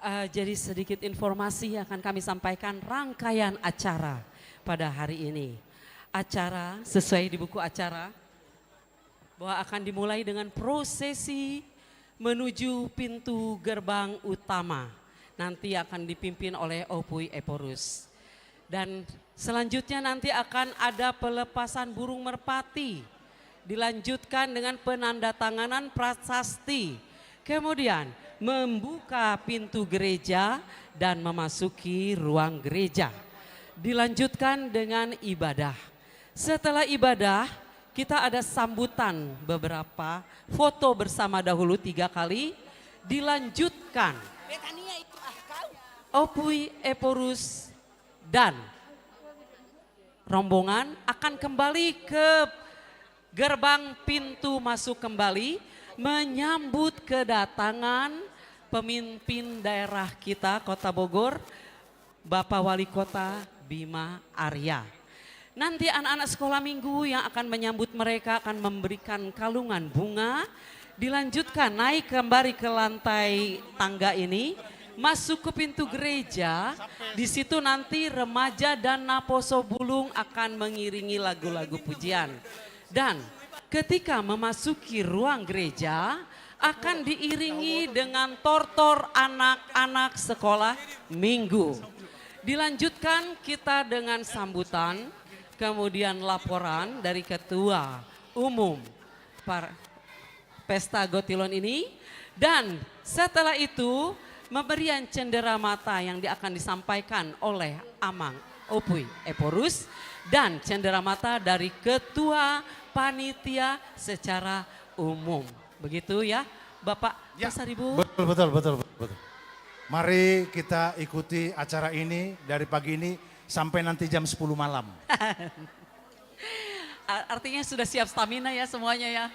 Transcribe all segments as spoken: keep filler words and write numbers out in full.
Eh, jadi sedikit informasi yang akan kami sampaikan rangkaian acara pada hari ini. Acara sesuai di buku acara bahwa akan dimulai dengan prosesi menuju pintu gerbang utama. Nanti akan dipimpin oleh Opui Ephorus. Dan selanjutnya nanti akan ada pelepasan burung merpati, dilanjutkan dengan penandatanganan prasasti, kemudian membuka pintu gereja dan memasuki ruang gereja. Dilanjutkan dengan ibadah. Setelah ibadah, kita ada sambutan beberapa foto bersama dahulu tiga kali, dilanjutkan Opui Ephorus dan rombongan akan kembali ke gerbang pintu masuk kembali menyambut kedatangan pemimpin daerah kita Kota Bogor, Bapak Wali Kota Bima Arya. Nanti anak-anak sekolah minggu yang akan menyambut mereka akan memberikan kalungan bunga. Dilanjutkan naik kembali ke lantai tangga ini, masuk ke pintu gereja. Di situ nanti remaja dan naposobulung akan mengiringi lagu-lagu pujian. Dan ketika memasuki ruang gereja, akan diiringi dengan tortor anak-anak sekolah minggu. Dilanjutkan kita dengan sambutan, kemudian laporan dari Ketua Umum Par-, Pesta Gotilon ini. Dan setelah itu, pemberian cendera mata yang di-, akan disampaikan oleh Amang Opui Ephorus dan cendera mata dari Ketua Panitia secara umum. Begitu ya, Bapak. Ya, Pasaribu. Betul, betul, betul, betul, betul. Mari kita ikuti acara ini dari pagi ini sampai nanti jam sepuluh malam. A-, artinya sudah siap stamina ya semuanya ya.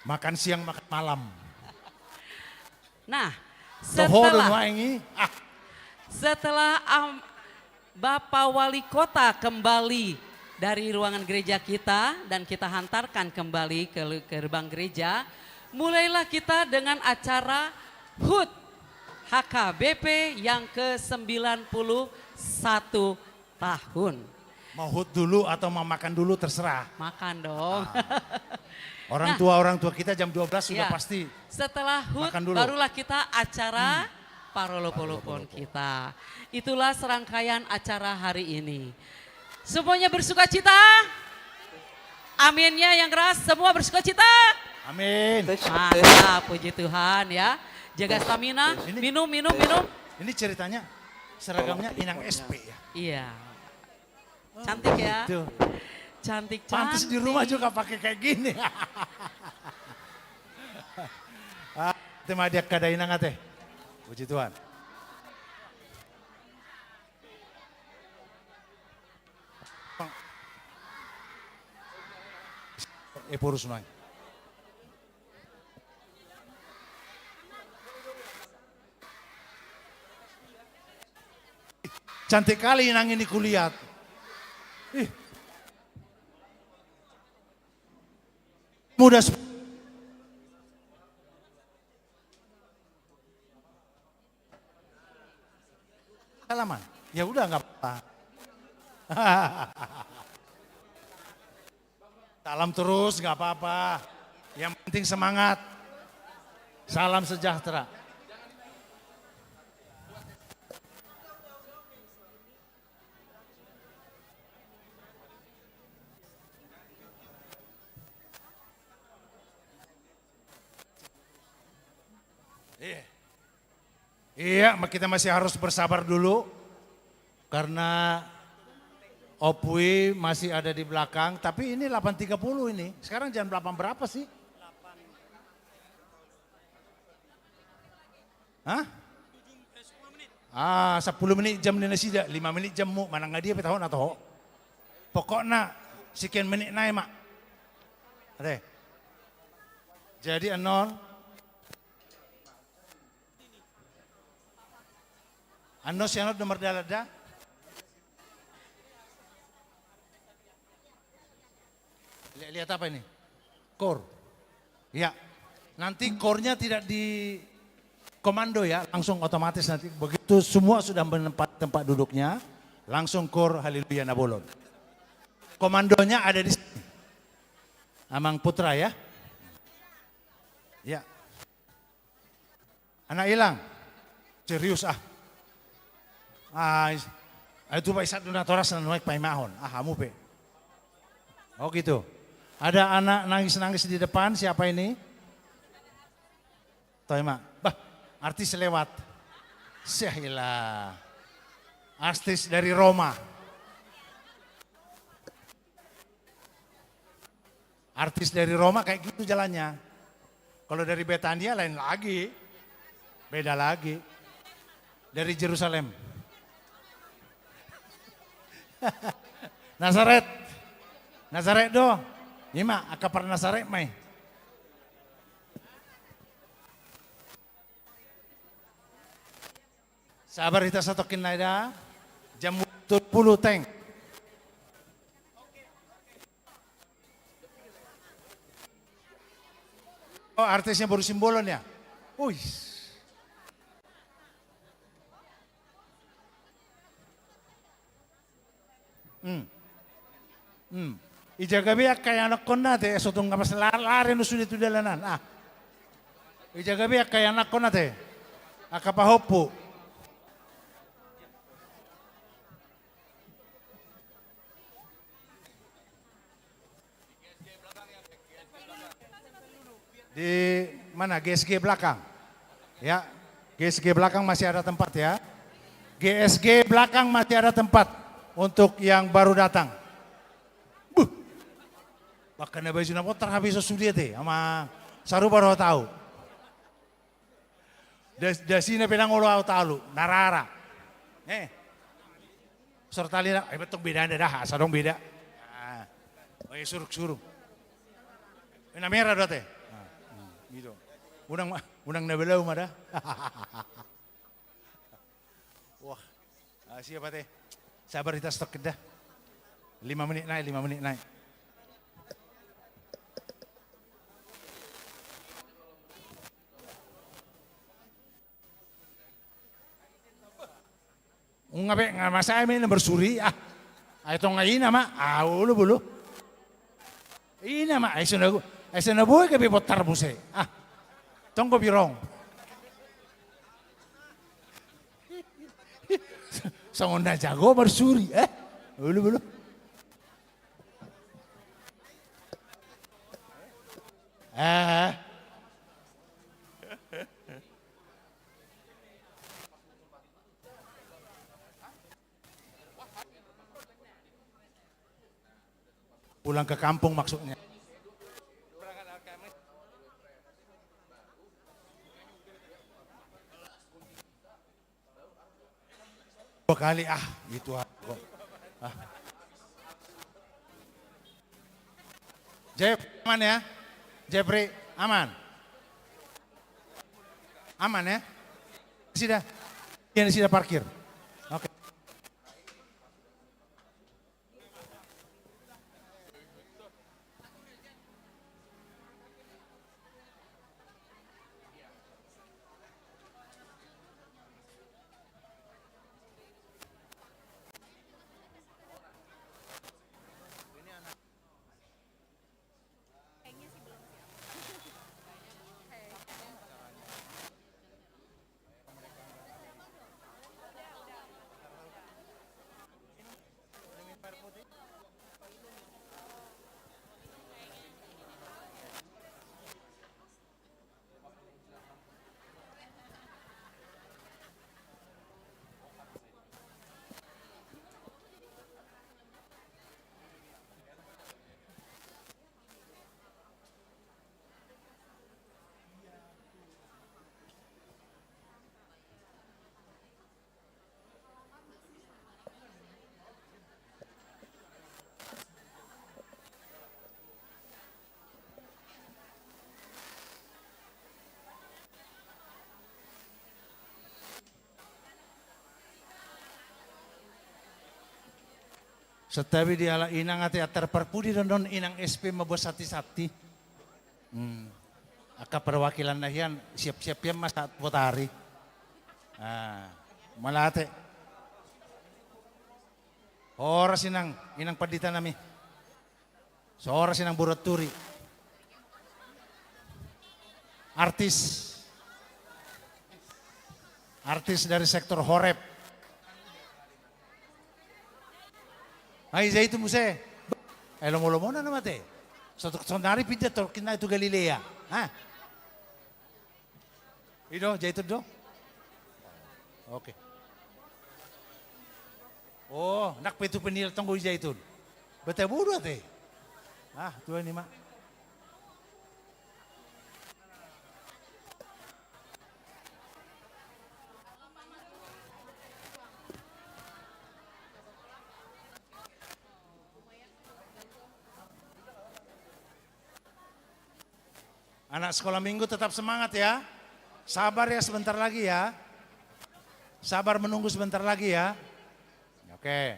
Makan siang, makan malam. Nah, toho do setelah nuaeng i. Ah. Setelah, am, Bapak Wali Kota kembali dari ruangan gereja kita dan kita hantarkan kembali ke lu-, gerbang gereja, mulailah kita dengan acara HUT H K B P yang ke sembilan puluh satu tahun. Mau HUT dulu atau mau makan dulu, terserah. Makan dong. Ah. Orang tua, orang tua kita jam dua belas sudah pasti makan dulu. Nah, iya. Setelah HUT, barulah kita acara parolopolopon kita. Hmm. Parolopolopon. Itulah serangkaian acara hari ini. Semuanya bersukacita? Aminnya yang keras, semua bersukacita? Amin. Mantap, puji Tuhan ya. Jaga stamina, minum, minum, minum. Ini ceritanya seragamnya Inang S P ya? Iya. Cantik ya? Gitu. Cantik, cantik. Pantes di rumah juga pakai kayak gini. Ah, ate ma, dia kada inang ate. Puji Tuhan. Ephorus mai. Cantik kali inang ini kulihat. Ih. Muda sep-, salaman. Ya udah, nggak apa-apa. Salam terus, nggak apa-apa. Yang penting semangat. Salam sejahtera. Iya. Iya, ma-, kita masih harus bersabar dulu. Karena Opui masih ada di belakang. Tapi ini delapan tiga puluh ini. Sekarang jam delapan berapa sih? Hah? Ah, sampulu menit jam ni nasida, lima menit jammu, manang nga dia pe tahu na toho. Pokokna, sekian menit nai ma. Ate. Jadi, annon. Annon si annon do mardalan da. Lihat, lihat apa ini? Kor. Ya. Nanti kornya tidak di, Komando ya, langsung otomatis nanti begitu semua sudah menempati tempat duduknya, langsung kor Haleluya Na Bolon. Komandonya ada di sini. Amang Putra ya. Ya. Anak hilang. Serius ah. Ah, is- ah, itu Pak Isat duna toras na nuaeng paimahon. Ah, hamu pe. Oh gitu. Ada anak nangis-nangis di depan, siapa ini? Toi ma. Bah, artis lewat. Syahila. Artis dari Roma. Artis dari Roma kayak gitu jalannya. Kalau dari Betania lain lagi. Beda lagi. Dari Jerusalem. Nasaret. Nasaret do. Ima, angka par Nasaret mai. Sabar hita satongkin nai da. Jam tolu pulu teng. Oh, artisnya baru Simbolon ya? Uis. Hmm. Hmm. Ijaga be angka ianakhonna te, so tung nga pas la-, lari nu sude tu dalanan. Ah. Ijaga be angka ianakhonna te. Angka pahompu. Di mana? G S G belakang. Ya, G S G belakang masih ada tempat ya. G S G belakang masih ada tempat untuk yang baru datang. Buh. Bahkan na baju na potar habis sude te, ama saru baru tahu. Das, dasina pe ndang olo au talu, na rara. Eh. Sor tali na, eh, betok beda nda dah, asa dong beda. Ah. Oh, eh, suruk, suruk. Eh, na merah dah te. Ah, hmm, gitu. Unang ma-, unang na belau ma dah. Wah. Ah, siap ate. Sabar hita satongkin dah. Lima menit nai, lima menit nai. Nga be, nga masa ai ma ina marsuri, ah. Ai tong nga ina ma, ah, ulu bulu. Ina ma, ai so na, ai so na boi gabe potar muse. Ah. Tong go birong. Songon na jago marsuri, eh? Ulu bulu. Eh. Pulang ke kampung maksudnya. Dua kali, ah, itu aku. Ah. Jep, aman ya? Jepri, aman? Aman ya? Sida? Iya, sida parkir. Oke. Santabi di halak inang ate, antar parpudi do annon inang S P mambuat santi-santi. Hmm. Angka perwakilan na hian, siap-siap hian ma sahat botari. Ah, mauliate. Horas inang, inang pandita nami. So horas inang boru Turi. Artis. Artis dari sektor Horeb. Ai, Zaitun muse. Eh, lomo-lomona nama te. Sotuk sonari pindah torkinna itu Galilea. Hah? I do, Zaitun do? Oke. Oh, nang pe tu penil tonggo i Zaitun. Beta bodo ate. Ah, tua ni ma. Anak sekolah minggu tetap semangat ya. Sabar ya sebentar lagi ya. Sabar menunggu sebentar lagi ya. Oke.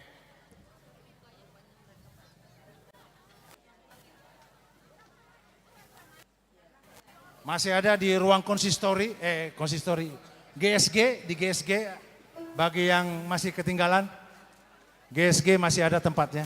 Masih ada di ruang konsistori, eh, konsistori, G S G, di G S G, bagi yang masih ketinggalan, G S G masih ada tempatnya.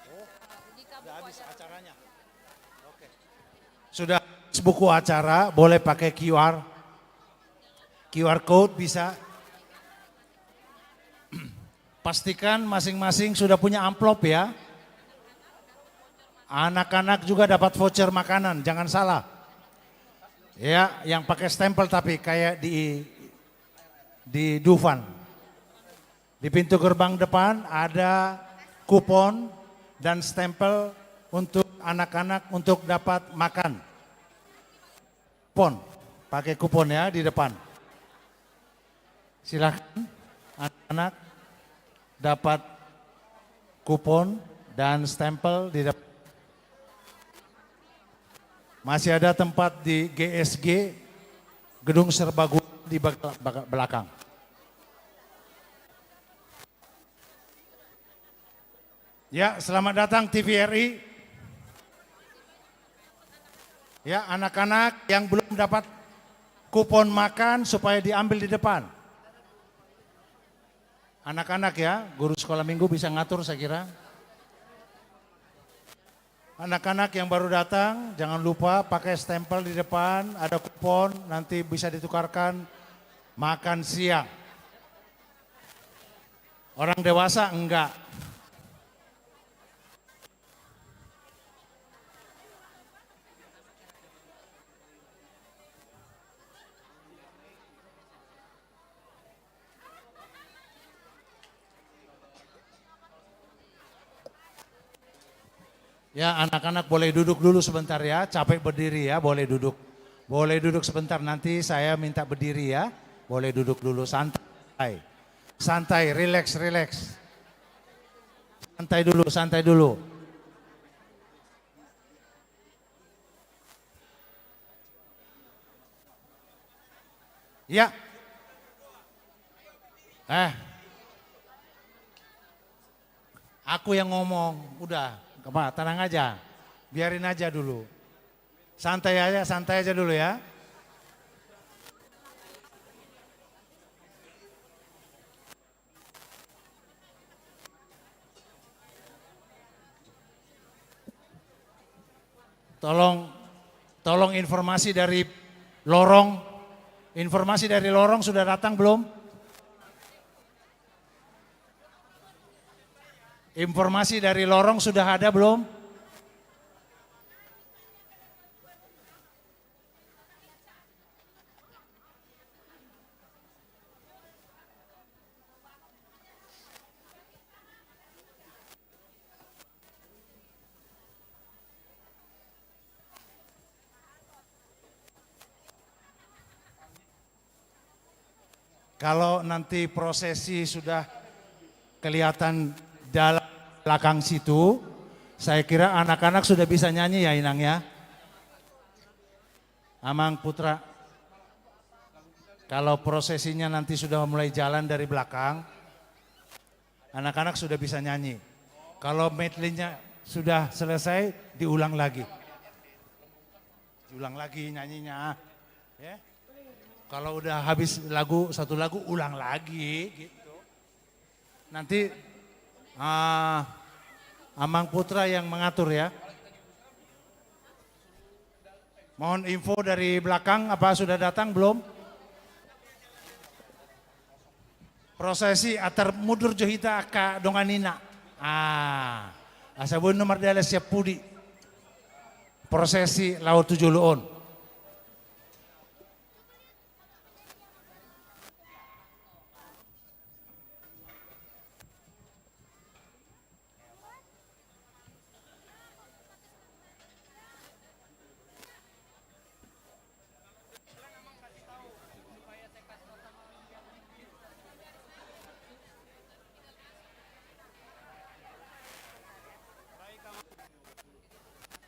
Oh, udah habis acaranya. Oke. Sudah habis buku acara, boleh pakai Q R. Q R code bisa. Pastikan masing-masing sudah punya amplop ya. Anak-anak juga dapat voucher makanan, jangan salah. Ya, yang pakai stempel tapi kayak di di Dufan. Di pintu gerbang depan ada kupon dan stempel untuk anak-anak untuk dapat makan. Kupon, pakai kupon ya di depan. Silahkan anak-anak dapat kupon dan stempel di depan. Masih ada tempat di G S G, Gedung Serbaguna di bag-, bag-, belakang. Ya, selamat datang T V R I. Ya, anak-anak yang belum dapat kupon makan supaya diambil di depan. Anak-anak ya, guru sekolah minggu bisa ngatur saya kira. Anak-anak yang baru datang, jangan lupa pakai stempel di depan, ada kupon, nanti bisa ditukarkan makan siang. Orang dewasa enggak. Ya, anak-anak boleh duduk dulu sebentar ya, capek berdiri ya, boleh duduk. Boleh duduk sebentar, nanti saya minta berdiri ya. Boleh duduk dulu, santai. Santai, relax, relax. Santai dulu, santai dulu. Ya. Eh. Aku yang ngomong, udah, apa, tenang aja. Biarin aja dulu. Santai aja, santai aja dulu ya. Tolong, tolong informasi dari lorong. Informasi dari lorong sudah datang belum? Informasi dari lorong sudah ada belum? Kalau nanti prosesi sudah kelihatan dalam belakang situ, saya kira anak-anak sudah bisa nyanyi ya, Inang, ya. Amang Putra, kalau prosesinya nanti sudah mulai jalan dari belakang, anak-anak sudah bisa nyanyi. Kalau medley-nya sudah selesai, diulang lagi. Diulang lagi nyanyinya. Ya. Kalau udah habis lagu, satu lagu, ulang lagi, gitu. Nanti, ah, Amang Putra yang mengatur, ya. Mohon info dari belakang, apa sudah datang belum? Prosesi antar mundur jo hita angka dongan ina. Ah, asa boi na mardalan sian pudi. Prosesi laho tu jolo on.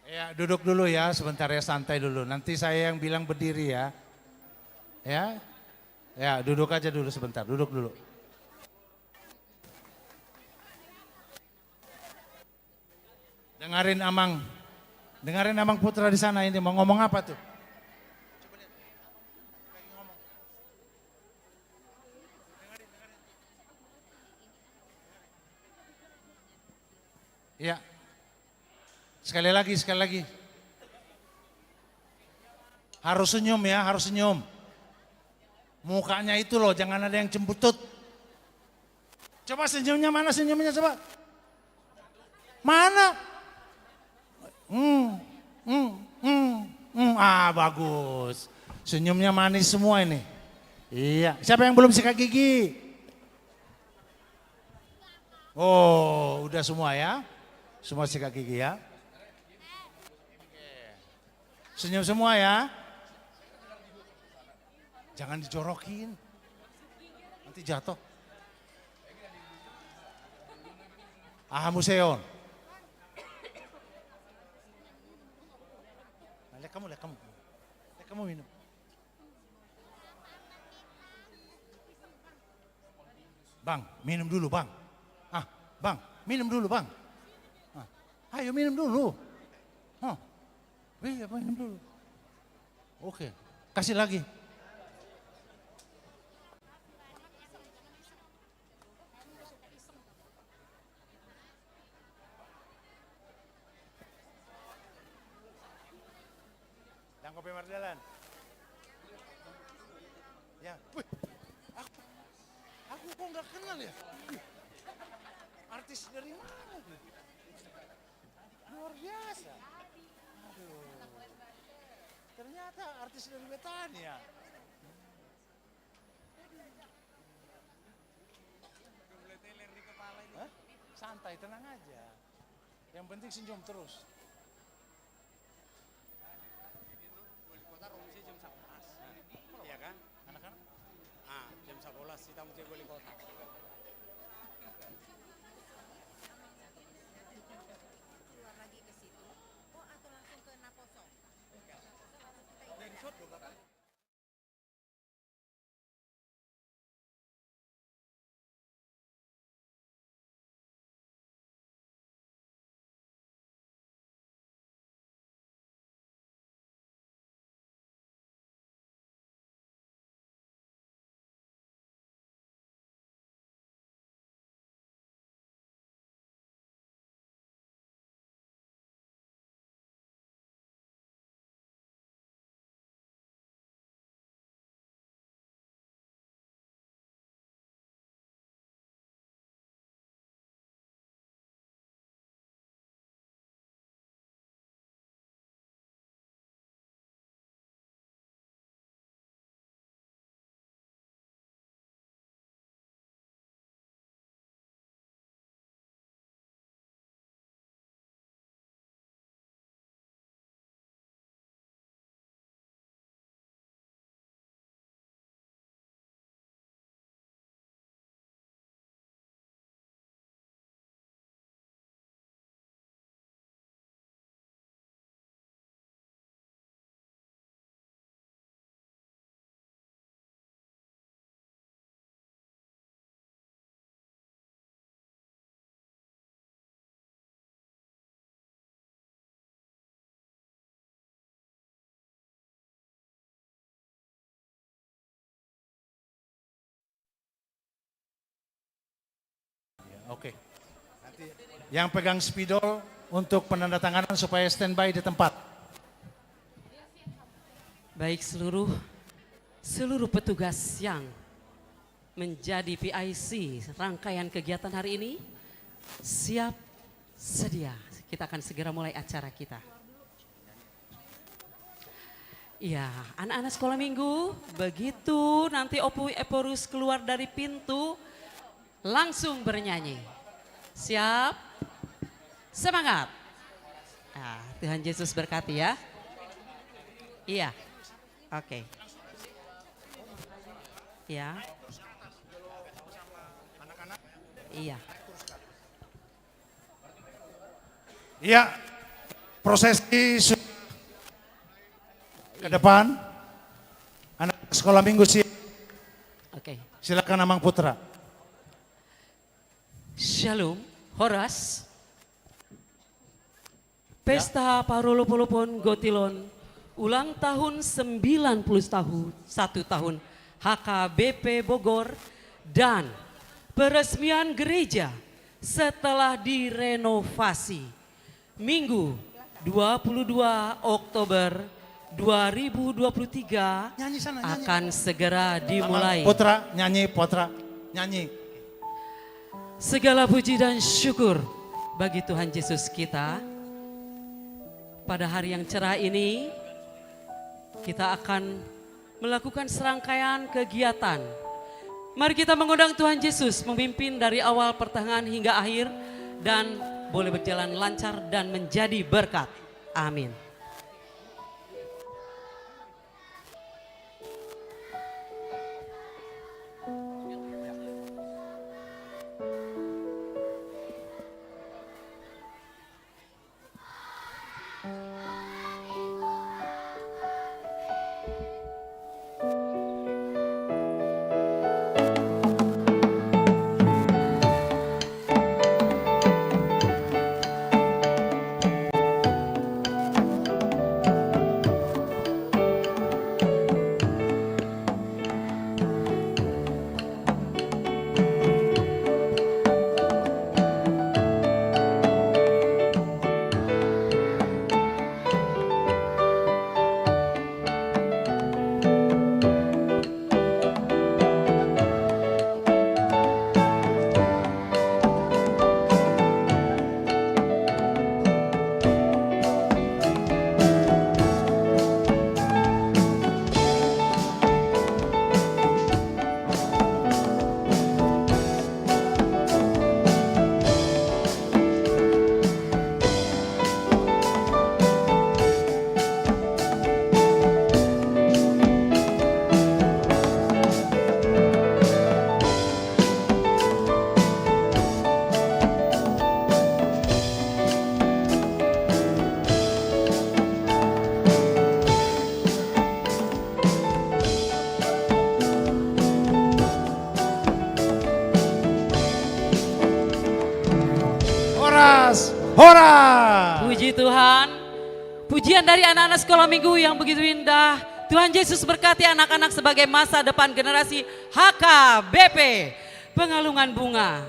Ya, duduk dulu ya, sebentar ya, santai dulu. Nanti saya yang bilang berdiri ya. Ya. Ya, duduk aja dulu sebentar, duduk dulu. Dengarin Amang. Dengarin Amang Putra di sana ini mau ngomong apa tuh? Iya. Sekali lagi, sekali lagi. Harus senyum ya, harus senyum. Mukanya itu loh, jangan ada yang cembutut. Coba senyumnya mana senyumnya coba? Mana? Hmm, hmm, hmm, hmm. Ah, bagus. Senyumnya manis semua ini. Iya. Siapa yang belum sikat gigi? Oh, udah semua ya. Semua sikat gigi ya. Senyum semua ya. Jangan dijorokin. Nanti jatuh. Aha muse on. Nah, lihat kamu, lihat kamu. Lihat kamu minum. Bang, minum dulu, Bang. Ah, Bang, minum dulu, Bang. Ah, ayo minum dulu. Hah. Iya, minum dulu. Oke, kasih lagi. Dang kopi mardalan. Ya, wih, aku, aku kok nggak kenal ya? Wih, artis dari mana tuh? Luar biasa. Aduh. Ternyata artis dari Betania. Hah? Santai, tenang aja. Yang penting senyum terus. Wali kota rumusnya jam sebelas. Iya kan? Anak-anak? Ah, jam sebelas kita mesti wali kota. Keluar lagi ke situ. Oh, atau langsung ke Naposo? Dari shot loh, Bapak. Oke. Nanti yang pegang spidol untuk penandatanganan supaya standby di tempat. Baik, seluruh, seluruh petugas yang menjadi P I C rangkaian kegiatan hari ini siap sedia. Kita akan segera mulai acara kita. Iya, anak-anak sekolah minggu, begitu nanti Opu Ephorus keluar dari pintu, langsung bernyanyi. Siap? Semangat. Ah, Tuhan Yesus berkati ya. Iya. Oke. Iya. Iya. Iya, prosesi su-, ke depan. Anak sekolah minggu siap. Oke. Silakan Amang Putra. Shalom, horas. Ya. Pesta Parolopolopon Gotilon, ulang tahun sembilan puluh tahu-, satu tahun H K B P Bogor, dan peresmian gereja setelah direnovasi, Minggu, dua puluh dua Oktober dua ribu dua puluh tiga, nyanyi sana, nyanyi, akan segera dimulai. Amang Putra, nyanyi, Putra, nyanyi. Segala puji dan syukur bagi Tuhan Yesus kita. Pada hari yang cerah ini, kita akan melakukan serangkaian kegiatan. Mari kita mengundang Tuhan Yesus memimpin dari awal, pertengahan, hingga akhir, dan boleh berjalan lancar dan menjadi berkat. Amin. Horas, horas. Puji Tuhan. Pujian dari anak-anak sekolah minggu yang begitu indah. Tuhan Yesus berkati anak-anak sebagai masa depan generasi H K B P. Pengalungan bunga.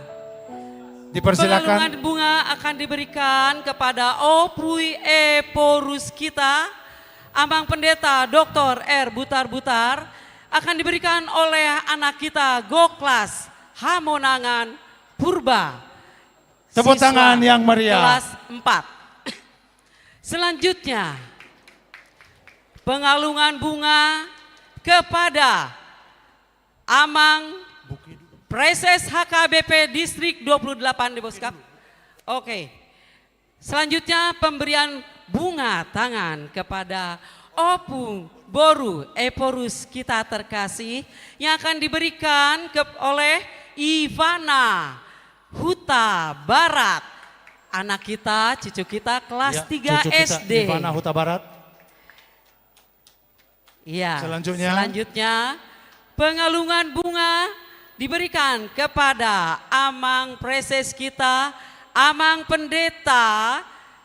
Dipersilakan. Pengalungan bunga akan diberikan kepada Opu Ephorus kita, Amang Pendeta Doktor R Butar-Butar, akan diberikan oleh anak kita Goklas Hamonangan Purba. Tepuk tangan yang meriah. Siswa kelas empat. Selanjutnya, pengalungan bunga kepada Amang Preses H K B P Distrik dua puluh delapan Deboskap. Oke. Selanjutnya, pemberian bunga tangan kepada Opu Boru Ephorus kita terkasih yang akan diberikan ke-, oleh Ivana Huta Barat. Anak kita, cucu kita kelas tiga S D. Ya, cucu kita, Ivana Huta Barat. Iya. Selanjutnya. Selanjutnya, pengalungan bunga diberikan kepada Amang Preses kita, Amang Pendeta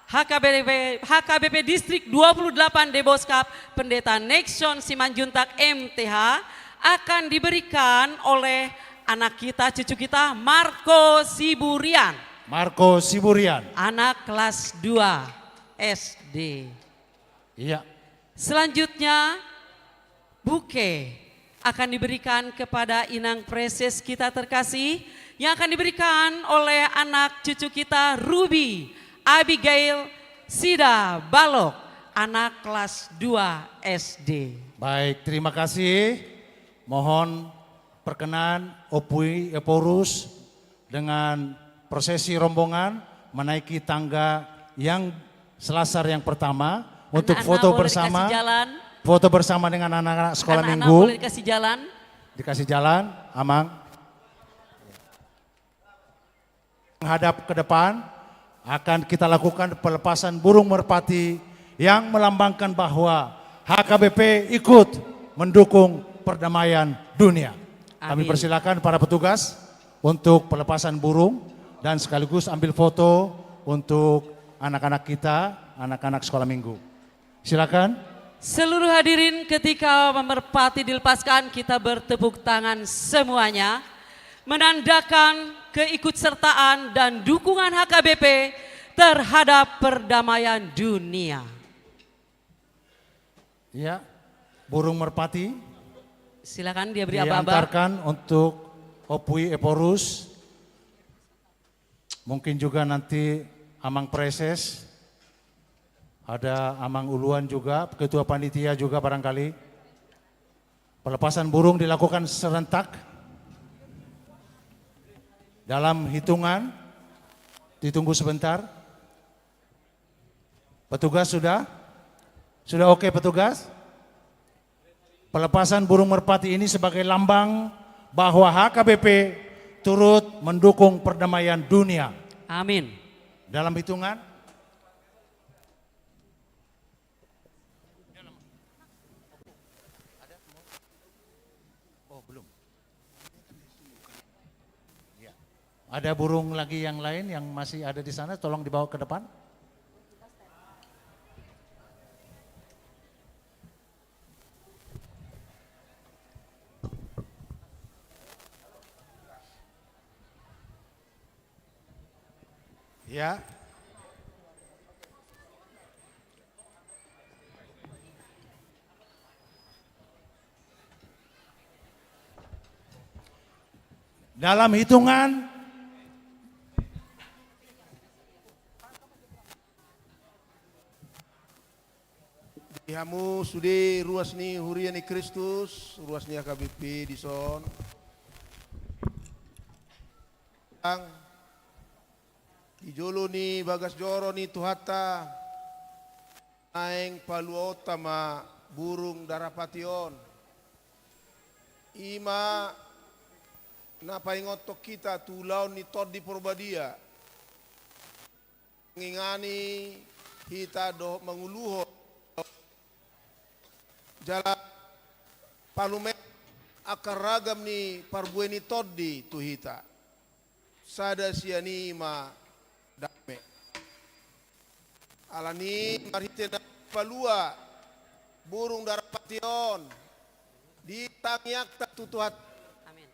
H K B P, H K B P Distrik dua puluh delapan Deboskap, Pendeta Nexon Simanjuntak M T H, akan diberikan oleh anak kita, cucu kita, Marco Siburian. Marco Siburian. Anak kelas dua S D. Iya. Selanjutnya, buke akan diberikan kepada Inang Preses kita terkasih, yang akan diberikan oleh anak cucu kita, Ruby Abigail Sidabalok, anak kelas dua S D. Baik, terima kasih. Mohon perkenan Ompu i Ephorus dengan prosesi rombongan menaiki tangga yang selasar yang pertama untuk foto bersama. Anak-anak boleh dikasih jalan. Foto bersama dengan anak-anak sekolah minggu. Anak-anak boleh dikasih jalan. Dikasih jalan, Amang. Menghadap ke depan, akan kita lakukan pelepasan burung merpati yang melambangkan bahwa H K B P ikut mendukung perdamaian dunia. Kami persilakan para petugas untuk pelepasan burung dan sekaligus ambil foto untuk anak-anak kita, anak-anak sekolah minggu. Silakan. Seluruh hadirin, ketika merpati dilepaskan, kita bertepuk tangan semuanya, menandakan keikutsertaan dan dukungan H K B P terhadap perdamaian dunia. Ya, burung merpati. Silakan dia beri aba-aba. Diantarkan untuk Ompu i Ephorus. Mungkin juga nanti Amang Preses, ada Amang Uluan juga, ketua panitia juga barangkali. Pelepasan burung dilakukan serentak dalam hitungan, ditunggu sebentar. Petugas sudah? Sudah oke, petugas? Pelepasan burung merpati ini sebagai lambang bahwa H K B P turut mendukung perdamaian dunia. Amin. Dalam hitungan. Oh, belum. Ya. Ada burung lagi yang lain yang masih ada di sana, tolong dibawa ke depan. Ya. Dalam hitungan. Di hamu sude ruas ni huria ni Kristus, ruas ni H K B P dison. Di jolo ni bagas joro ni Tuhanta, naeng paluaonta ma burung darapati on. I ma na paingothon hita tu ulaon ni Tondi Porbadia. Mangingani hita dohot manguluhon jala palume angka ragam ni parbue ni tondi tu hita. Sada sian i ma dame. Alani marhite na palua burung darapati on di tangiangta tu Tuhan. Amin.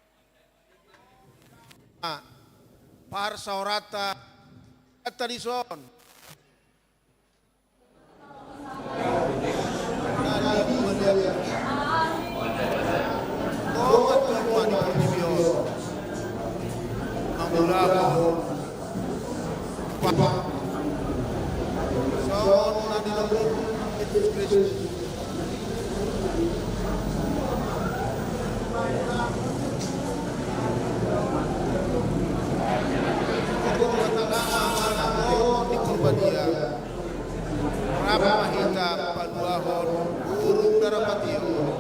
Parsaoranta, anta dison. Rap ma hita paluahon burung darapati on.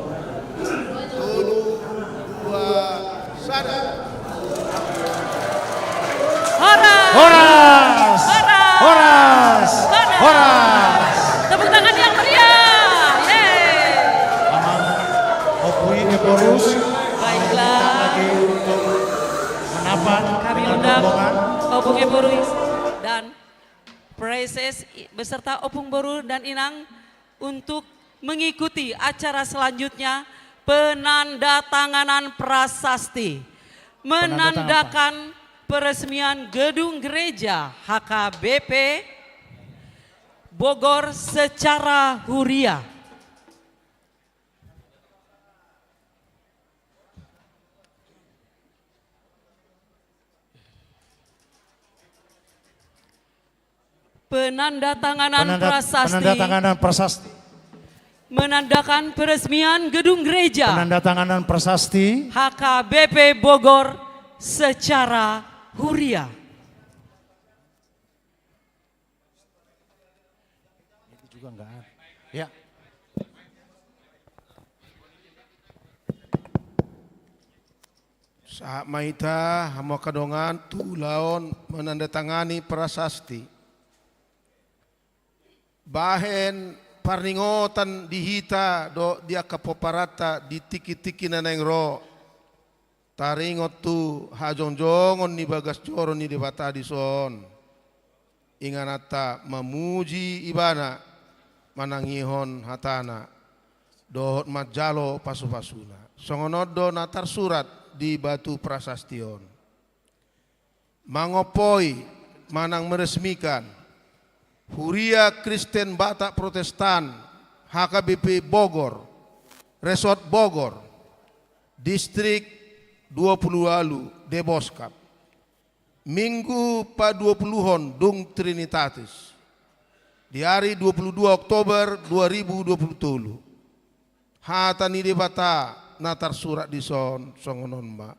Tolu, dua, sada. Horas! Horas! Horas! Horas! Horas! Tepuk tangan yang meriah. Yeay. Amang Ompu i Ephorus. Baiklah. Lagi untuk menapan. Kami undang Ompu Ephorus dan Preses beserta Ompu Boru dan Inang untuk mengikuti acara selanjutnya, penandatanganan prasasti. Menandakan peresmian gedung gereja H K B P Bogor secara huria. Penandatanganan prasasti. Penandatanganan prasasti. Menandakan peresmian gedung gereja. Penandatanganan prasasti. H K B P Bogor secara huria. Itu juga enggak ada. Ya. Sahat ma hita hamu angka dongan tu ulaon menandatangani prasasti. Bahen parningotan di hita dohot di angka pomparanta di tingki-tingki na naeng ro. Taringot tu hajongjongon ni bagas joro ni Debata dison. Ingananta mamuji Ibana, manangihon hatana, dohot manjalo pasupasuna. Songon on do na tarsurat di batu prasasti on. Mangompoi manang meresmikan Huria Kristen Batak Protestan H K B P Bogor, Resort Bogor, Distrik dua puluh ualu Deboskap. Minggu padua puluhon dung Trinitatis, di ari dua puluh dua Oktober dua ribu dua puluh tolu. Hata ni Debata na tarsurat dison songon on ma.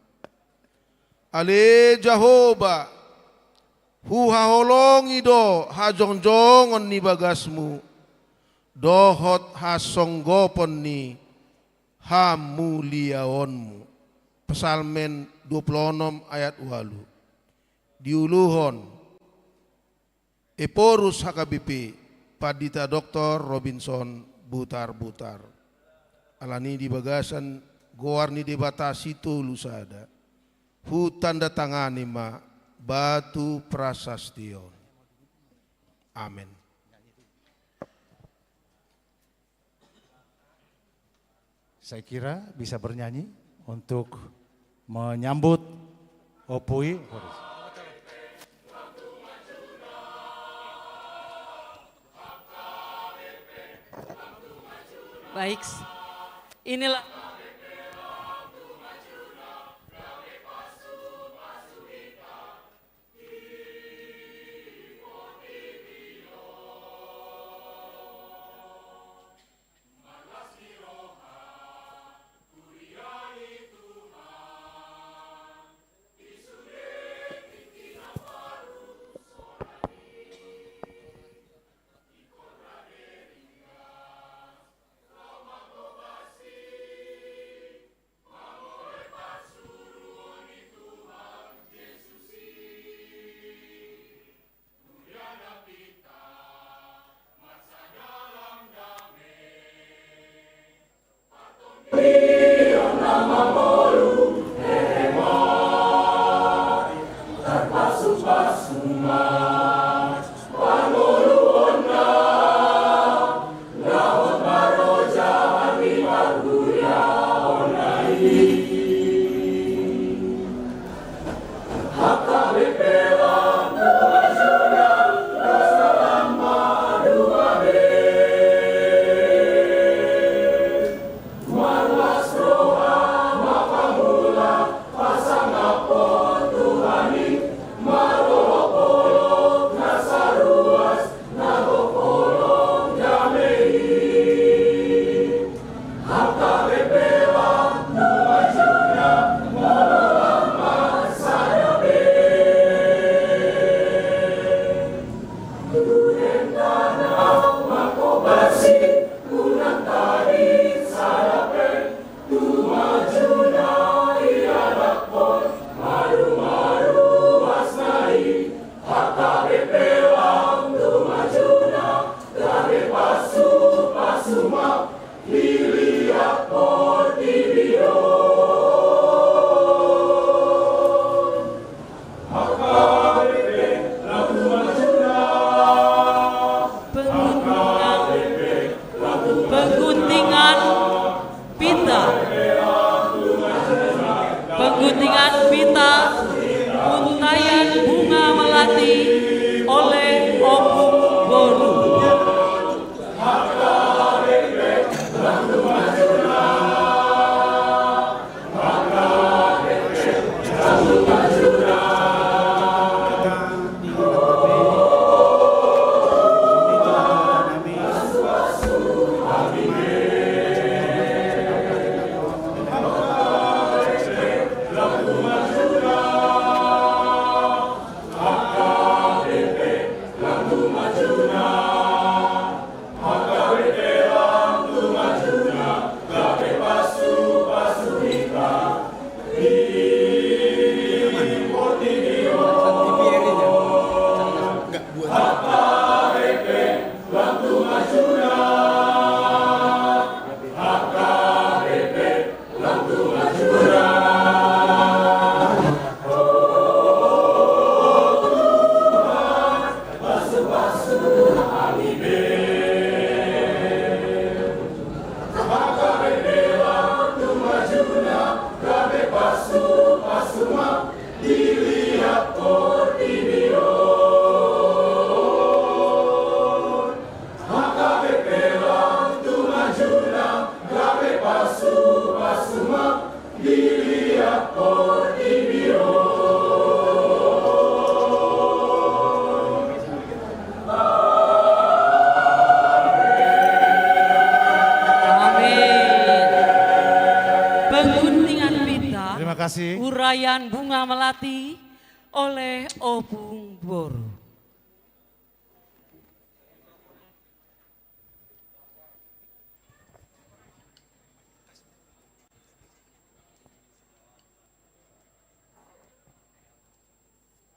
Ale Jahowa, huhaholongi do hajongjongon ni bagasmu, dohot hasombongon ni hamuliaonmu. Psalmen dua puluh onom ayat ualu. Diuluhon Ephorus H K B P, Pandita Doktor Robinson Butarbutar. Alani di bagasan goar ni Debata Sitolu Sada, hutandatangani ma batu prasasti on. Amen. Saya kira bisa bernyanyi untuk menyambut Ompu I. Baik, inilah. Uraian bunga melati oleh Opung Boru.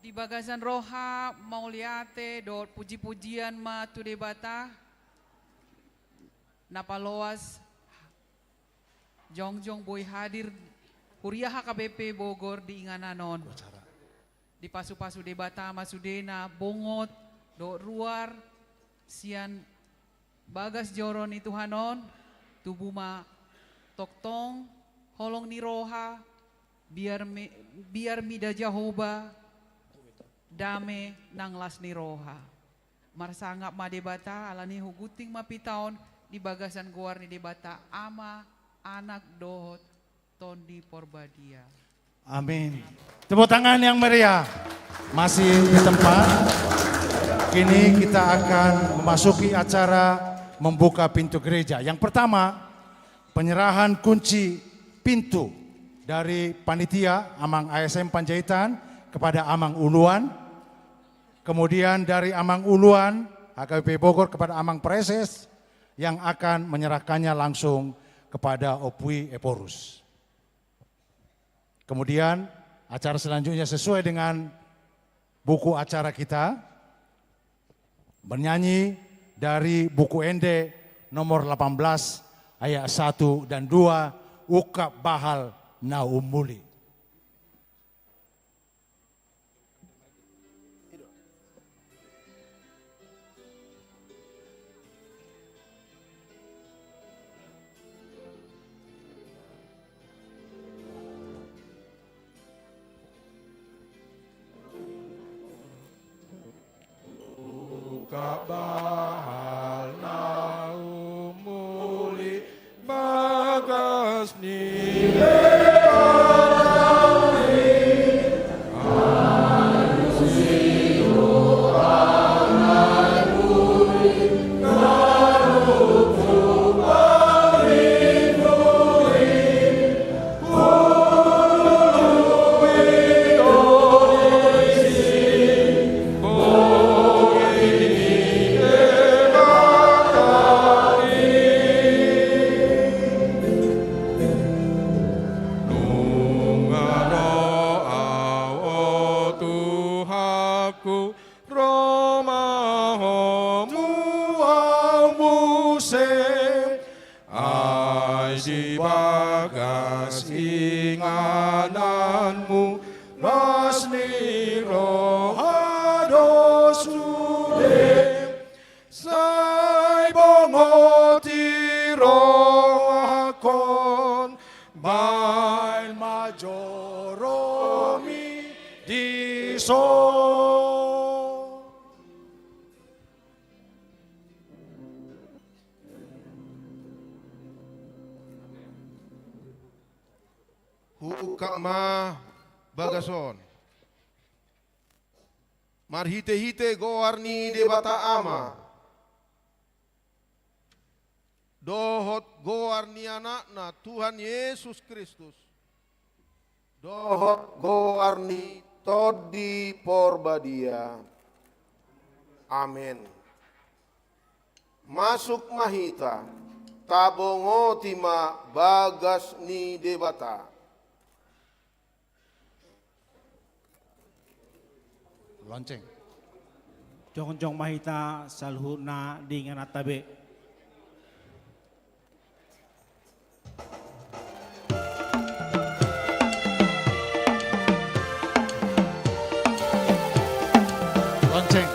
Di bagasan roha mauliate dohot puji-pujian ma tu Debata, na paloas jongjong boi hadir huria H K B P Bogor di inganan on. Dipasu-pasu Debata ma sudena bongot dohot ruar sian bagas joro ni Tuhan on, tubu ma tongtong holong ni roha, biar mi-, biar mida Jahowa dame nang las ni roha. Marsangap ma Debata, alani i hugunting ma hita on di bagasan goar ni Debata Ama, Anak dohot Tondi Porbadia. Amin. Tepuk tangan yang meriah. Masih di tempat. Kini kita akan memasuki acara membuka pintu gereja. Yang pertama, penyerahan kunci pintu dari panitia Amang A S M Panjaitan kepada Amang Uluan. Kemudian dari Amang Uluan H K B P Bogor kepada Amang Praeses yang akan menyerahkannya langsung kepada Opui Ephorus. Kemudian acara selanjutnya sesuai dengan buku acara kita, bernyanyi dari buku ende nomor delapan belas ayat satu dan dua, Ungkap Bahal na Umuli. Ungkap bahal na umuli bagas ni Nunga ro au, o Tuhanku, ro ma Ho mual muse. Ai di bagas ingananmu las ni roha do sude. Sai bongot i rohangkon, baen ma joromi dison. Huungkap ma bagas on. Marhitehite goar ni Debata Ama, dohot goar ni Anakna Tuhan Jesus Kristus, dohot goar ni Tondi Porbadia. Amen. Masuk ma hita, tabongoti ma bagas ni Debata. Lonceng. Jongjong ma hita saluhutna di ingananta be. Lonceng.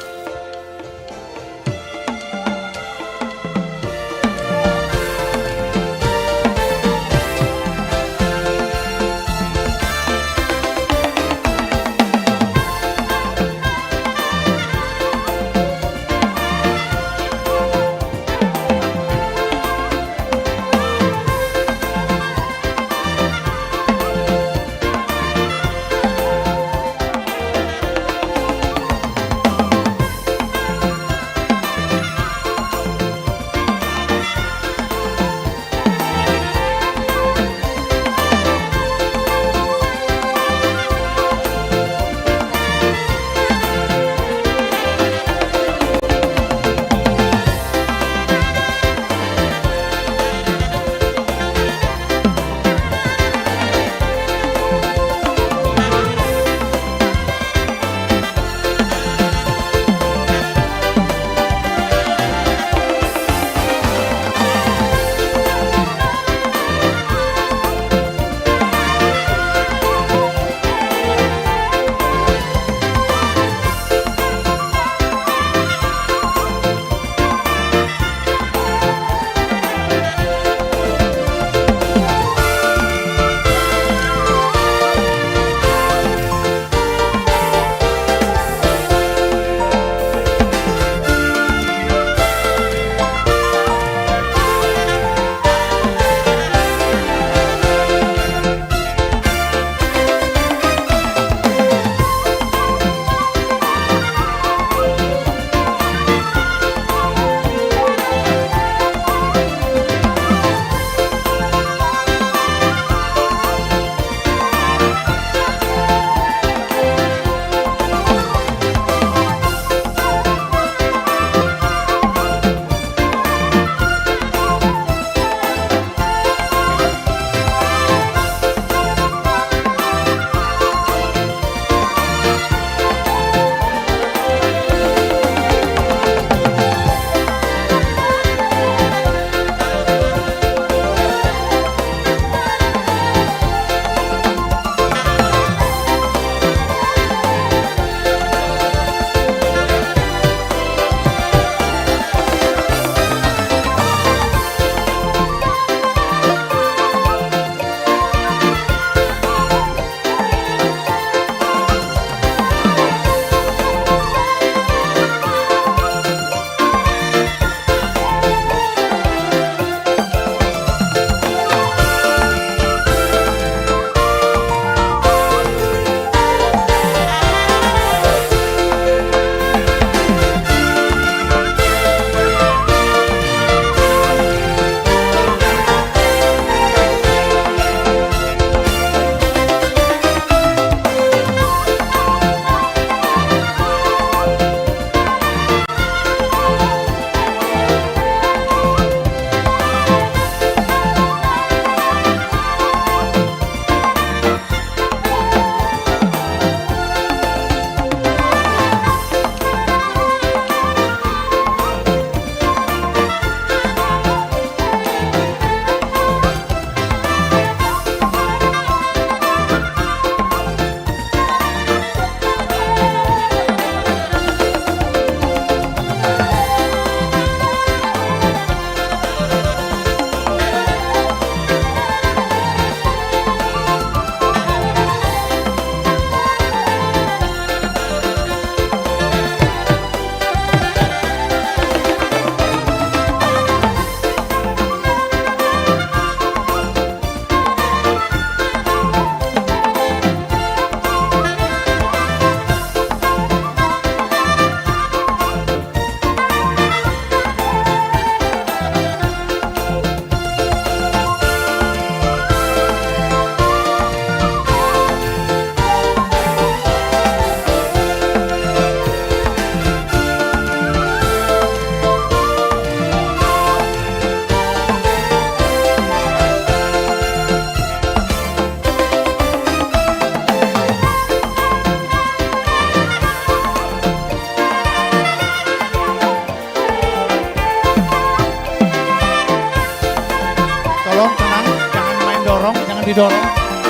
Didorong.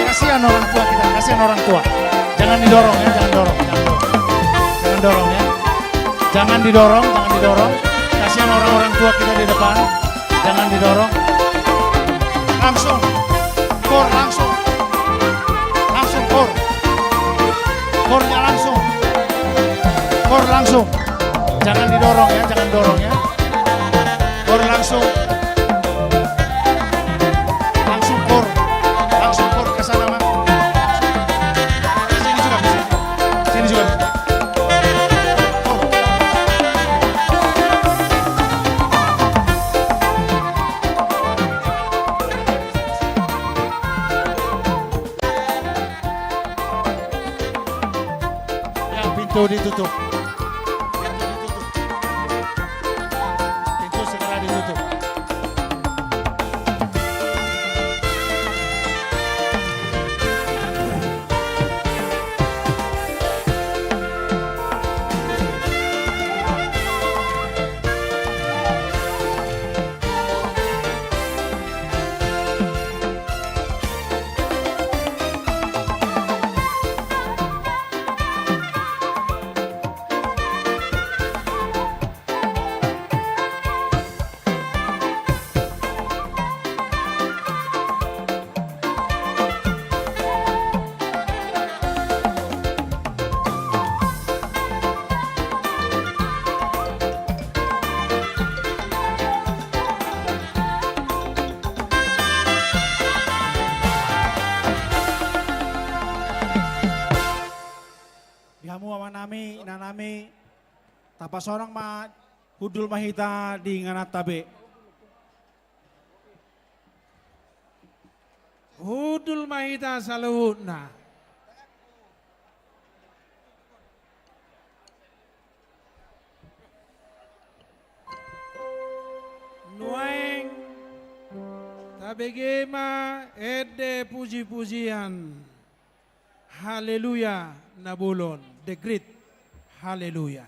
Kasihan orang tua kita, kasihan orang tua. Jangan didorong ya, jangan dorong, jangan dorong. Jangan dorong ya. Jangan didorong, jangan didorong. Kasihan orang-orang tua kita di depan. Jangan didorong. Langsung. Kor langsung. Langsung kor. Kornya langsung. Kor langsung. Jangan didorong ya, jangan dorong ya. Kor langsung. Langsung kor. Langsung kor ke sana, Mak. Sini juga bisa. Sini juga bisa. Kor. Ya, pintu ditutup. Pintu ditutup. Pintu segera ditutup. Di hamu amanami, inanami, tapasonang ma, hundul ma hita di ingananta be. Hundul ma hita saluhutna. Nuaeng tabege ma ende puji-pujian. Haleluya, na bolon, the great. Haleluya.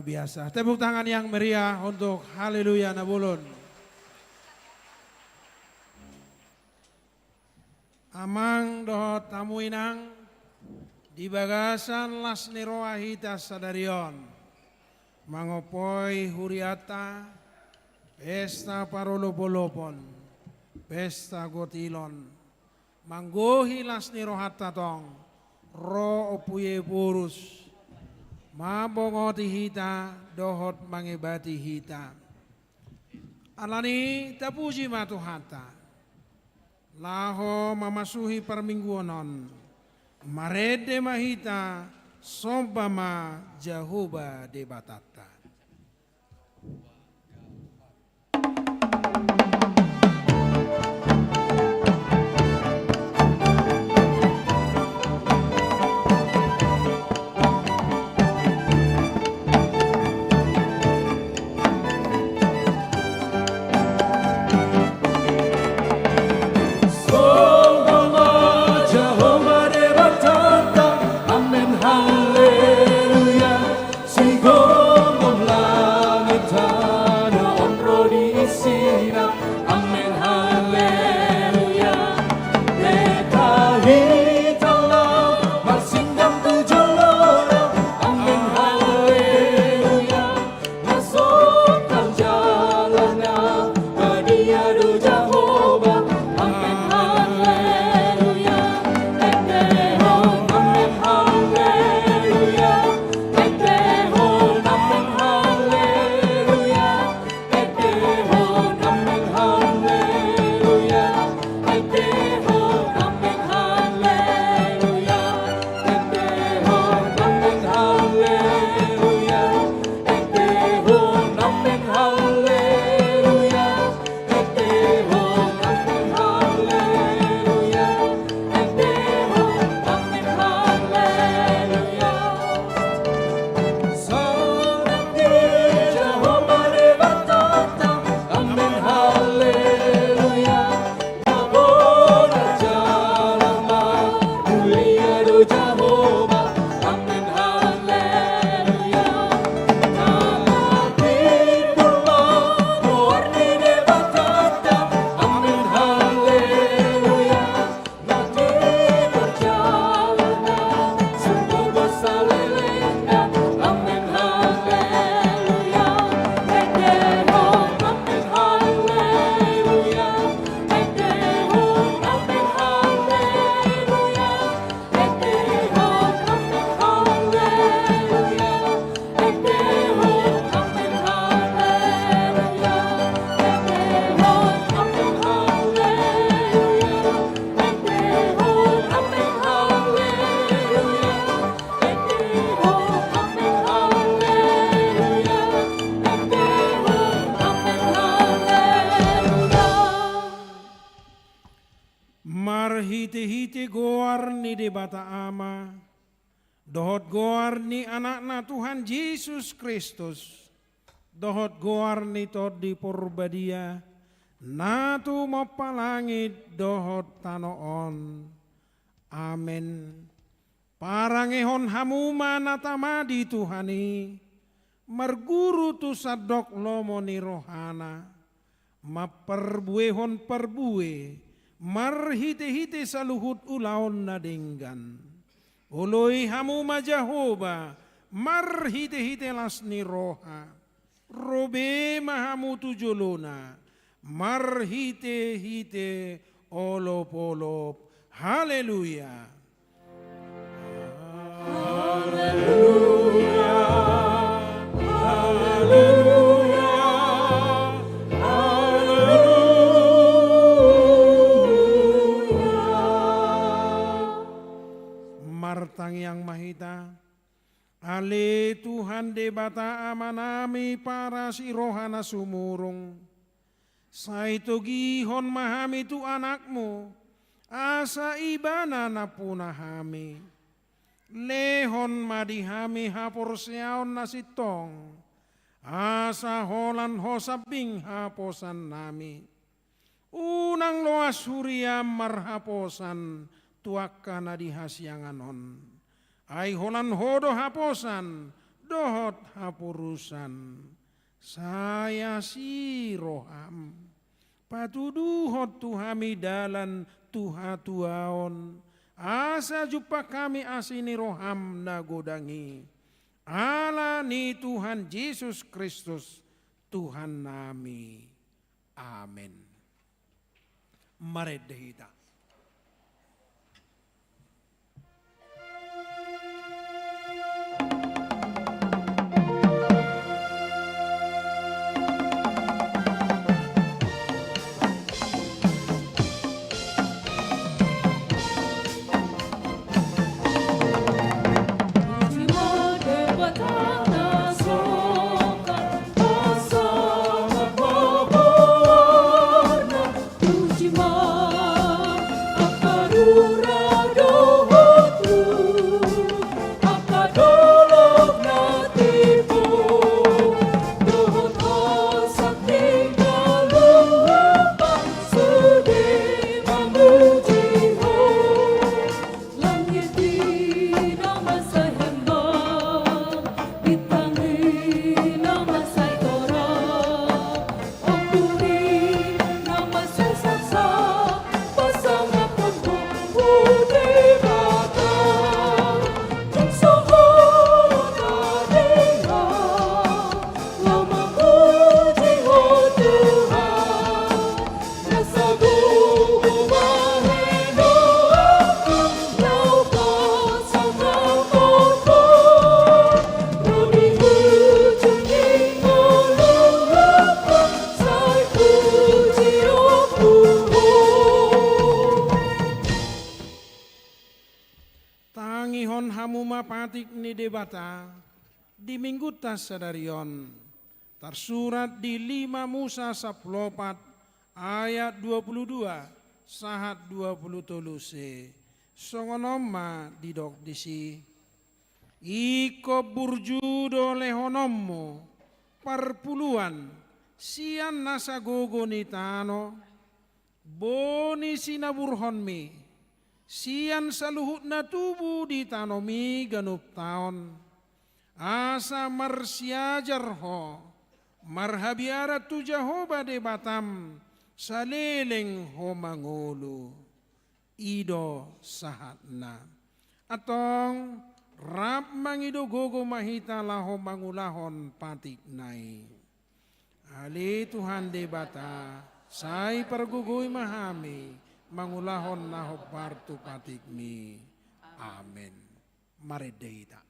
Biasa. Tepuk tangan yang meriah untuk Haleluya na bolon. Amang dohot hamu inang, di bagasan las ni roha hita sadari on mangompoi hurianta, pesta parolopolopon, pesta gotilon, manggohi las ni rohanta tong, ro Ompu Yesus, mambongoti hita dohot mangebati hita. Alani tapuji ma Tuhanta. Laho mamasuhi parmingguon on, marende ma hita, somba ma Jahowa Debatanta. Sigomgom langit tano on ro di isina. Amen, haleluya. Deta hita laho marsinggang tu jolona. Amen, haleluya. Na sopan jalana, badia do Jahowa. Amen, haleluya. Endehon, amen, haleluya. Endehon, amen, haleluya. Endehon, amen, haleluya. Endehon, amen, haleluya. Endehon, amen, haleluya. Endehon, amen, haleluya. Endehon, amen, haleluya. Endehon, amen, haleluya. Sonang di Jahowa Debatanta, amen, haleluya. Na bona jala ma, mulia do Jahowa, amen, haleluya. Na timbul ma goar ni Debatanta, amen, haleluya. Na timbul jala na sumurgo salelengna, amen, haleluya. Endehon, amen, haleluya. Endehon, amen, haleluya. Endehon, amen, haleluya. Endehon, amen, haleluya. Endehon, amen, haleluya. Endehon, amen, haleluya. Endehon, amen, haleluya. Endehon, amen, haleluya. Marhitehite goar ni Debata Ama, dohot goar ni Anakna Tuhan Jesus Kristus, dohot goar ni Tondi Porbadia, na tumompa langit dohot tano on. Amen. Parangehon hamu ma na tama di Tuhan i, marguru tu sandok lomo ni rohana, mamparbuehon parbue marhitehite saluhut ulaon na denggan. Oloi hamu ma Jahowa marhitehite las ni roha. Ro be ma hamu tu jolona marhitehite olopolop. Haleluya. Haleluya. Haleluya. Haleluya. Martangiang ma hita. Ale Tuhan Debata Amanami parasi roha na sumurung, sai togihon ma hami tu Anakmu, asa Ibana nampuna hami. Lehon ma di hami haporseaon na sintong, asa holan Ho sambing haposannami. Unang loas huriam marhaposan tu angka na di hasiangan on. Ai holan Ho do haposan dohot haporusan. Sai asi roham, patuduhon tu hami dalan tu hatuaon, asa jumpang hami asi ni roham na godang i. Ala ni Tuhan Jesus Kristus, Tuhan nami. Amen. Marende hita. Tangihon hamu ma patik ni Debata di Minggunta sadari on. Tarsurat di lima Musa sampulu opat ayat dua pulu dua sahat dua pulu tolu se. Songon on ma didok disi. Ingkon burju do lehononmu parpuluan sian nasa gogo ni tano, boni sinaburhonmi sian saluhut na tubu di tanomi ganup taon, asa marsiajar ho marhabiaran tu Jahowa Debatam saleleng ho mangolu. I do sahatna. Antong, rap mangido gogo ma hita laho mangulahon patikna i. Ale Tuhan Debata, sai pargogoi ma hami mangulahon na hombar tu patikmi. Amen. Marende hita.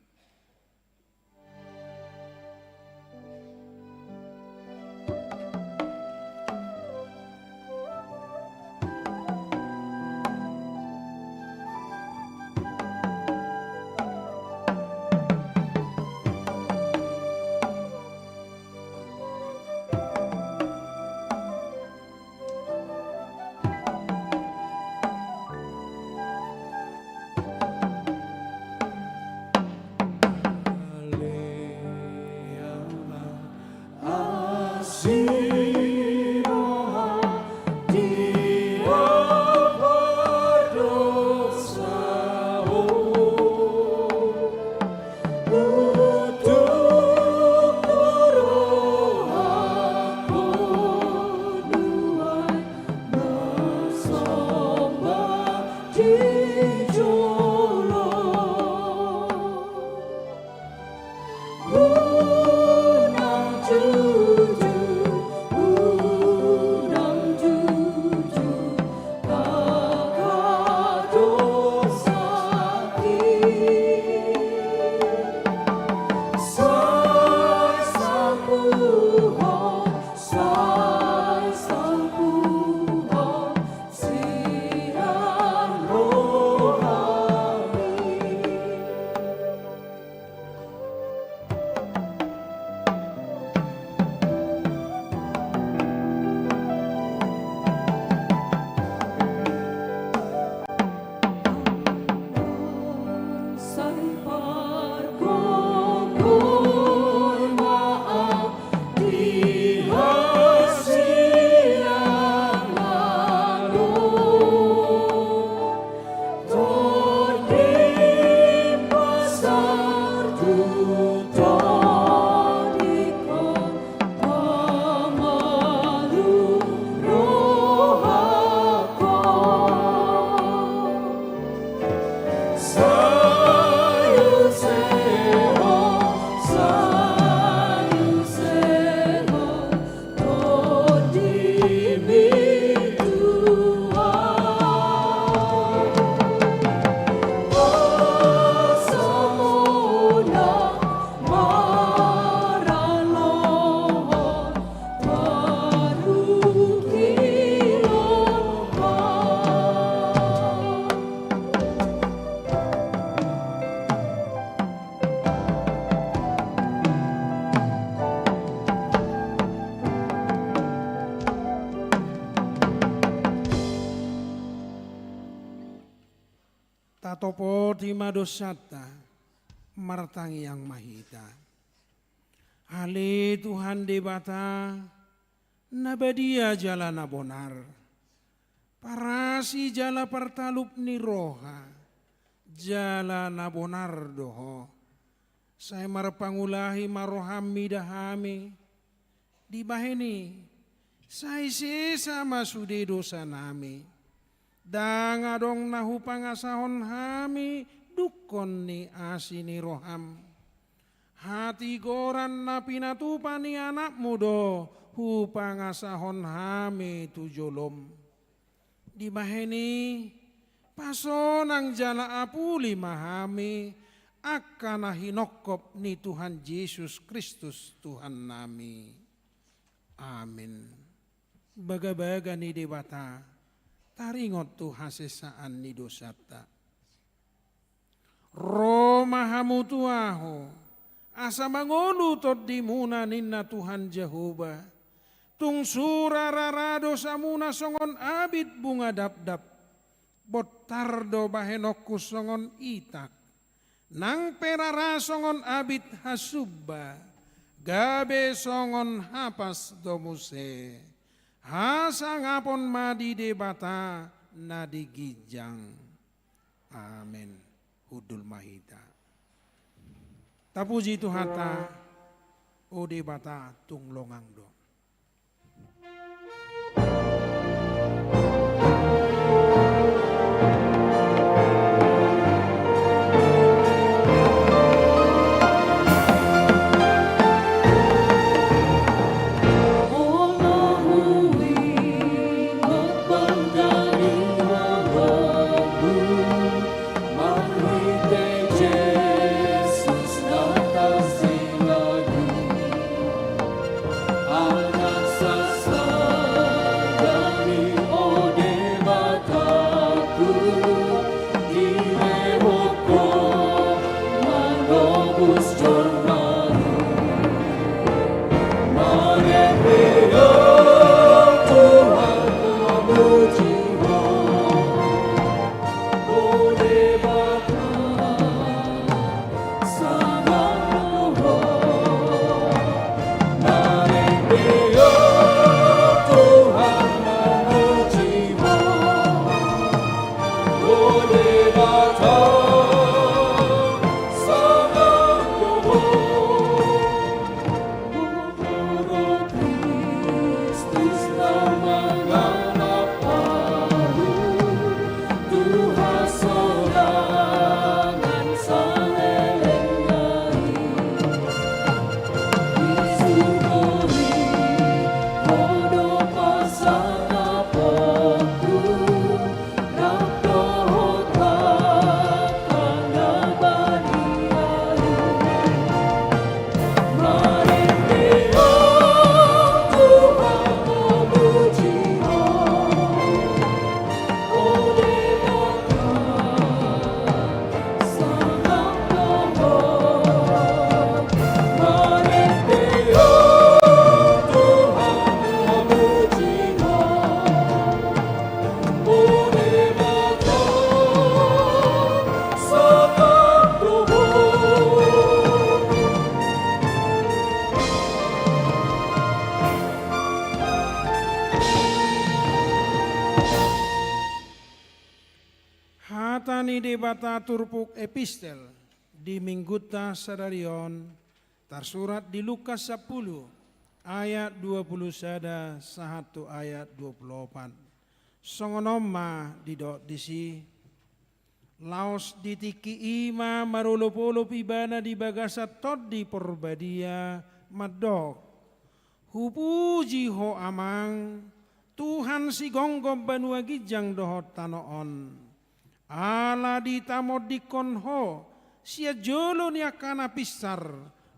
Topoti ma dosanta, martangiang ma hita. Ale Tuhan Debata, na badia jala na bonar, parasi jala partalup ni roha, jala na bonar do Ho. Sai marpangulahi ma roham mida hami, dibahen i, sai sesa ma sude dosanami. Ndang adong na hupangasahon hami dungkon ni asi ni roham. Hatigoran na pinatupa ni Anakmu do hupangasahon hami tu jolom. Dibahen i, pasonang jala apuli ma hami, angka na hinongkop ni Tuhan Jesus Kristus Tuhannami. Amin. Bagabaga ni Debata, taringot tu hasesaan ni dosanta. Ro ma hamu tu Ahu, asa mangolu tondimuna, ninna Tuhan Jahowa. Tung sura rara dosamuna songon abit bunga dapdap, bontar do bahenonku songon itak. Nang pe rara songon abit hasumba, gabe songon hapas do muse. Hasangapon ma di Debata na di ginjang. Amen. Hundul ma hita. Tapuji Tuhanta, o Debata tung longang do. Hata ni Debata turpuk epistel di Minggunta sadari on, tarsurat di Lukas sampulu, ayat dua pulu sada sahat tu ayat dua pulu opat. Songon on ma didok disi: Laos di tingki i ma marolopolop ibana di bagasan Tondi Porbadia, mandok: Hupuji Ho Amang, Tuhan sigomgom banua ginjang dohot tano on. Ala ditamondingkon Ho sian jolo ni angka na pinsar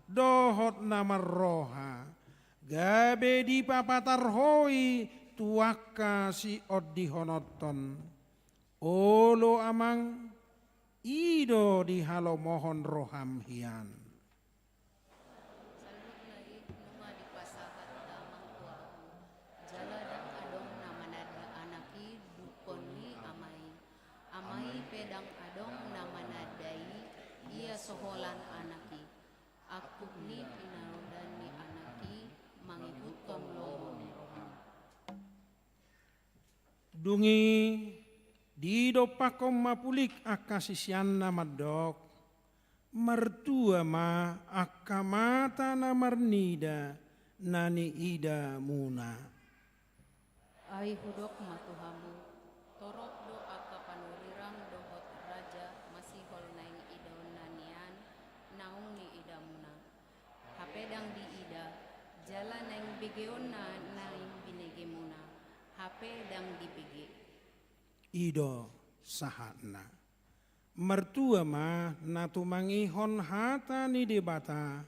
dohot na marroha, gabe dipapatar Ho i tu angka siondihononton. Olo Amang, i do dihalomohon roham hian. Saluhutna i nunga dipasahat Damang tu ahu, jala ndang adong na mananda Anak i dungkon ni Ama i. Ama i pe ndang adong na mananda i, ia so holan Anak i. Angkup ni pinarodan ni Anak i mangihuthon lomo ni roha. Dung i didompakkon ma pulik angka siseanna mandok: Martua ma angka mata na marnida na niidamuna. Ai hudok ma tu hamu, torop do angka panurirang dohot raja masihol naeng idaonna nian naung niidamuna. Hape ndang diida, jala naeng begeonna naeng binegemuna, hape ndang dibege. I do sahatna. Martua ma na tumangihon hata ni Debata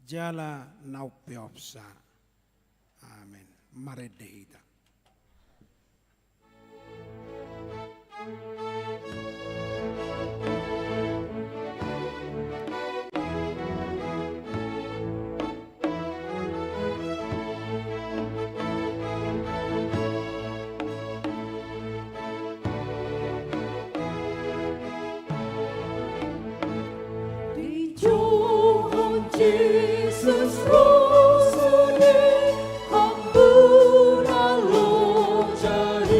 jala na umpeopsa. Amen. Marende hita. Dijouhon Jesus ro songon i, hamuna loja i.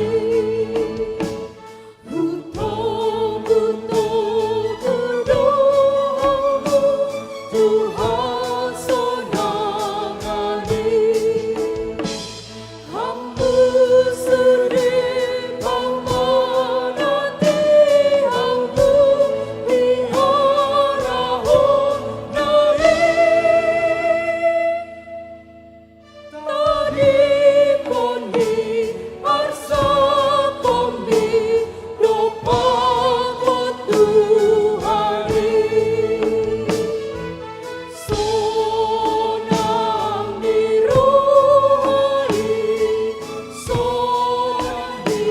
Hutogutogu do hamu tu hasonangan i. Hamu sude pamanati hamu di harahon na i. Tadingkon ni, arsakon ni, dompakkon Tuhan i. Sonang ni roha i, sonang ni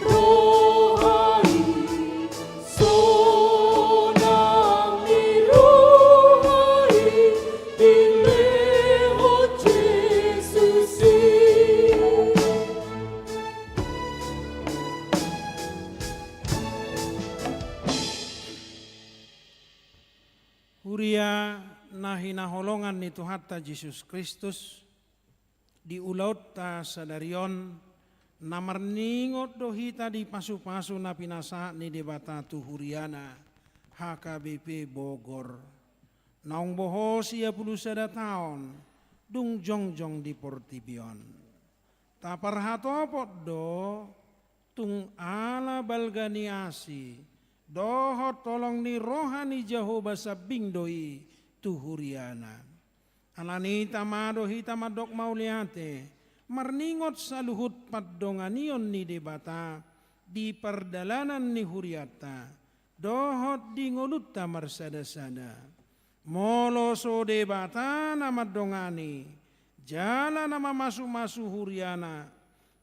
roha i. Sonang ni roha i, dilehon Jesus i. Huria na hinaholongan ni Tuhanta Jesus Kristus, di ulaonta sadari on, na marningot do hita di pasupasu na pinasahat ni Debata tu huriana, H K B P Bogor. Naung bohos ia pulu sada taon, dung jongjong di portibi on. Taparhatopot do, tung ala balga ni asi dohot holong ni roha ni Jahowa sambing do i tu huriana. Alani i tama do hita mandok mauliate, marningot saluhut pandonganion ni Debata di pardalanan ni hurianta dohot di ngolunta marsadasada. Molo so Debata na mandongani jala na mamasumasu huriana,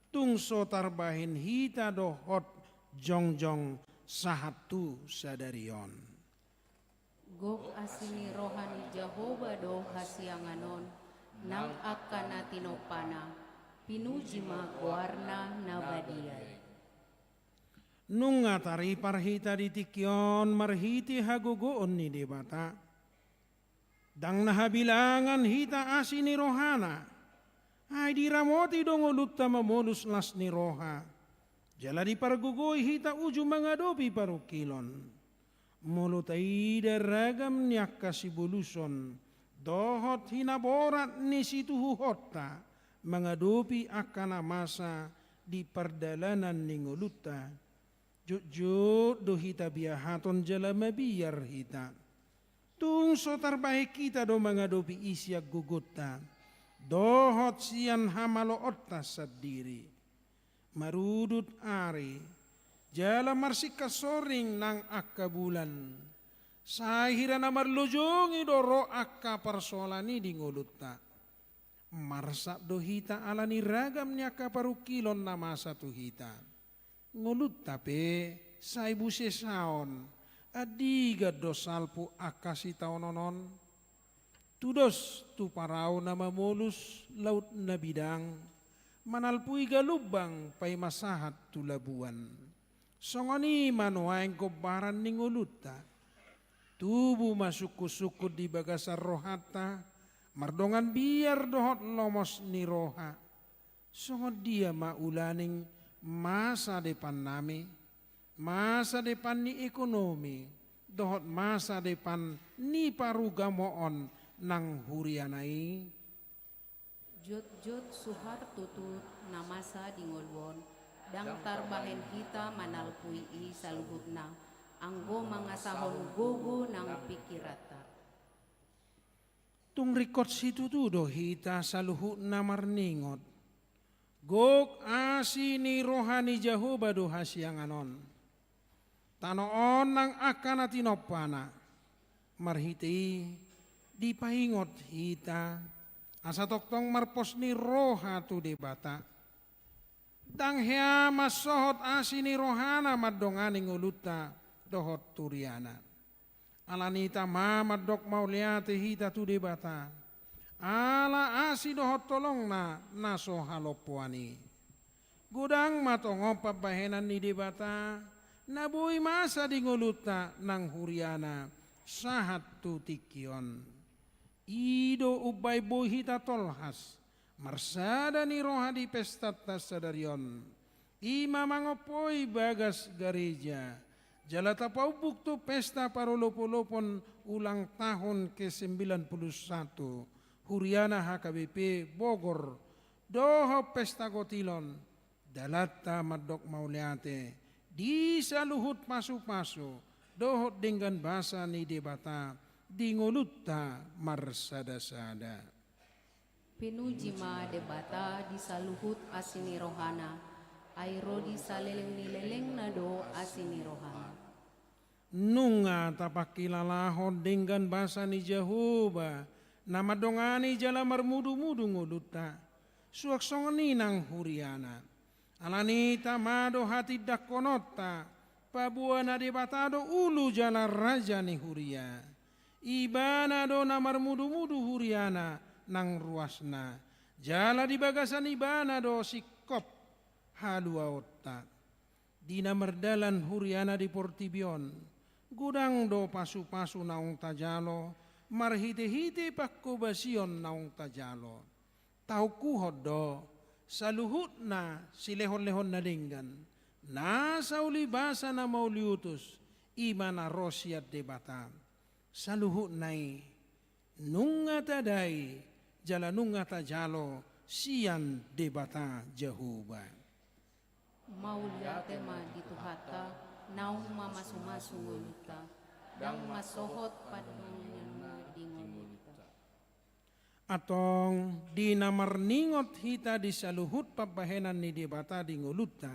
tung so tarbahen hita dohot jongjong sahat tu sadari on. Gok asi ni roha ni Jahowa do hasiangan on, nang angka na tinompana, pinuji ma goarna na badia i. Nunga taripar hita di tingki on marhite hagogoon ni Debata. Ndang na habilangan hita asi ni rohana, ai diramoti do ngolunta mamolus las ni roha, jala dipargogoi hita uju mangadopi parungkilon. Molo taida ragam ni angka siboluson dohot hinaborat ni situhuhonta mangadopi angka na masa di pardalanan ni ngolunta, jotjot do hita biahaton jala mabiar hita. Tung so tarbahen hita do mangadopi i sian gogonta dohot sian hamaloonta sandiri. Marudut ari jala marsingkat soring nang angka bulan, sai hira na marlojongi do ro angka parsoalan i di ngolunta. Marsak do hita ala ni ragam ni angka parungkilon na masa tu hita. Ngolunta pe sai busesaon, andigan do salpu angka sitaonon on. Tudos tu parau na mamolus laut na bidang, manalpui galumbang paima sahat tu labuan. Songon i ma nuaeng gombaran ni ngolunta. Tubu ma sungkun-sungkun di bagasan rohanta, mardongan biar dohot lomos ni roha. Songon dia ma ulaning masa depannami, masa depan ni ekonomi, dohot masa depan ni parugamoon nang huriana i? Jotjot suhar tutu na masa di ngolu on, ndang tarbahen hita manalpui i saluhutna, anggo mangasahon gogo nang pingkiranta. Tung ringkot situtu do hita saluhutna marningot. Gok asi ni roha ni Jahowa do hasiangan on. Tano on nang angka na tinompana. Marhite i dipaingot hita, asa tongtong marpos ni roha tu Debata. Ndang hea mansohot asi ni rohana mandongani ngolunta dohot huriana. Alani i tama mandok mauliate hita tu Debata. Ala asi dohot holongna na so halompoan i. Godang ma tongon pambahenan ni Debata, na boi masa di ngolunta nang huriana, sahat tu tingki on. I do umbaen boi hita tolhas, marsada ni roha di pestanta sadari on. I ma mangompoi bagas gareja, jala tapaumbuk tu pesta parolopolopon ulang tahun ke sembilan puluh satu, huriana H K B P Bogor, dohot pesta gotilon, dalanta mandok mauliate, di saluhut pasupasu, dohot denggan basa ni Debata, di ngolunta marsadasada. Pinuji ma Debata di saluhut asi ni rohana, ai ro di saleleng ni lelengna do asi ni rohana. Nunga tapangkilalahon denggan basa ni Jahowa, na mandongani jala marmudumudu ngolunta, suang songon i nang huriana. Alani i tama do hatindangkononta, paboa na Debata do ulu jala raja ni huria. Ibana do na marmudumudu huriana nang ruasna. Jala di bagasan ibana do singkop haluaonta. Di na mardalan huriana di portibi on, godang do pasupasu naung tajalo, marhitehite pangkobasion naung tajalo. Taungkuhon do, saluhutna silehonlehon na denggan, na sauli basa na mauliutus, i ma na ro sian Debata. Saluhutna i, nunga tadai, jala nunga tajalo sian Debata Jahowa. Mauliate ma di Tuhanta, naung mamasumasu ngolunta, ndang mansohot pandongananna di ngolunta. Antong, di na marningot hita di saluhut pambahenan ni Debata di ngolunta,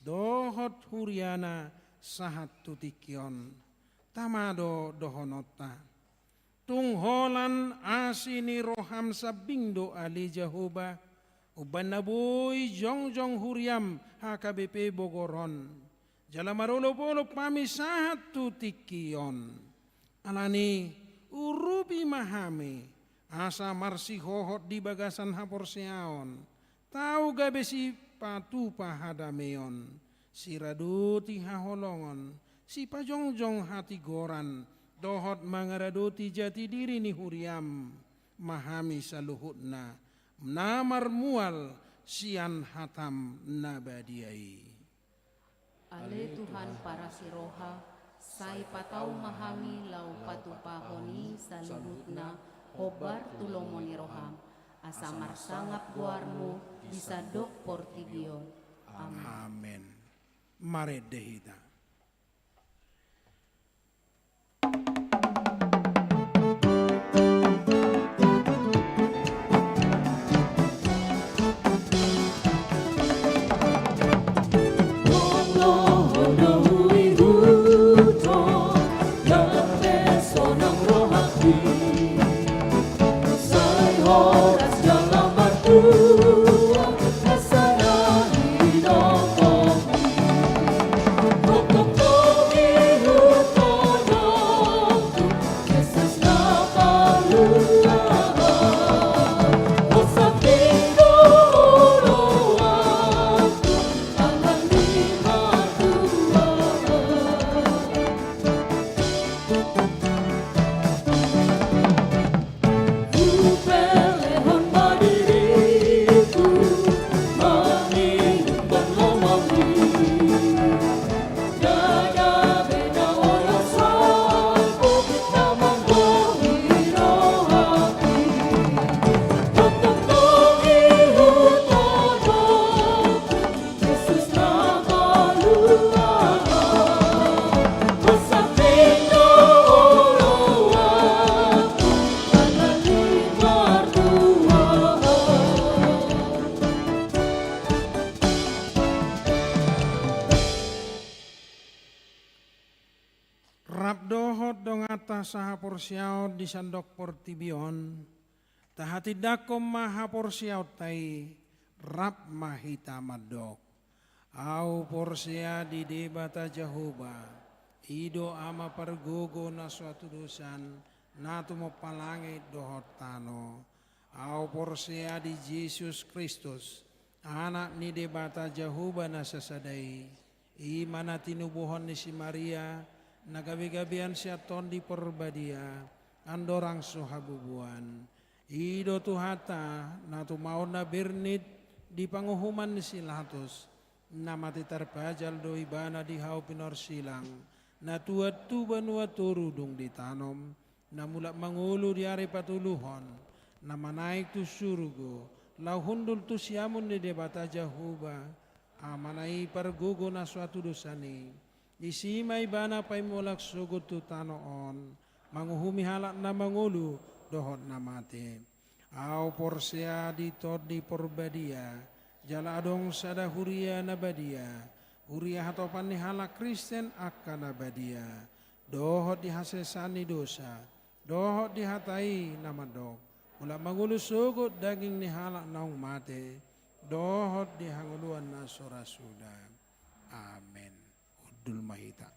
dohot huriana sahat tu tingki on. Tama do dohononta. Tung holan asi ni roham sambing do ale Jahowa, umbaen na boi jongjong huriam H K B P Bogor on. Jala marolopolop hami sahat tu tingki on. Alani, urupi ma hami, asa marsihohot di bagasan haporseaon, tau gabe sipatupa hadameon, siradoti haholongon, sipajongjong hatigoran, dohot mangaradoti jati diri ni huriam, ma hami saluhutna, na marmual sian hatam na badia i. Ale Tuhan parasi roha, sai patau ma hami laho patupahon i saluhutna hombar tu lomo ni roham, asa marsangap goarmu di sandok portibi on. Amen. Amen. Marende hita. sahaporseaon di sandok portibi on, tahatindangkon ma haporseaonta i, rap ma hita mandok. Ahu porsea di Debata Jahowa, i do Ama pargogo na so hatudosan, na tumompa langit dohot tano. Ahu porsea di Jesus Kristus, Anak ni Debata Jahowa na sasada i, i ma na tinubuhon ni si Maria, na gabegabean sian Tondi Porbadia, andorang so habubuan. I do Tuhanta, na tumaon na bernit di panguhuman ni si Latus, na mate tarpajal do Ibana di hau pinorsilang, na tuat tu banua toru dung ditanom, na mulak mangolu di ari patoluhon, na manaek tu surgo, laho hundul tu siamun ni Debata Jahowa, Amana i pargogo na so hatudosan i. Disi ma Ibana paimolak sogot tu tano on, manguhumi halak na mangolu dohot na mate. Ahu porsea di Tondi Porbadia, jala adong sada huria na badia, huria hatopan ni halak Kristen angka na badia, dohot di hasesaan ni dosa, dohot di hata i na mandok, mulak mangolu sogot daging ni halak naung mate, dohot di hangoluan na so ra suda. Amen. Hundul ma hita.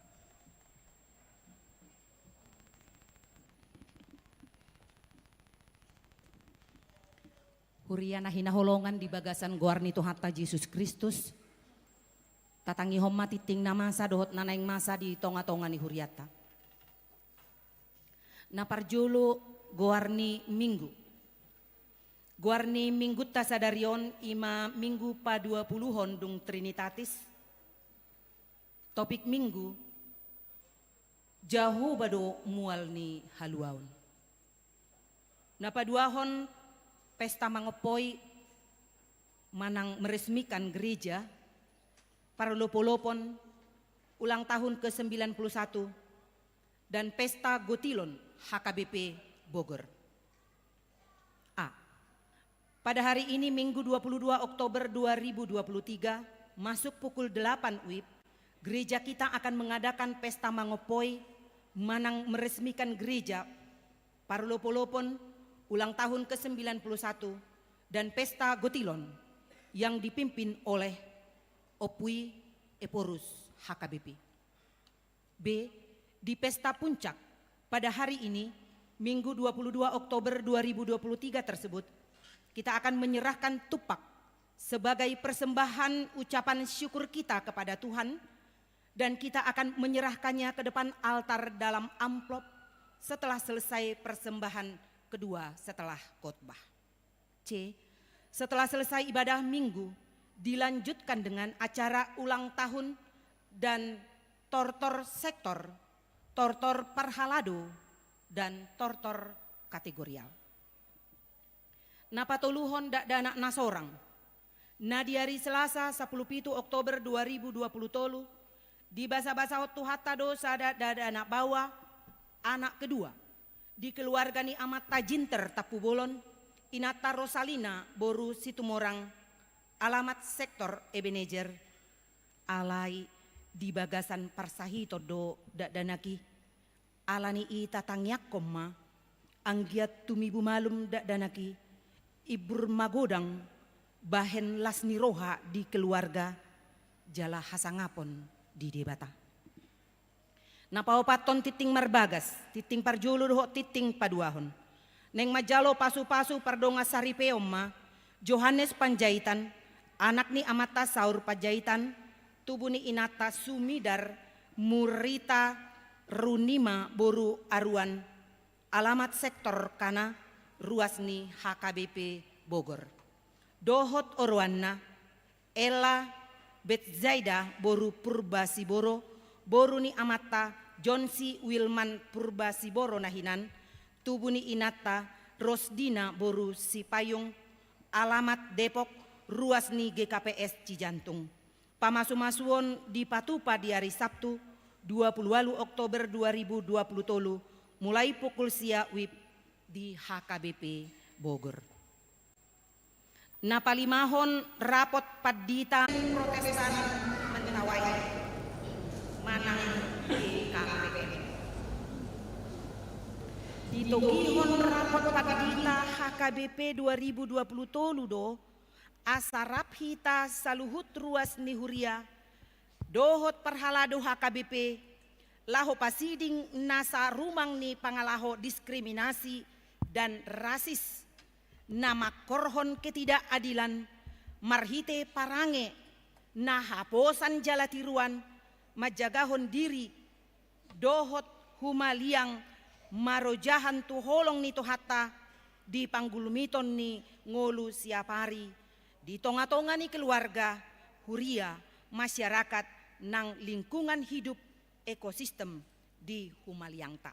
Huria na hinaholongan di bagasan goar ni Tuhanta Jesus Kristus, tatangihon ma tingting na masa dohot na naeng masa di tongatonga ni hurianta. Na parjolo, goar ni Minggu. Goar ni Minggunta sadari on i ma Minggu paduapuluhon dung Trinitatis. Topik Minggu, Jahowa do mual ni haluaon. Na paduahon, pesta mangompoi manang meresmikan gereja, parlopolopon ulang tahun ke sembilan puluh satu, dan pesta gotilon H K B P Bogor. A. Pada hari ini, Minggu dua puluh dua Oktober dua ribu dua puluh tiga, masuk pukul delapan W I B, gereja kita akan mengadakan pesta mangompoi manang meresmikan gereja, parlopolopon ulang tahun ke sembilan puluh satu, dan pesta gotilon yang dipimpin oleh Ompui Ephorus H K B P. B. Di pesta puncak pada hari ini, Minggu dua puluh dua Oktober dua ribu dua puluh tiga tersebut, kita akan menyerahkan tupak sebagai persembahan ucapan syukur kita kepada Tuhan, dan kita akan menyerahkannya ke depan altar dalam amplop setelah selesai persembahan kedua setelah khotbah. C. Setelah selesai ibadah Minggu, dilanjutkan dengan acara ulang tahun dan tortor sektor, tortor parhalado, dan tortor kategorial. Na patoluhon, dakdanak na sorang. Na di ari Selasa, sapuluh pitu Oktober dua ribu dua puluh tolu, dibasabasahon Tuhanta do sada dakdanak baoa, anak kedua, di keluarga ni amanta Jinter Tampubolon, inanta Rosalina boru Situmorang, alamat sektor Ebenezer. Alai di bagasan parsahiton do dakdanak i. Ala ni i tatangiangkon ma, anggiat tumibu malum dakdanak i, imbur magodang, bahen las ni roha di keluarga, jala hasangapon di Debata. Na paopathon, tingting marbagas, tingting parjolo dohot tingting paduahon. Naeng manjalo pasupasu pardongansaripeon ma Johannes Panjaitan, anak ni amanta Saur Panjaitan, tubu ni inanta Sumidar Murita Runima boru Aruan, alamat sektor Kana, ruas ni H K B P Bogor. Dohot oroanna, Ella Betzaida boru Purba Siboro, boru ni amanta Jonsi Wilman Purba Siboro na hinan, tubu ni inanta Rosdina boru Sipayung, alamat Depok, ruas ni G K P S Cijantung. Pamasumasuon dipatupa di ari Sabtu, dua puluh ualu Oktober dua ribu dua puluh tolu, mulai pukul sia W I B di H K B P Bogor. Na palimahon, rapot pandita Protestan Mentawai manang G K P M. Togihon rapot pandita H K B P dua ribu dua puluh tolu do asa rap hita saluhut ruas ni huria dohot parhalado H K B P laho pasiding nasa rumang ni pangalaho diskriminasi dan rasis na mangkorhon ketidakadilan marhite parange na haposan jala tiruan manjagahon diri dohot humaliang marojahan tu holong ni Tuhanta di panggulmiton ni ngolu siapari di tongatonga ni keluarga, huria, masyarakat nang lingkungan hidup ekosistem di humaliangta.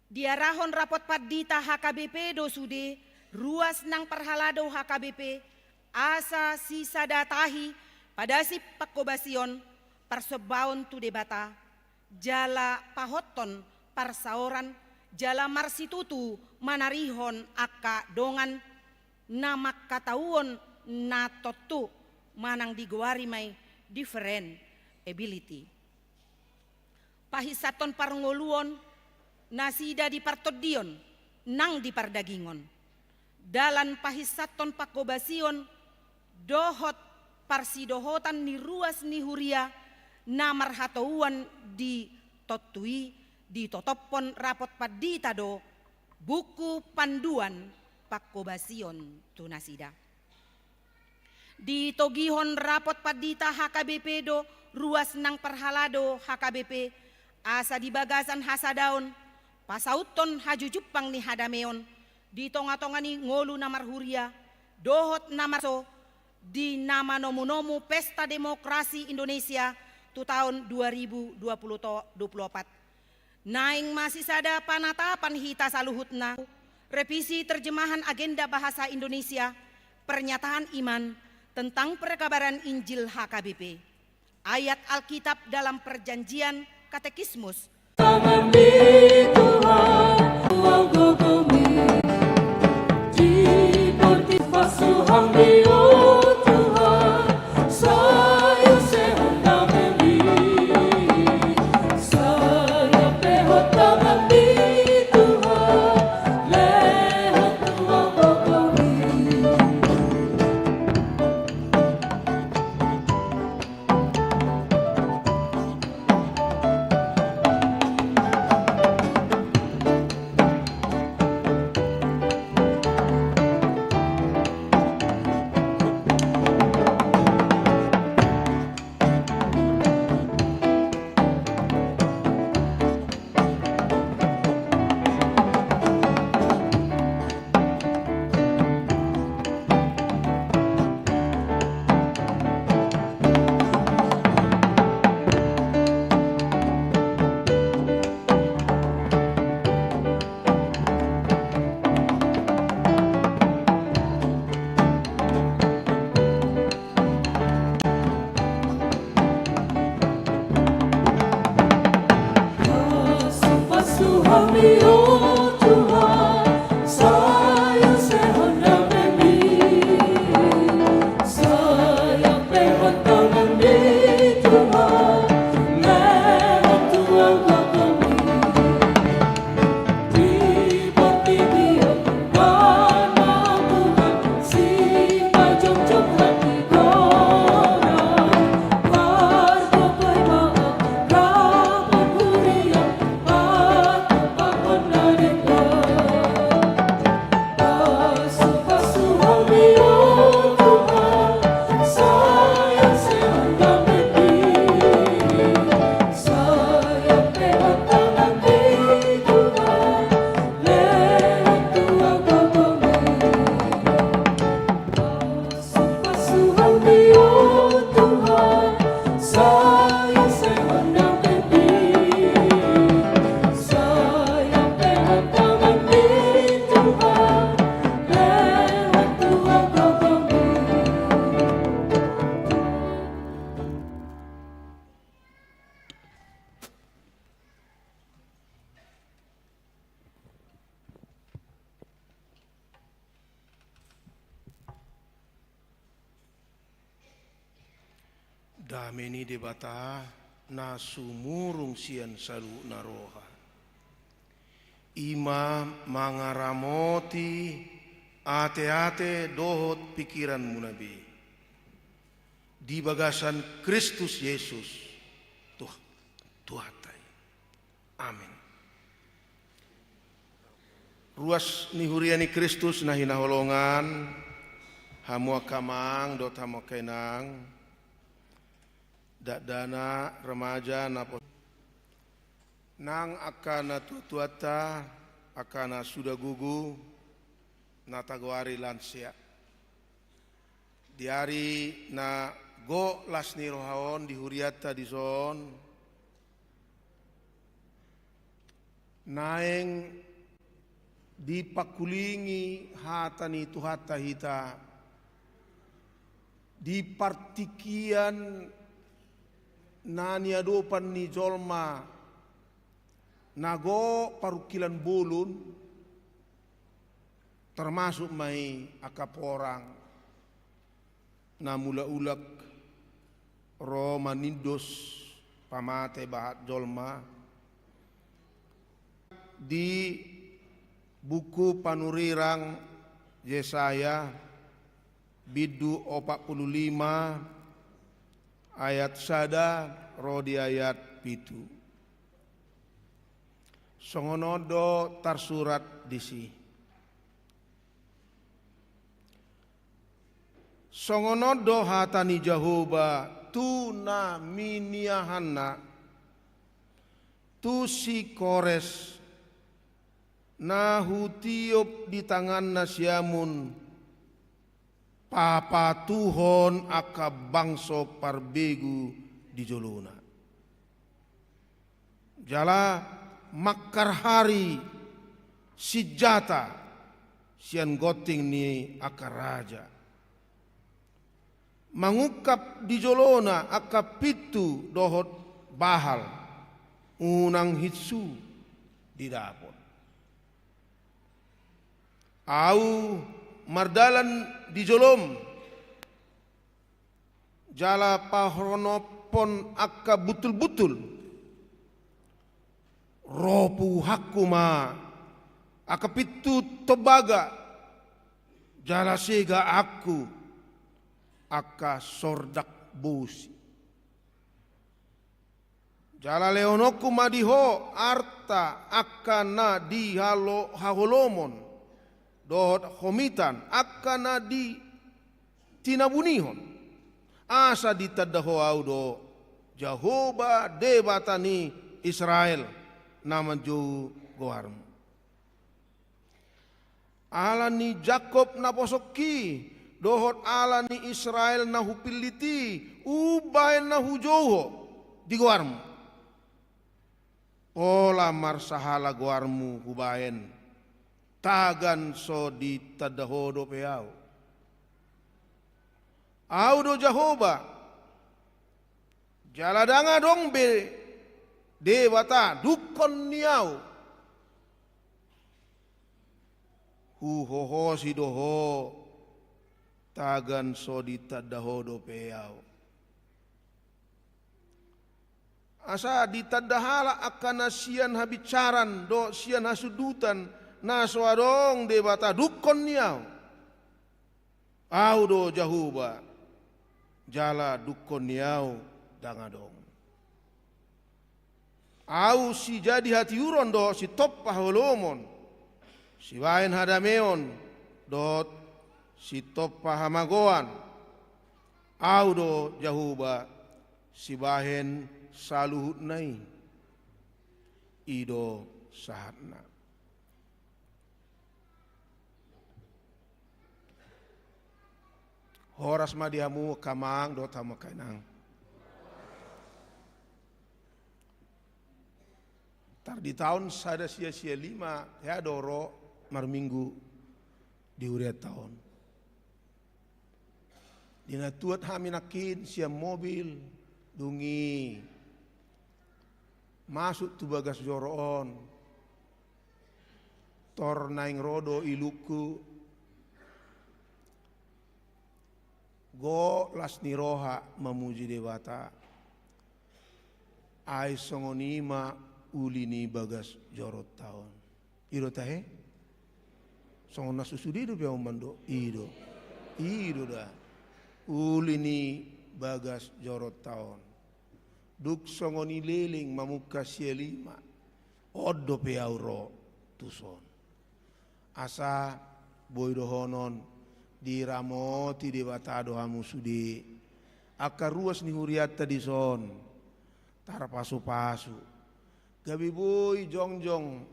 Diarahon rapot pandita H K B P do sude ruas nang parhalado H K B P asa sisada tahi padasip pangkobasion parsombaon tu Debata jala pahothon parsaoran jala marsitutu manarihon angka dongan na mangkatauon na tontu manang digoari ma i different ability. Pahinsathon parngoluon nasida di partondion nang di pardagingon. Dalan pahinsathon pangkobasion dohot parsidohotan ni ruas ni huria na marhatouan di tontu i ditotophon rapot pandita do buku panduan pangkobasion tu nasida. Ditogihon rapot pandita H K B P do ruas nang parhalado H K B P asa di bagasan hasadaon pasauthon hajujumpang ni hadameon di tongatonga ni ngolu na marhuria dohot na marso di na manomunomu Pesta Demokrasi Indonesia tu taon dua ribu dua puluh to-, dua puluh opat. Naeng masisada panatapan hita saluhutna, revisi terjemahan agenda bahasa Indonesia, pernyataan iman tentang perkabaran Injil H K B P. Ayat Alkitab dalam Perjanjian Katekismus. Tangan di Tuhan, tuang gogomi, di porti pasuhang di, oh Tuhan, sayur sehonda meli, saya pehot tangan di Tuhan, lehon tuang gogomi. Dame ni Debata, na sumurung sian saluhutna roha. I ma mangaramoti ateate dohot pikiranmuna be di bagasan Kristus Jesus, Tuh-, Tuhanta i. Amen. Ruas ni huria ni Kristus na hinaholongan, hamu angka amang dohot hamu angka inang, dakdanak, remaja, na po-, nang angka natuatuanta, angka na suda gogo, na tagoari lansia. Di ari na gok las ni roha on di hurianta dison, naeng dipangkulingi hata ni Tuhanta hita di partingkian na niadopan ni jolma na gok parungkilon bolon, termasuk ma i angka porang na mulaulak ro manindos pamate bahat jolma. Di buku panurirang Jesaya, bindu opat pulu lima, ayat sada ro di ayat pitu. Songon on do tarsurat disi. Songon on do hata ni Jahowa tu na miniahanna, tu si Kores, na hutiop di tanganna siamun, papatuhon angka bangso parbegu di jolona. Jala mangkarhari sinjata sian gonting ni angka raja. Mangungkap di jolona angka pintu dohot bahal, unang hinsu didapot. Ahu mardalan di jolom, jala pahonophon angka buntulbuntul. Ropuhonku ma angka pintu tombaga, jala segaanku angka sordak bosi. Jala lehononku ma di ho arta angka na di halo-, haholomon, dohot homitan angka na di tinabunihon, asa ditanda ho ahu do Jahowa Debata ni Israel, na manjou goarmu. Ala ni Jakkob naposongki, dohot ala ni Israel na hupillit i, umbahen na hujou ho di goarmu. Pola marsahala goarmu hubahen, tagan so ditanda ho dope ahu. Ahu do Jahowa, jala ndang adong be debata dungkon ni ahu. Huhohosi do ho, tagan so ditanda ho dope ahu. Asa ditanda halak angka na sian habinsaran dohot sian hasundutan, na so adong debata dungkon ni ahu. Ahu do Jahowa, jala dungkon ni ahu ndang adong. Ahu sijadi hatiuron dohot sitompa haholomon, sibahen hadameon dohot sitompa hamagoan. Ahu do Jahowa, sibahen saluhutna i. I do sahatna. Horas ma di hamu angka amang dohot hamu angka inang. Tar di taon sada sia sia lima hea do ro marminggu di hurianta on. Di na tuat hami nangkin sian mobil, dung i masuk tu bagas joro on, tor naeng ro do ilungku. Gok las ni roha mamuji Debata. Ai songon i ma uli ni bagas joronta on. I do tahe? Songon na susude do pe ahu mando. I do. I do da. Uli ni bagas joronta on. Dung songon i leleng mamungka sialima. On dope ahu ro tuson. Asa boi dohonon diramoti Debata do hamu sude. Angka ruas ni hurianta dison tarpasupasu. Gabe boi jongjong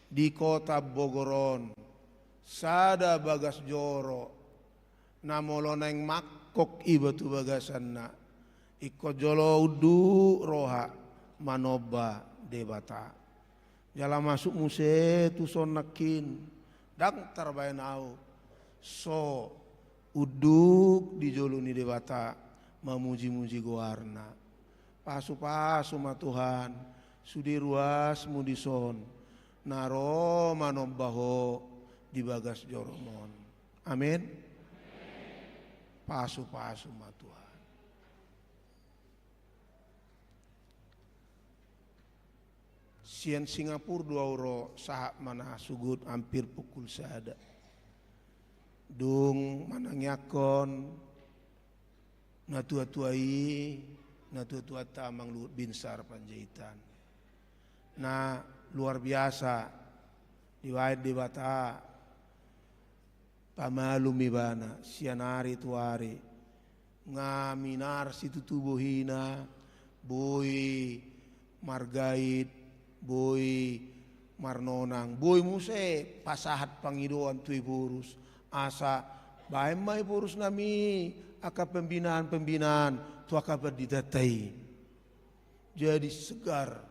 di kota Bogor on sada bagas joro na molo naeng mangkok iba tu bagasanna, ingkon jolo unduk roha manomba Debata. Jala masuk muse tuson nangkin, ndang tarbaen ahu so unduk di jolo ni Debata mamujimuji goarna. Pasupasu ma Tuhan sude ruasmu dison na ro manomba Ho di bagas joroMon. Amen. Pasupasu ma Tuhan. Sian Singapura do ahu ro, sahat ma na sugut hampir pukul sada. Dung manangiangkon natuatua i, natuatuanta Amang Luhut Binsar Panjaitan. Na luar biasa dibaen Debata pamalum ibana sian ari tu ari. Nga minar situtu bohina, boi margait, boi marnonang, boi muse pasahat pangidoan tu Ephorus, asa baen ma Ephorus nami angka pembinaan-pembinaan tu angka panditanta i. Jadi segar.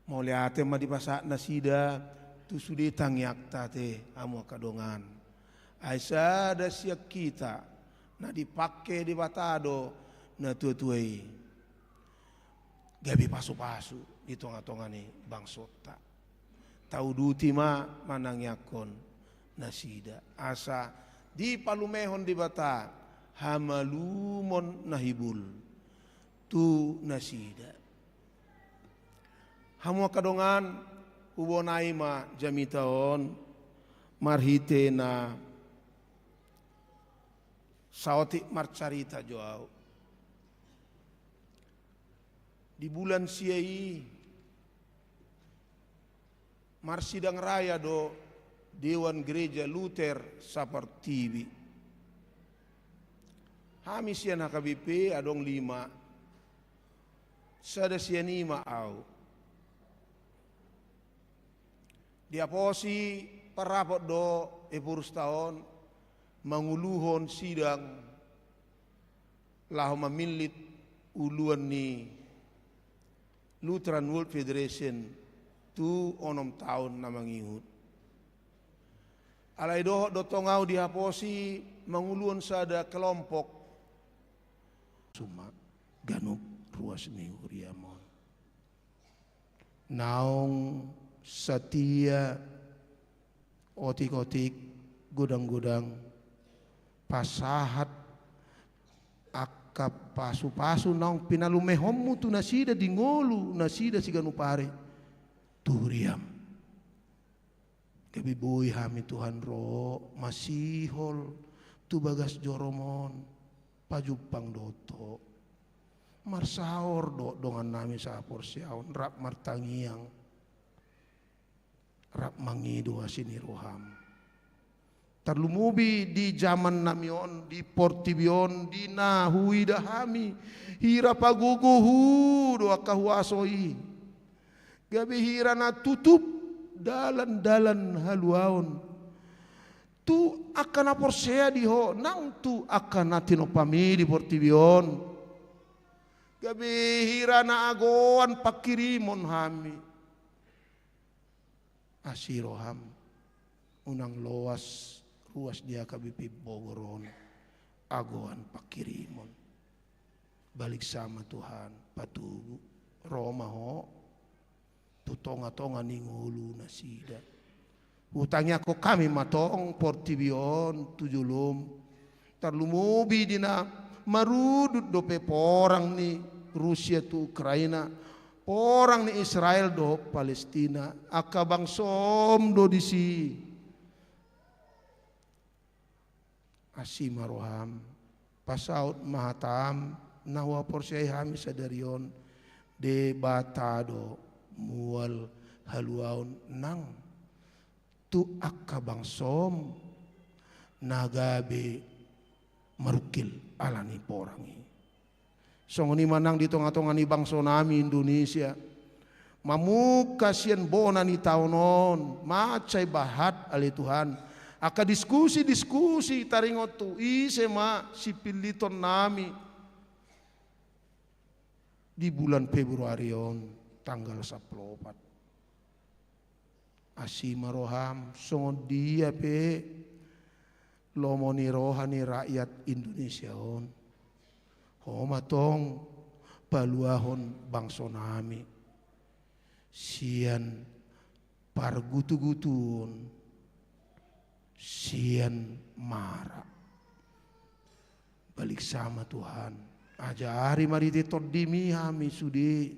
Mauliate ma dipasahat nasida tu sude tangiangta ate, hamu angka dongan. Ai sada sian hita na dipangke Debata do natuatua i. Gabe pasupasu di tongatonga ni bangsonta. Tauduti ma manangiangkon nasida asa dipalumehon Debata hamalumon na hibul tu nasida. Hamu angka dongan, hubonai ma jamita on marhite na saotik marcarita jo ahu. Di bulan sia i marsidang raya do Dewan Gereja Luther sapartibi. Hami sian H K B P adong lima. Sada sian i ma ahu. Diaposi parrapot do Ephorusta on manguluhon sidang laho mamillit uluan ni Lutheran World Federation tu onom taon na mangihut. Alai dohot do tong ahu dihaposi manguluhon sada kelompok. Suma ganup ruas ni huriam on. Naung satia otik-otik, godang-godang, pasahat angka pasu-pasu naung pinalumehonmu tu nasida di ngolu nasida siganup ari tu huriam. Gabe boi hami Tuhan ro masihol tu bagas jorom on, pajumpang dohot Ho. Marsaor dohot dongannami sahaporseaon rap martangiang, rap mangido asi ni roham. Tarlumobi di jamannami on, di portibi on, di na huida hami, hira pagogohu do angka huaso i. Gabe hira na tutup dalan-dalan haluaon tu angka na porsea di Ho nang tu angka na tinompami di portibi on. Gabe hira na agoan pangkirimon hami. Asi roham, unang loas ruas di H K B P Bogor on agoan pangkirimon. Baliksa ma Tuhan, patubu, ro ma Ho tu tonga-tonga ni ngolu nasida. Hutangiangkon hami ma tong portibi on tu jolom, tarlumobi di na marudut dope porang ni Rusia tu Ukraina, porang ni Israel dohot Palestina, angka bangsom do disi. Asi ma roham, pasaut ma hatam, na huhaporseai hami sadari on, Debata do mual haluaon nang tu angka bangsom na gabe marungkil ala ni porang i. Songon i ma nang di tonga-tonga ni bangso nami Indonesia. Mamungka sian bona ni taon on, mansai bahat ale Tuhan. Angka diskusi-diskusi taringot tu ise ma sipilliton nami di bulan Februari on tanggal sampulu opat. Asi ma roham, songon dia pe lomo ni roha ni rakyat Indonesia on. Ho ma tong paluahon bangso nami sian pargutu-gutuon, sian mara. Baliksa ma Tuhan, ajari marhite TondiMi hami sude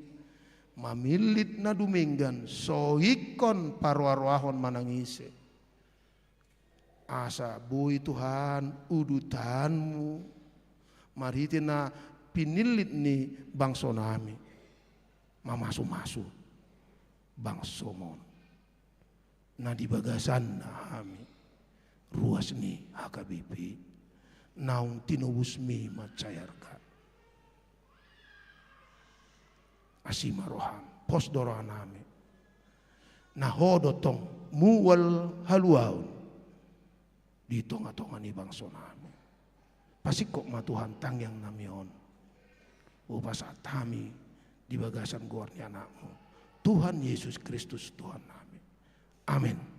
mamillit na dumenggan, so ingkon paroa-roahon manang ise. Asa boi Tuhan udutanMu marhite na pinillit ni bangso nami mamasu-masu bangsoMon. Na di bagasanna hami ruas ni H K B P naung tinobusMi mansai arga. Asi ma roham, pos do roha nami. Na Ho do tong mual haluaon di tonga-tonga ni bangso nami. Pasingkop ma Tuhan tangiang nami on. Hupasahat hami di bagasan goar ni AnakMu, Tuhan Yesus Kristus Tuhan nami. Amen.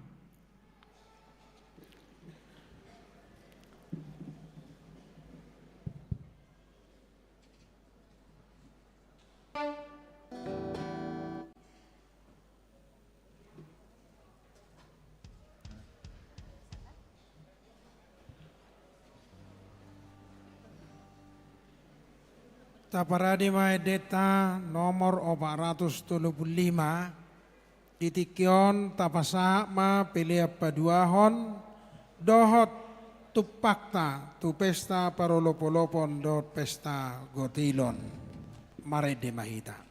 Taparade ma endenta nomor opat ratus tolu pulu lima. Di tingki on tapasahat ma pelean paduahon dohot tumpakta tu pesta parolop-olopon dohot pesta gotilon. Marende ma hita.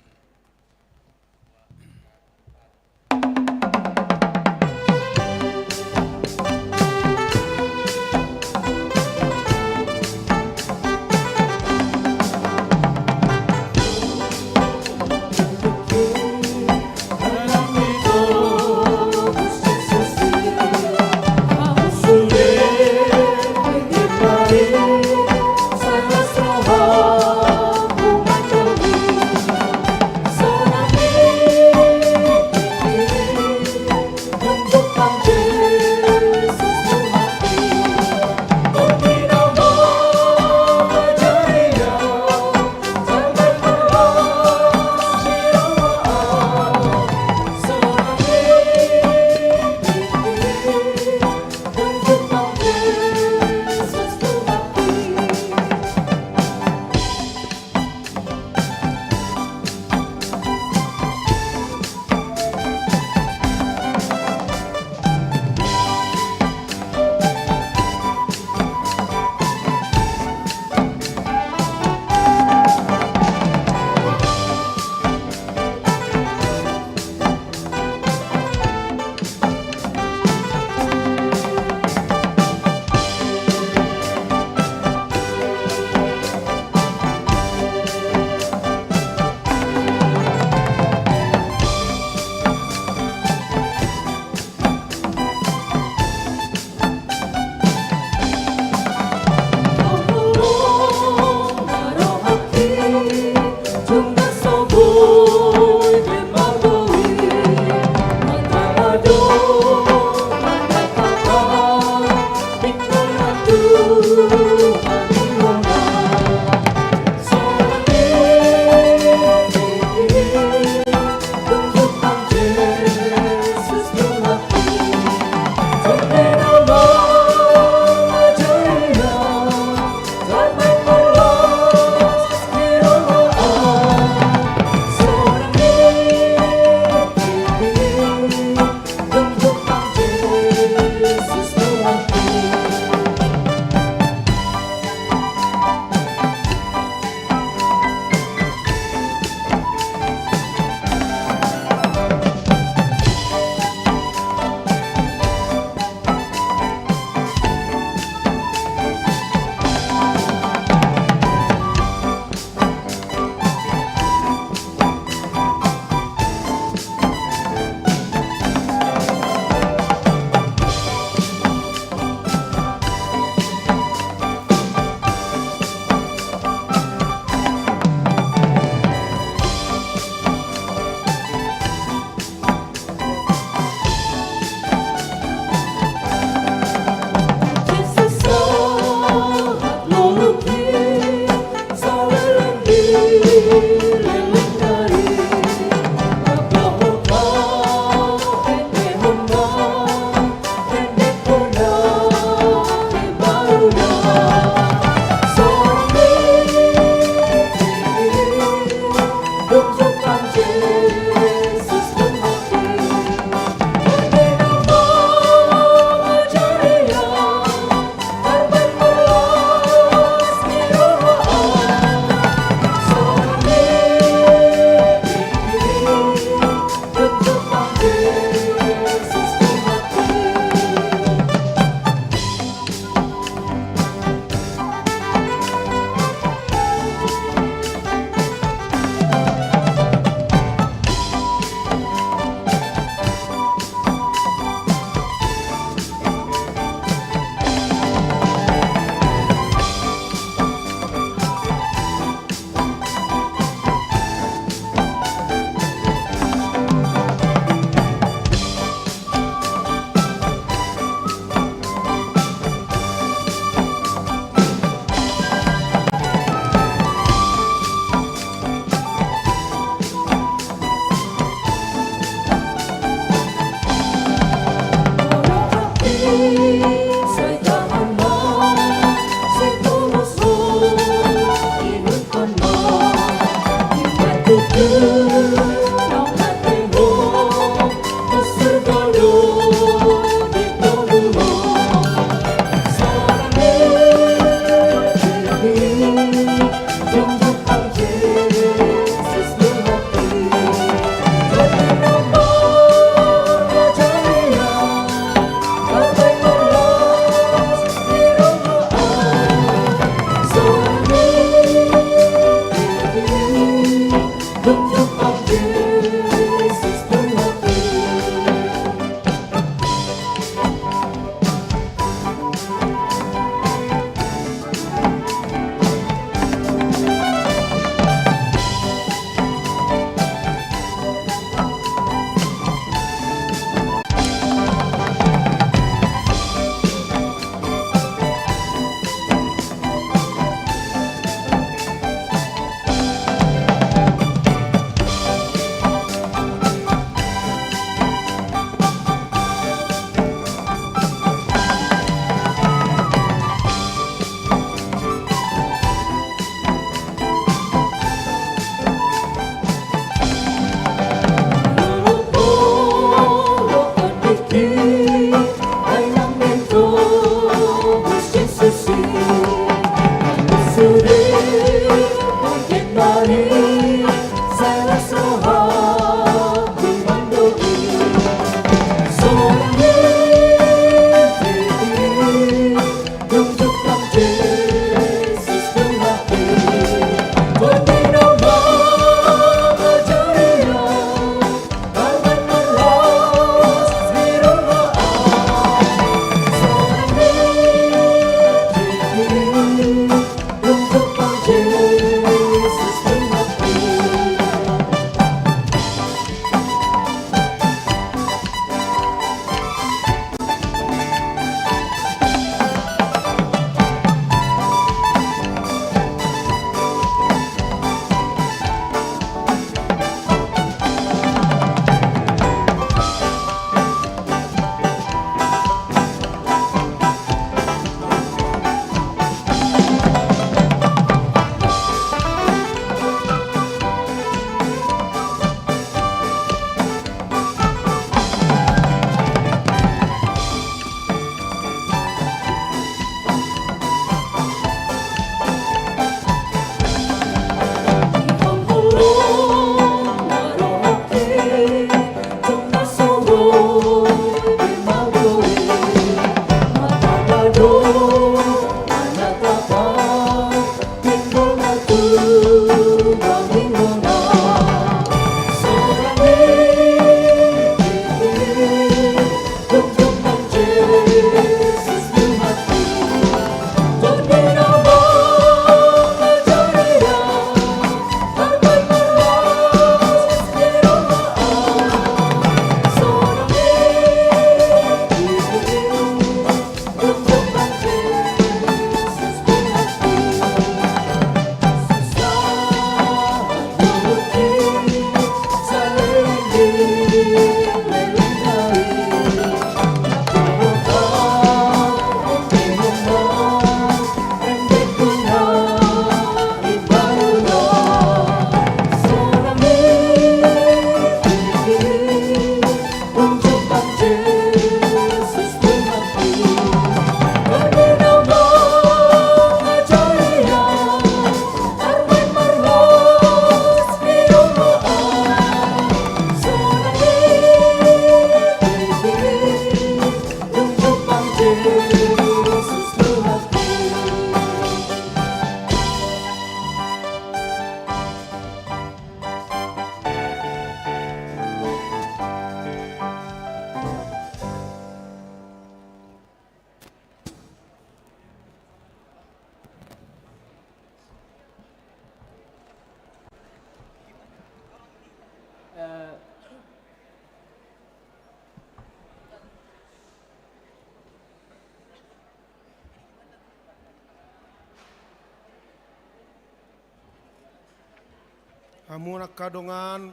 Hamu angka dongan,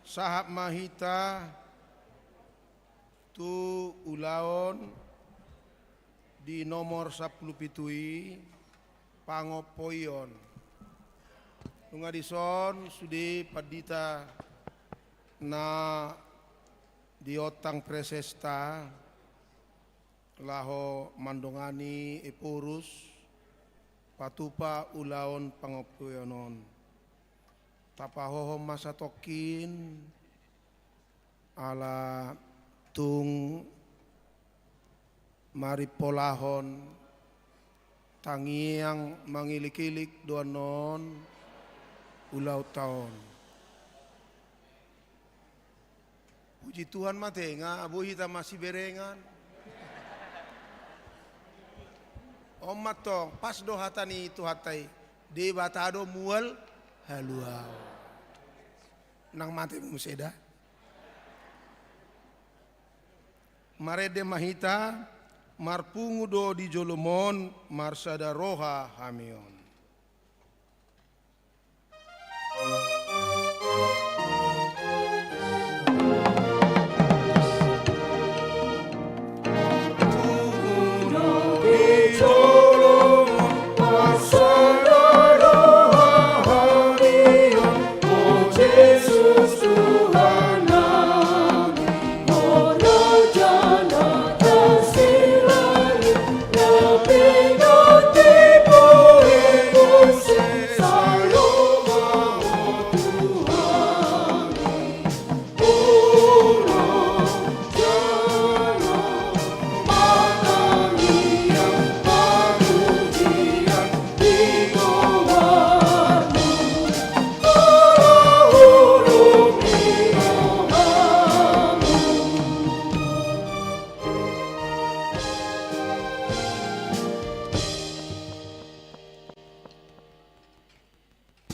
sahat ma hita tu ulaon di nomor sampulu pitu i, pangompoion. Nunga dison sude pandita na di ontang presesta laho mandongani Ephorus patupa ulaon pangompoion on. Tapahohom ma satongkin, ala tung marimpolahon tangiang mangilik-ilik do annon ulaonta on. Puji Tuhan ma tenga, boi hita masiberengan. On ma tong, pas do hata ni Tuhanta i, Debata do mual haluaon. Nang mate muse da. Marende ma hita, marpungu do di jolomu on, marsada roha hami on.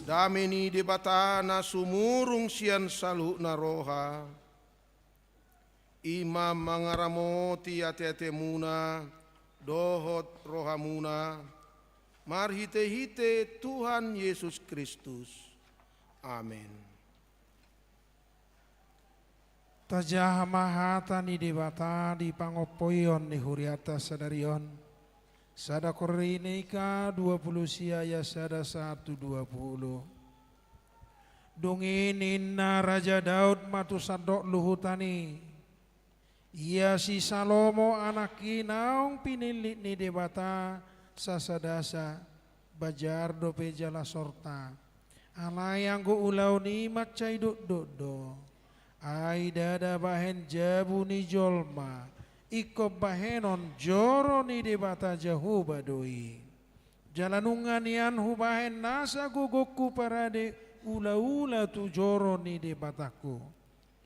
Dame ni Debata na sumurung sian saluhutna roha, i ma mangaramoti ateatemuna dohot rohamuna, marhitehite Tuhan Jesus Kristus. Amen. Tajaha ma hata ni Debata di pangompoion ni hurianta sadari on. Sada Korinta dua pulu sia ayat sada sahat tu dua pulu. Dung i ninna Raja Daud ma tu sandok luhutan i, ia si Salomo anak i naung pinillit ni Debata sasadasa, bajar dope jala sorta. Alai anggo ulaon i mansai dokdok do. Ai ndada bahen jabu ni jolma, ingkon bahenon joro ni Debata Jahowa do i. Jala nunga nian hubahen nasa gogongku parade ulaula tu joro ni Debatangku.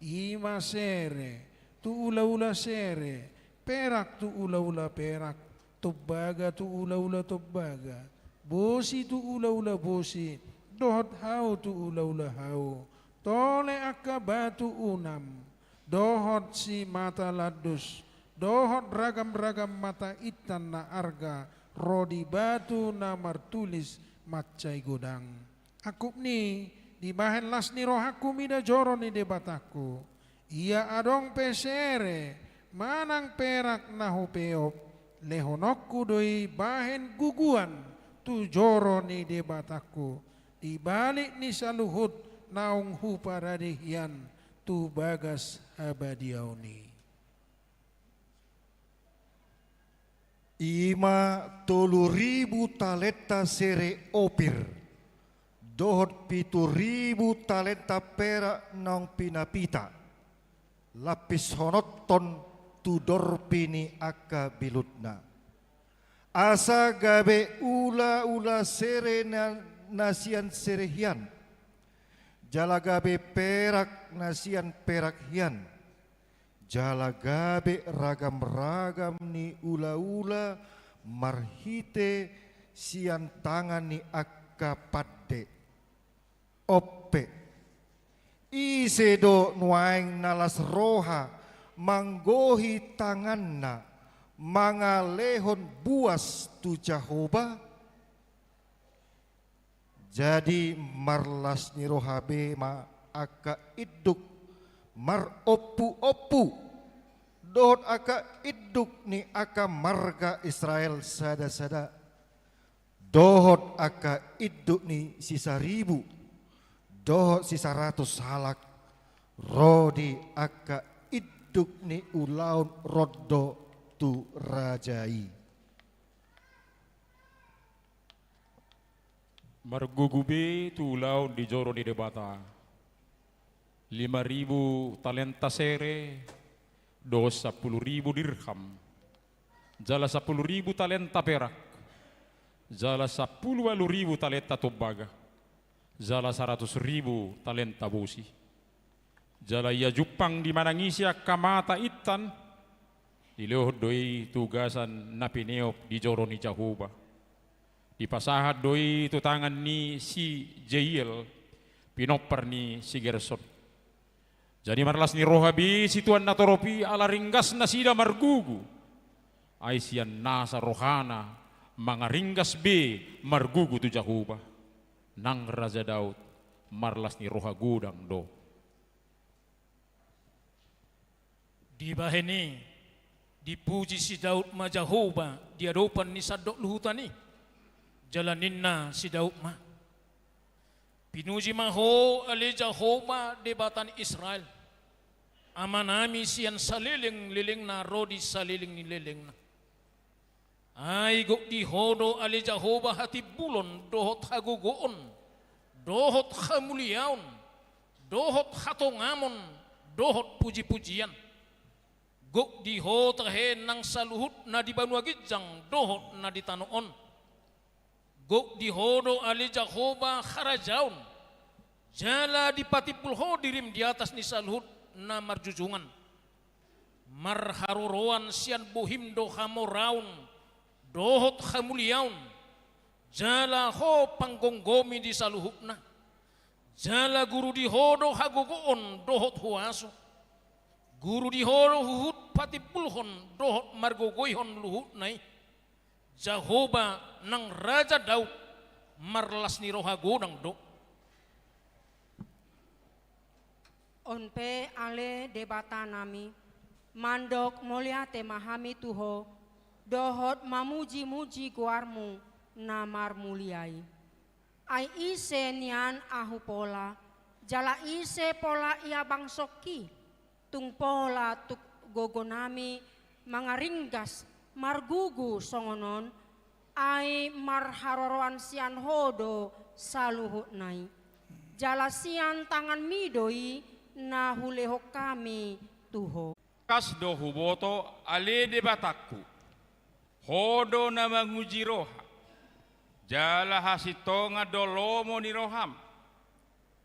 I ma sere tu ulaula sere, perak tu ulaula perak, tombaga tu ulaula tombaga, bosi tu ulaula bosi, dohot hau tu ulaula hau. Tole angka batu unam, dohot simata landus, dohot ragamragam mata intan na arga ro di batu na martulis mansai godang. Angkup ni, dibahen las ni rohangku mida joro ni Debatangku. Ia adong pe sere manang perak na hupeop, lehononku do i bahen guguan tu joro ni Debatangku, di balik ni saluhut naung huparade hian tu bagas habadiaon i. I ma tolu ribu talenta sere Opir, dohot pitu ribu talenta perak naung pinapita, lampishononhon tu dorpi ni angka bilutna. Asa gabe ulaula sere na, na sian sere hian, jala gabe perak na sian perak hian, jala gabe ragamragam ni ulaula marhite sian tangan ni angka pande. On pe, ise do nuaeng na las roha manggohi tanganna mangalehon buas tu Jahowa? Jadi marlas ni roha be ma angka induk marompuompu, dohot angka induk ni angka marga Israel sadasada, dohot angka induk ni sisaribu, dohot sisaratus halak, ro di angka induk ni ulaon rondo tu raja i. Margugu be tu ulaon di joro ni Debata, lima ribu talenta sere, dohot sampulu ribu dirham, jala sampulu ribu talenta perak, jala sampulu ualu ribu talenta tombaga, jala saratus ribu talenta bosi. Jala ia jumpang di manang ise angka mata intan, dilehon do i tu gasan na pineop di joro ni Jahowa. Dipasahat do i tu tangan ni si Jeiel, pinompar ni si Gerson. Jadi marlas ni roha be situan na torop i ala ringgas nasida margugu. Ai sian nasa rohana mangaringgas be margugu tu Jahowa. Nang Raja Daud marlas ni roha godang do. Dibahen i, dipuji si Daud ma Jahowa di adopan ni sandok luhutan i. Jala ninna si Daud ma: Pinuji ma Ho ale Jahowa Debata ni Israel, Amanami sian saleleng lelengna ro di saleleng ni lelengna. Ai gok di Ho do ale Jahowa hatimbulon dohot hagogoon, dohot hamuliaon, dohot hatongamon, dohot pujipujian. Gok di Ho tahe nang saluhut na di banua ginjang dohot na di tano on. Gok di Ho do ale Jahowa harajaon, jala dipatimbul Ho dirim di atas ni saluhut na marjujungan. Marharoroan sian bohim do hamoraon dohot hamuliaon, jala Ho panggomgomi di saluhutna. Jala guru di Ho do hagogoon dohot huaso. Guru di Ho do huhut patimbulhon dohot margogoihon luhutna i. Jahowa nang Raja Daud marlas ni roha godang do. On pe ale Debatanami, mandok mauliate ma hami tu Ho, dohot mamujimuji goarMu na marmulia i. Ai ise nian ahu pola, jala ise pola ia bangsongki? Tung pola tuk gogonami mangaringgas margugu songon on, ai marharoroan sian Ho do saluhutna i. Jala sian tanganMi do i na hulehon hami tu Ho. Tangkas do huboto ale Debatangku, Ho do na manguji roha, jala hasintongan do lomo ni roham.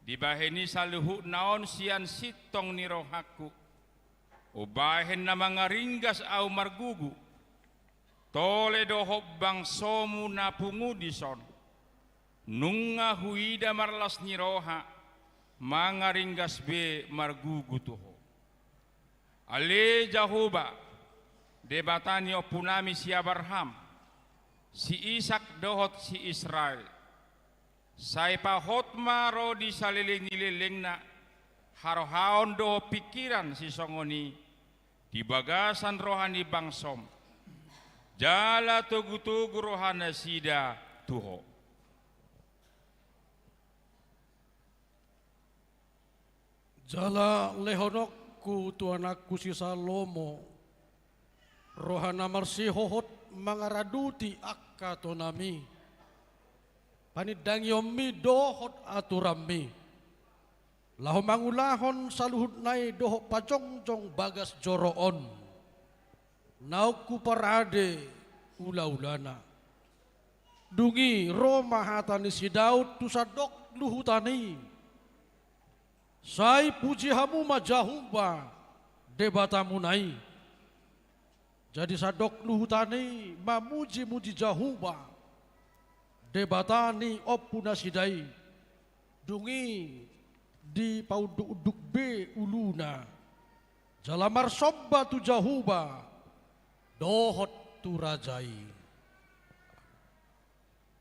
Dibahen i saluhutna on sian sintong ni rohangku. Umbahen na mangaringgas ahu margugu, tole dohot bangsomu na pungu dison. Nunga huida marlas ni roha, mangaringgas be margugu tu Ho. Ale Jahowa, Debata ni ompunami si Abraham, si Isak dohot si Israel. Sai pahot ma ro di saleleng ni lelengna, harohaon dohot pingkiran sisongon i, di bagasan roha ni bangsom. Jala togutogu rohanasida tu Ho. Jala lehononku tu anakku si Salomo, roha na marsihohot mangaraduti angka tonami, panindangionmi dohot aturanmi, laho mangulahon saluhutna i dohot pajongjong bagas joro on, naung huparade ulaulana. Dung i ro ma hata ni si Daud tu sandok luhutan i: Sai puji hamu ma Jahowa, Debatamuna i. Jadi sandok luhutan i mamujimuji Jahowa, Debata ni ompunasida i. Dung i dipaundukunduk be uluna, jala marsomba tu Jahowa dohot tu raja i.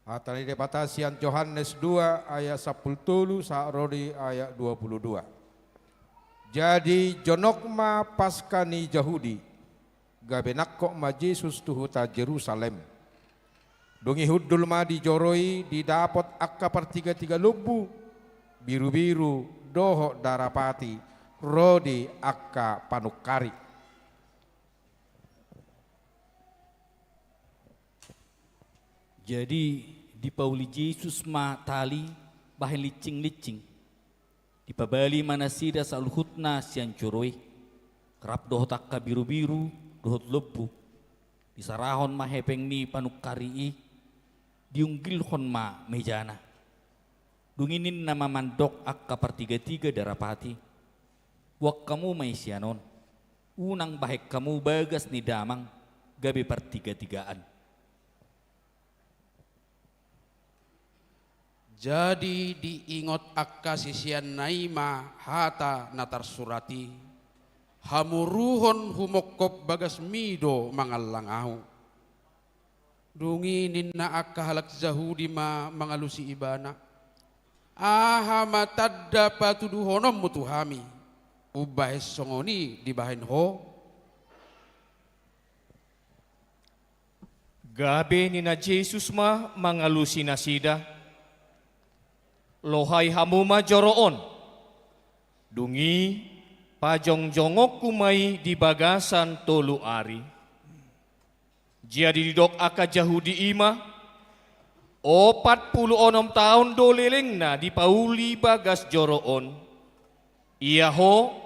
Hata ni Debata sian Johannes dua ayat sampulu tolu sahat ro di ayat dua pulu dua. Jadi jonok ma Paska ni Jahudi, gabe nangkok ma Jesus tu huta Jerusalem. Dung i hundul ma di joro i didapot angka partigatiga lombu, birubiru dohot darapati, ro di angka panungkari. Jadi dipauli Jesus ma tali bahen lincing-lincing. Dipabali ma nasida saluhutna sian joro i, rap dohot angka birubiru dohot lombu. Disarahon ma hepeng ni panungkari i, diunggilhon ma mejana. Dung i ninna ma mandok angka partigatiga darapati: Boan hamu ma i sian on, unang bahen hamu bagas ni damang gabe partigatigaan. Jadi diingot angka siseanna i ma hata na tarsurat i: Hamuruhon humongkop bagasmi do mangallang Ahu. Dung i ninna angka halak Jahudi ma mangalusi Ibana: Aha ma tanda patuduhononmu tu hami, umbahen songon i dibahen Ho? Gabe ninna Jesus ma mangalusi nasida: Lohai hamu ma joro on. Dung i pajongjongonku ma i di bagasan tolu ari. Jadi didok angka Jahudi i ma: Opat pulu onom taon do lelengna dipauli bagas joro on. Ia ho,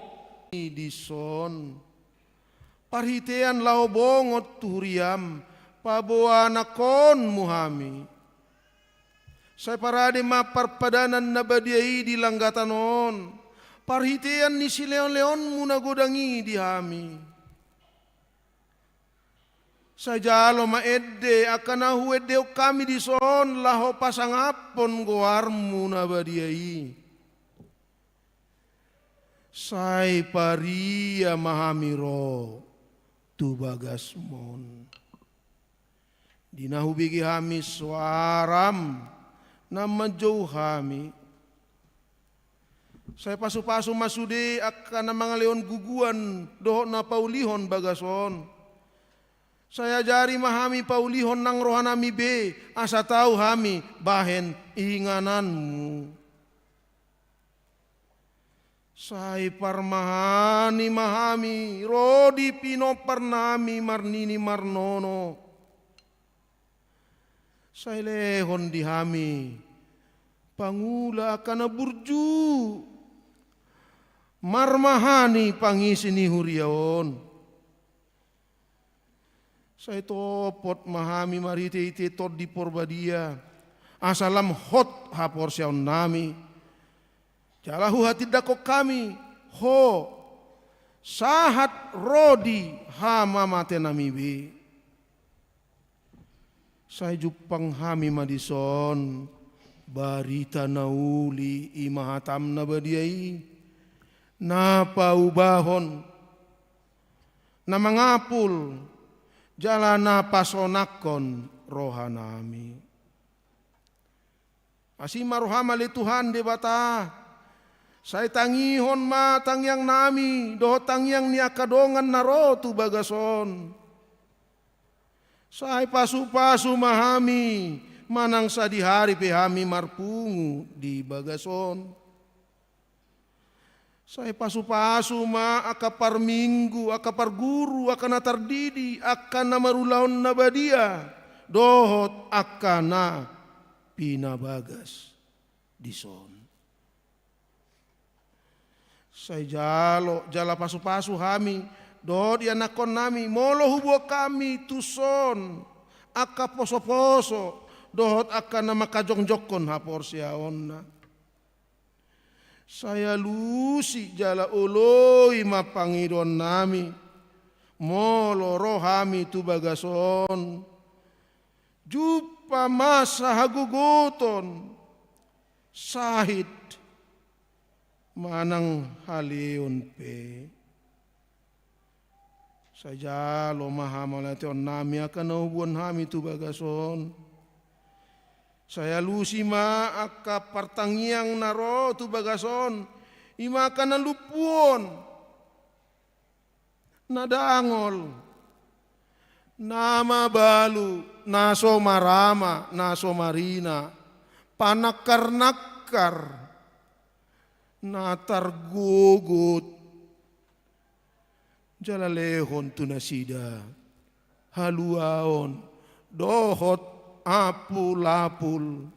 i dison, parhitean laho bongot tu huriam, paboa anakkonmu hami. Sai parade ma parpadanan na badia i di langgatan on, parhitean ni silehonlehonmu na godang i di hami. Sai jalo ma ende angka na huendehon hami dison laho pasangaphon goarmu na badia i. Sai paria ma hami ro tu bagasmon. Di na hubege hami soaram na manjou hami. Sai pasupasu ma sude angka na mangalehon guguan dohot na paulihon bagas on. Sai ajari ma hami paulihon nang rohanami be, asa tau hami bahen ingananmu. Sai parmahani ma hami ro di pinomparnami marnini marnono. Sai lehon di hami pangula angka na burju marmahani pangisi ni huria on. Sai topot ma hami marhitehite Tondi Porbadia, asa lam hot haporseaonnami. Jala huhatindangkon hami Ho sahat ro di hamamatenami be. Sai jumpang hami ma dison barita na uli, i ma hatam na badia i, na paubahon, na mangapul, jala na pasonangkon rohanami. Asi ma roham ale Tuhan Debata, sai tangihon ma tangiangnami dohot tangiang ni angka dongan na ro tu bagas on. Sai pasupasu ma hami manang sadihari pe hami marpungu di bagas on. Sai pasupasu ma angka parminggu, angka parguru, angka na tardidi, angka na marulaon na badia dohot angka na pinabagas dison. Sai jalo jala pasupasu hami dohot ianakkonnami molo huboan hami tuson angka posoposo dohot angka na mangkajongjongkon haporseaonna. Sai alusi jala oloi ma pangidoannami molo ro hami tu bagas on, jumpa masa hagogoton, sahit manang haleon pe. Sai jalo ma hamauliateonnami angka na huboan hami tu bagas on. Sai alusi ma angka partangiang na ro tu bagas on, i ma angka na lumpuon, na dangol, na mabalu, na so marama, na so marina, panangkarnangkar, na targogot, jala lehon tu nasida haluaon dohot apulapul.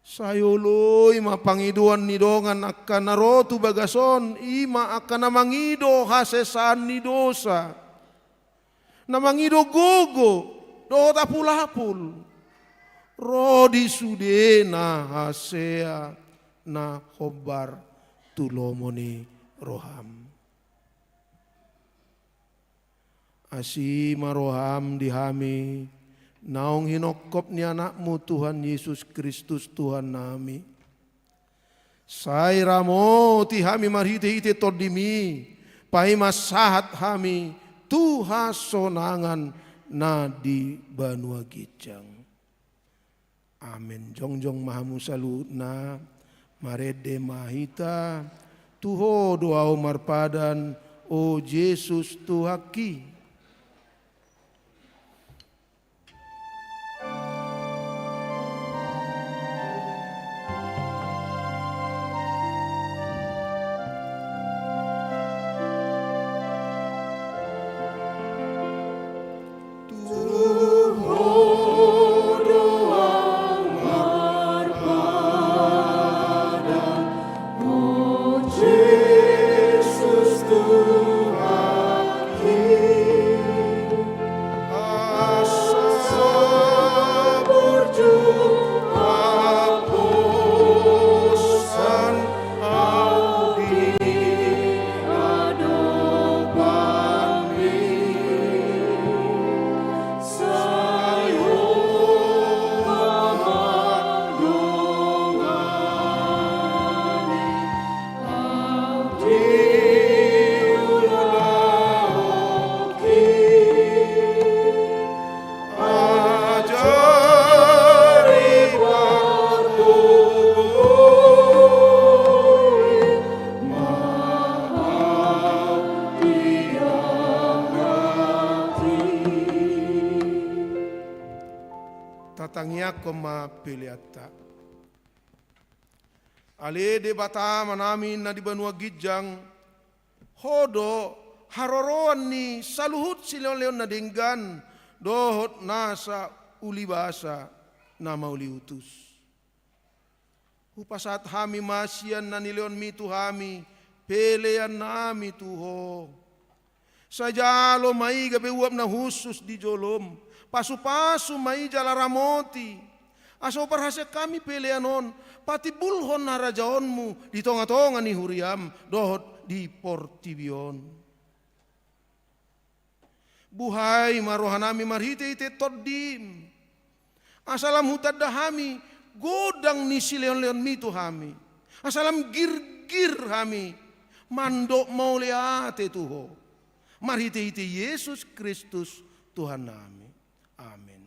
Sai oloi ma pangidoan ni dongan angka na ro tu bagas on, i ma angka na mangido hasesaan ni dosa, na mangido gogo dohot apulapul, ro di sudena hasea na hombar tu lomo ni roham. Asi ma roham di hami, naung hinongkop ni Anakmu Tuhan Jesus Kristus Tuhannami. Sai ramoti hami marhitehite Tondimi, paima sahat hami tu hasonangan na di banua ginjang. Amen. Jongjong ma hamu saluhutna, marende ma hita. Tu Ho do ahu marpadan, o Jesus Tuhanki. Tatangiangkon ma peleanta. Ale Debata Amanami na di banua ginjang, Ho do haroroan ni saluhut silehonlehon na denggan dohot nasa ulibasa na mauliutus. Hupasahat hami ma sian na nilehonmi tu hami peleannami tu Ho. Sai jalo ma i gabe uap na hushus di jolom, pasupasu ma i jala ramoti, asa huparhaseang hami pelean on patimbulhon harajaonmu di tongatonga ni huriam dohot di portibi on. Buhai ma rohanami marhitehite Tondim, asa lam hutanda hami godang ni silehonlehonmi tu hami, asa lam girgir hami mandok mauliate tu Ho. Marhitehite Jesus Kristus Tuhannami. Amen.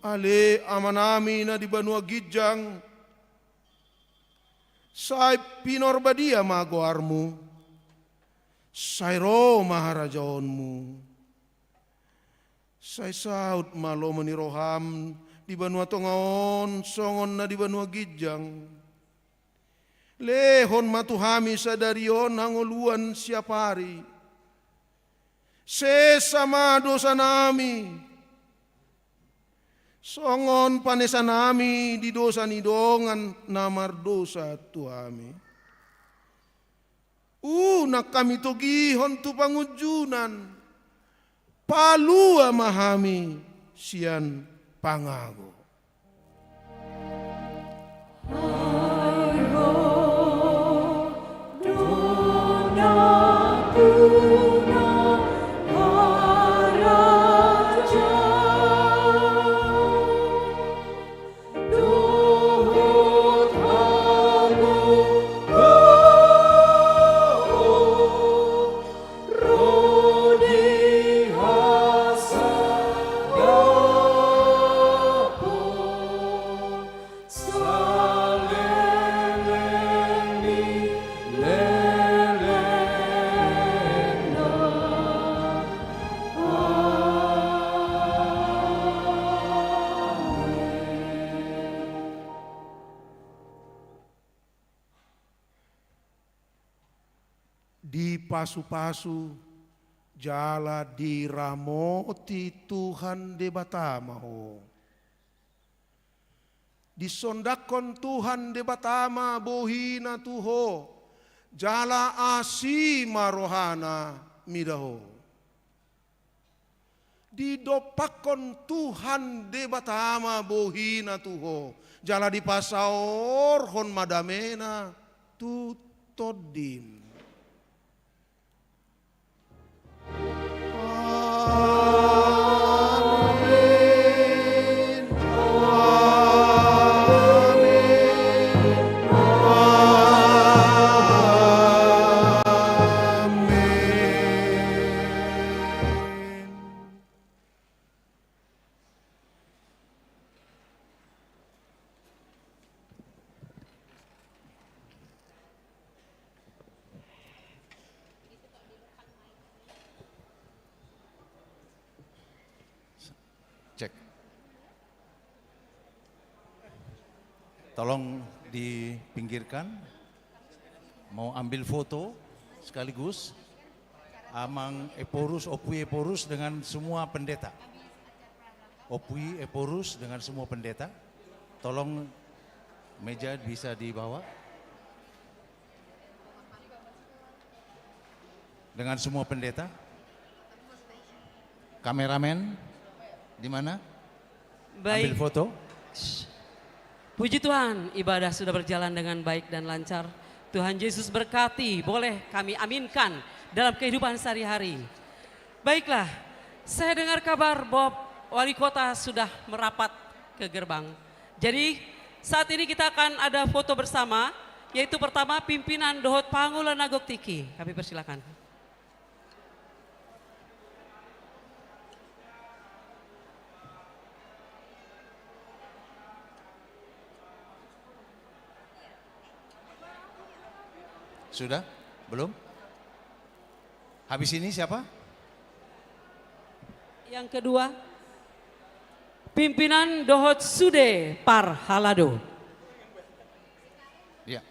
Ale Amanami na di banua ginjang, sai pinarbadia ma goarmu, sai ro ma harajaonmu, sai saut ma lomo ni roham di banua tonga on songon na di banua ginjang. Lehon ma tu hami sadari on hangoluan siapari, Sesa ma dosanami, songon panesanami di dosa ni dongan na mardosa tu hami. Unang hami togihon tu pangunjunan, palua ma hami sian pangago. Dipasupasu jala diramoti Tuhan Debata ma ho. Disondangkon Tuhan Debata ma bohina tu ho, jala asi ma rohana mida ho. Didompakkon Tuhan Debata ma bohina tu ho, jala dipasaorhon ma damena tu tondim. Amen. Amen. Amen. Cek. Tolong dipinggirkan. Mau ambil foto sekaligus Amang Ephorus, Ompui Ephorus dengan semua pendeta. Ompui Ephorus dengan semua pendeta. Tolong meja bisa dibawa. Dengan semua pendeta. Kameramen, di mana? Baik. Ambil foto. Puji Tuhan, ibadah sudah berjalan dengan baik dan lancar. Tuhan Yesus berkati, boleh kami aminkan dalam kehidupan sehari-hari. Baiklah, saya dengar kabar bahwa wali kota sudah merapat ke gerbang. Jadi, saat ini kita akan ada foto bersama, yaitu pertama pimpinan dohot pangula na gok tingki. Kami persilakan. Sudah? Belum? Habis ini siapa? Yang kedua, pimpinan dohot sude parhalado. Ya.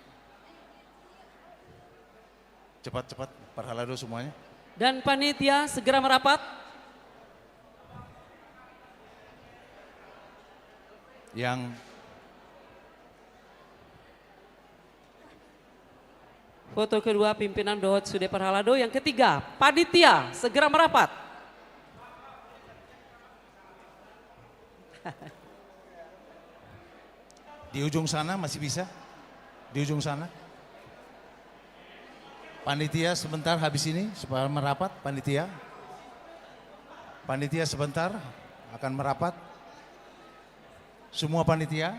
Cepat, cepat, parhalado semuanya. Dan panitia segera merapat. Yang Foto kedua, pimpinan dohot sude parhalado. Yang ketiga, panitia, segera merapat. Di ujung sana masih bisa? Di ujung sana. Panitia sebentar habis ini supaya merapat, panitia. Panitia sebentar akan merapat. Semua panitia.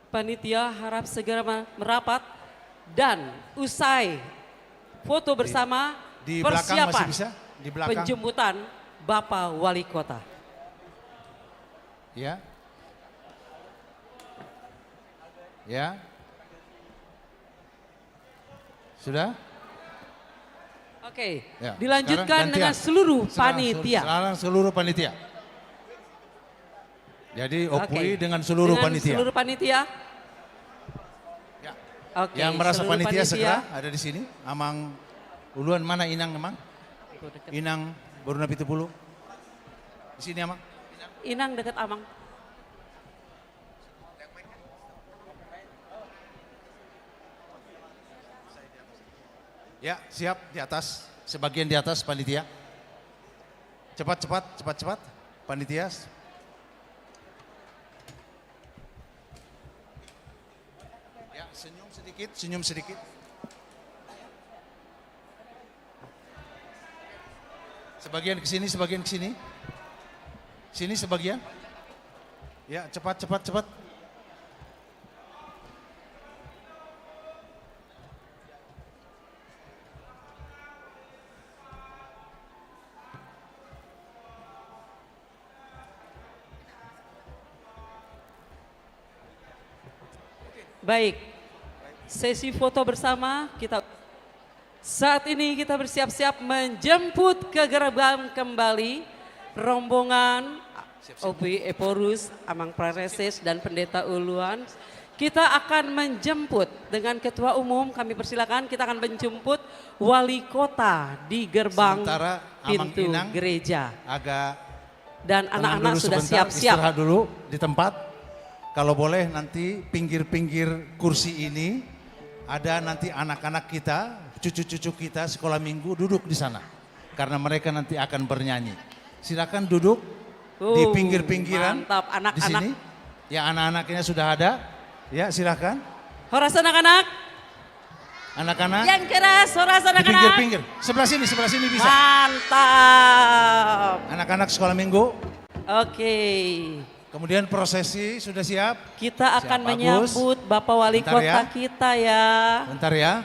Panitia harap segera me-, merapat dan usai foto bersama, di, di belakang masih bisa? Di belakang. Persiapan penjemputan Bapak Wali Kota. Ya. Ya. Sudah? Oke, ya, dilanjutkan sekarang gantian dengan seluruh panitia. Sekarang sel-, sekarang seluruh panitia. Jadi, oke, Ompui dengan seluruh panitia. Dengan seluruh panitia. Ya. Oke, yang merasa seluruh panitia, panitia segera ada di sini, Amang Uluan, mana Inang, Amang? Inang, boru na pitu pulu. Di sini, Amang. Inang dekat Amang. Ya, siap, di atas. Sebagian di atas, panitia. Cepat, cepat, cepat, cepat. Panitia. Ya, senyum sedikit, senyum sedikit. Sebagian ke sini, sebagian ke sini. Sini sebagian. Ya, cepat, cepat, cepat. Baik, sesi foto bersama kita. Saat ini kita bersiap-siap menjemput ke gerbang kembali rombongan Opi Ephorus, Amang Prareses, dan Pendeta Uluan. Kita akan menjemput, dengan Ketua Umum kami persilakan, kita akan menjemput Wali Kota di gerbang pintu gereja. Sementara Amang Inang agak Dan anak-anak sudah siap-siap. Tenang dulu sebentar, istirahat dulu di tempat. Kalau boleh, nanti pinggir-pinggir kursi ini ada nanti anak-anak kita, cucu-cucu kita sekolah minggu duduk di sana. Karena mereka nanti akan bernyanyi. Silakan duduk di pinggir-pinggiran di sini. Mantap, anak-anak. Ya, anak-anaknya sudah ada. Ya, silakan. Horas, anak-anak. Anak-anak. Yang keras, horas, anak-anak. Di pinggir-pinggir. Sebelah sini, sebelah sini bisa. Mantap. Anak-anak sekolah minggu. Oke. Kemudian prosesi sudah siap. Kita akan menyambut Bapak Wali Kota kita, ya. Bentar, ya.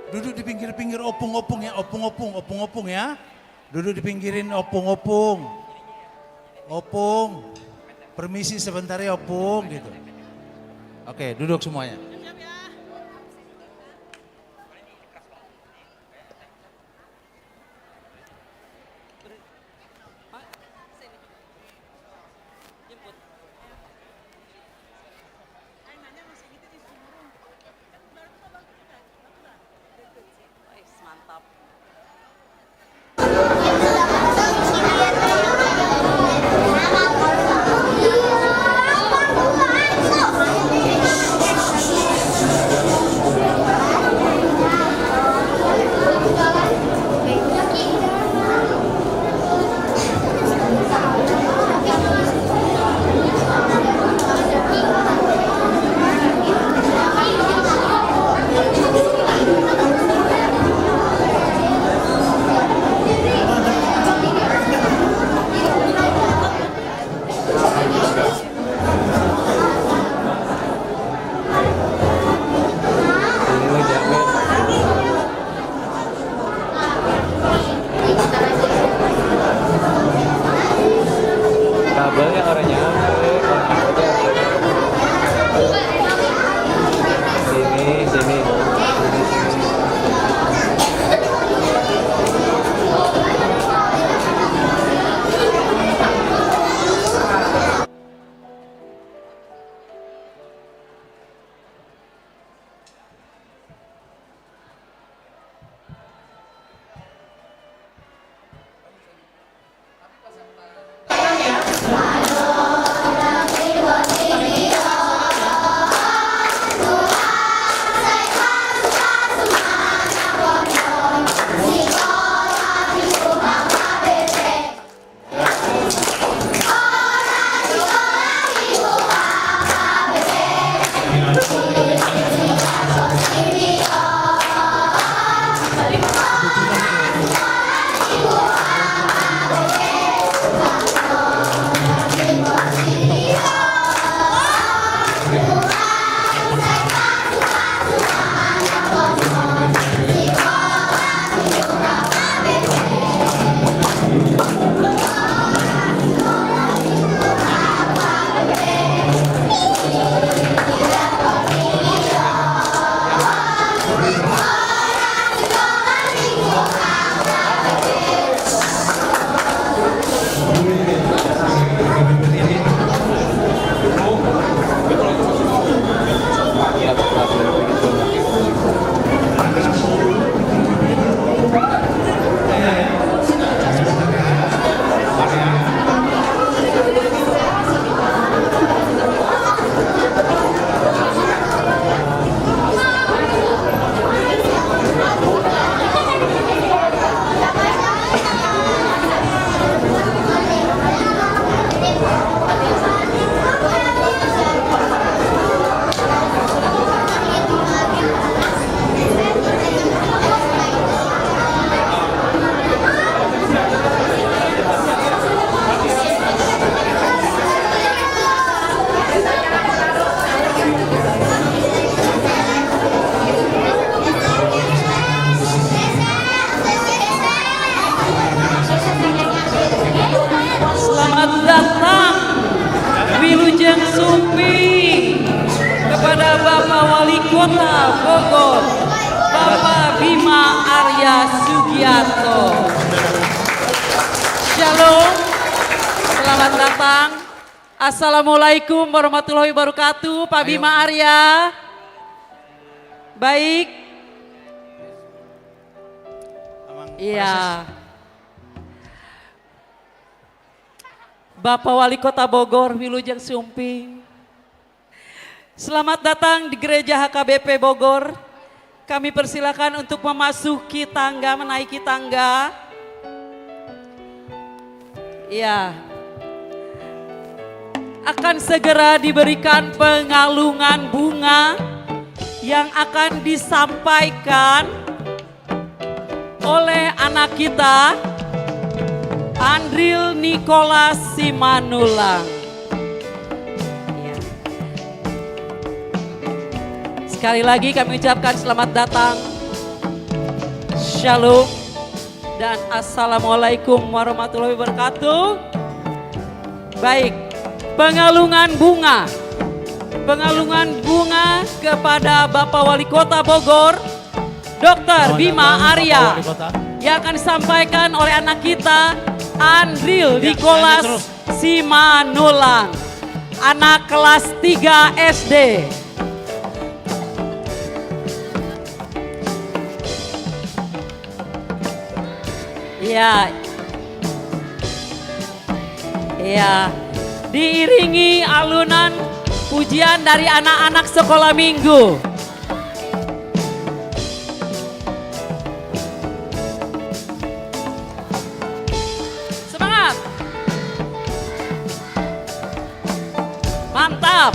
Duduk di pinggir-pinggir, ompung-ompung ya, ompung-ompung, ompung-ompung ya. Duduk di pinggirin, ompung-ompung. Ompung. Permisi sebentar ya, ompung, gitu. Oke, duduk semuanya. Wali Kota Bogor, Bapak Bima Arya Sugiarto. Shalom, selamat datang. Assalamualaikum warahmatullahi wabarakatuh, Pak Bima Arya. Baik. Iya. Bapak Wali Kota Bogor, Wilujeng Sumping. Selamat datang di Gereja H K B P Bogor. Kami persilakan untuk memasuki tangga, menaiki tangga. Ya. Akan segera diberikan pengalungan bunga yang akan disampaikan oleh anak kita, Andril Nicholas Simanullang. Ya. Sekali lagi kami ucapkan selamat datang. Shalom dan Assalamualaikum warahmatullahi wabarakatuh. Baik, pengalungan bunga. Pengalungan bunga kepada Bapak Wali Kota Bogor, Doktor Bima Arya, yang akan disampaikan oleh anak kita, Andril Nicholas Simanullang, anak kelas tiga S D. Iya. Iya. Diiringi alunan pujian dari anak-anak sekolah minggu. Semangat. Mantap.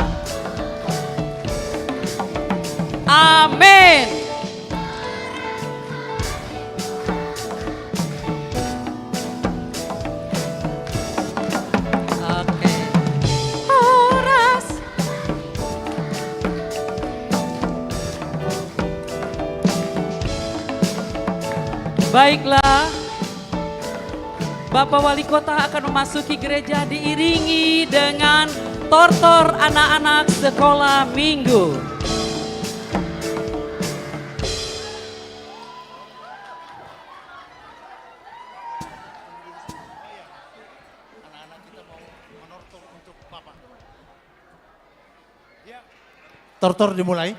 Amin. Oke. Horas. Baiklah. Bapak Wali Kota akan memasuki gereja diiringi dengan tortor anak-anak sekolah minggu. Tortor dimulai.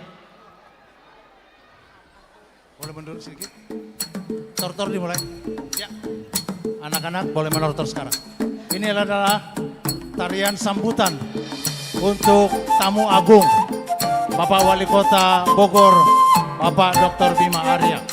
Boleh mundur sedikit. Tortor dimulai. Ya. Anak-anak boleh menortor sekarang. Ini adalah tarian sambutan untuk tamu agung, Bapak Wali Kota Bogor, Bapak Doktor Bima Arya.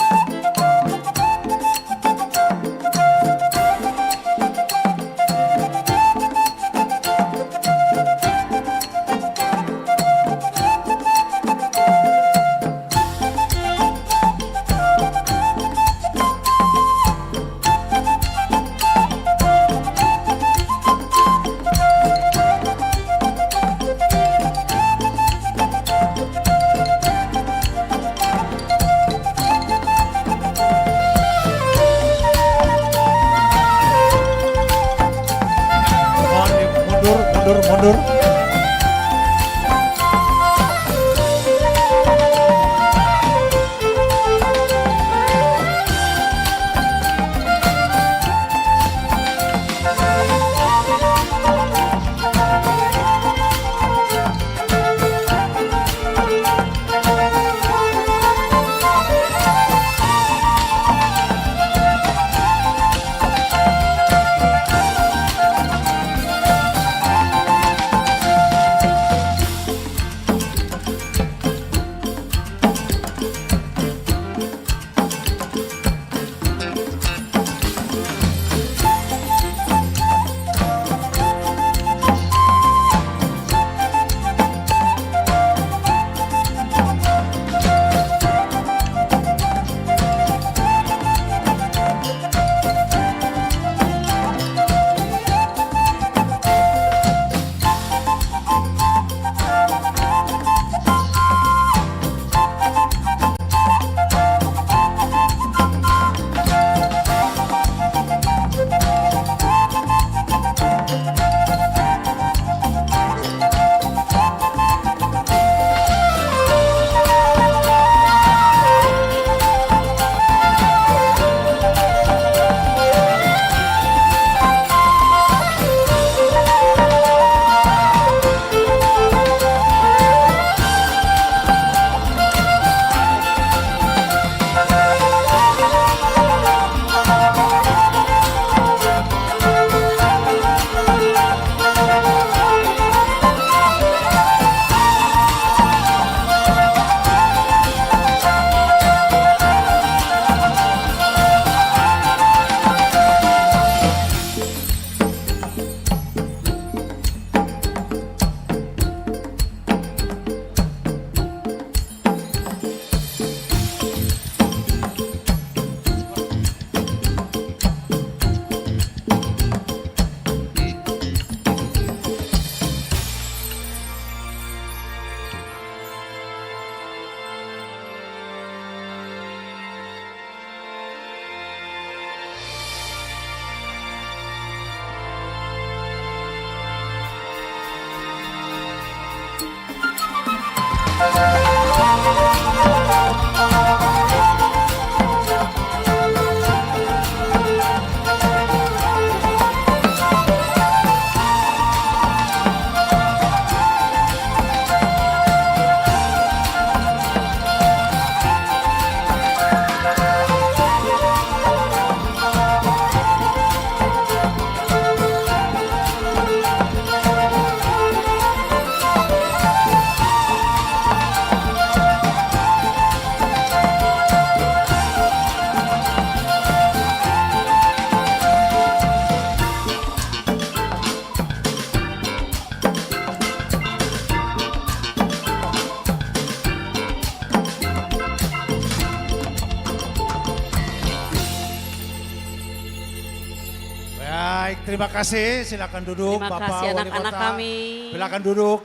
Terima kasih, silakan duduk, Bapak Wali Kota. Terima kasih, anak-anak kami. Silakan duduk,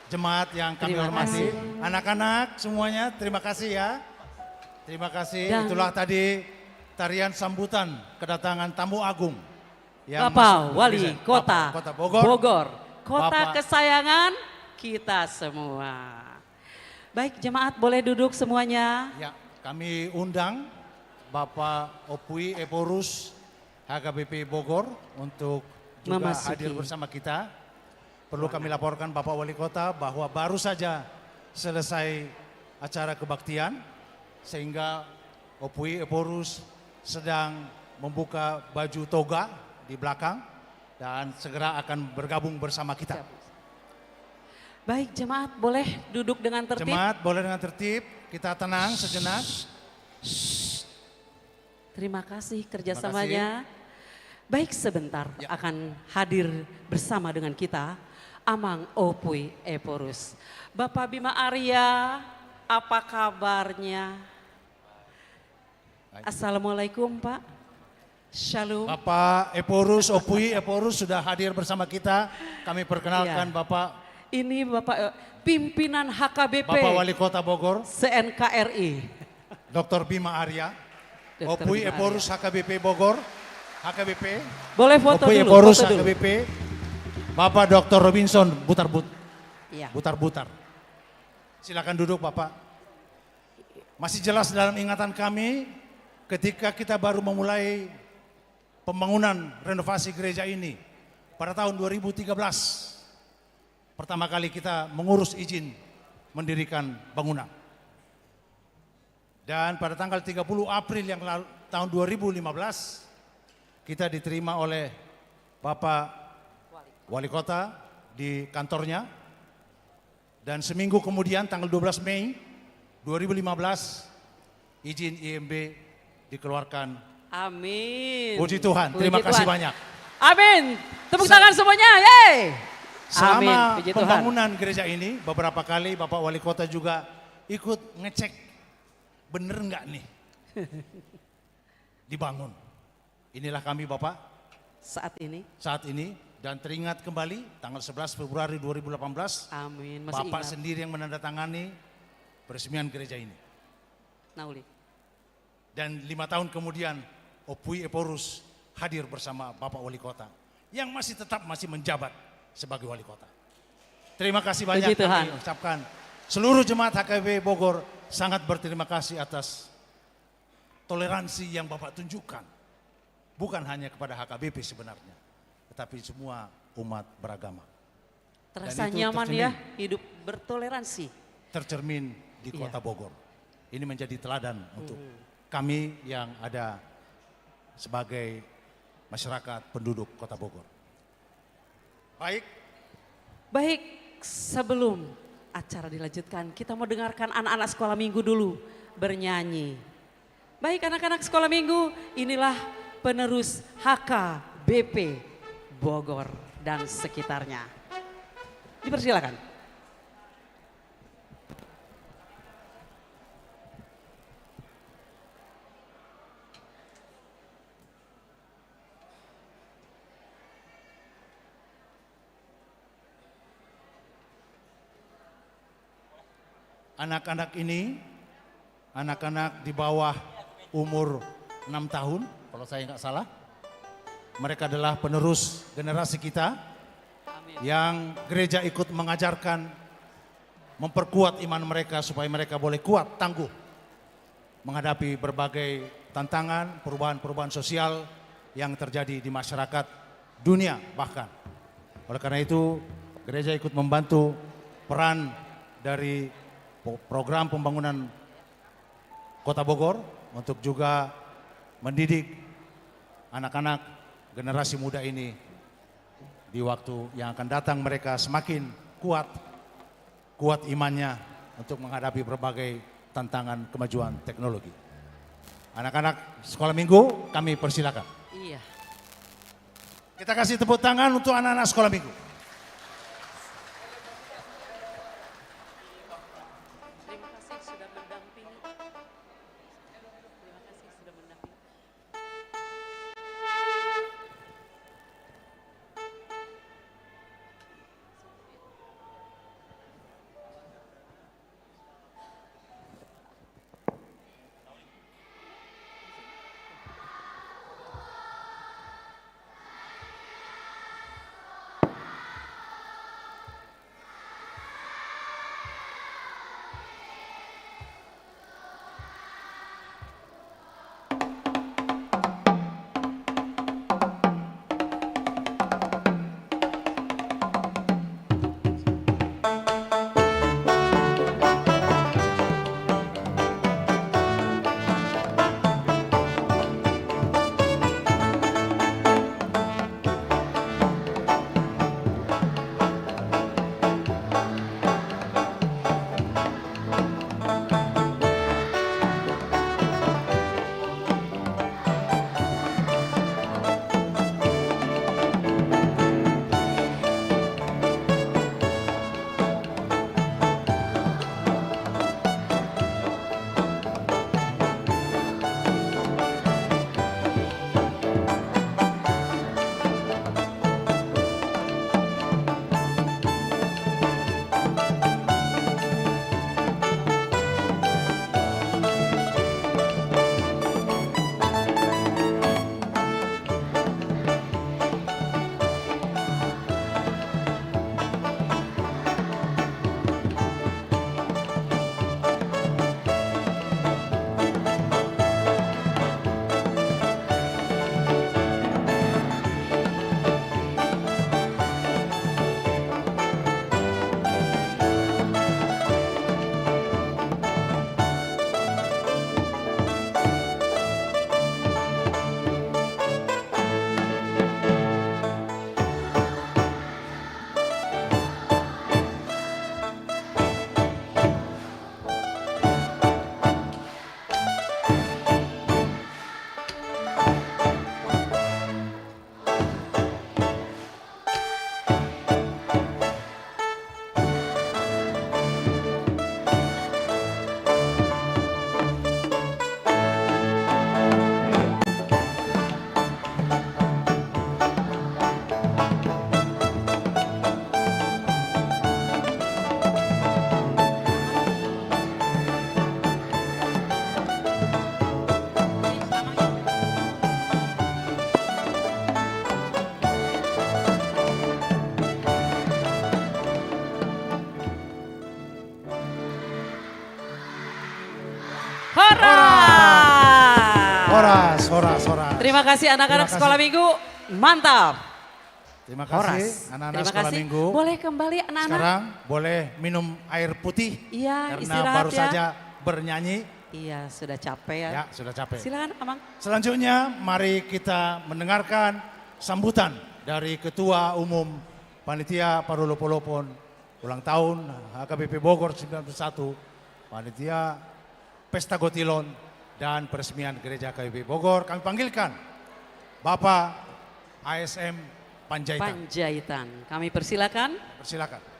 jemaat yang kami hormati. Terima kasih. Anak-anak semuanya, terima kasih ya. Terima kasih. Dan itulah tadi tarian sambutan kedatangan tamu agung yang masuk ke Bapak Wali Kota Bogor, kota kesayangan kita semua. Baik, jemaat boleh duduk semuanya. Ya, kami undang Bapak Opui Ephorus, H K B P Bogor, untuk juga hadir bersama kita. Perlu kami laporkan, Bapak Wali Kota, bahwa baru saja selesai acara kebaktian, sehingga Opui Ephorus sedang membuka baju toga di belakang dan segera akan bergabung bersama kita. Siap. Baik, jemaat boleh duduk dengan tertib? Jemaat boleh dengan tertib, kita tenang sejenak. Terima kasih kerjasamanya. Terima kasih. Baik, sebentar akan hadir bersama dengan kita Amang Opui Ephorus. Bapak Bima Arya, apa kabarnya? Baik. Assalamualaikum, Pak. Shalom. Bapak Ephorus, Opui Ephorus sudah hadir bersama kita. Kami perkenalkan Bapak. Iya. Ini Bapak, eh, pimpinan H K B P, Bapak Wali Kota Bogor, se-N K R I. Doktor Bima Arya. Doktor Bima Arya. Opui Ephorus, H K B P Bogor. H K B P. Boleh foto dulu, foto dulu. Opui Ephorus, H K B P. Bapak Doktor Robinson Butar-but-, iya, Butar-butar. Silakan duduk, Bapak. Masih jelas dalam ingatan kami ketika kita baru memulai pembangunan renovasi gereja ini pada tahun dua ribu tiga belas. Pertama kali kita mengurus izin mendirikan bangunan. Dan pada tanggal tiga puluh April yang lalu, tahun dua ribu lima belas, kita diterima oleh Bapak Wali Kota di kantornya. Dan seminggu kemudian, tanggal dua belas Mei dua ribu lima belas, izin I M B dikeluarkan. Amin. Puji Tuhan, terima kasih banyak. Amin. Tepuk tangan semuanya, yeay. Selama pembangunan gereja ini, beberapa kali Bapak Wali Kota juga ikut ngecek, bener nggak nih dibangun. Inilah kami, Bapak. Saat ini. Saat ini, dan teringat kembali, tanggal sebelas Februari dua ribu delapan belas, amin, masih ingat. Bapak sendiri yang menandatangani peresmian gereja ini. Na uli. Dan lima tahun kemudian, Opui Ephorus hadir bersama Bapak Wali Kota yang masih tetap masih menjabat sebagai Wali Kota. Terima kasih banyak kami ucapkan. Puji Tuhan. Seluruh jemaat H K B P Bogor sangat berterima kasih atas toleransi yang Bapak tunjukkan, bukan hanya kepada H K B P sebenarnya, tetapi semua umat beragama. Dan itu tercermin. Terasa nyaman ya, hidup bertoleransi. Tercermin di Kota Bogor. Iya. Ini menjadi teladan untuk kami yang ada sebagai masyarakat penduduk Kota Bogor. Baik. Baik, sebelum acara dilanjutkan, kita mau dengarkan anak-anak sekolah minggu dulu bernyanyi. Baik, anak-anak sekolah minggu, inilah penerus H K B P Bogor dan sekitarnya. Dipersilakan. Anak-anak ini, anak-anak di bawah umur enam tahun, kalau saya nggak salah. Mereka adalah penerus generasi kita. Amin. Yang gereja ikut mengajarkan, memperkuat iman mereka supaya mereka boleh kuat, tangguh menghadapi berbagai tantangan, perubahan-perubahan sosial yang terjadi di masyarakat dunia bahkan. Oleh karena itu, gereja ikut membantu peran dari po-, program pembangunan Kota Bogor untuk juga mendidik anak-anak generasi muda ini di waktu yang akan datang mereka semakin kuat, kuat imannya untuk menghadapi berbagai tantangan kemajuan teknologi. Anak-anak sekolah minggu, kami persilakan. Iya. Kita kasih tepuk tangan untuk anak-anak sekolah minggu. Terima kasih sudah mendampingi. Terima kasih sudah mendampingi. Horas! Horas, horas, horas. Terima kasih anak-anak sekolah minggu. Mantap. Terima kasih anak-anak sekolah minggu. Boleh kembali anak-anak. Sekarang boleh minum air putih. Iya, karena istirahat baru saja bernyanyi. Iya, sudah capek ya. Ya, sudah capek. Silakan, Amang. Selanjutnya, mari kita mendengarkan sambutan dari Ketua Umum Panitia Parolopolopon ulang tahun H K B P Bogor sembilan puluh satu, panitia Pesta Gotilon dan peresmian Gereja H K B P Bogor. Kami panggilkan Bapak A S M Panjaitan. Panjaitan. Kami persilakan. Persilakan.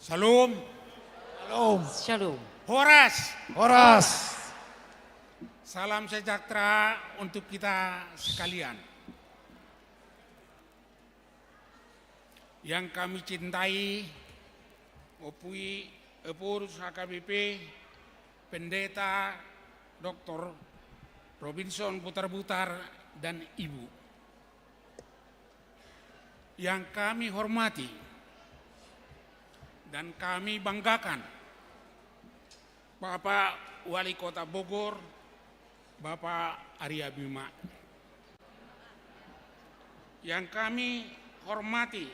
Shalom. Shalom. Shalom. Horas. Horas. Salam sejahtera untuk kita sekalian. Yang kami cintai, Ompung Ephorus H K B P, Pendeta Doktor Robinson Butarbutar, dan Ibu. Yang kami hormati dan kami banggakan, Bapak Wali Kota Bogor, Bapak Arya Bima. Yang kami hormati,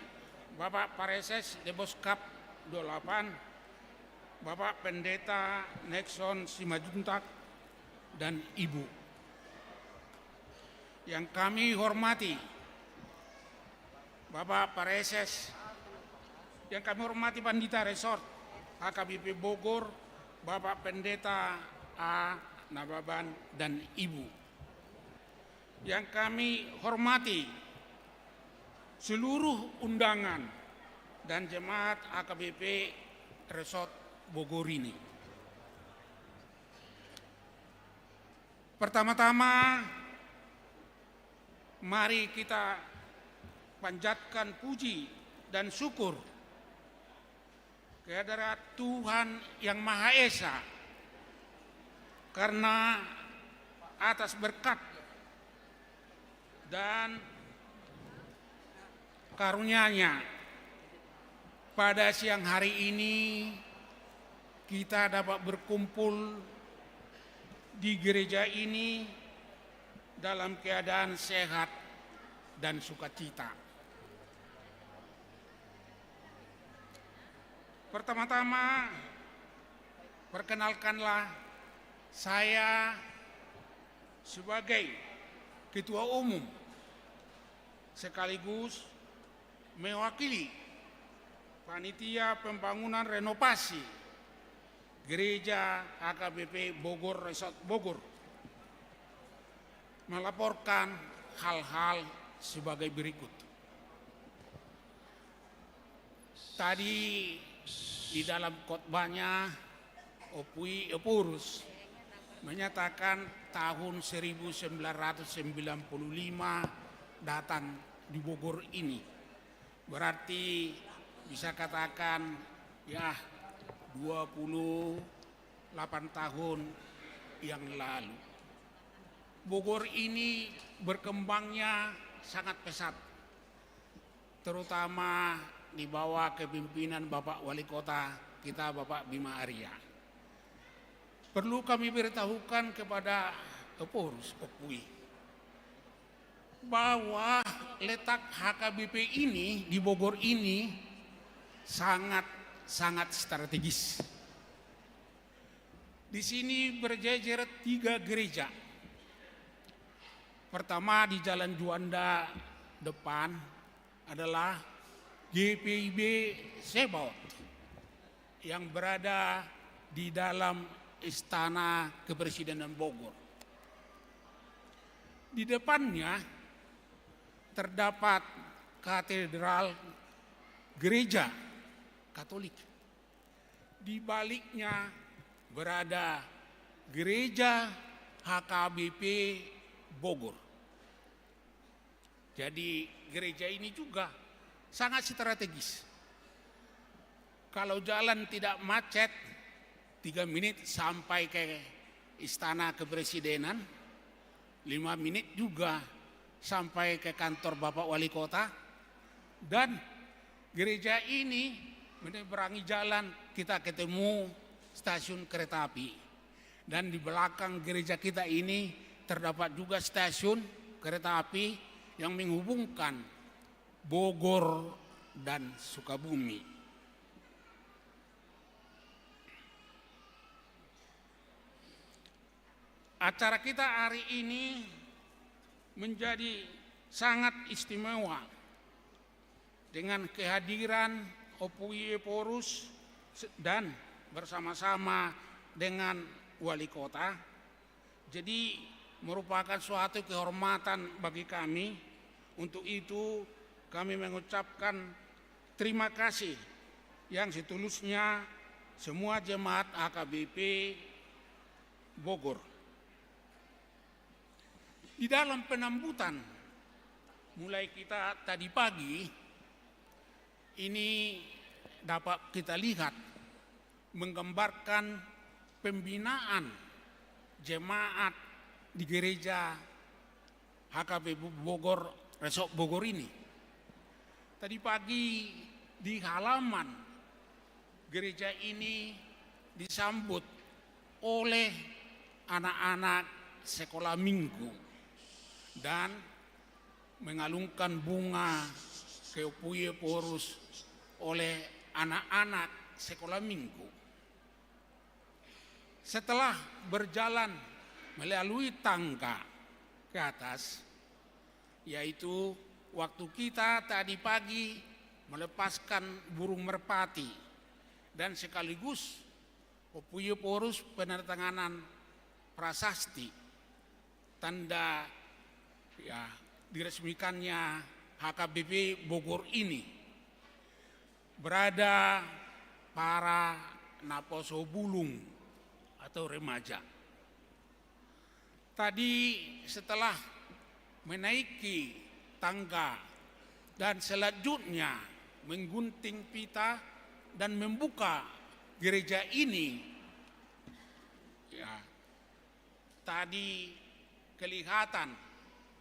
Bapak Praeses Deboskap dua puluh delapan, Bapak Pendeta Nexon Simanjuntak, dan Ibu. Yang kami hormati, Bapak Praeses, yang kami hormati Pandita Resort H K B P Bogor, Bapak Pendeta A Nababan, dan Ibu. Yang kami hormati seluruh undangan dan jemaat H K B P Resort Bogor ini. Pertama-tama, mari kita panjatkan puji dan syukur kehadirat Tuhan Yang Maha Esa, karena atas berkat dan karunia-Nya, Pada siang hari ini, kita dapat berkumpul di gereja ini dalam keadaan sehat dan sukacita. Pertama-tama, perkenalkanlah saya sebagai ketua umum sekaligus mewakili panitia pembangunan renovasi Gereja H K B P Bogor Resort Bogor melaporkan hal-hal sebagai berikut. Tadi di dalam khotbahnya, Ompu Ephorus menyatakan tahun seribu sembilan ratus sembilan puluh lima datang di Bogor ini. Berarti bisa katakan, ya, dua puluh delapan tahun yang lalu. Bogor ini berkembangnya sangat pesat, terutama di bawah kepemimpinan Bapak Wali Kota kita, Bapak Bima Arya. Perlu kami beritahukan kepada Ephorus, Ompu I, bahwa letak H K B P ini di Bogor ini sangat, sangat strategis. Di sini berjejer tiga gereja. Pertama, di Jalan Juanda depan adalah G P I B Zebaot yang berada di dalam Istana Kepresidenan Bogor. Di depannya terdapat katedral gereja Katolik. Di baliknya berada gereja H K B P Bogor. Jadi, gereja ini juga sangat strategis. Kalau jalan tidak macet, tiga menit sampai ke Istana Kepresidenan, lima menit juga sampai ke kantor Bapak Wali Kota. Dan gereja ini menyeberangi jalan, kita ketemu stasiun kereta api. Dan di belakang gereja kita ini terdapat juga stasiun kereta api yang menghubungkan Bogor dan Sukabumi. Acara kita hari ini menjadi sangat istimewa dengan kehadiran Ompu I Ephorus dan bersama-sama dengan Wali Kota. Jadi, merupakan suatu kehormatan bagi kami. Untuk itu, kami mengucapkan terima kasih yang setulusnya semua jemaat H K B P Bogor. Di dalam penyambutan, mulai kita tadi pagi, ini dapat kita lihat menggambarkan pembinaan jemaat di gereja H K B P Bogor, Resort Bogor ini. Tadi pagi di halaman gereja ini disambut oleh anak-anak sekolah minggu dan mengalungkan bunga ke Ompu I Ephorus oleh anak-anak sekolah minggu. Setelah berjalan melalui tangga ke atas, yaitu waktu kita tadi pagi melepaskan burung merpati dan sekaligus Ompu I Ephorus penandatanganan prasasti, tanda, ya, diresmikannya H K B P Bogor ini, berada para naposo bulung atau remaja. Tadi, setelah menaiki tangga dan selanjutnya menggunting pita dan membuka gereja ini, ya, tadi kelihatan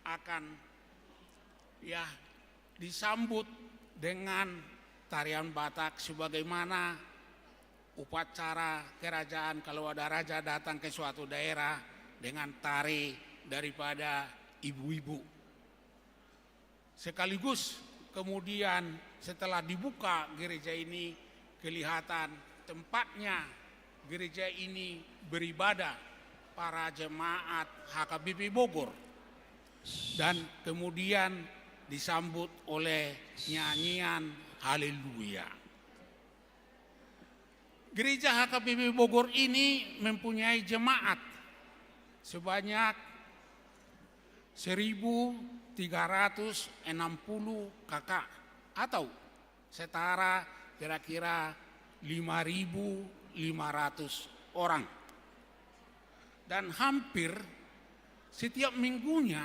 akan, ya, disambut dengan tarian Batak sebagaimana upacara kerajaan kalau ada raja datang ke suatu daerah dengan tari daripada ibu-ibu. Sekaligus kemudian setelah dibuka gereja ini, kelihatan tempatnya gereja ini beribadah para jemaat H K B P Bogor. Dan kemudian disambut oleh nyanyian haleluya. Gereja H K B P Bogor ini mempunyai jemaat sebanyak seribu tiga ratus enam puluh K K atau setara kira-kira lima ribu lima ratus orang. Dan hampir setiap minggunya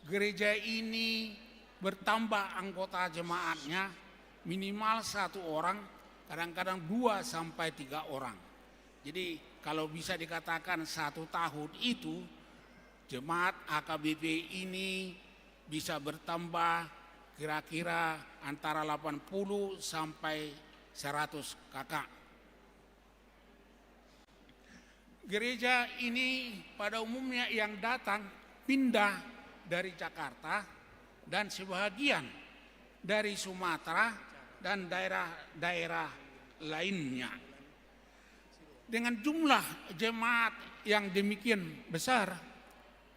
gereja ini bertambah anggota jemaatnya minimal satu orang, kadang-kadang dua sampai tiga orang. Jadi kalau bisa dikatakan satu tahun itu jemaat H K B P ini bisa bertambah kira-kira antara delapan puluh sampai seratus K K. Gereja ini pada umumnya yang datang pindah dari Jakarta dan sebahagian dari Sumatera dan daerah-daerah lainnya. Dengan jumlah jemaat yang demikian besar,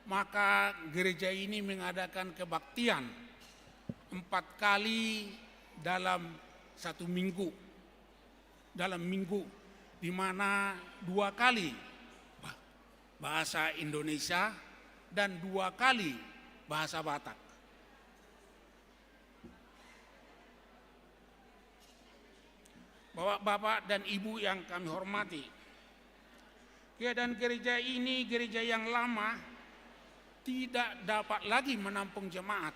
maka gereja ini mengadakan kebaktian empat kali dalam satu minggu, dalam minggu, di mana dua kali bahasa Indonesia dan dua kali bahasa Batak. Bapak-bapak dan ibu yang kami hormati, keadaan gereja ini, gereja yang lama, tidak dapat lagi menampung jemaat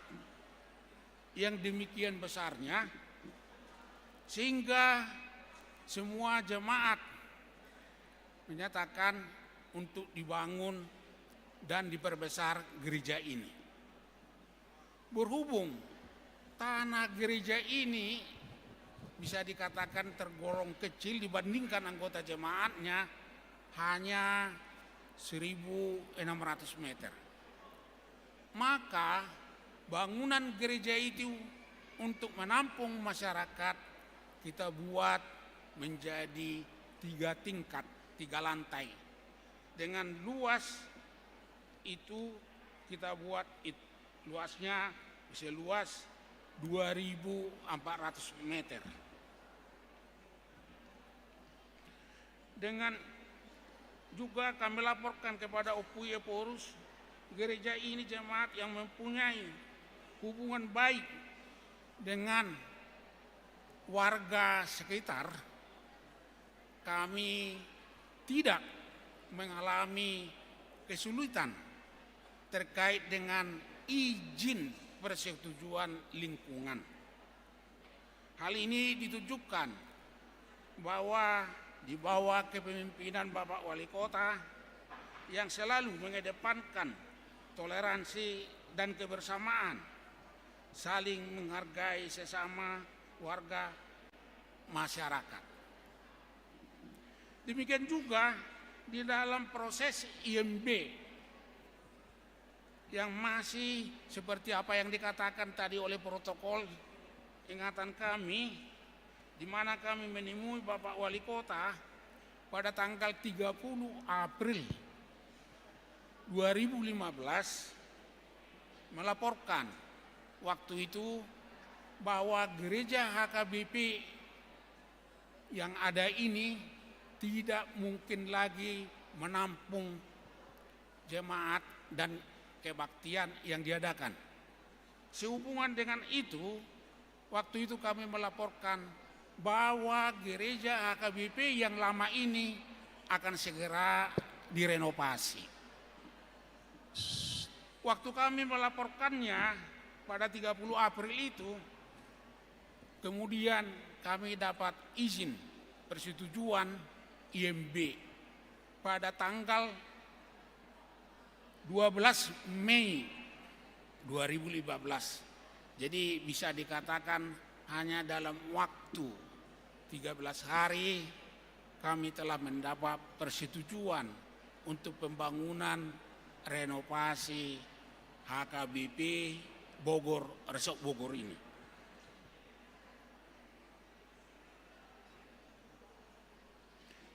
yang demikian besarnya, sehingga semua jemaat menyatakan untuk dibangun dan diperbesar gereja ini. Berhubung tanah gereja ini bisa dikatakan tergolong kecil dibandingkan anggota jemaatnya, hanya seribu enam ratus meter. Maka bangunan gereja itu untuk menampung masyarakat kita buat menjadi tiga tingkat, tiga lantai. Dengan luas itu kita buat it-, luasnya bisa luas dua ribu empat ratus meter. Dengan juga kami laporkan kepada Ompu Ephorus, gereja ini jemaat yang mempunyai hubungan baik dengan warga sekitar, kami tidak mengalami kesulitan terkait dengan izin persetujuan lingkungan. Hal ini ditunjukkan bahwa di bawah kepemimpinan Bapak Wali Kota yang selalu mengedepankan toleransi dan kebersamaan, saling menghargai sesama warga masyarakat. Demikian juga di dalam proses I M B yang masih seperti apa yang dikatakan tadi oleh protokol, ingatan kami, di mana kami menemui Bapak Wali Kota pada tanggal tiga puluh April dua ribu lima belas, melaporkan waktu itu bahwa gereja H K B P yang ada ini tidak mungkin lagi menampung jemaat dan kebaktian yang diadakan. Sehubungan dengan itu, waktu itu kami melaporkan bahwa gereja H K B P yang lama ini akan segera direnovasi. Waktu kami melaporkannya pada tiga puluh April itu, kemudian kami dapat izin persetujuan I M B pada tanggal dua belas Mei dua ribu lima belas. Jadi bisa dikatakan hanya dalam waktu tiga belas hari kami telah mendapat persetujuan untuk pembangunan renovasi H K B P Bogor, Resort Bogor ini.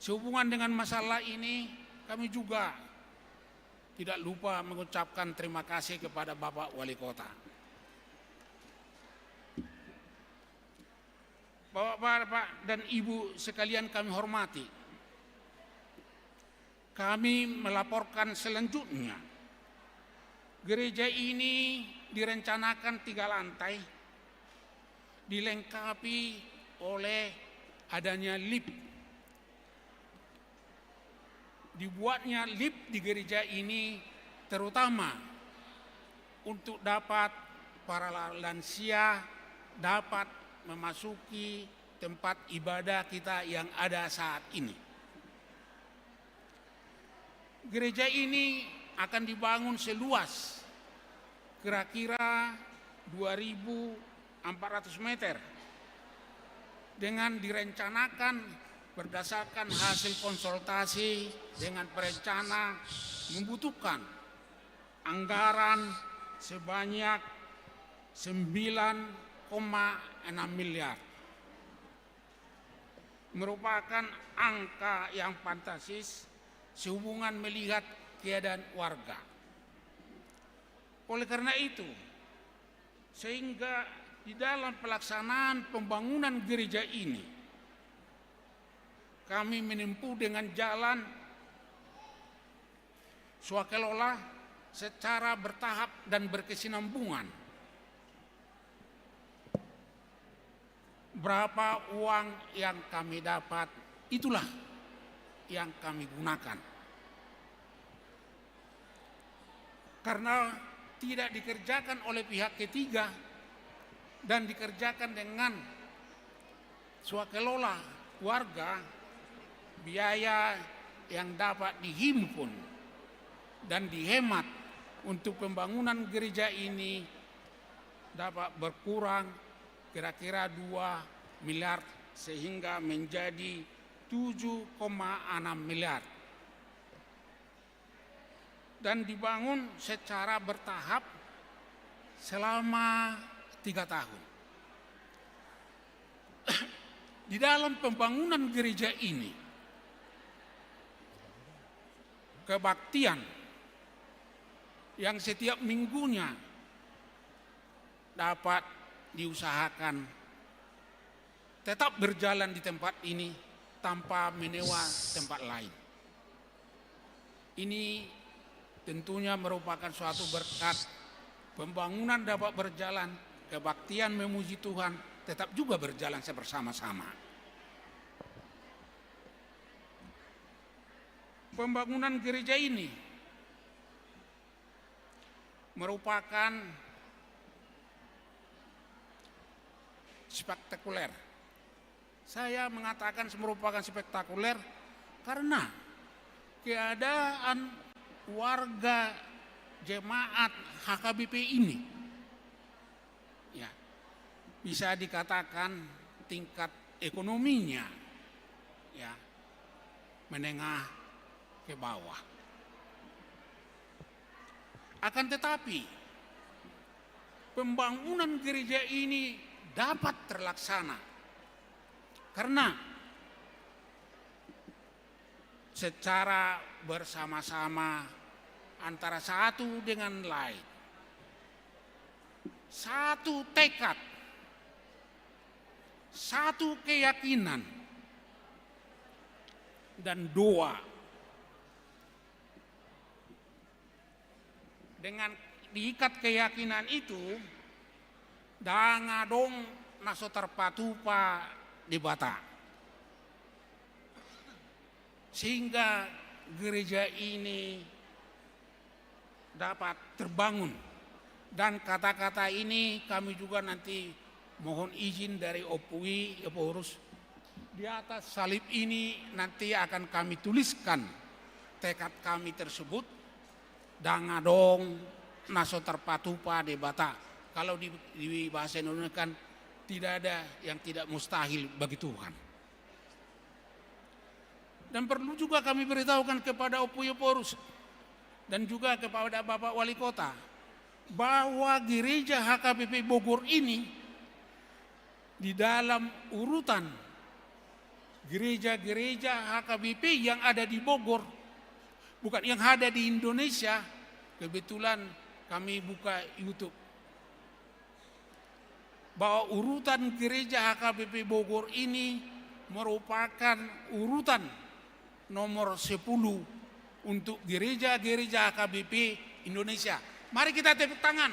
Sehubungan dengan masalah ini, kami juga tidak lupa mengucapkan terima kasih kepada Bapak Wali Kota. Bapak-bapak dan Ibu sekalian kami hormati, kami melaporkan selanjutnya, gereja ini direncanakan tiga lantai, dilengkapi oleh adanya lift. Dibuatnya lift di gereja ini terutama untuk dapat para la-, lansia dapat memasuki tempat ibadah kita yang ada saat ini. Gereja ini akan dibangun seluas kira-kira dua ribu empat ratus meter, dengan direncanakan berdasarkan hasil konsultasi dengan perencana membutuhkan anggaran sebanyak sembilan koma enam miliar. Merupakan angka yang fantastis sehubungan melihat keadaan warga. Oleh karena itu, sehingga di dalam pelaksanaan pembangunan gereja ini, kami menempuh dengan jalan swakelola secara bertahap dan berkesinambungan. Berapa uang yang kami dapat, itulah yang kami gunakan. Karena tidak dikerjakan oleh pihak ketiga dan dikerjakan dengan swakelola warga, biaya yang dapat dihimpun dan dihemat untuk pembangunan gereja ini dapat berkurang kira-kira dua miliar, sehingga menjadi tujuh koma enam miliar. Dan dibangun secara bertahap selama tiga tahun. Di dalam pembangunan gereja ini, kebaktian yang setiap minggunya dapat diusahakan tetap berjalan di tempat ini tanpa menyewa tempat lain. Ini tentunya merupakan suatu berkat. Pembangunan dapat berjalan, kebaktian memuji Tuhan tetap juga berjalan sebersama-sama. Pembangunan gereja ini merupakan spektakuler. Saya mengatakan merupakan spektakuler karena keadaan warga jemaat H K B P ini, ya, bisa dikatakan tingkat ekonominya, ya, menengah ke bawah. Akan tetapi, pembangunan gereja ini dapat terlaksana karena secara bersama-sama antara satu dengan lain, satu tekad, satu keyakinan, dan doa. Dengan diikat keyakinan itu, ndang adong na so tarpatupa Debata. Sehingga gereja ini dapat terbangun. Dan kata-kata ini kami juga nanti mohon izin dari Ompu I, Ompu Urus. Di atas salib ini nanti akan kami tuliskan tekad kami tersebut, ndang adong na so tarpatupa Debata. Kalau di, di bahasa Indonesia kan Tidak ada yang tidak mustahil bagi Tuhan. Dan perlu juga kami beritahukan kepada Ompu Ephorus dan juga kepada Bapak Wali Kota, bahwa gereja H K B P Bogor ini di dalam urutan gereja-gereja H K B P yang ada di Bogor, bukan, yang ada di Indonesia, kebetulan kami buka YouTube, bahwa urutan gereja H K B P Bogor ini merupakan urutan nomor sepuluh untuk gereja-gereja H K B P Indonesia. Mari kita tepuk tangan.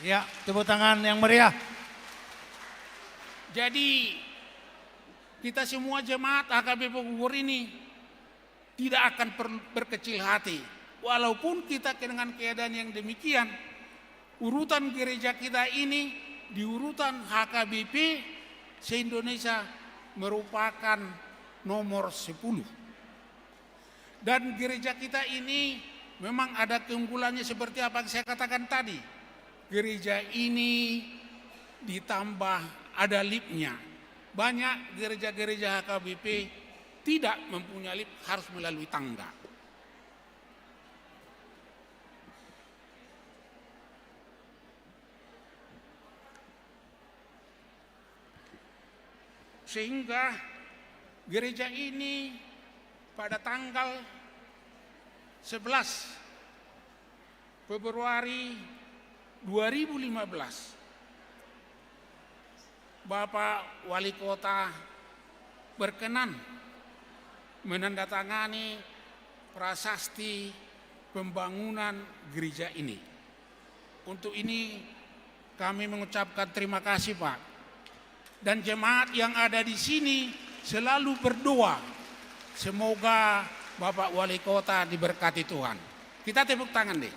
Ya, tepuk tangan yang meriah. Jadi, kita semua jemaat H K B P Bogor ini tidak akan per-, berkecil hati. Walaupun kita dengan keadaan yang demikian, urutan gereja kita ini di urutan H K B P se-Indonesia merupakan nomor sepuluh. Dan gereja kita ini memang ada keunggulannya seperti apa yang saya katakan tadi. Gereja ini ditambah ada liftnya. Banyak gereja-gereja H K B P tidak mempunyai lift, harus melalui tangga. Sehingga gereja ini pada tanggal sebelas Februari dua ribu lima belas, Bapak Wali Kota berkenan menandatangani prasasti pembangunan gereja ini. Untuk ini kami mengucapkan terima kasih, Pak. Dan jemaat yang ada di sini selalu berdoa, semoga Bapak Wali Kota diberkati Tuhan. Kita tepuk tangan deh.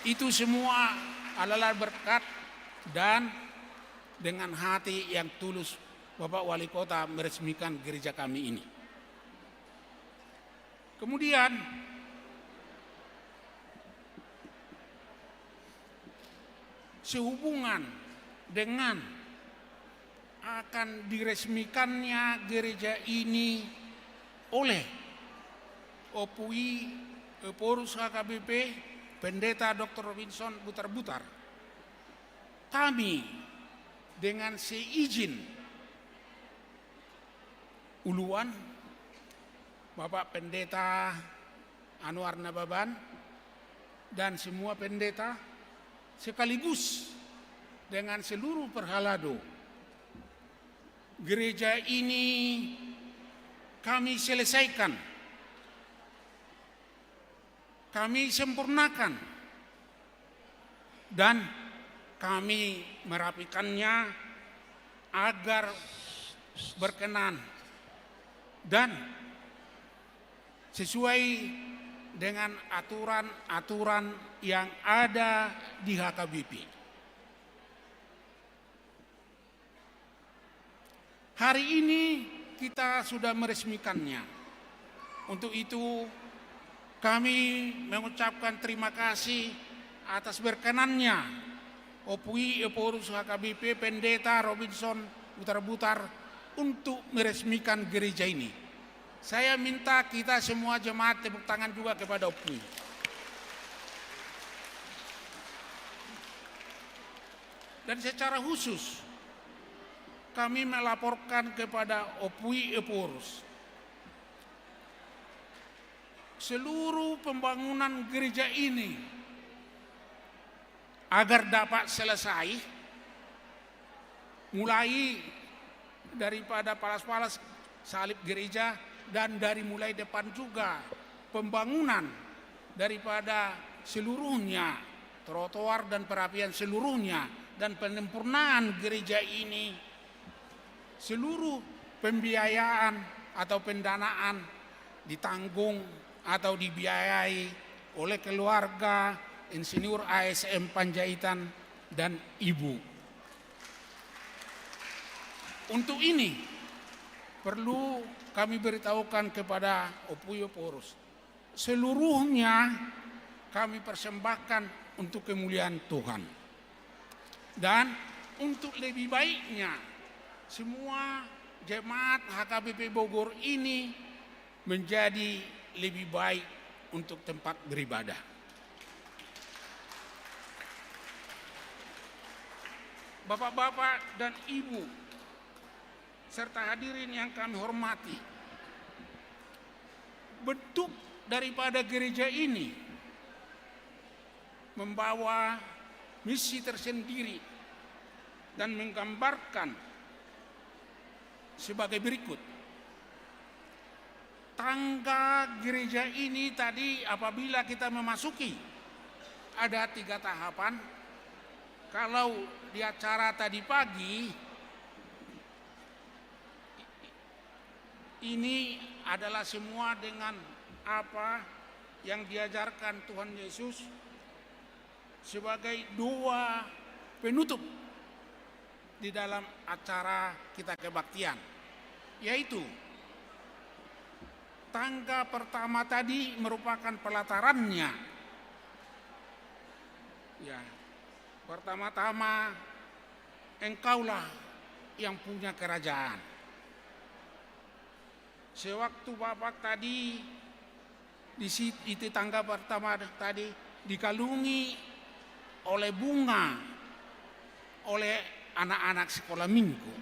Itu semua adalah berkat dan dengan hati yang tulus Bapak Wali Kota meresmikan gereja kami ini. Kemudian, sehubungan dengan akan diresmikannya gereja ini oleh Ompu I Ephorus H K B P, Pendeta Doktor Robinson Butarbutar, kami dengan seizin uluan, Bapak Pendeta Anwar Nababan, dan semua pendeta, sekaligus dengan seluruh perhalado, gereja ini kami selesaikan, kami sempurnakan, dan kami merapikannya agar berkenan dan sesuai dengan aturan-aturan yang ada di H K B P. Hari ini kita sudah meresmikannya. Untuk itu, kami mengucapkan terima kasih atas berkenannya Ompu I Ephorus H K B P, Pendeta Robinson Butarbutar, untuk meresmikan gereja ini. Saya minta kita semua jemaat tepuk tangan juga kepada Ompu I. Dan secara khusus, kami melaporkan kepada Ompu I Ephorus, seluruh pembangunan gereja ini agar dapat selesai, mulai daripada palas-palas salib gereja, dan dari mulai depan juga pembangunan daripada seluruhnya, trotoar dan perapian seluruhnya, dan penyempurnaan gereja ini, seluruh pembiayaan atau pendanaan ditanggung atau dibiayai oleh keluarga Insinyur A S M Panjaitan dan Ibu. Untuk ini, perlu kami beritahukan kepada Ompu I Ephorus, seluruhnya kami persembahkan untuk kemuliaan Tuhan. Dan untuk lebih baiknya semua jemaat H K B P Bogor ini menjadi lebih baik untuk tempat beribadah. Bapak-bapak dan Ibu, serta hadirin yang kami hormati, bentuk daripada gereja ini membawa misi tersendiri dan menggambarkan sebagai berikut. Tangga gereja ini tadi, apabila kita memasuki, ada tiga tahapan. Kalau di acara tadi pagi, ini adalah semua dengan apa yang diajarkan Tuhan Yesus sebagai doa penutup di dalam acara kita kebaktian, yaitu tangga pertama tadi merupakan pelatarannya. Ya, pertama-tama, Engkaulah yang punya kerajaan. Sewaktu Bapak tadi di sit-, di tangga pertama tadi dikalungi oleh bunga oleh anak-anak sekolah minggu.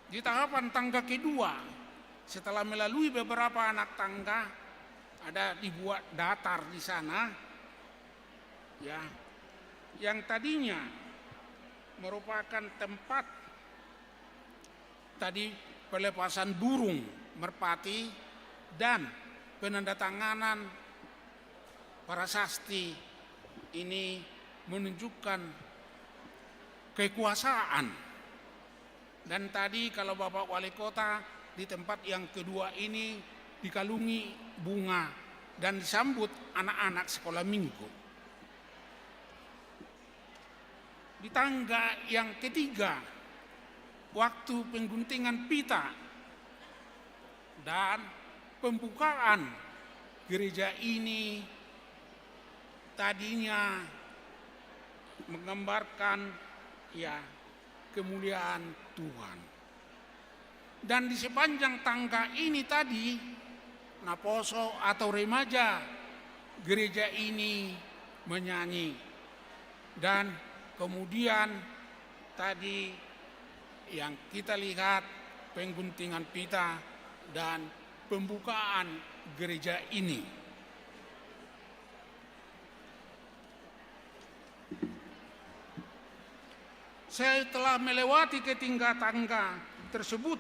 Di tahapan tangga kedua, setelah melalui beberapa anak tangga, ada dibuat datar di sana, ya, yang tadinya merupakan tempat tadi pelepasan burung merpati dan penandatanganan prasasti, ini menunjukkan kekuasaan. Dan tadi kalau Bapak Wali Kota, di tempat yang kedua ini dikalungi bunga dan disambut anak-anak sekolah minggu. Di tangga yang ketiga, waktu pengguntingan pita dan pembukaan gereja ini, tadinya menggambarkan, ya, kemuliaan Tuhan. Dan di sepanjang tangga ini tadi, naposo atau remaja gereja ini menyanyi. Dan kemudian tadi yang kita lihat, pengguntingan pita dan pembukaan gereja ini. Setelah melewati ketiga tangga tersebut,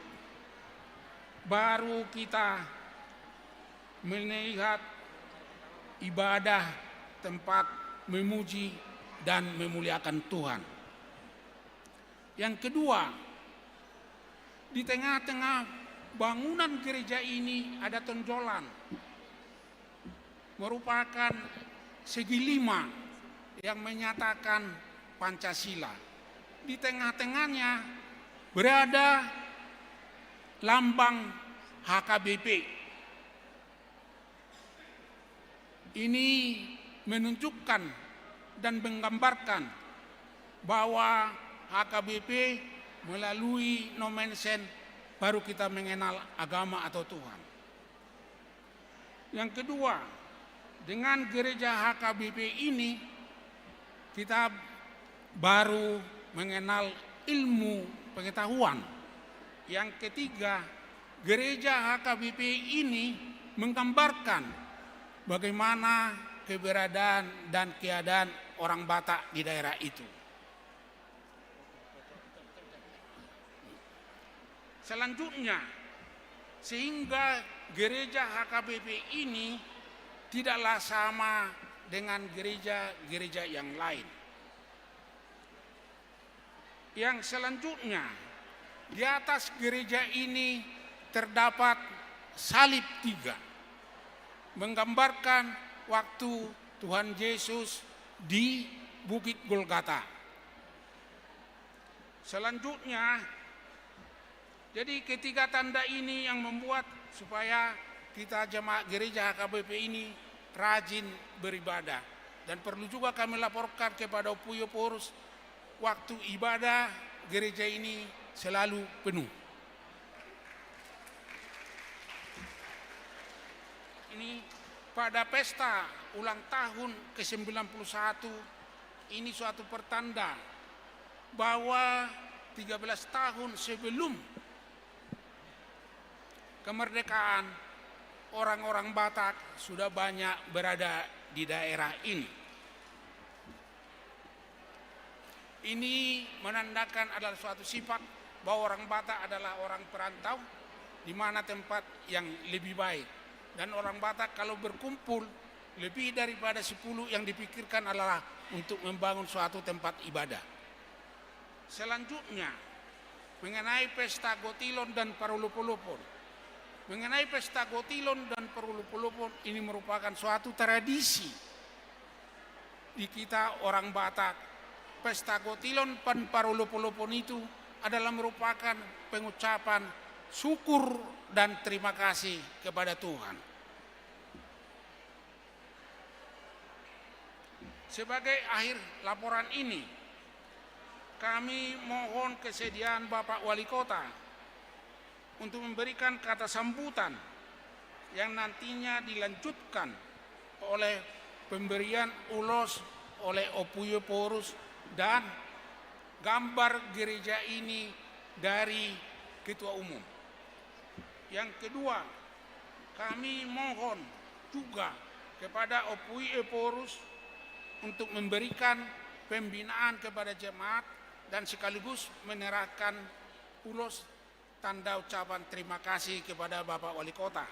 baru kita melihat ibadah, tempat memuji dan memuliakan Tuhan. Yang kedua, di tengah-tengah bangunan gereja ini ada tonjolan, merupakan segi lima yang menyatakan Pancasila. Di tengah-tengahnya berada lambang H K B P. Ini menunjukkan dan menggambarkan bahwa H K B P melalui nomen sen baru kita mengenal agama atau Tuhan. Yang kedua, dengan gereja H K B P ini kita baru mengenal ilmu pengetahuan. Yang ketiga, gereja H K B P ini menggambarkan bagaimana keberadaan dan keadaan orang Batak di daerah itu. Selanjutnya, sehingga gereja H K B P ini tidaklah sama dengan gereja-gereja yang lain. Yang selanjutnya, di atas gereja ini terdapat salib tiga, menggambarkan waktu Tuhan Yesus di Bukit Golgata. Selanjutnya, jadi ketiga tanda ini yang membuat supaya kita jemaat gereja H K B P ini rajin beribadah. Dan perlu juga kami laporkan kepada Ompu Ephorus, waktu ibadah gereja ini selalu penuh. Ini pada pesta ulang tahun ke sembilan puluh satu, ini suatu pertanda bahwa tiga belas tahun sebelum kemerdekaan, orang-orang Batak sudah banyak berada di daerah ini. Ini menandakan adalah suatu sifat bahwa orang Batak adalah orang perantau, di mana tempat yang lebih baik. Dan orang Batak kalau berkumpul, lebih daripada sepuluh yang dipikirkan adalah untuk membangun suatu tempat ibadah. Selanjutnya, mengenai pesta Gotilon dan Parolopolopon. Mengenai pesta Gotilon dan Parolopolopon, ini merupakan suatu tradisi di kita orang Batak. Pesta Gotilon dan Parolopolopon itu adalah merupakan pengucapan syukur dan terima kasih kepada Tuhan. Sebagai akhir laporan ini, kami mohon kesediaan Bapak Wali Kota untuk memberikan kata sambutan yang nantinya dilanjutkan oleh pemberian ulos oleh Ompu Ephorus dan gambar gereja ini dari ketua umum. Yang kedua, kami mohon juga kepada Ompu Ephorus untuk memberikan pembinaan kepada jemaat dan sekaligus menyerahkan ulos tanda ucapan terima kasih kepada Bapak Wali Kota.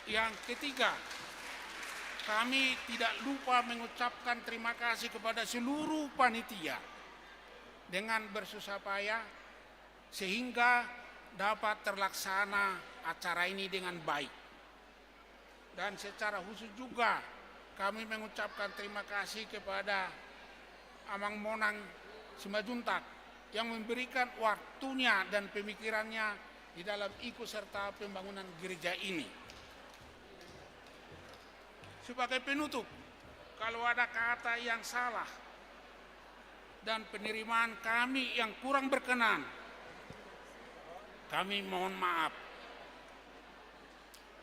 Yang ketiga, kami tidak lupa mengucapkan terima kasih kepada seluruh panitia dengan bersusah payah sehingga dapat terlaksana acara ini dengan baik. Dan secara khusus juga kami mengucapkan terima kasih kepada Amang Monang Simanjuntak yang memberikan waktunya dan pemikirannya di dalam ikut serta pembangunan gereja ini. Sebagai penutup, kalau ada kata yang salah dan penerimaan kami yang kurang berkenan, kami mohon maaf.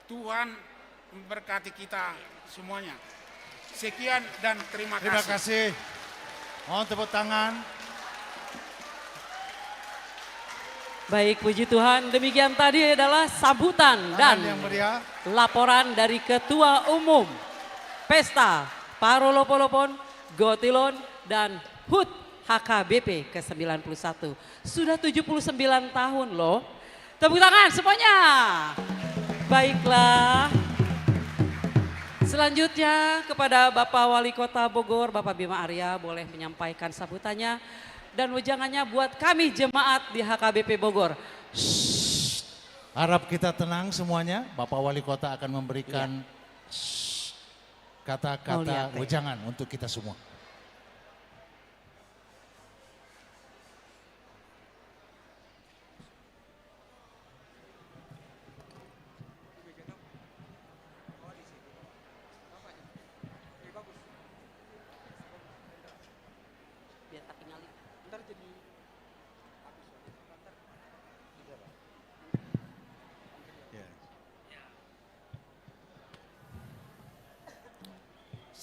Tuhan memberkati kita semuanya. Sekian dan terima kasih. Terima kasih. Mohon tepuk tangan. Baik, puji Tuhan. Demikian tadi adalah sambutan dan laporan dari Ketua Umum Pesta Parolopolopon, Gotilon, dan HUT H K B P ke sembilan puluh satu. Sudah tujuh puluh sembilan tahun, loh. Tepuk tangan semuanya. Baiklah. Selanjutnya kepada Bapak Wali Kota Bogor, Bapak Bima Arya, boleh menyampaikan sambutannya dan wejangannya buat kami jemaat di H K B P Bogor. Harap kita tenang semuanya. Bapak Wali Kota akan memberikan kata-kata wejangan untuk kita semua.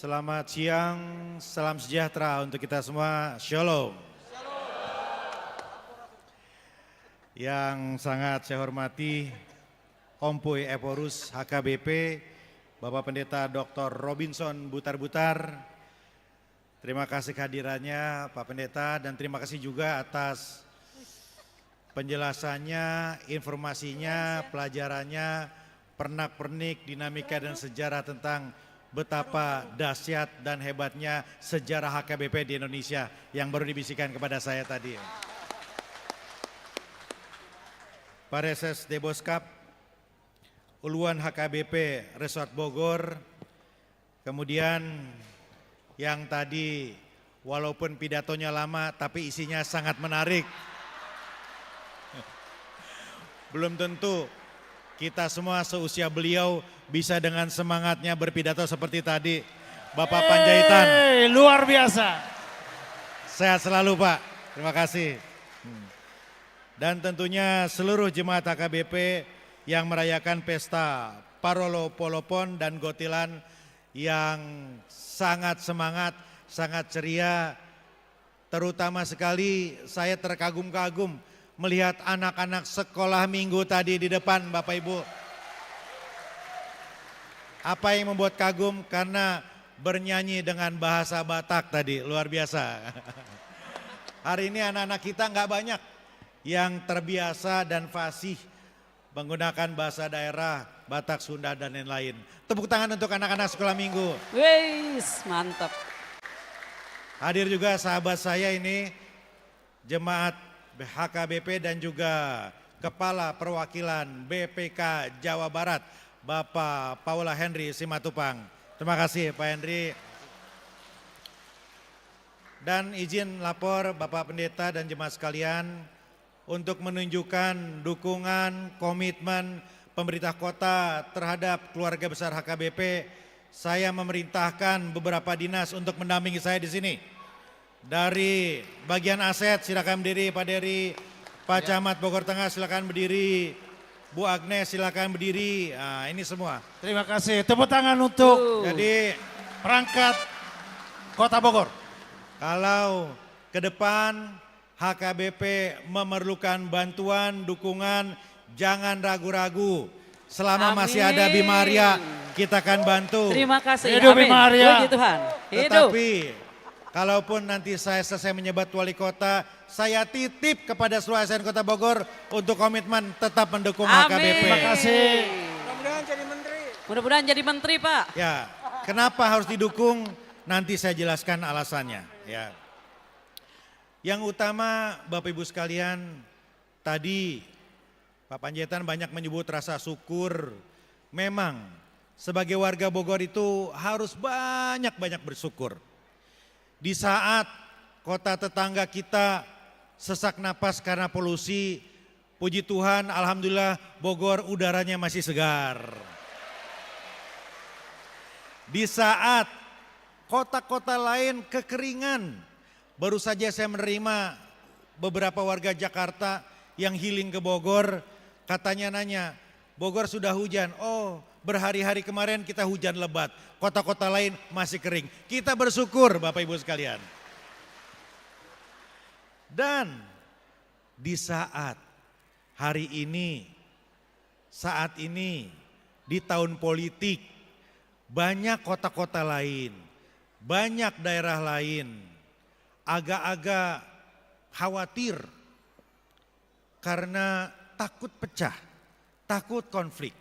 Selamat siang, salam sejahtera untuk kita semua. Shalom. Yang sangat saya hormati Ompu Ephorus H K B P, Bapak Pendeta Doktor Robinson Butarbutar. Terima kasih kehadirannya, Pak Pendeta, dan terima kasih juga atas penjelasannya, informasinya, pelajarannya, pernak-pernik, dinamika, dan sejarah tentang betapa dahsyat dan hebatnya sejarah H K B P di Indonesia yang baru dibisikkan kepada saya tadi. Pareses Deboskap, Uluan H K B P Resort Bogor, kemudian yang tadi walaupun pidatonya lama, tapi isinya sangat menarik. Belum tentu kita semua seusia beliau bisa dengan semangatnya berpidato seperti tadi. Bapak Panjaitan. Hey, luar biasa. Sehat selalu, Pak. Terima kasih. Hmm. Dan tentunya seluruh jemaat H K B P yang merayakan pesta Parolo Polopon dan Gotilan yang sangat semangat, sangat ceria. Terutama sekali saya terkagum-kagum melihat anak-anak sekolah minggu tadi di depan, Bapak Ibu. Apa yang membuat kagum? Karena bernyanyi dengan bahasa Batak tadi, luar biasa. Hari ini anak-anak kita nggak banyak yang terbiasa dan fasih menggunakan bahasa daerah, Batak, Sunda, dan lain-lain. Tepuk tangan untuk anak-anak sekolah minggu. Wis, mantap. Hadir juga sahabat saya ini, jemaat H K B P dan juga Kepala Perwakilan B P K Jawa Barat, Bapak Paula Henry Simatupang. Terima kasih, Pak Henry. Dan izin lapor, Bapak Pendeta dan jemaat sekalian, untuk menunjukkan dukungan, komitmen pemerintah kota terhadap keluarga besar H K B P, saya memerintahkan beberapa dinas untuk mendampingi saya di sini. Dari bagian aset, silakan berdiri, Pak Dery. Pak Ya. Camat Bogor Tengah, silakan berdiri. Bu Agnes, silakan berdiri. Nah, ini semua. Terima kasih. Tepuk tangan untuk Tuh. Jadi, perangkat Kota Bogor. Kalau ke depan H K B P memerlukan bantuan, dukungan, jangan ragu-ragu. Selama masih ada Amin. Bima Arya, kita akan bantu. Terima kasih. Hidup Amin. Bima Arya. Puji Tuhan. Hidup. Tetapi, kalaupun nanti saya selesai menjabat wali kota, saya titip kepada seluruh A S N Kota Bogor untuk komitmen tetap mendukung Amin. H K B P. Terima kasih. Mudah-mudahan jadi menteri. Mudah-mudahan jadi menteri, Pak. Ya, kenapa harus didukung? Nanti saya jelaskan alasannya. Ya. Yang utama, Bapak Ibu sekalian, tadi Pak Panjaitan banyak menyebut rasa syukur. Memang, sebagai warga Bogor itu harus banyak-banyak bersyukur. Di saat kota tetangga kita sesak napas karena polusi, puji Tuhan, alhamdulillah, Bogor udaranya masih segar. Di saat kota-kota lain kekeringan, baru saja saya menerima beberapa warga Jakarta yang healing ke Bogor, katanya nanya, "Bogor sudah hujan?" "Oh, berhari-hari kemarin kita hujan lebat. Kota-kota lain masih kering." Kita bersyukur, Bapak Ibu sekalian. Dan di saat hari ini, saat ini, di tahun politik, banyak kota-kota lain, banyak daerah lain agak-agak khawatir karena takut pecah, takut konflik.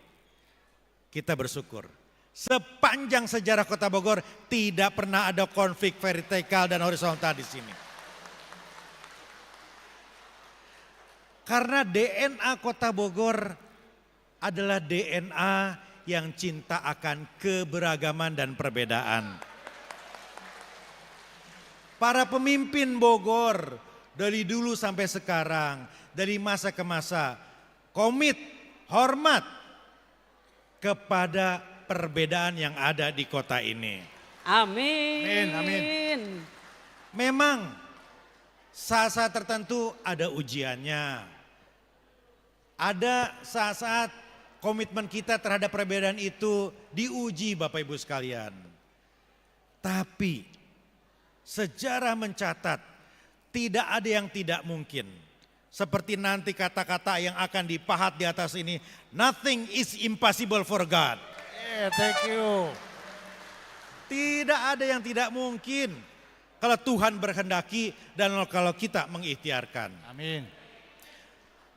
Kita bersyukur. Sepanjang sejarah Kota Bogor, tidak pernah ada konflik vertikal dan horizontal di sini. Karena D N A Kota Bogor adalah D N A yang cinta akan keberagaman dan perbedaan. Para pemimpin Bogor dari dulu sampai sekarang, dari masa ke masa, komit, hormat kepada perbedaan yang ada di kota ini. Amin. Amin, amin. Memang saat-saat tertentu ada ujiannya. Ada saat-saat komitmen kita terhadap perbedaan itu diuji, Bapak Ibu sekalian. Tapi sejarah mencatat, tidak ada yang tidak mungkin. Seperti nanti kata-kata yang akan dipahat di atas ini, "Nothing is impossible for God." Eh, thank you. Tidak ada yang tidak mungkin kalau Tuhan berhendaki dan kalau kita mengikhtiarkan. Amin.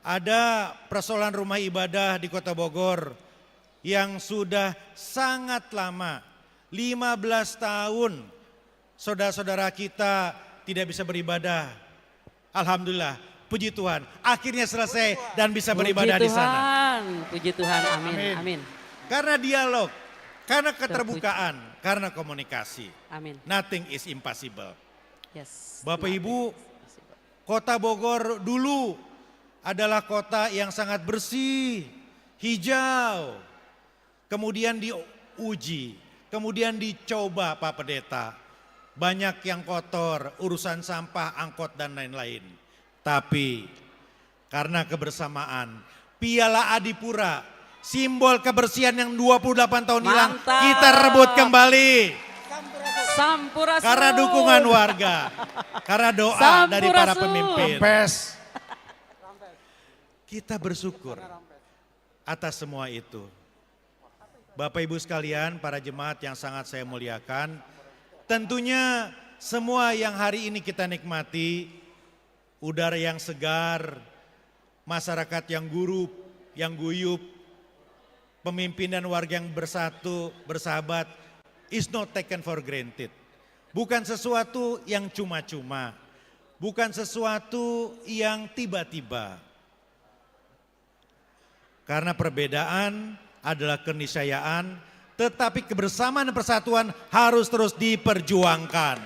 Ada persoalan rumah ibadah di Kota Bogor yang sudah sangat lama, lima belas tahun, saudara-saudara kita tidak bisa beribadah. Alhamdulillah, puji Tuhan, akhirnya selesai dan bisa beribadah di sana. Puji Tuhan, puji Tuhan, amin, amin. Amin. Karena dialog, karena keterbukaan, karena komunikasi. Amin. Nothing is impossible. Yes. Bapak Ibu, Kota Bogor dulu adalah kota yang sangat bersih, hijau, kemudian diuji, kemudian dicoba, Pak Pendeta. Banyak yang kotor, urusan sampah, angkot, dan lain-lain. Tapi karena kebersamaan, Piala Adipura, simbol kebersihan yang dua puluh delapan tahun hilang, mantap, kita rebut kembali. Sampurasun. Karena dukungan warga, karena doa dari para pemimpin. Sampurasun. Rampes. Kita bersyukur atas semua itu. Bapak Ibu sekalian, para jemaat yang sangat saya muliakan, tentunya semua yang hari ini kita nikmati, udara yang segar, masyarakat yang gurup, yang guyup, pemimpin dan warga yang bersatu, bersahabat, is not taken for granted. Bukan sesuatu yang cuma-cuma, bukan sesuatu yang tiba-tiba. Karena perbedaan adalah keniscayaan, tetapi kebersamaan dan persatuan harus terus diperjuangkan.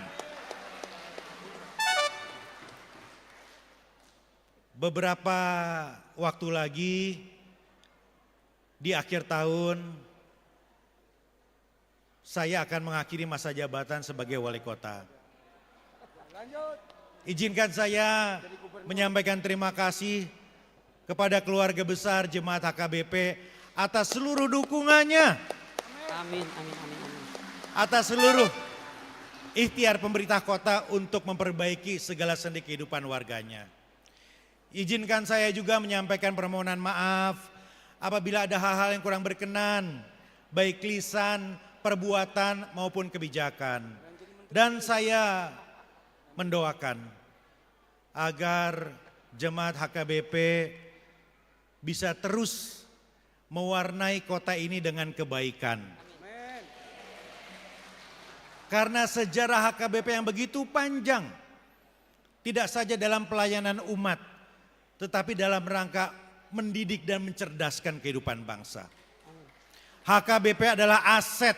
Beberapa waktu lagi, di akhir tahun, saya akan mengakhiri masa jabatan sebagai wali kota. Izinkan saya menyampaikan terima kasih kepada keluarga besar jemaat H K B P atas seluruh dukungannya. Amin, amin, amin, amin. Atas seluruh ikhtiar pemerintah kota untuk memperbaiki segala sendi kehidupan warganya. Izinkan saya juga menyampaikan permohonan maaf apabila ada hal-hal yang kurang berkenan, baik lisan, perbuatan, maupun kebijakan. Dan saya mendoakan agar jemaat H K B P bisa terus mewarnai kota ini dengan kebaikan. Karena sejarah H K B P yang begitu panjang, tidak saja dalam pelayanan umat, tetapi dalam rangka mendidik dan mencerdaskan kehidupan bangsa. H K B P adalah aset.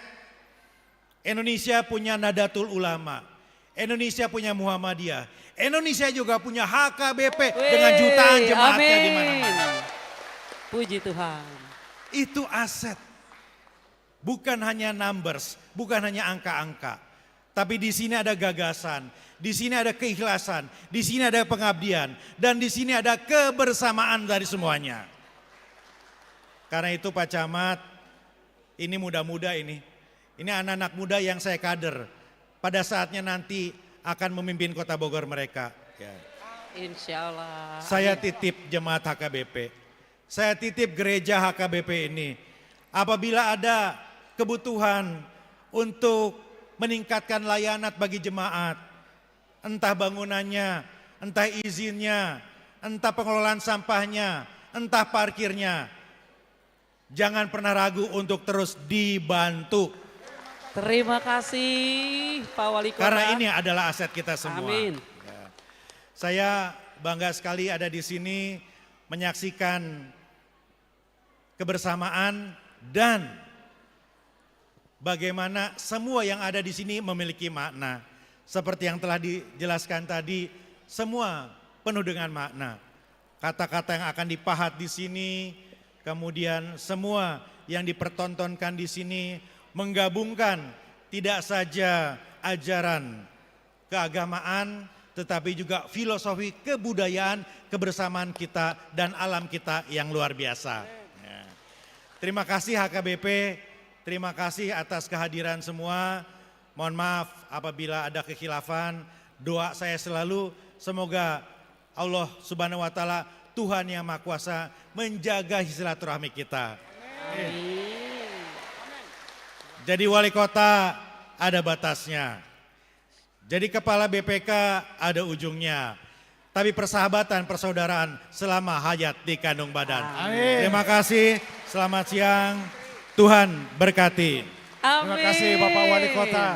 Indonesia punya Nahdlatul Ulama, Indonesia punya Muhammadiyah, Indonesia juga punya H K B P dengan jutaan jemaatnya di mana-mana. Weh, amin. Puji Tuhan. Itu aset. Bukan hanya numbers, bukan hanya angka-angka. Tapi di sini ada gagasan, di sini ada keikhlasan, di sini ada pengabdian, dan di sini ada kebersamaan dari semuanya. Karena itu, Pak Camat, ini muda-muda ini. Ini anak-anak muda yang saya kader. Pada saatnya nanti akan memimpin Kota Bogor mereka. Ya. Insya Allah. Saya titip jemaat H K B P. Saya titip gereja H K B P ini. Apabila ada kebutuhan untuk meningkatkan layanan bagi jemaat, entah bangunannya, entah izinnya, entah pengelolaan sampahnya, entah parkirnya, jangan pernah ragu untuk terus dibantu. Terima kasih, Pak Wali Kota. Karena ini adalah aset kita semua. Amin. Ya. Saya bangga sekali ada di sini menyaksikan kebersamaan dan bagaimana semua yang ada di sini memiliki makna. Seperti yang telah dijelaskan tadi, semua penuh dengan makna. Kata-kata yang akan dipahat di sini, kemudian semua yang dipertontonkan di sini menggabungkan tidak saja ajaran keagamaan, tetapi juga filosofi kebudayaan kebersamaan kita dan alam kita yang luar biasa. Ya. Terima kasih H K B P, terima kasih atas kehadiran semua. Mohon maaf apabila ada kekhilafan. Doa saya selalu, semoga Allah Subhanahu wa Ta'ala, Tuhan Yang Maha Kuasa, menjaga silaturahmi kita. Amin. Jadi, wali kota ada batasnya. Jadi, kepala B P K ada ujungnya. Tapi persahabatan, persaudaraan selama hayat dikandung badan. Amin. Terima kasih, selamat siang, Tuhan berkati. Amin. Terima kasih, Bapak Wali Kota.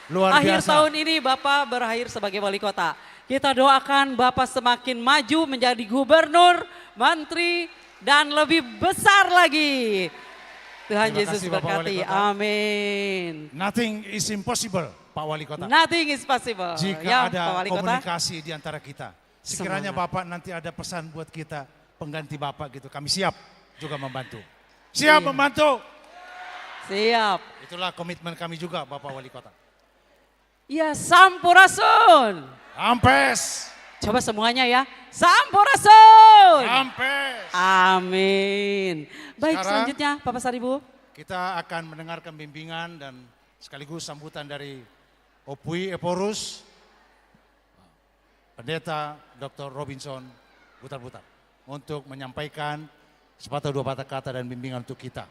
Luar biasa. Akhir tahun ini Bapak berakhir sebagai wali kota. Kita doakan Bapak semakin maju menjadi gubernur, mantri, dan lebih besar lagi. Tuhan Yesus berkati. Terima kasih, Bapak Wali Kota. Amin. Nothing is impossible, Pak Wali Kota. Nothing is possible. Ya, Pak Wali Kota. Jika ada komunikasi di antara kita. Semangat. Sekiranya Bapak nanti ada pesan buat kita, pengganti Bapak gitu, kami siap juga membantu. Siap membantu? Siap. Itulah komitmen kami juga, Bapak Wali Kota. Ya, sampurasun. Rampes. Coba semuanya ya. Sampurasun. Rampes. Amin. Baik, sekarang selanjutnya, Bapak Saribu. Kita akan mendengarkan bimbingan dan sekaligus sambutan dari Opui Ephorus, Pendeta doktor Robinson Butarbutar, untuk menyampaikan sepatah dua patah kata dan bimbingan untuk kita.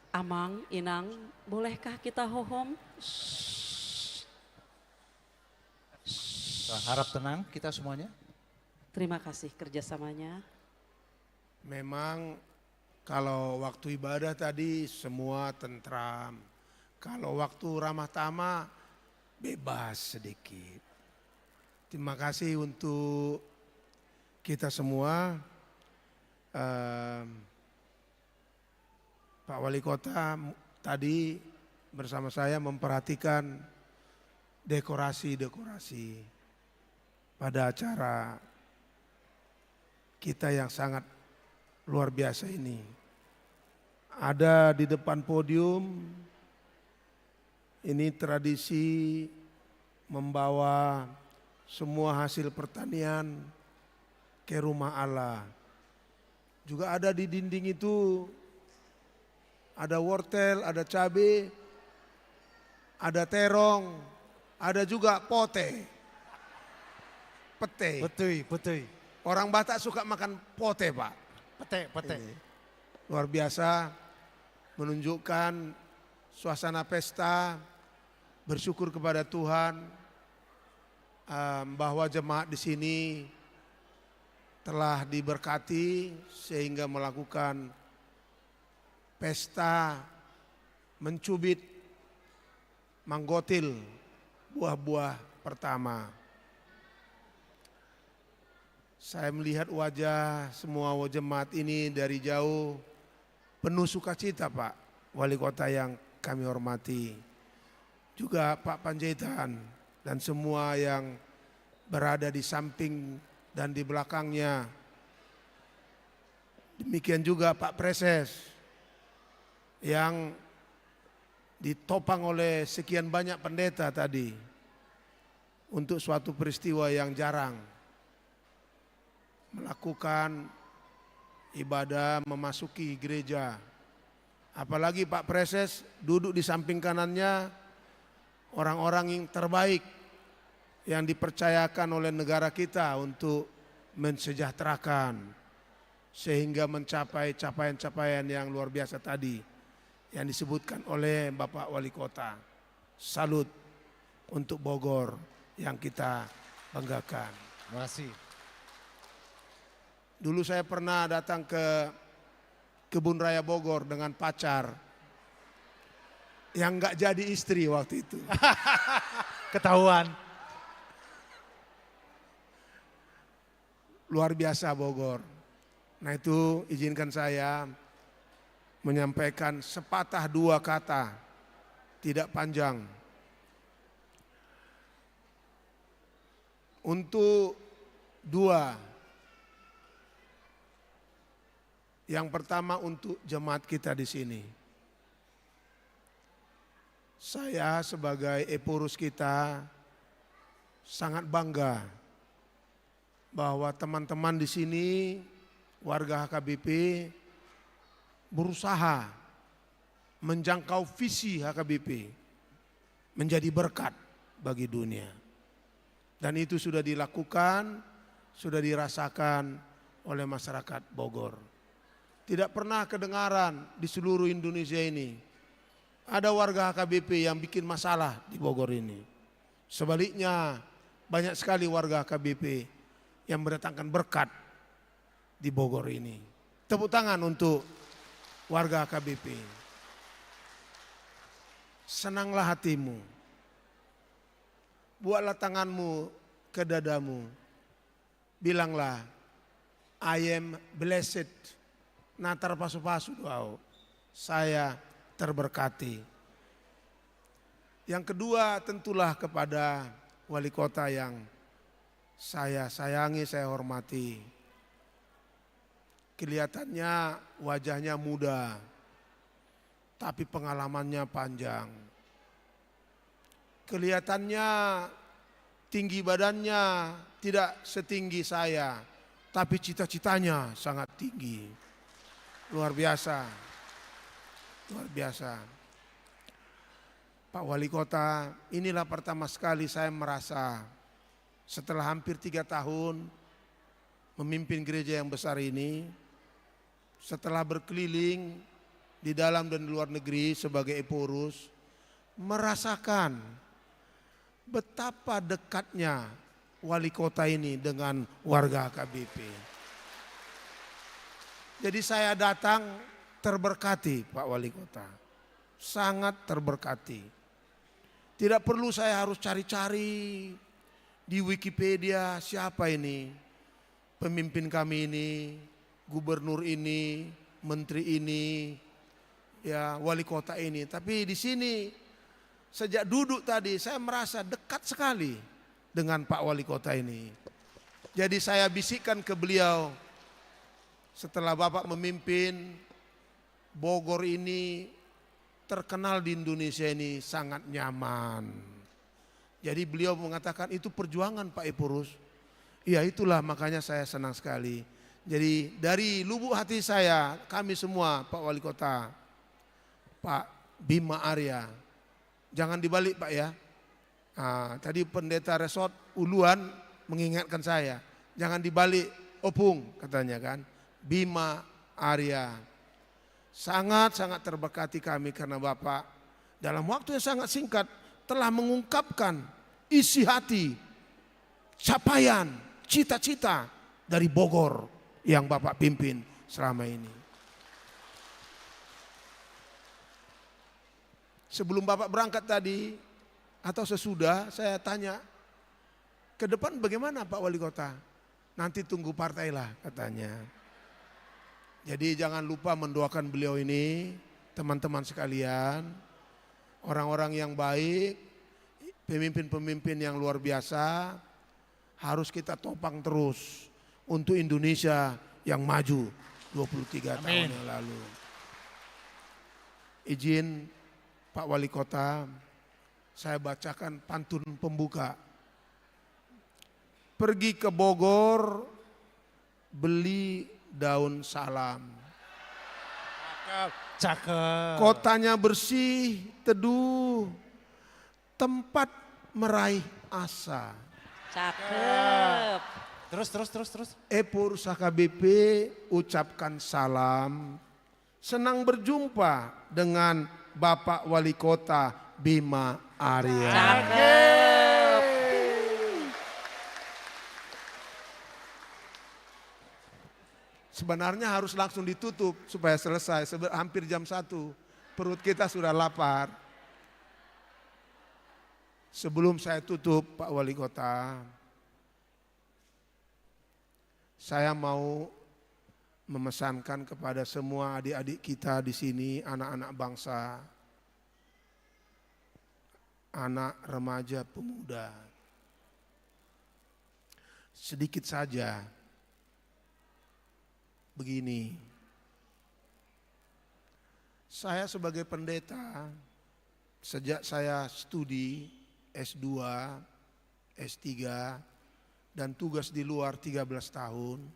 Amang, Inang, bolehkah kita hohom? Shh. Shh. Harap tenang kita semuanya. Terima kasih kerjasamanya. Memang kalau waktu ibadah tadi semua tentram. Kalau waktu ramah tamah bebas sedikit. Terima kasih untuk kita semua. Em, Pak Wali Kota m-, tadi bersama saya memperhatikan dekorasi-dekorasi pada acara kita yang sangat luar biasa ini. Ada di depan podium, ini tradisi membawa semua hasil pertanian ke rumah Allah. Juga ada di dinding itu, ada wortel, ada cabe, ada terong, ada juga pote. Pete. Betul, betul. Orang Batak suka makan pote, Pak. Pete, pete. Ini luar biasa, menunjukkan suasana pesta, bersyukur kepada Tuhan, em, bahwa jemaat di sini telah diberkati sehingga melakukan pesta mencubit, manggotil buah-buah pertama. Saya melihat wajah semua jemaat ini dari jauh, penuh sukacita, Pak Wali Kota yang kami hormati. Juga Pak Panjaitan dan semua yang berada di samping dan di belakangnya. Demikian juga Pak Praeses yang ditopang oleh sekian banyak pendeta tadi untuk suatu peristiwa yang jarang melakukan ibadah, memasuki gereja. Apalagi Pak Praeses duduk di samping kanannya orang-orang yang terbaik yang dipercayakan oleh negara kita untuk mensejahterakan, sehingga mencapai capaian-capaian yang luar biasa tadi yang disebutkan oleh Bapak Wali Kota. Salut untuk Bogor yang kita banggakan. Terima kasih. Dulu saya pernah datang ke Kebun Raya Bogor dengan pacar yang nggak jadi istri waktu itu. Ketahuan. Luar biasa Bogor. Nah, itu izinkan saya menyampaikan sepatah dua kata, tidak panjang. Untuk dua, yang pertama untuk jemaat kita di sini. Saya sebagai Ephorus kita sangat bangga bahwa teman-teman di sini, warga H K B P, berusaha menjangkau visi H K B P menjadi berkat bagi dunia. Dan itu sudah dilakukan, sudah dirasakan oleh masyarakat Bogor. Tidak pernah kedengaran di seluruh Indonesia ini ada warga H K B P yang bikin masalah di Bogor ini. Sebaliknya, banyak sekali warga H K B P yang mendatangkan berkat di Bogor ini. Tepuk tangan untuk warga H K B P. Senanglah hatimu. Buatlah tanganmu ke dadamu. Bilanglah, "I am blessed." Na tarpasupasu do au. Saya terberkati. Yang kedua, tentulah kepada wali kota yang saya sayangi, saya hormati. Kelihatannya wajahnya muda, tapi pengalamannya panjang. Kelihatannya tinggi badannya tidak setinggi saya, tapi cita-citanya sangat tinggi. Luar biasa. Luar biasa. Pak Wali Kota, inilah pertama sekali saya merasa setelah hampir tiga tahun memimpin gereja yang besar ini, setelah berkeliling di dalam dan di luar negeri sebagai Ephorus, merasakan betapa dekatnya wali kota ini dengan warga H K B P. Jadi saya datang terberkati, Pak Wali Kota. Sangat terberkati. Tidak perlu saya harus cari-cari di Wikipedia siapa ini pemimpin kami ini, gubernur ini, menteri ini, ya, wali kota ini. Tapi di sini, sejak duduk tadi, saya merasa dekat sekali dengan Pak Wali Kota ini. Jadi saya bisikkan ke beliau, setelah Bapak memimpin, Bogor ini terkenal di Indonesia ini sangat nyaman. Jadi beliau mengatakan, "Itu perjuangan, Pak Ephorus." Ya, itulah makanya saya senang sekali. Jadi dari lubuk hati saya, kami semua, Pak Wali Kota, Pak Bima Arya, jangan dibalik, Pak, ya. Ah, tadi Pendeta Resort Uluan mengingatkan saya, "Jangan dibalik, Opung," katanya kan. Bima Arya. Sangat-sangat terberkati kami karena Bapak dalam waktu yang sangat singkat telah mengungkapkan isi hati, capaian, cita-cita dari Bogor yang Bapak pimpin selama ini. Sebelum Bapak berangkat tadi, atau sesudah, saya tanya, "Ke depan bagaimana, Pak Wali Kota?" "Nanti tunggu partailah," katanya. Jadi jangan lupa mendoakan beliau ini, teman-teman sekalian, orang-orang yang baik, pemimpin-pemimpin yang luar biasa, harus kita topang terus untuk Indonesia yang maju dua puluh tiga tahun Amin. yang lalu. Izin, Pak Wali Kota, saya bacakan pantun pembuka. Pergi ke Bogor, beli daun salam. Cakep. Cakep. Kotanya bersih, teduh, tempat meraih asa. Cakep. Terus, terus, terus, terus. Ephorus H K B P ucapkan salam. Senang berjumpa dengan Bapak Wali Kota Bima Arya. Cakep. Sebenarnya harus langsung ditutup supaya selesai. Sebe-, hampir jam satu. Perut kita sudah lapar. Sebelum saya tutup, Pak Wali Kota, saya mau memesankan kepada semua adik-adik kita di sini, anak-anak bangsa, anak, remaja, pemuda, sedikit saja. Begini, saya sebagai pendeta, sejak saya studi S dua, S tiga, dan tugas di luar tiga belas tahun,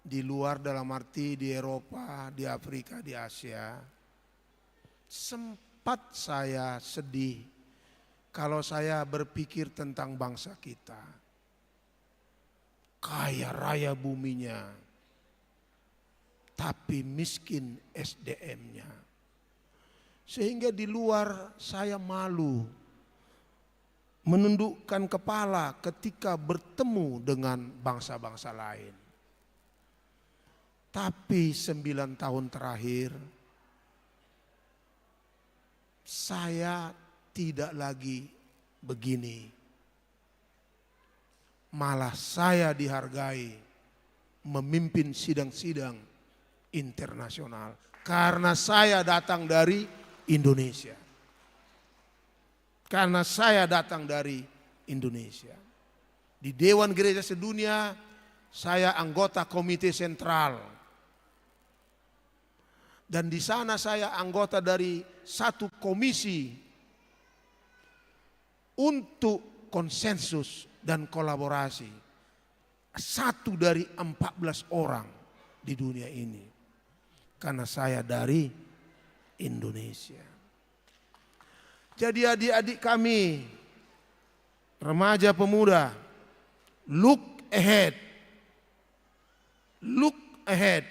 di luar dalam arti di Eropa, di Afrika, di Asia, sempat saya sedih kalau saya berpikir tentang bangsa kita. Kaya raya buminya, tapi miskin S D M-nya. Sehingga di luar saya malu menundukkan kepala ketika bertemu dengan bangsa-bangsa lain. Tapi sembilan tahun terakhir, saya tidak lagi begini. Malah saya dihargai memimpin sidang-sidang internasional karena saya datang dari Indonesia. Karena saya datang dari Indonesia. Di Dewan Gereja Sedunia, saya anggota Komite Sentral. Dan di sana saya anggota dari satu komisi untuk konsensus dan kolaborasi. Satu dari empat belas orang di dunia ini. Karena saya dari Indonesia. Jadi adik-adik kami, remaja pemuda, look ahead. Look ahead.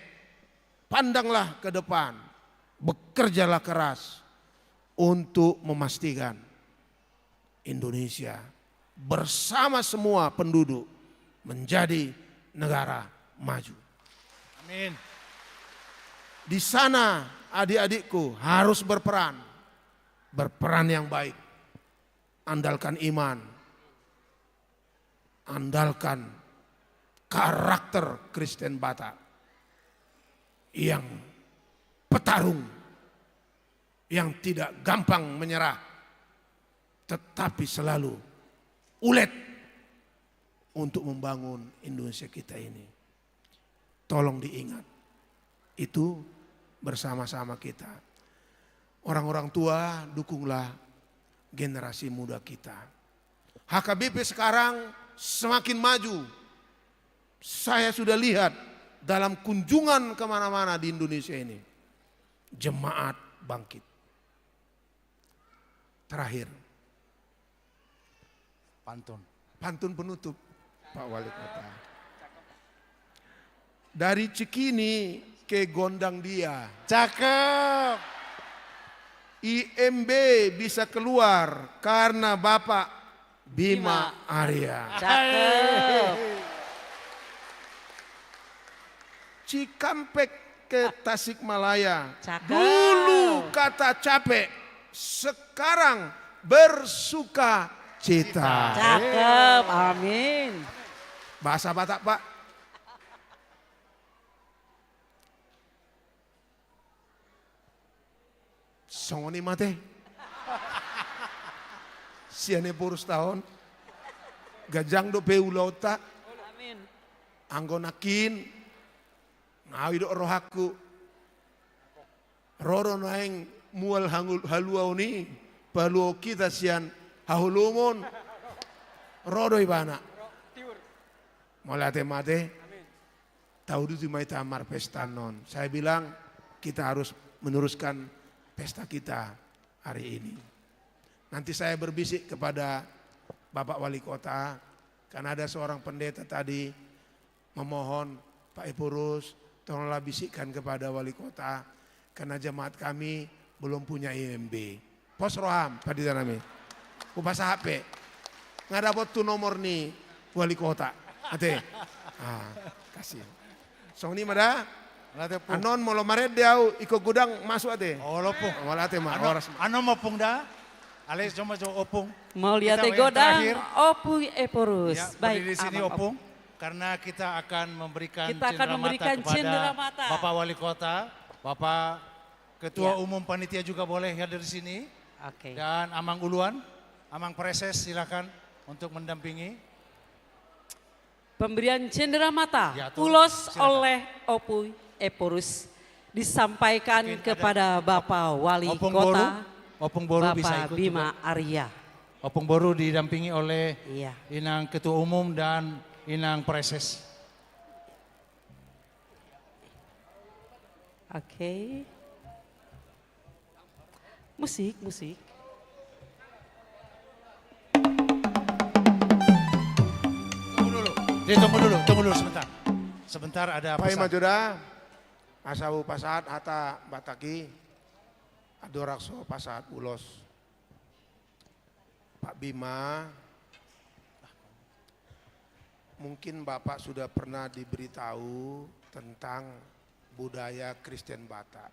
Pandanglah ke depan. Bekerjalah keras untuk memastikan Indonesia bersama semua penduduk menjadi negara maju. Amin. Di sana adik-adikku harus berperan. Berperan yang baik. Andalkan iman. Andalkan karakter Kristen Batak yang petarung, yang tidak gampang menyerah, tetapi selalu ulet untuk membangun Indonesia kita ini. Tolong diingat itu bersama-sama kita. Orang-orang tua, dukunglah generasi muda kita. H K B P sekarang semakin maju. Saya sudah lihat dalam kunjungan kemana-mana di Indonesia ini. Jemaat bangkit. Terakhir. Pantun. Pantun penutup, Pak Wali Kota. Dari Cikini ke Gondang Dia. Cakep. I M B bisa keluar karena Bapak Bima Arya. Cakep. Cikampek ke Tasikmalaya. Cakep. Dulu kata capek, sekarang bersuka cita. Cakep, amin. Bahasa Batak, Pak. Songon i ma ate. Sian Ephorus ta on. Ganjang dope ulaonta. Amin. Anggo nangkin, nga au didok rohangku. Ro do naeng mual hangul-, haluaon i, paluaon hita sian haholomon. Ro do ibana. Mauliate ma ate. Tauduti ma hita marpesta annon. Saya bilang, kita harus meneruskan pesta kita hari ini. Nanti saya berbisik kepada Bapak Wali Kota, karena ada seorang pendeta tadi memohon, "Pak Ephorus, tolonglah bisikkan kepada Wali Kota, karena jemaat kami belum punya I M B." Pos roham, pandita nami. Hupasahat pe. Nga dapot tu nomor ni Wali Kota. Ate. Ah, kasih. Songon i ma da. Mauliate, Ompung. Annon molo marende au, ingkon godang masuk ate. Olo, Ompung. Mauliate ma, horas ma. Annon ma, Ompung, da. Alai joma jo, Ompung. Mauliate godang, Ompung Ephorus. Ya, baik, berdiri di sini, Ompung. Karena kita akan memberikan cendera mata kepada Bapak Wali Kota, Bapak Ketua Umum Panitia juga boleh hadir di sini. Oke. Dan Amang Uluan, Amang Praeses, silakan untuk mendampingi. Pemberian cendera mata, ulos oleh Ompung Ephorus, disampaikan kepada Bapak Wali Kota, Ompung Boru, Ompung Boru bisa ikut juga. Bapak Bima Arya. Ompung Boru didampingi oleh Inang Ketua Umum dan Inang Praeses. Oke. Musik, musik. Tunggu dulu. Dia tunggu dulu, tunggu dulu sebentar. Sebentar, ada pesan. Paima jo da, asa hupasahat hata Batak i, andorang so pasahat ulos. Pak Bima, mungkin Bapak sudah pernah diberitahu tentang budaya Kristen Batak,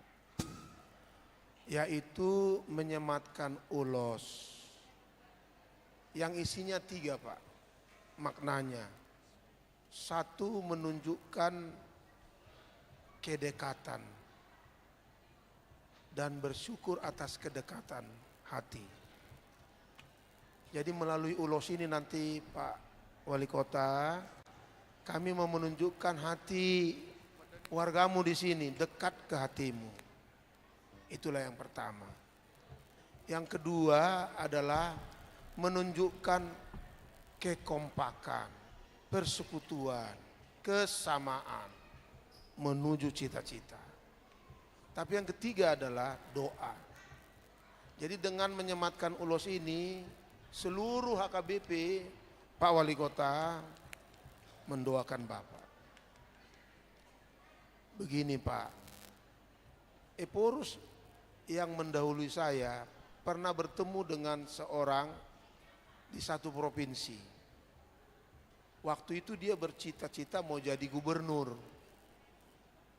yaitu menyematkan ulos yang isinya tiga, Pak, maknanya. Satu, menunjukkan kedekatan dan bersyukur atas kedekatan hati. Jadi, melalui ulos ini nanti, Pak Wali Kota, kami mau menunjukkan hati wargamu di sini dekat ke hatimu. Itulah yang pertama. Yang kedua adalah menunjukkan kekompakan, persekutuan, kesamaan menuju cita-cita. Tapi yang ketiga adalah doa. Jadi, dengan menyematkan ulos ini, seluruh H K B P, Pak Wali Kota, mendoakan Bapak. Begini, Pak. Ephorus yang mendahului saya pernah bertemu dengan seorang di satu provinsi. Waktu itu dia bercita-cita mau jadi gubernur.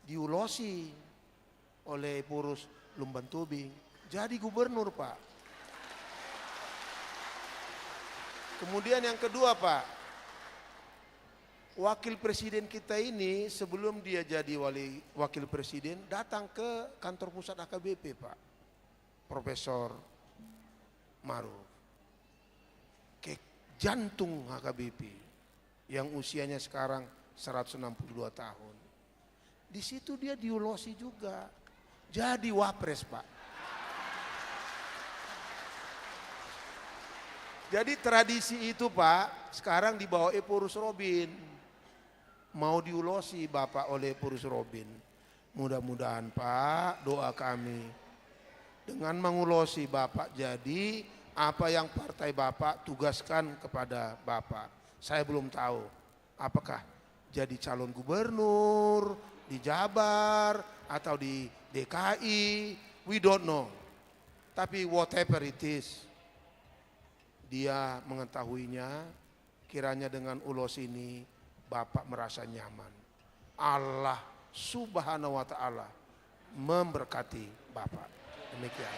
Diulosi oleh Ephorus Lumban Tobing. Jadi gubernur, Pak. Kemudian yang kedua, Pak, wakil presiden kita ini, sebelum dia jadi wali, wakil presiden, datang ke kantor pusat H K B P, Pak. Profesor Maruf. Ke jantung H K B P yang usianya sekarang seratus enam puluh dua tahun. Di situ dia diulosi juga. Jadi wapres, Pak. Jadi tradisi itu, Pak, sekarang dibawa Ephorus Robin. Mau diulosi Bapak oleh Ephorus Robin. Mudah-mudahan, Pak, doa kami. Dengan mengulosi Bapak jadi, apa yang partai Bapak tugaskan kepada Bapak. Saya belum tahu. Apakah jadi calon gubernur, di Jabar, atau di D K I, we don't know. Tapi whatever it is, dia mengetahuinya, kiranya dengan ulos ini Bapak merasa nyaman. Allah Subhanahu wa Ta'ala memberkati Bapak. Demikian.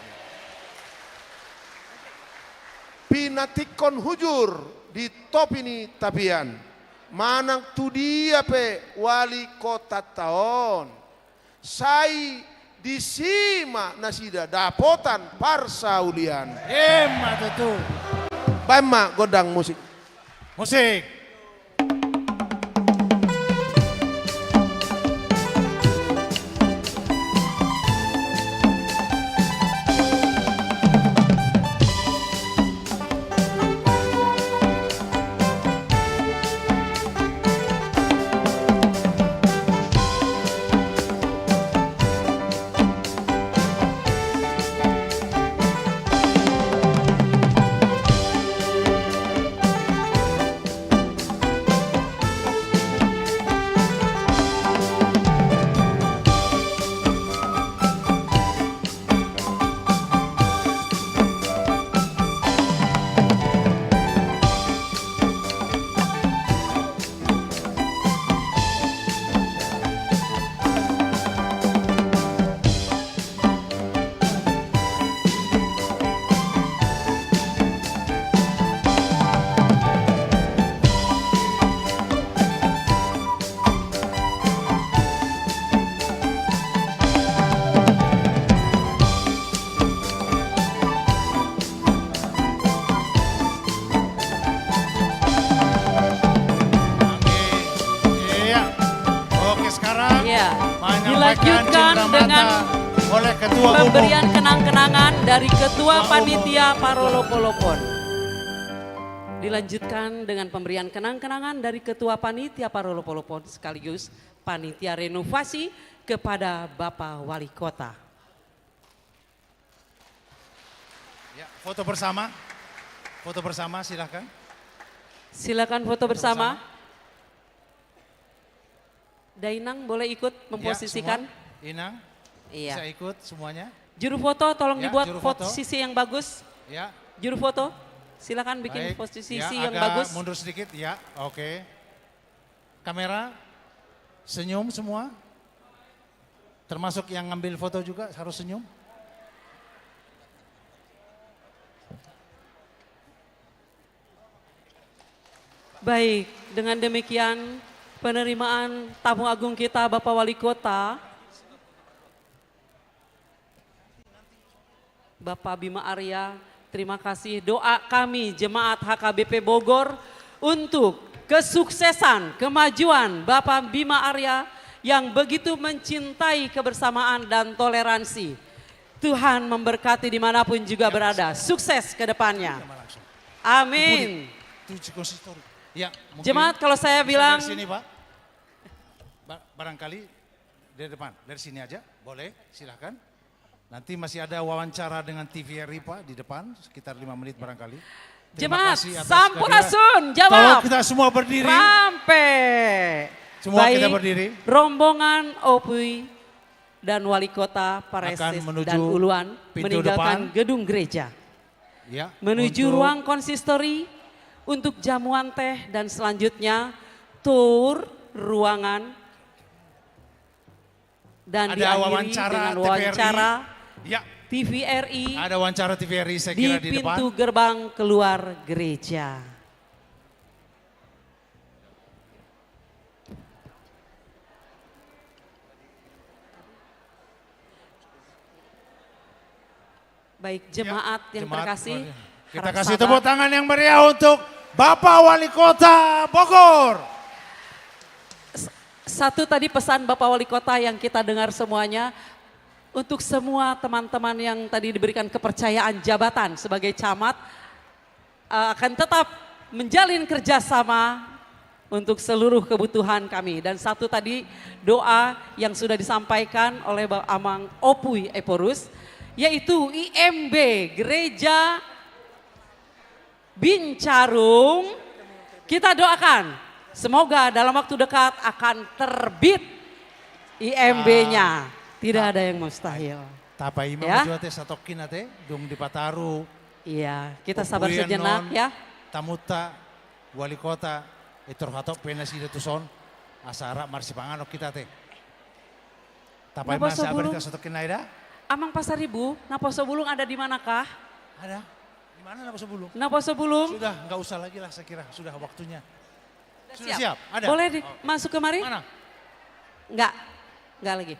Pinantikhon hujur di topi ni tapian, manang tu dia pe wali kotanta on, sai disi ma nasida dapotan parsaulian. Emma tutu. Baen ma gondang musik. Musik. Iya. Oke, sekarang dilanjutkan dengan pemberian kenang-kenangan dari Ketua Panitia Parolopolopon. Dilanjutkan dengan pemberian kenang-kenangan dari Ketua Panitia Parolopolopon sekaligus Panitia Renovasi kepada Bapak Wali Kota. Ya, foto bersama. Foto bersama, silahkan. Silakan foto bersama. Dainang boleh ikut memposisikan. Ya, semua. Inang, iya, bisa ikut semuanya. Juru foto, tolong dibuat posisi yang bagus. Ya. Juru foto, silakan bikin posisi yang bagus. Baik. Ya, agak mundur sedikit, ya. Oke. Kamera, senyum semua. Termasuk yang ngambil foto juga harus senyum. Baik, dengan demikian Penerimaan tamu agung kita, Bapak Wali Kota, Bapak Bima Arya, terima kasih. Doa kami jemaat H K B P Bogor untuk kesuksesan, kemajuan Bapak Bima Arya yang begitu mencintai kebersamaan dan toleransi. Tuhan memberkati dimanapun juga berada. Sukses ke depannya. Amin. Jemaat, kalau saya bilang, barangkali dari depan, dari sini aja, boleh, silahkan. Nanti masih ada wawancara dengan T V R I, Pak, di depan, sekitar lima menit barangkali. Jemaat, sampurasun, jawab. Tolong kita semua berdiri. Rampe. Semua kita berdiri. Baik, rombongan Opui dan Wali Kota Paresis dan Uluan meninggalkan gedung gereja. Ya, menuju ruang konsistori untuk jamuan teh dan selanjutnya tour ruangan dan diakhiri dengan wawancara T V R I. Ada wawancara T V R I, saya kira, di depan. Di pintu gerbang keluar gereja. Baik, jemaat yang terkasih, kita kasih tepuk tangan yang meriah untuk Bapak Wali Kota Bogor. S-, satu tadi pesan Bapak Wali Kota yang kita dengar semuanya, untuk semua teman-teman yang tadi diberikan kepercayaan jabatan sebagai camat, eh, akan tetap menjalin kerjasama untuk seluruh kebutuhan kami. Dan satu tadi doa yang sudah disampaikan oleh Ba-, Amang Opui Ephorus, yaitu I M B Gereja Bincarung. Kita doakan, semoga dalam waktu dekat akan terbit I M B-nya. Tidak ada yang mustahil. Tapaima ma jo ate satongkin ate, dung dipataru. Iya, kita sabar sejenak ya. Tamunta, Wali Kota, i tor hatop pe nasida tuson, asa rap marsipanganon hita ate. Tapaima ma jo ate satongkin, Aida. Amang Pasaribu, naposo bulung ada di manakah? Ada. Di mana naposo bulung? Naposo bulung. Sudah, nggak usah lagi lah, saya kira sudah waktunya. Sudah siap? Ada. Boleh masuk kemari? Mana? Nggak. Nggak lagi.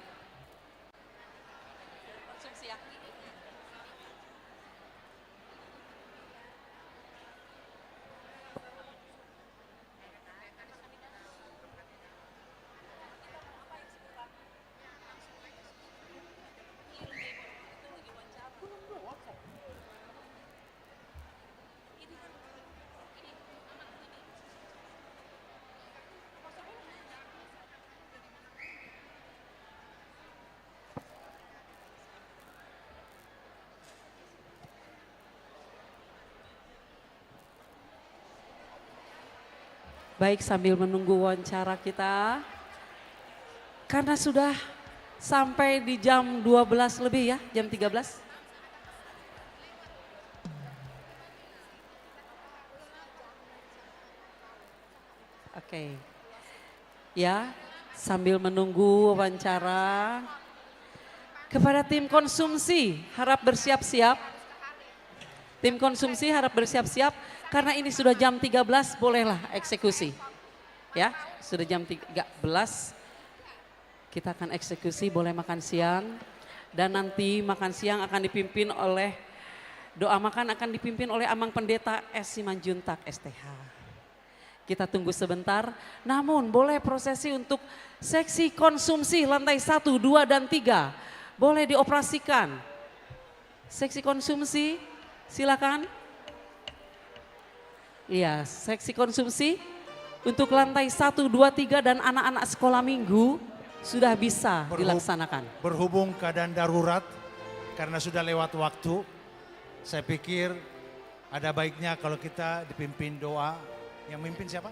Baik, sambil menunggu wawancara kita, karena sudah sampai di jam dua belas lebih ya, jam tiga belas. Oke. Ya, sambil menunggu wawancara. Kepada tim konsumsi, harap bersiap-siap. Tim konsumsi harap bersiap-siap, karena ini sudah jam tiga belas, bolehlah eksekusi. Ya, sudah jam tiga belas, kita akan eksekusi, boleh makan siang. Dan nanti makan siang akan dipimpin oleh, doa makan akan dipimpin oleh Amang Pendeta S Simanjuntak, S T H. Kita tunggu sebentar. Namun, boleh prosesi untuk seksi konsumsi lantai satu, dua, dan tiga. Boleh dioperasikan. Seksi konsumsi, silakan. Iya, seksi konsumsi untuk lantai satu, dua, tiga, dan anak-anak sekolah minggu sudah bisa dilaksanakan. Berhubung keadaan darurat, karena sudah lewat waktu, saya pikir ada baiknya kalau kita dipimpin doa. Yang mimpin siapa?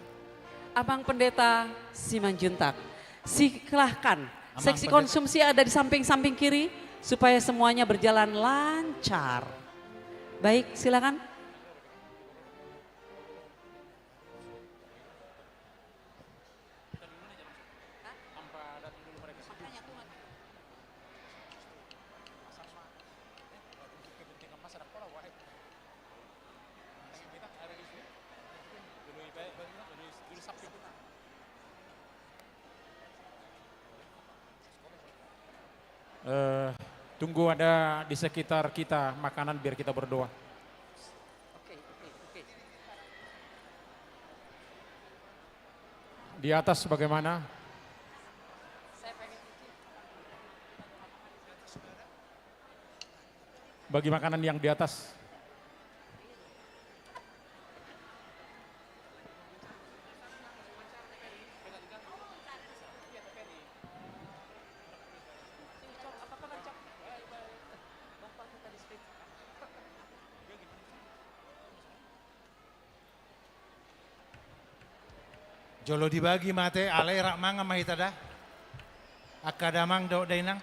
Amang Pendeta Simanjuntak. Silahkan. Seksi konsumsi ada di samping-samping kiri, supaya semuanya berjalan lancar. Baik, silakan. Eh, tunggu ada di sekitar kita makanan biar kita berdoa. Di atas bagaimana? Bagi makanan yang di atas. Jolo dibagi ma ate, alai rap mangan ma hita da. Angka damang dohot dainang.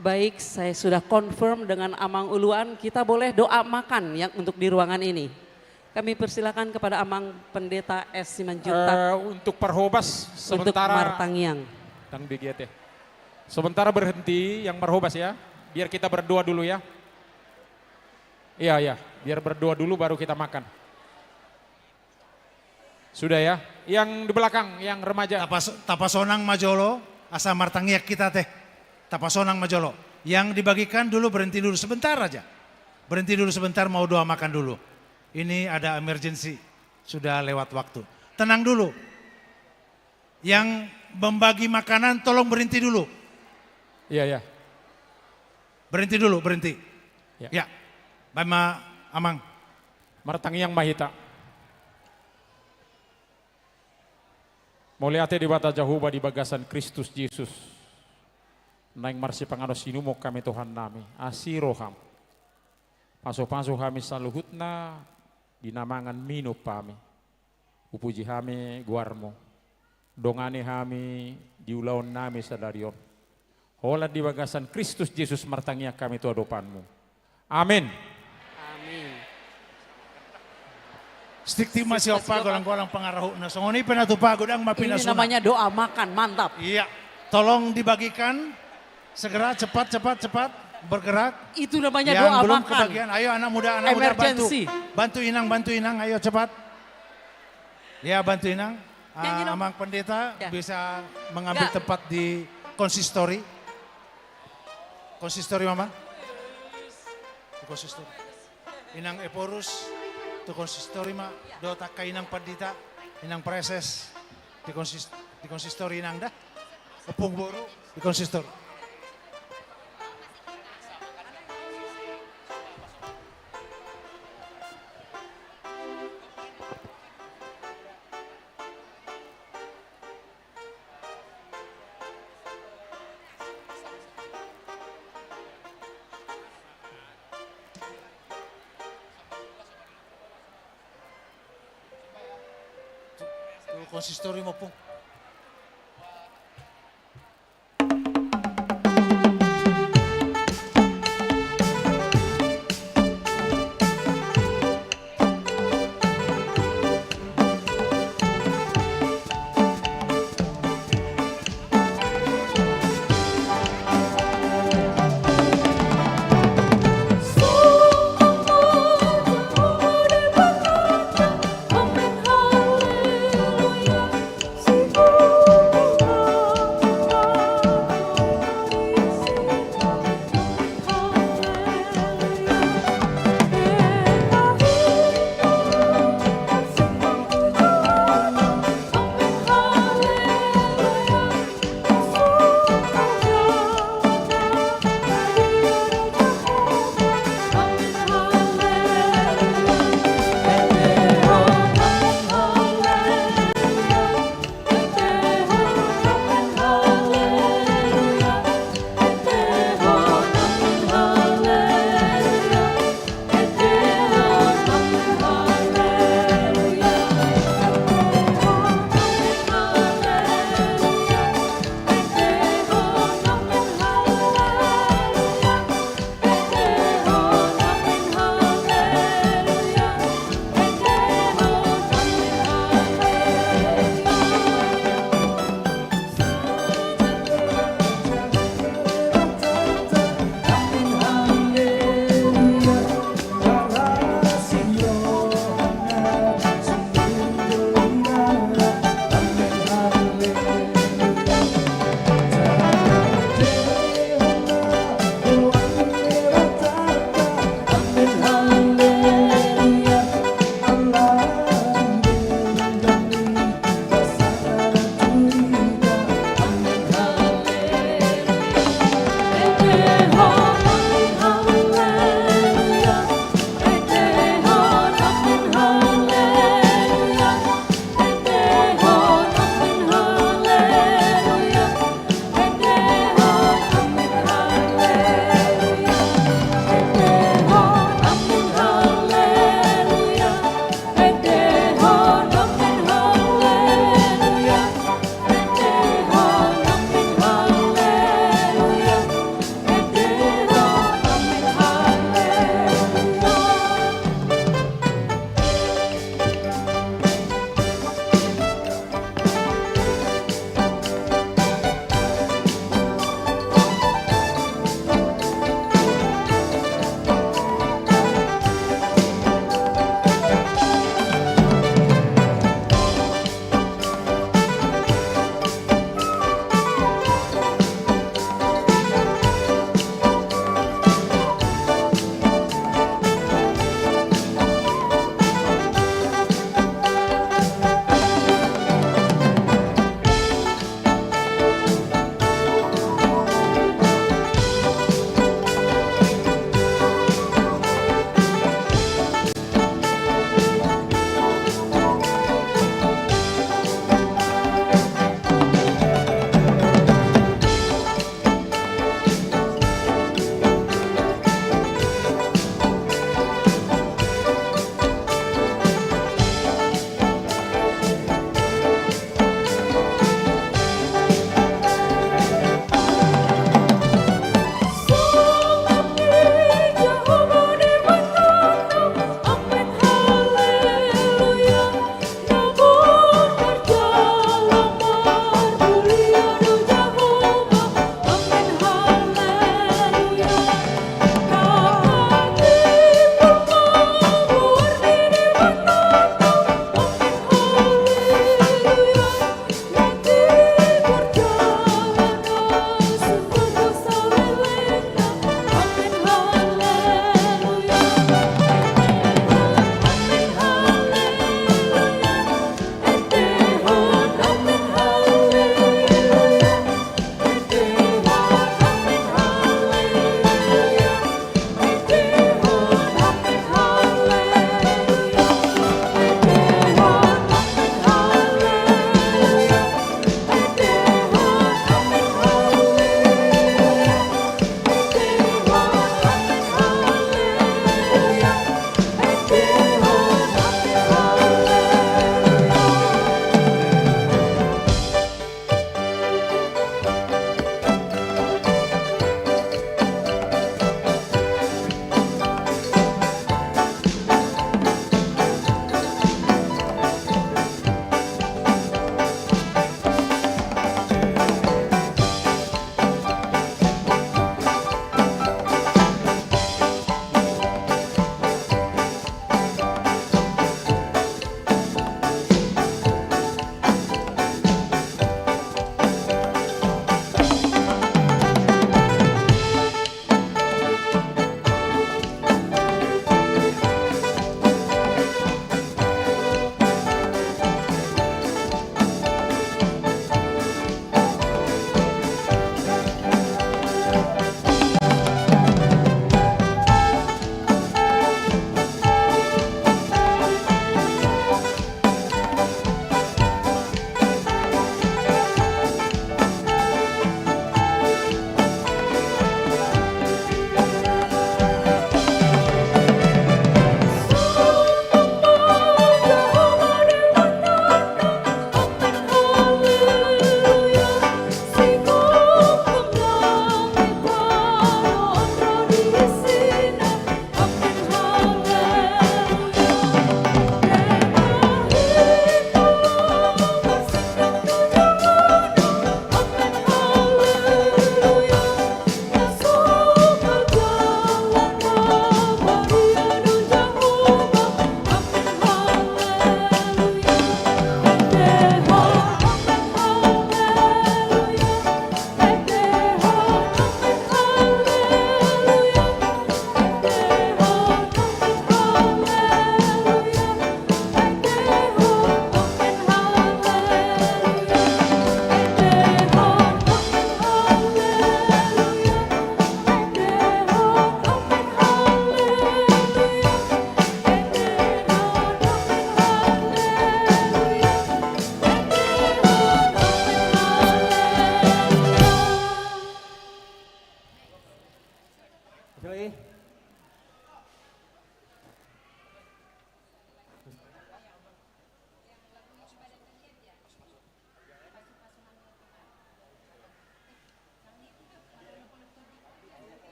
Baik, saya sudah confirm dengan Amang Uluan, kita boleh doa makan yang untuk di ruangan ini. Kami persilakan kepada Amang Pendeta S Simanjuntak. Eh, untuk parhobas untuk sementara martangiang. Tang begitu ya. Sementara berhenti yang parhobas ya, biar kita berdoa dulu ya. Iya, iya, biar berdoa dulu baru kita makan. Sudah ya, yang di belakang, yang remaja. Tapas-, tapasonang ma jolo, asa martangiang hita ate. Tapasonang ma jolo. Yang dibagikan dulu berhenti dulu sebentar aja. Berhenti dulu sebentar, mau doa makan dulu. Ini ada emergency, sudah lewat waktu. Tenang dulu. Yang membagi makanan tolong berhenti dulu. Iya, iya. Berhenti dulu, berhenti. Ya. Ya. Baen ma, Amang. Martangiang ma hita. Mauliate Debata Jahowa di bagasan Kristus Jesus. Naeng marsipanganon sinumuk hami Tuhannami. Asi roham. Pasupasu hami saluhutna di na mangan minum hami. Hupuji hami goarmu. Dongani hami di ulaonnami sadari on. Holan di bagasan Kristus Jesus martangiang hami tu adopanmu. Amin. Amin. Stik tim masih opa, golang-golang pangarahutna. Songon i pe na tupa, godang ma pinasuna. Ini namanya doa makan, mantap. Iya. Tolong dibagikan. Segera, cepat, cepat, cepat. Bergerak. Itu namanya doa makan. Yang belum kebagian, ayo anak muda, anak muda, bantu. Emergency. Bantu inang, bantu inang, ayo cepat. Ya, bantu inang. Ah, Amang Pendeta bisa mengambil tempat di konsistori. Konsistori, Mama. Di konsistori. Inang Ephorus, tu konsistori ma, dohot angka inang pandita, inang praeses, di konsis-, di konsistori inang da, ompung boru, di konsistori. Tu konsistori ma, Pung.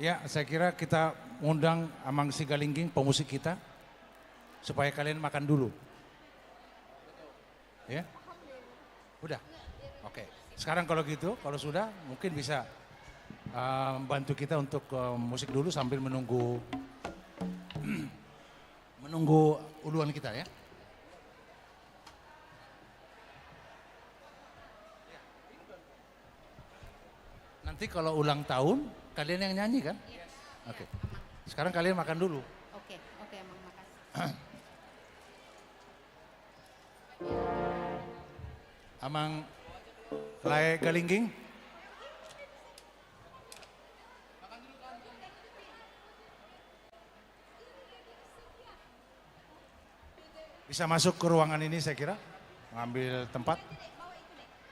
Ya, saya kira kita undang Amang Sigalingging, pemusik kita, supaya kalian makan dulu. Ya? Udah? Oke. Sekarang kalau gitu, kalau sudah, mungkin bisa, eh, bantu kita untuk, eh, musik dulu sambil menunggu, menunggu uluan kita, ya. Nanti kalau ulang tahun, kalian yang nyanyi, kan? Iya. Oke. Iya, aman. Sekarang kalian makan dulu. Oke, oke, Amang, makasih. Amang Lae Galingging. Bisa masuk ke ruangan ini, saya kira, mengambil tempat.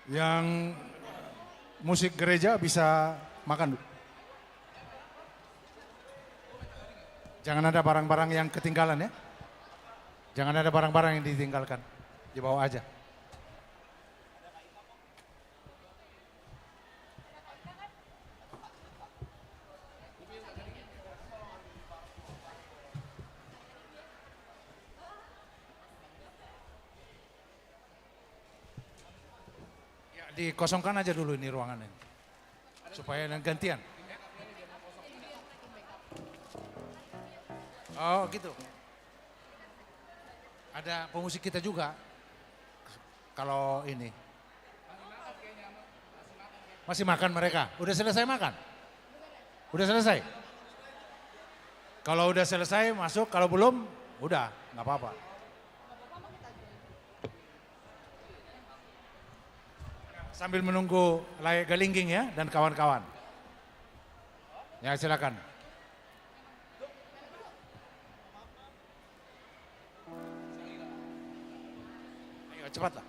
Yang musik gereja bisa makan dulu. Jangan ada barang-barang yang ketinggalan, ya. Jangan ada barang-barang yang ditinggalkan. Dibawa aja. Ya, dikosongkan aja dulu ini ruangan ini. Supaya yang gantian. Oh, gitu. Ada pemusik kita juga. Kalau ini. Masih makan mereka? Udah selesai makan? Udah selesai? Kalau udah selesai, masuk. Kalau belum, udah, nggak apa-apa. Sambil menunggu Lae Galingging, ya, dan kawan-kawan. Ya, silakan. Ayo, cepatlah.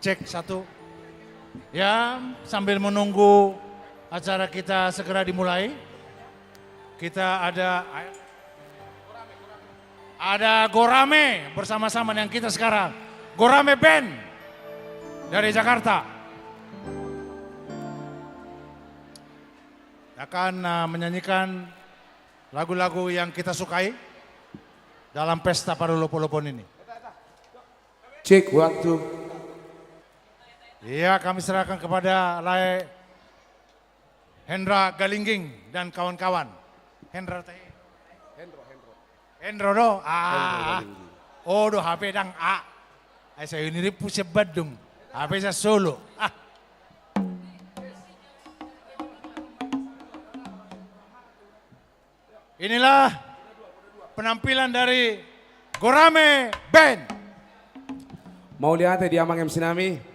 Cek satu. Ya, sambil menunggu acara kita segera dimulai, kita ada, ada Gorame bersama-sama dengan kita sekarang. Gorame Band dari Jakarta. Akan, uh, menyanyikan lagu-lagu yang kita sukai dalam pesta parulopolopon ini. Cek waktu. Iya, kami serahkan kepada Lae Hendra Galingging dan kawan-kawan. Hendra Tahi. Hendro, Hendro. Hendro do. Ah. Hendro Galingging. Oh, do H P dang, ah. Ai saya ini ribu siap Badung. H P saya Solo. Ah. Inilah penampilan dari Gorame Band. Mauliate di amang M C nami.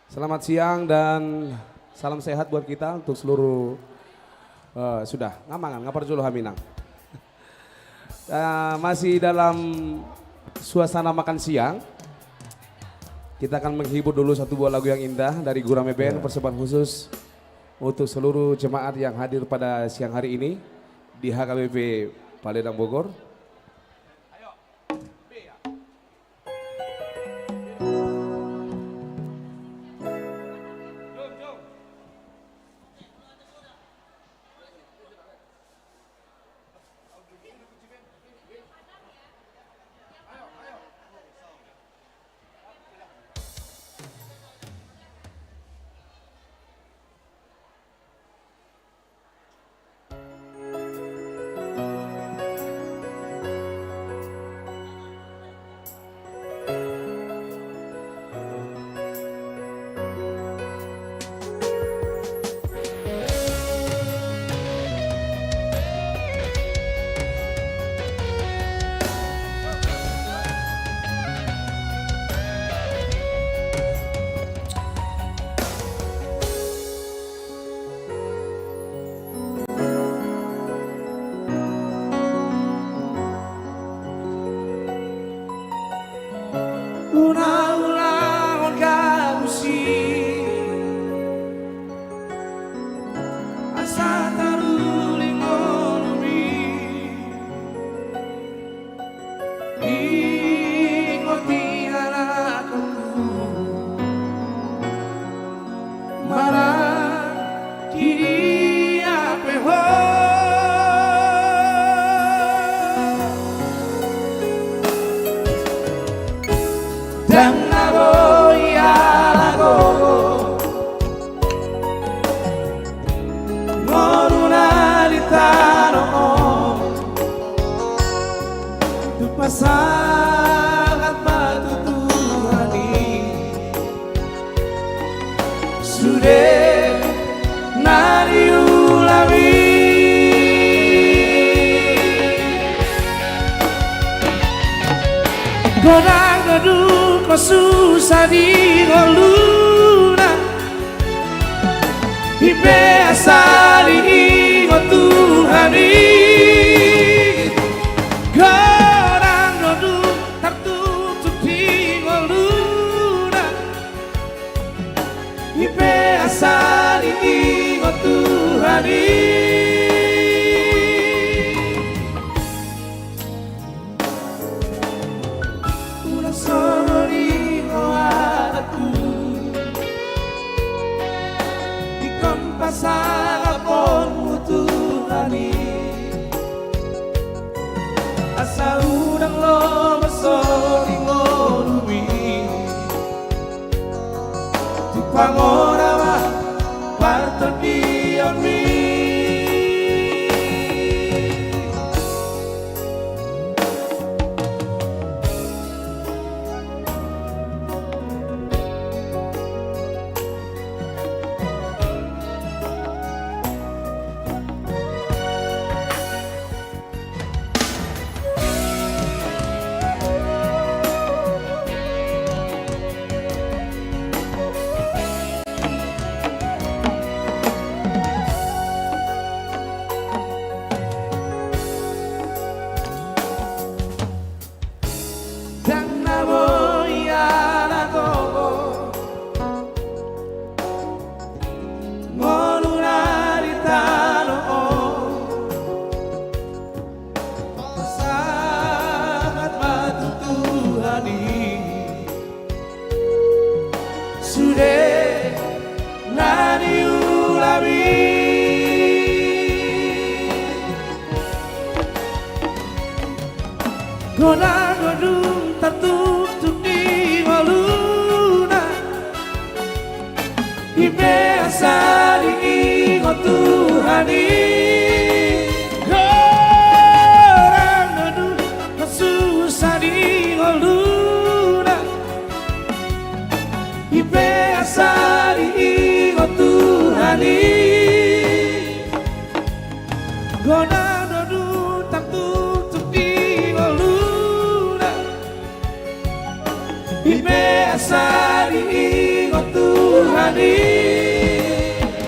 Selamat siang dan salam sehat buat kita untuk seluruh, eh, sudah, nga mangan, nga parjolo hami nang. Eh, masih dalam suasana makan siang. Kita akan menghibur dulu satu buah lagu yang indah dari Gorame Band, ya, persembahan khusus untuk seluruh jemaat yang hadir pada siang hari ini di H K B P Paledang Bogor. Unang ulahon gabusi asa taruling ngolumi. Ingot ianakhonmu manang di dia pe ho. Ndang na boi ala gogo ngoluna di tano on, tung pasahat ma tu Tuhan i sude na niulami. Godang do dung ho susah di ngoluna, i pe asa diingot Tuhan i. Godang do dung tartuktuk di ngoluna, i pe asa diingot Tuhan i. Unang songon i ho anakku, ingkon pasangaponmu Tuhan i. Asa unang lomo songon i ngolumi tu pangoraba partondionmi. sude na niulami. Godang do dung tartuktuk di ngoluna, i pe asa diingot Tuhan i. Godang do dung marsusah di ngoluna, i pe asa diingot Tuhan i. Godang do dung tartuktuk di ngoluna, i pe asa diingot Tuhan i.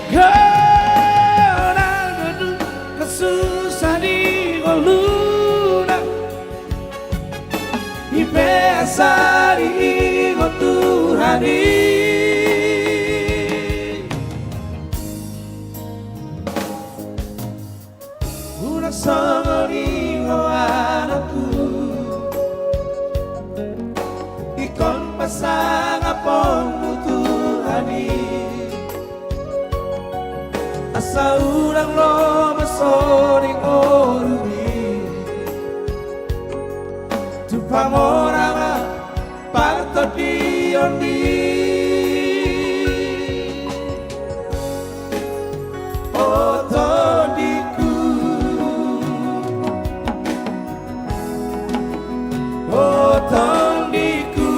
Godang do dung marsusah di ngoluna, i pe asa diingot Tuhan i. Unang songon i ho anakku, ingkon pasangaponmu Tuhan i. Asa unang lomo songon i ngolumi, tumpak mora ma partondionmi. O tondingku, o tondingku,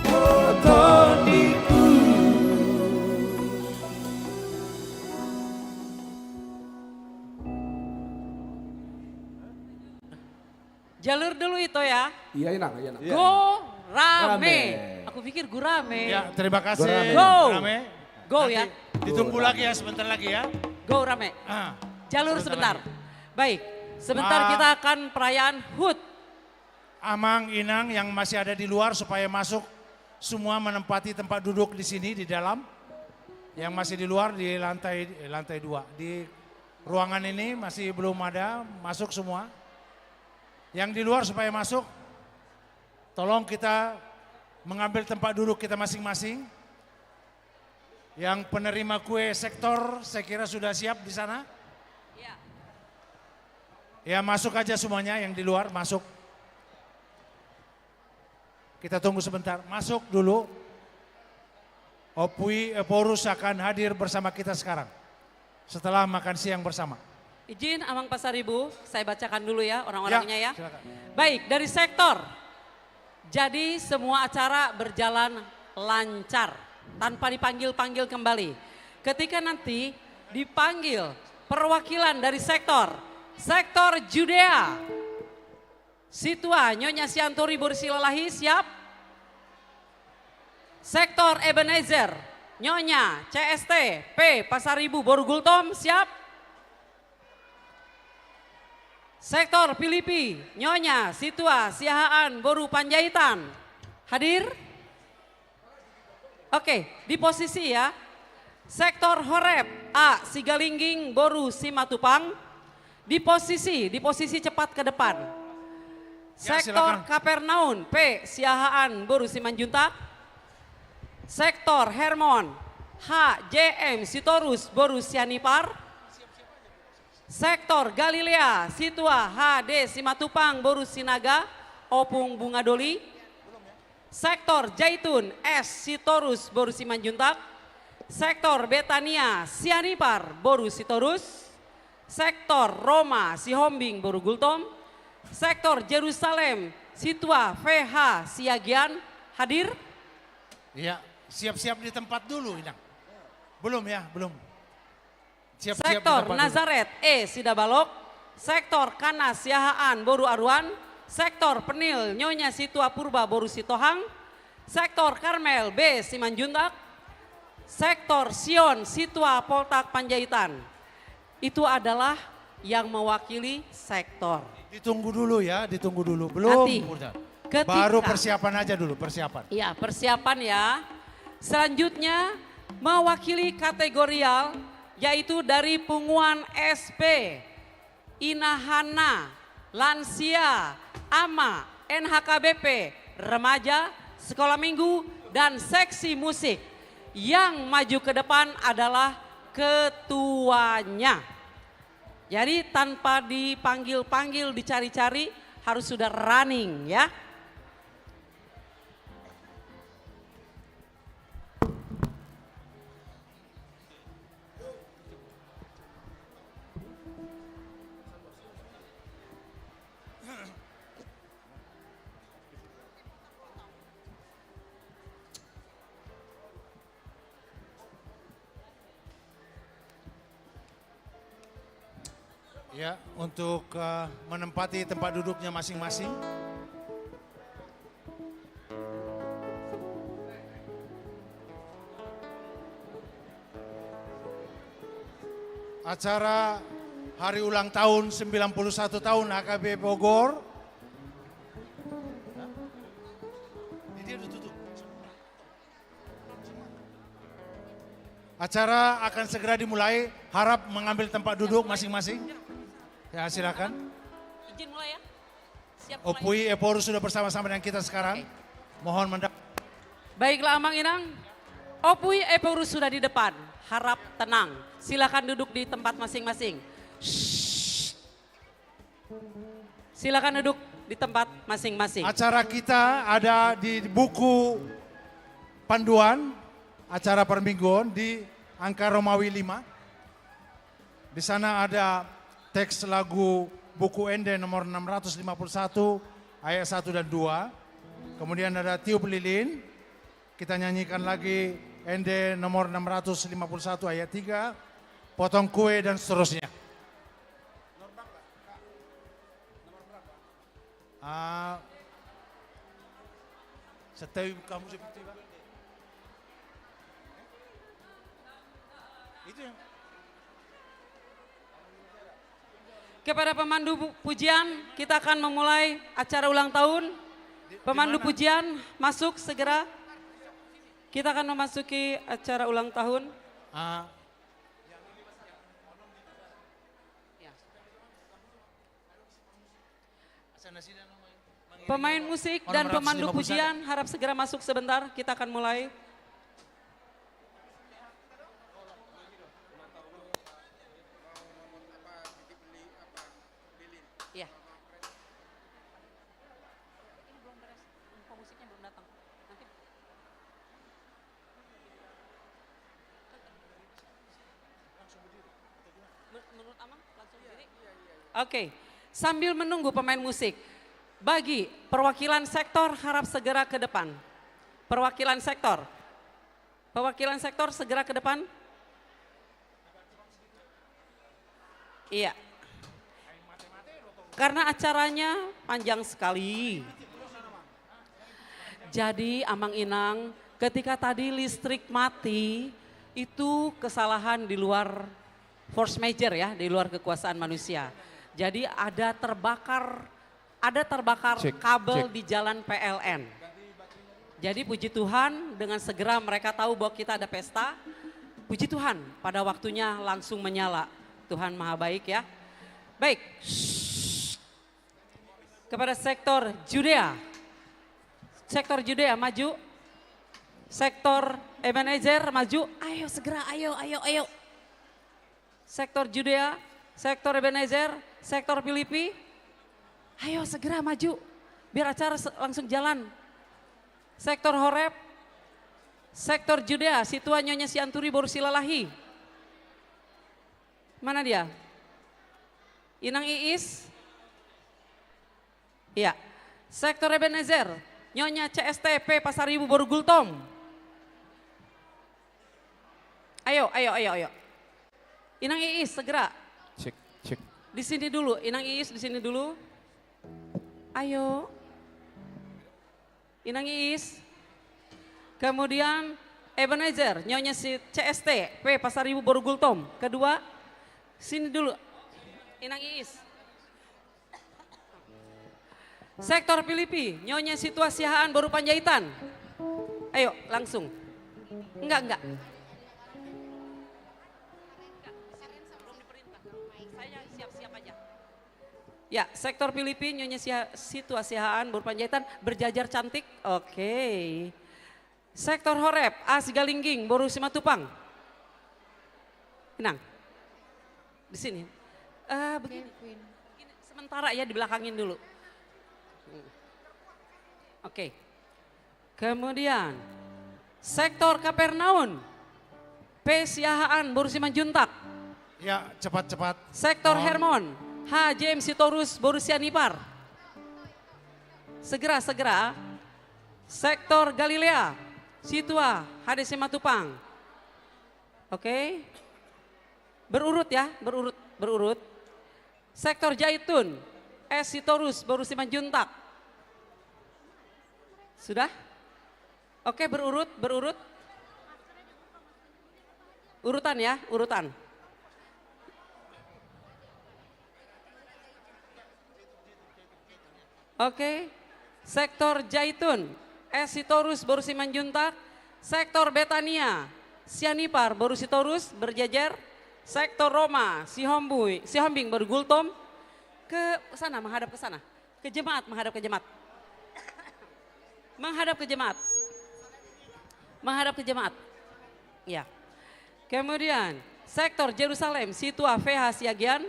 o tondingku. Jalur dulu, Ito, ya. Iya, Inang, iya, Inang. Go rame. Rame. Aku pikir gurame. Ya, terima kasih. Gurame. Go. Rame. Go, ya. Nanti ditunggu lagi ya, sebentar lagi ya. Go rame. Ah, jalur sebentar, sebentar lagi. Baik, sebentar. Ah, kita akan perayaan hut. Amang, Inang yang masih ada di luar supaya masuk semua menempati tempat duduk di sini, di dalam. Yang masih di luar di lantai, eh, lantai dua. Di ruangan ini masih belum ada, masuk semua. Yang di luar supaya masuk. Tolong kita mengambil tempat duduk kita masing-masing. Yang penerima kue sektor, saya kira sudah siap di sana. Ya. Ya, masuk aja semuanya yang di luar, masuk. Kita tunggu sebentar. Masuk dulu. Ompu i, eh, Ephorus akan hadir bersama kita sekarang. Setelah makan siang bersama. Izin, Amang Pasaribu, saya bacakan dulu ya orang-orangnya ya. Ya, silakan. Baik, dari sektor. Jadi, semua acara berjalan lancar, tanpa dipanggil-panggil kembali. Ketika nanti dipanggil perwakilan dari sektor, sektor Judea, Situa, Nyonya Sianturi boru Silalahi, siap? Sektor Ebenezer, Nyonya C S T P Pasaribu boru Gultom, siap? Sektor Filipi, Nyonya Situa Siahaan boru Panjaitan, hadir? Oke, di posisi ya. Sektor Horeb, A Sigalingging boru Simatupang. Di posisi, di posisi cepat ke depan. Ya, silakan. Sektor Kapernaum, P Siahaan boru Simanjuntak. Sektor Hermon, H J M Sitorus boru Sianipar. Sektor Galilea, Situa H D Simatupang boru Sinaga, Opung Bunga Doli. Sektor Jaitun, S Sitorus boru Simanjuntak. Sektor Betania, Sianipar boru Sitorus. Sektor Roma, Sihombing boru Gultom. Sektor Jerusalem, Situa V H Siagian, hadir? Iya, siap-siap di tempat dulu, Inang. Belum ya, belum. Siap-siap di tempat dulu. Sektor Nazaret, E Sidabalok. Sektor Kana Siahaan boru Aruan. Sektor Penil, Nyonya Situa Purba boru Sitohang. Sektor Karmel, B Simanjuntak. Sektor Sion, Situa Poltak Panjaitan. Itu adalah yang mewakili sektor. Ditunggu dulu ya, ditunggu dulu. Belum. Nanti, udah. Ketika. Baru persiapan aja dulu, persiapan. Iya, persiapan ya. Selanjutnya, mewakili kategorial, yaitu dari punguan S P, Inahana, lansia, ama, N H K B P, remaja, sekolah minggu, dan seksi musik. Yang maju ke depan adalah ketuanya. Jadi tanpa dipanggil-panggil, dicari-cari, harus sudah running ya. Ya, untuk, eh, menempati tempat duduknya masing-masing. Acara hari ulang tahun sembilan puluh satu tahun H K B P Bogor. Ini dia udah tutup. Acara akan segera dimulai. Harap mengambil tempat duduk masing-masing. Ya, silakan. Izin mulai ya. Siap mulai. Opui Ephorus sudah bersama-sama dengan kita sekarang. Oke. Mohon mendap- Baiklah, Amang Inang. Opui Ephorus sudah di depan. Harap tenang. Silakan duduk di tempat masing-masing. Shh. Silakan duduk di tempat masing-masing. Acara kita ada di buku panduan acara permingguan di angka Romawi lima. Di sana ada teks lagu buku Ende nomor enam ratus lima puluh satu ayat satu dan dua. Kemudian ada tiup lilin. Kita nyanyikan lagi Ende nomor enam ratus lima puluh satu ayat tiga, Potong Kue dan seterusnya. Ah, setahu kamu seperti apa? Itu yang Kepada pemandu pu-, pujian, kita akan memulai acara ulang tahun. Di, di mana? Pemandu pujian, masuk segera. Kita akan memasuki acara ulang tahun. Ah. Ya. Pemain musik dan pemandu pujian harap segera masuk sebentar, kita akan mulai. Iya. Ini belum beres, pemusiknya belum datang. Nanti Oke, sambil menunggu pemain musik, bagi perwakilan sektor harap segera ke depan. Perwakilan sektor. Perwakilan sektor segera ke depan. Iya. Karena acaranya panjang sekali. Jadi, Amang Inang, ketika tadi listrik mati, itu kesalahan di luar force major ya, di luar kekuasaan manusia. Jadi, ada terbakar, ada terbakar kabel di jalan P L N. Jadi, puji Tuhan, dengan segera mereka tahu bahwa kita ada pesta. Puji Tuhan, pada waktunya langsung menyala. Tuhan Maha Baik ya. Baik. Kepada sektor Judea. Sektor Judea, maju. Sektor Ebenezer, maju. Ayo segera, ayo, ayo, ayo. Sektor Judea, sektor Ebenezer, sektor Filipi. Ayo segera maju. Biar acara se-, langsung jalan. Sektor Horeb, sektor Judea, si tua Nyonya Sianturi boru Silalahi. Mana dia? Inang Iis? Iya. Sektor Ebenezer, Nyonya C S T P Pasaribu boru Gultom. Ayo, ayo, ayo, ayo. Inang Iis, segera. Cek, cek. Di sini dulu, Inang Iis di sini dulu. Ayo. Inang Iis. Kemudian Ebenezer, Nyonya si C S T P Pasaribu boru Gultom. Kedua, sini dulu. Inang Iis. Sektor Filipi, Nyonya si tua Siahaan boru Panjaitan. Ayo, langsung. Enggak, enggak. Saya siap-siap aja. Ya, sektor Filipin, Nyonya Siha-, Situa Siahaan, boru Panjaitan, berjajar cantik. Oke. Sektor Horeb, A Sigalingging, boru Simatupang. Inang. Di sini. Eh, begini. Begini, sementara ya, dibelakangin dulu. Hmm. Oke. Kemudian, sektor Kapernaum, P Siahaan, boru Simanjuntak. Ya, cepat-cepat. Sektor Hermon, H James Sitorus, boru Sianipar. Segera, segera. Sektor Galilea, Situa, H D Simatupang. Oke. Berurut ya, berurut, berurut. Sektor Jaitun, S Sitorus, boru Simanjuntak. Sudah? Oke, berurut, berurut. Urutan ya, urutan. Oke. Sektor Jaitun, S Sitorus, boru Simanjuntak. Sektor Betania, Sianipar, boru Sitorus, berjejer. Sektor Roma, Sihombing, boru Gultom. Ke sana, menghadap ke sana. Ke jemaat, menghadap ke jemaat. Menghadap ke jemaat. Menghadap ke jemaat. Ya. Kemudian, sektor Jerusalem, Situa, F H Siagian.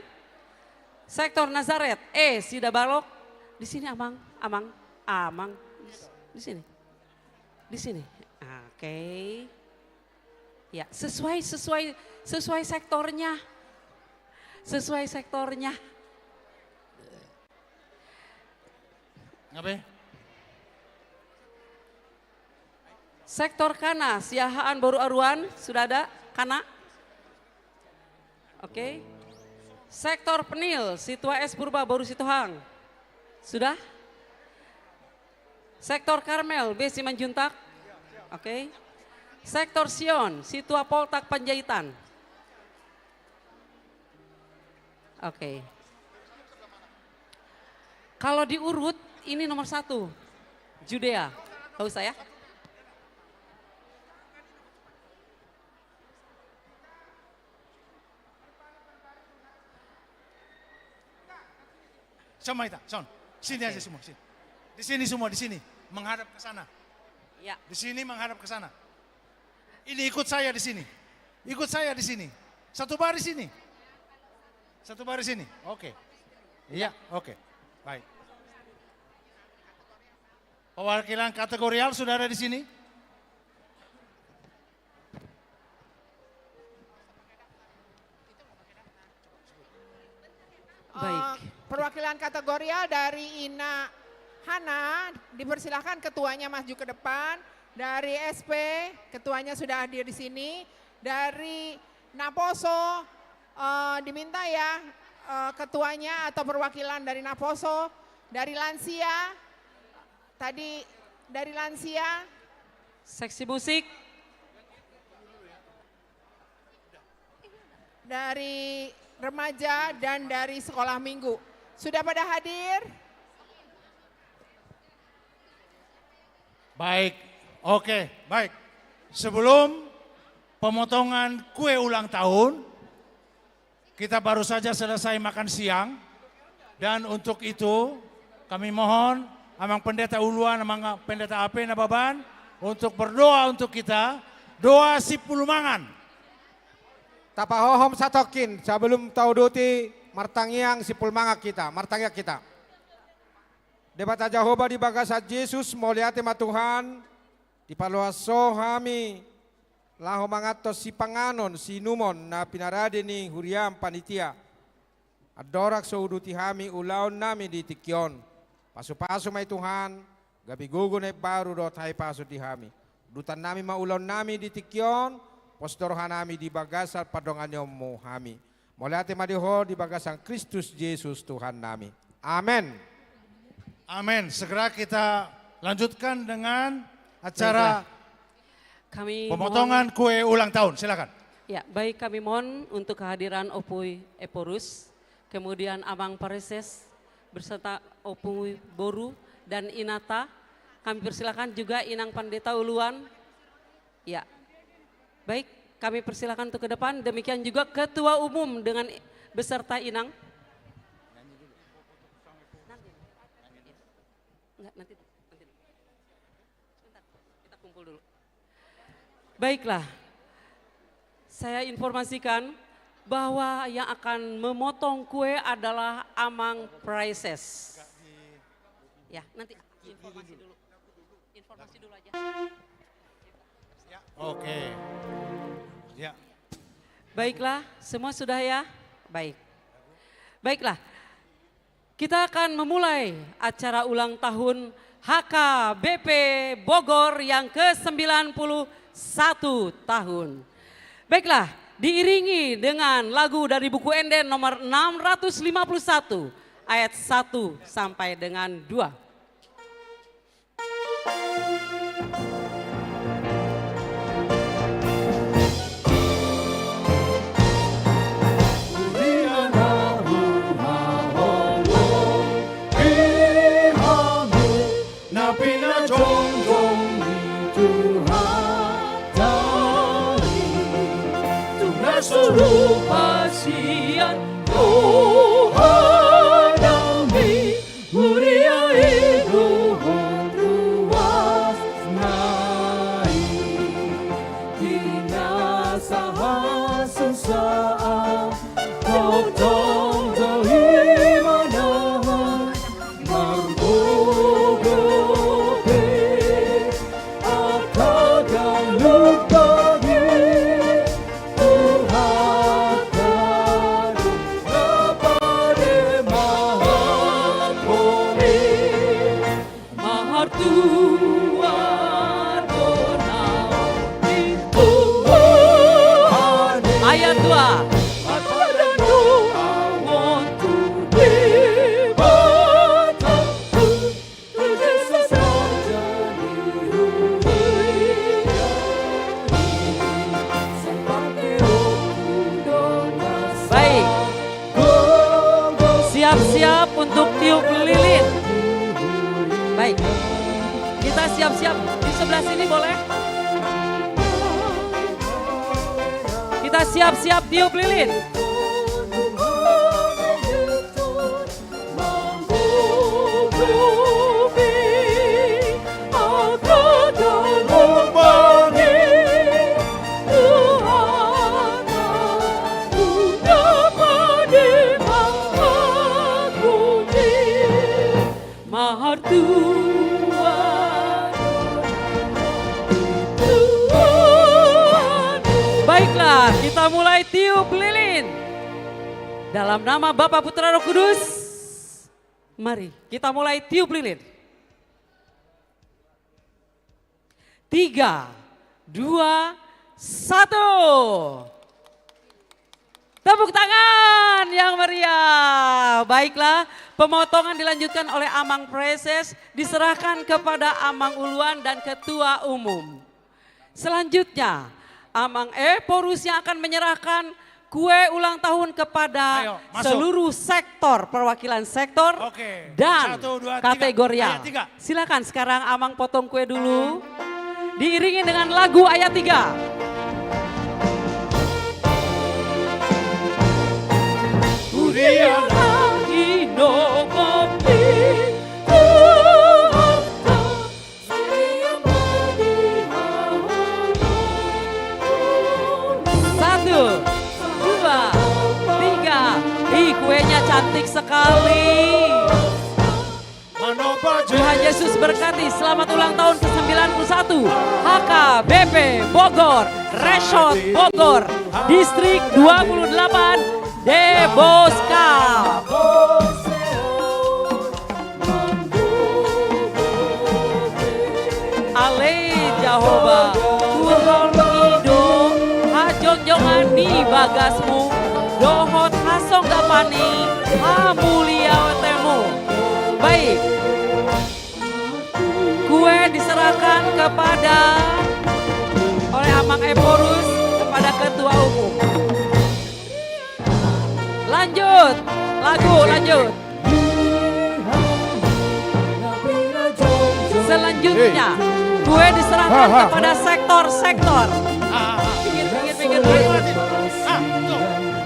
Sektor Nazaret, E Sidabalok. Di sini, Amang, Amang, Amang. Di sini. Di sini. Oke. Ya, sesuai, sesuai, sesuai sektornya. Sesuai sektornya. Ngape? Sektor Kana, Siahaan, boru Aruan, sudah ada? Kana? Oke. Sektor Penil, Situa S Purba, boru Sitohang. Sudah? Sektor Karmel, B Simanjuntak. Oke. Sektor Sion, Situa Poltak Panjaitan. Oke. Kalau diurut, ini nomor satu. Judea. Nggak usah ya. Sama kita, Son. Sini aja semua, sini. Di sini semua, di sini. Menghadap ke sana. Ya. Di sini menghadap ke sana. Ini ikut saya di sini. Ikut saya di sini. Satu baris sini. Satu baris sini. Oke. Iya, oke. Baik. Perwakilan kategorial sudah ada di sini? Baik. Eh, perwakilan kategorial dari Ina Hana, dipersilakan ketuanya maju ke depan. Dari S P, ketuanya sudah hadir di sini. Dari Naposo, eh, diminta ya, eh, ketuanya atau perwakilan dari Naposo. Dari lansia, tadi dari lansia. Seksi musik. Dari remaja dan dari sekolah minggu. Sudah pada hadir? Baik, oke, baik. Sebelum pemotongan kue ulang tahun, kita baru saja selesai makan siang. Dan untuk itu, kami mohon, Amang Pendeta Uluan, Amang Pendeta Ape Nababan, untuk berdoa untuk kita, doa simpul mangan. Tapahohom satongkin, sebelum tauduti, martangiang simpul mangan kita, martangiang kita. Debata Jahowa, di bagasan Jesus, mauliate ma Tuhan, dipaloas Ho hami, laho manganhon sipanganon, siinumon, na pinarade ni huriaM panitia. Andorang so huuduti hami ulaon nami di tingki on. Pasupasu ma i Tuhan, gabe gogo na imbaru dohot hahipason di hami. Udutan nami ma ulaon nami di tingki on, pos do roha nami di bagasan pandonganionMu hami. Mauliate ma di Ho di bagasan Kristus Jesus Tuhan nami. Amen. Amen. Segera kita lanjutkan dengan acara pemotongan kue ulang tahun. Silakan. Ya, baik, kami mohon untuk kehadiran Ompu Ephorus, kemudian Amang Pareses beserta Ompu Boru dan Inata. Kami persilakan juga Inang Pendeta Uluan. Ya. Baik, kami persilakan untuk ke depan. Demikian juga Ketua Umum dengan beserta Inang. Enggak, nanti, nanti dulu. Sebentar, kita kumpul dulu. Baiklah, saya informasikan bahwa yang akan memotong kue adalah Amang Prices. Ya, nanti informasi dulu. Informasi dulu aja. Oke. Ya. Baiklah, semua sudah ya? Baik. Baiklah. Kita akan memulai acara ulang tahun H K B P Bogor yang ke sembilan puluh satu tahun. Baiklah, diiringi dengan lagu dari Buku Ende nomor enam ratus lima puluh satu, ayat satu sampai dengan dua. Na pinajongjong ni Tuhanta i, tung na so rupa sian rohanami, huria i dohot ruasna i, di na sahasusahan tongtong do i manahan margogo be angka ganup daging. Tuhanta do na pade mahaporis. Mahartua do na di Tuhan i. Ayat dua. Marpadan do ahu on tu Debata. Baik. Siap-siap untuk tiup lilin. Baik. Kita siap-siap di sebelah sini boleh? Kita siap-siap tiup lilin. Baiklah, kita mulai tiup lilin. Dalam nama Bapa, Putra, Roh Kudus. Mari, kita mulai tiup lilin. Tiga, dua, satu. Tepuk tangan yang meriah. Baiklah, pemotongan dilanjutkan oleh Amang Preses, diserahkan kepada Amang Uluan dan Ketua Umum. Selanjutnya, Amang Ephorus yang akan menyerahkan kue ulang tahun kepada seluruh sektor, perwakilan sektor dan kategorial. Silakan sekarang Amang potong kue dulu. Diiringi dengan lagu ayat tiga. Satu, dua, tiga. Ih, kuenya cantik sekali. Tuhan Yesus berkati. Selamat ulang tahun ke sembilan puluh satu H K B P Bogor, Resort Bogor, Distrik dua puluh delapan, Deboska. Ale Jahowa, Tuhan i do hajongjongan ni bagasmu, dohot hasonggapan ni hamuliaonmu. Baik. Kue diserahkan kepada, oleh Amang Ephorus kepada Ketua Umum. Lanjut, lagu lanjut. Selanjutnya, kue diserahkan kepada sektor-sektor. Pinggir, pinggir, pinggir, pinggir.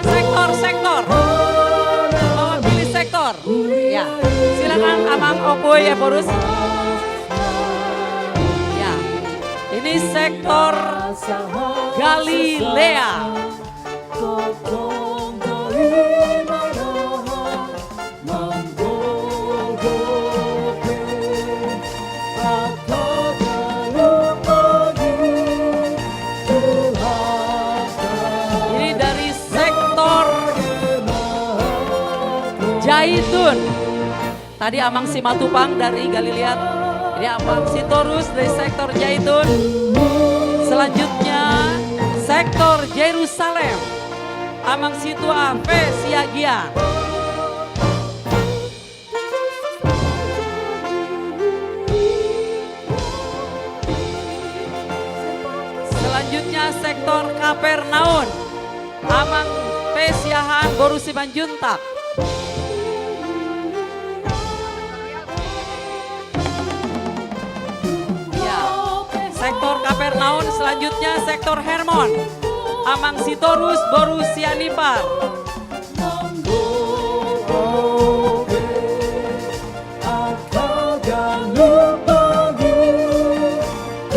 Sektor-sektor. Mewakili sektor. Ya, silakan Amang Opo ya, Borus. Ya, ini sektor Galilea. Ini dari sektor Jaitun. Tadi Amang Simatupang dari Galilea. Ini Amang Sitorus dari sektor Jaitun. Selanjutnya sektor Yerusalem. Amang Situa V Siagian. Selanjutnya sektor Kapernaum. Amang P Siahaan boru Simanjuntak. Ya. Sektor Kapernaum, selanjutnya sektor Hermon. Amang Sitorus boru Sianipar.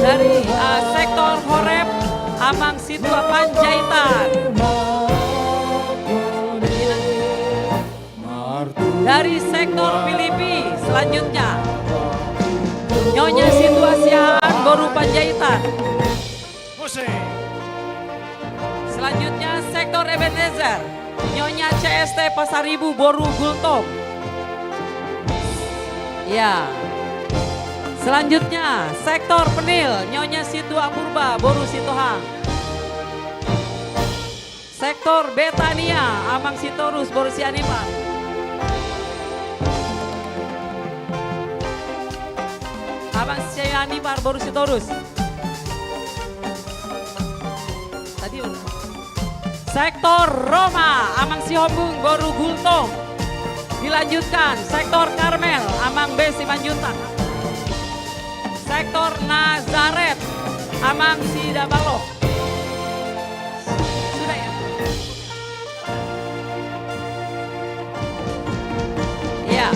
Dari, eh, sektor Horeb, Amang Situa Panjaitan. Dari sektor Filipi, selanjutnya Nyonya Situa Siahaan boru Panjaitan. Musik. Selanjutnya sektor Ebenezer, Nyonya C S T Pasaribu boru Gultom. Ya. Selanjutnya sektor Penil, Nyonya Situa Purba boru Sitohang. Sektor Betania, Amang Sitorus boru Sianipar. Amang Sianipar boru Sitorus. Tadi udah. Sektor Roma, Amang Sihombung boru Gultom. Dilanjutkan sektor Karmel, Amang B Simanjuntak. Sektor Nazaret, Amang Sidabalo. Sudah ya? Ya.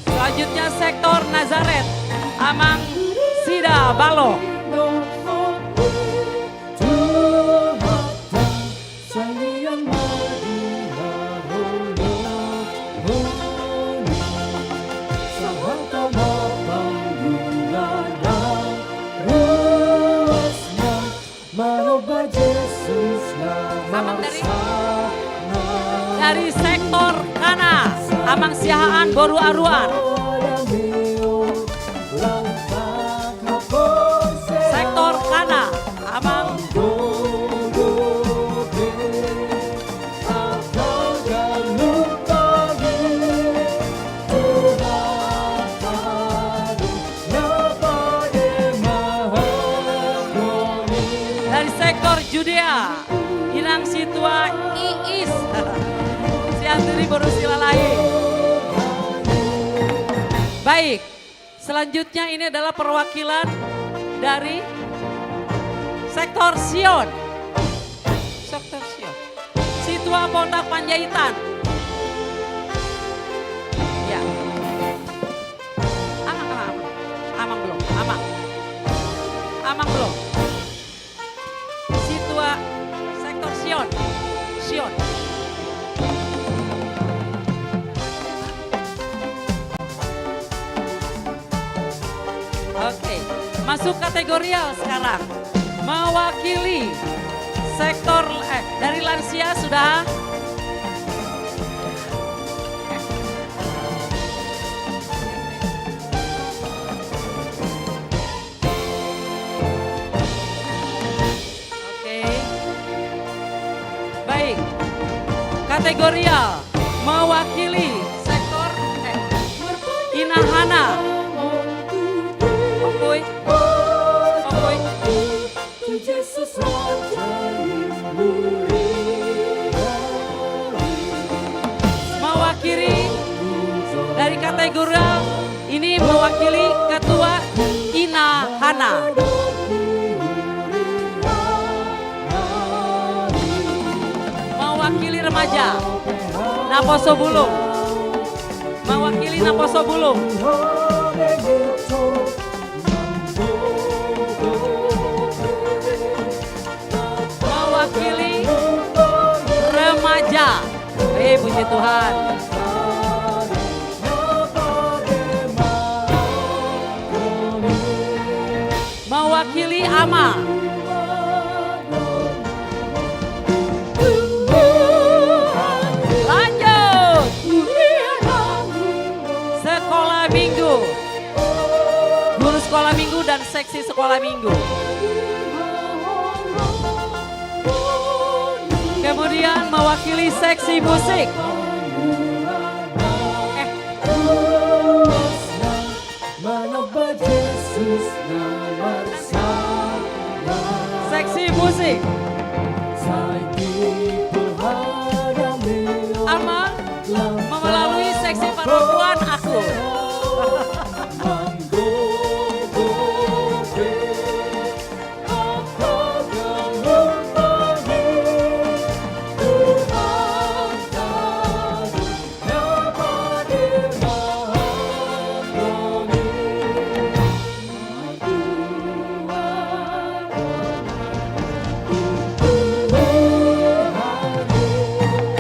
Selanjutnya sektor Nazaret, Amang Sidabalo. Amang dari, dari sektor Kana, Amang Siahaan boru Aruan. Sektor Kana, Amang. Dari sektor Judea, Inang Situa Iis. Sianturi boru Silalahi. Baik. Selanjutnya ini adalah perwakilan dari sektor Sion. Sektor Sion. Situa Pondak Panjaitan. Ya. Amang, amang, amang. Amang belum, amang. Amang belum. Situa sektor Sion. Sion. Oke, masuk kategorial sekarang. Mewakili sektor, eh, dari lansia sudah. Oke. Baik. Kategorial mewakili sektor, eh, Ina Hana. Oke. Oke. Mewakili dari kategori ini mewakili ketua Ina Hana. Mewakili remaja Naposobulung. Mewakili naposo bulung. Mewakili remaja. Eh, puji Tuhan. Mewakili ama. Lanjut. Sekolah minggu. Guru sekolah minggu dan seksi sekolah minggu. Kemudian mewakili seksi musik. Eh. Seksi musik. Ama melalui seksi perempuan aku.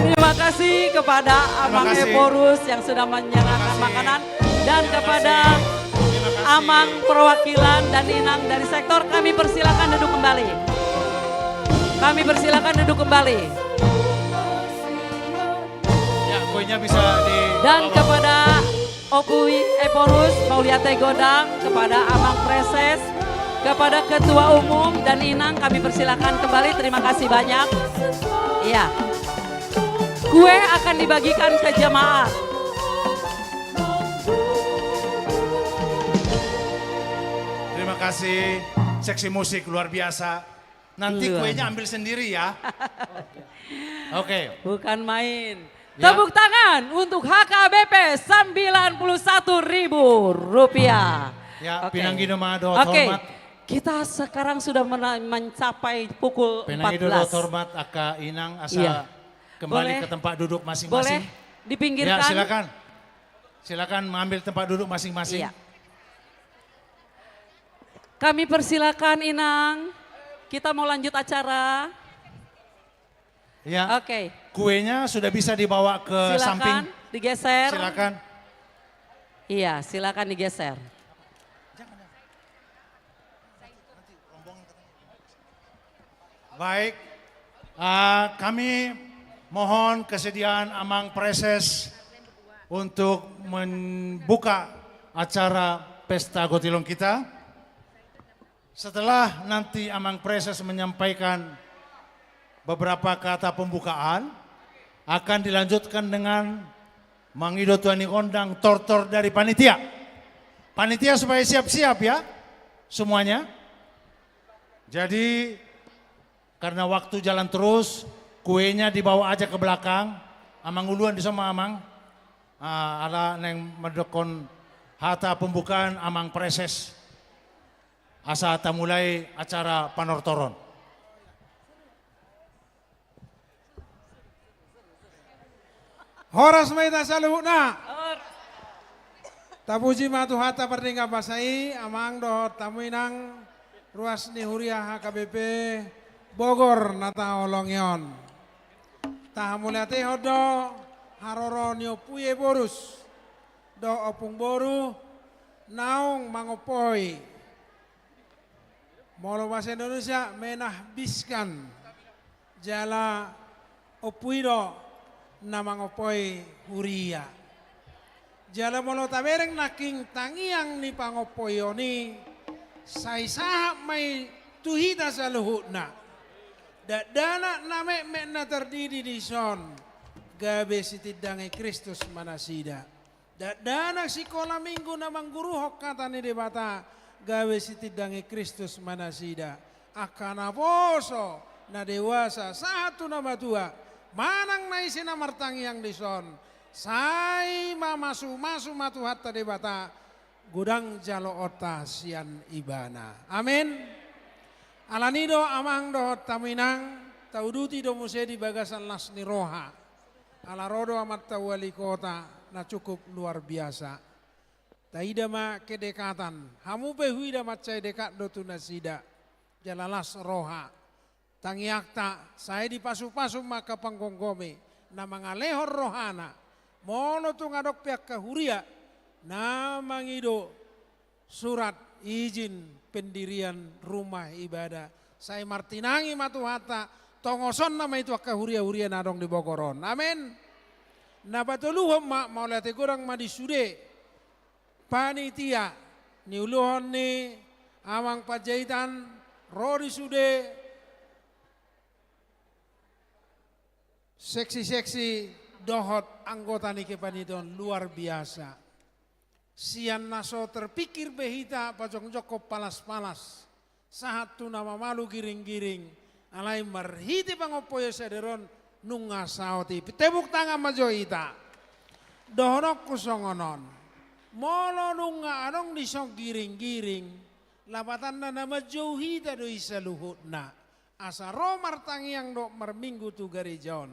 Terima kasih kepada Amang Ephorus yang sudah menyediakan makanan dan kepada Amang perwakilan dan Inang dari sektor, kami persilakan duduk kembali. Kami persilakan duduk kembali. Ya, kuenya bisa di... Dan kepada Ompu Ephorus, Mauliate Godang, kepada Amang Preses, kepada Ketua Umum dan Inang, kami persilakan kembali. Terima kasih banyak. Iya. Kue akan dibagikan ke jemaat. Terima kasih, seksi musik luar biasa. Nanti kuenya ambil sendiri ya. Oke. Bukan main. Ya. Tepuk tangan untuk H K B P sembilan puluh satu ribu rupiah. Ya, oke. Pinangido ma dohot hormat. Kita sekarang sudah mena-, mencapai pukul empat belas. Pinangido dohot hormat angka Inang asa kembali ke tempat duduk masing-masing. Boleh dipinggirkan? Ya, silakan. Silakan mengambil tempat duduk masing-masing. Iya. Kami persilakan, Inang. Kita mau lanjut acara. Ya. Oke. Kuenya sudah bisa dibawa ke samping. Silakan digeser. Silakan. Iya, silakan digeser. Baik, ah, kami mohon kesediaan Amang Preses untuk membuka acara Pesta Gotilon kita. Setelah nanti Amang Preses menyampaikan beberapa kata pembukaan, akan dilanjutkan dengan mangido tua ni gondang tortor dari panitia. Panitia supaya siap-siap ya, semuanya. Jadi, karena waktu jalan terus, kuenya dibawa aja ke belakang. Amang uluan di sono, Amang. Ah, ala naeng mandokkon hata pembukaan Amang Preses. Asa tamulai acara panortoron. Horas ma hita saluhutna. Tapuji ma Tuhanta pardenggan basa i, Amang dohot hamu Inang, ruas ni huria H K B P Bogor na taholongi on. Tahamauliatehon do haroro ni Ompu i Ephorus dohot ompung boru naung mangompoi. Molo bahasa Indonesia, menahbiskan. Jala ompu i do na mangompoi huria. Jala molo tabereng nangkin tangiang ni pangompoion i, sai sahat ma i tu hita saluhutna. Dakdanak na metmet na tardidi dison, gabe sitindangi Kristus ma nasida. Dakdanak sikola minggu na mangguruhon hata ni Debata, gabe sitindangi Kristus ma nasida. Angka naposo, na dewasa, sahat tu na matua, manang na ise na martangiang dison, sai mamasumasu ma Tuhanta Debata, godang jaloonta sian Ibana. Amen. Alani do Amang dohot hamu Inang, tauduti do muse di bagasan las ni roha. Ala ro do Amanta Wali Kota, na cukup luar biasa. Taida ma kedekatan, hamu pe huida mansai dekat do tu nasida, jala las roha. Tangiangta, sai dipasupasu ma angka panggomgomi, na mangalehon rohana, molo tung adong pe angka huria, na mangido surat izin pendirian rumah ibadah. Sai martinangi ma Tuhanta, tongosonna ma i tu angka huria-huria na adong di Bogor on. Amen. Na patoluhon ma, mauliate godang ma di sude panitia, niuluhon ni amang panjahitan, ro di sude seksi-seksi dohot anggota ni kepanitiaan, luar biasa. Sian na so terpikir be hita pajongjongkon palas-palas, sahat tu na mamalu giring-giring, alai marhite pangompoion sadari on nunga saut i. Tepuk tangan ma jo hita. Dohononku songon on. Molo nunga adong dison giring-giring, lapatanna na manjou hita do i saluhutna. Asa ro martangiang dohot marminggu tu gareja on.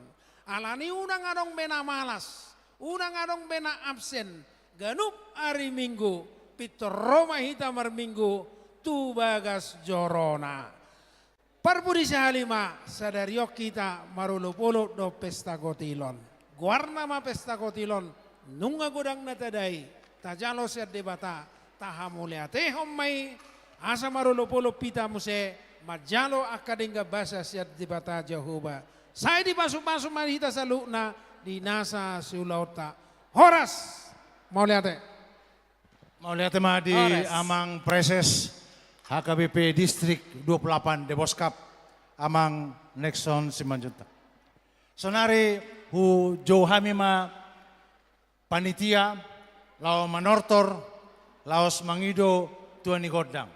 Alani unang adong be na malas, unang adong be na absen, ganup ari Minggu, pintor ro ma hita marminggu tu bagas jorona. Parpudi sahali ma, sadari on hita marolopolop dohot pesta gotilon. Goarna ma pesta gotilon, nunga godang na tadai, tajalo sian Debata, tahamauliatehon ma i, asa marolopolop hita muse, manjalo angka denggan basa sian Debata Jahowa. Sai dipasupasu ma hita saluhutna, di nasa siulaonta. Horas, mauliate. Mauliate ma di Horas. Amang Preses H K B P Distrik dua puluh delapan Deboskap, Amang Nexon Simanjuntak. Sonari hujou hami ma panitia laho manortor, laos mangido tua ni gondang.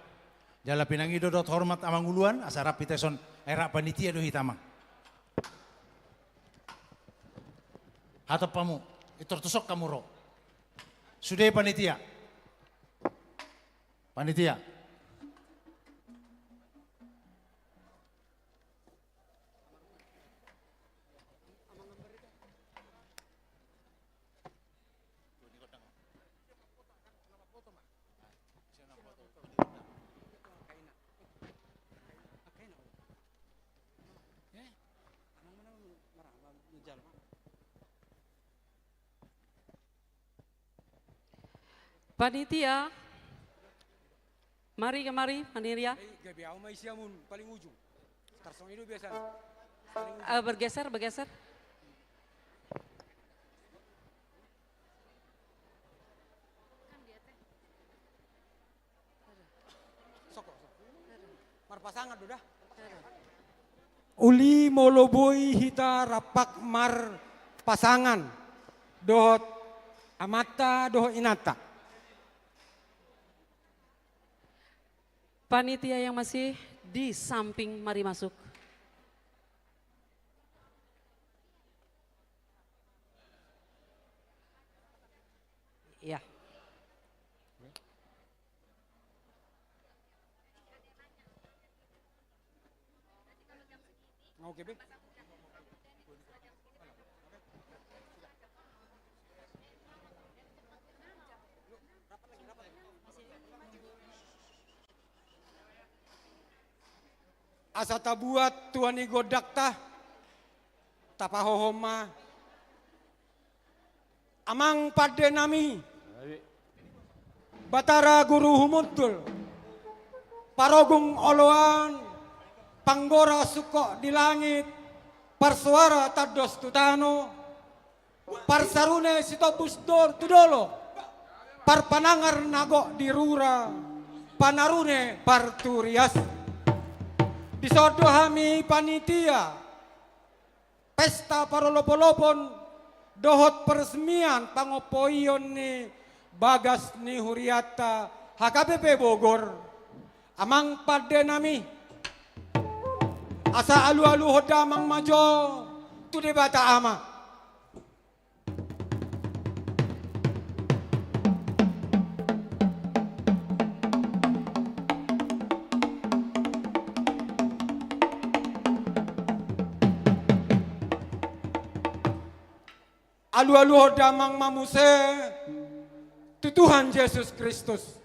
Jala pinangido dohot hormat amang uluan, asa rap hita dison, ai rap panitia do hita, Amang. Hatop hamu, intor tuson hamu ro. Sude panitia. Panitia. Panitia, mari kemari, panitia. Eh, gabe au ma isi amun paling ujung. Tarsongon i do biasana. Paling ujung. Eh, bergeser, bergeser. Marpasangan do da. Uli molo boi hita rap marpasangan dohot amanta dohot inanta. Panitia yang masih di samping, mari masuk. Ya. Oke be. Asa tabuat tua ni gondangta, tapahohom ma. Amang pandenami, Batara Guru Humundul, Parogung Oloan, Panggora Sungkot di Langit, Parsuara Tandos tu Tano, Parsarune Sitombus do-, tu Dolok, Parpanangar na gok di Rura, Panarune Parturias. Dison do hami panitia pesta parolopolopon dohot peresmian pangompoion ni bagas ni hurianta H K B P Bogor. Amang pandenami, asa alualuhon damang ma jo tu Debata Ama. Alualuhon damang ma muse tu Tuhan Jesus Kristus.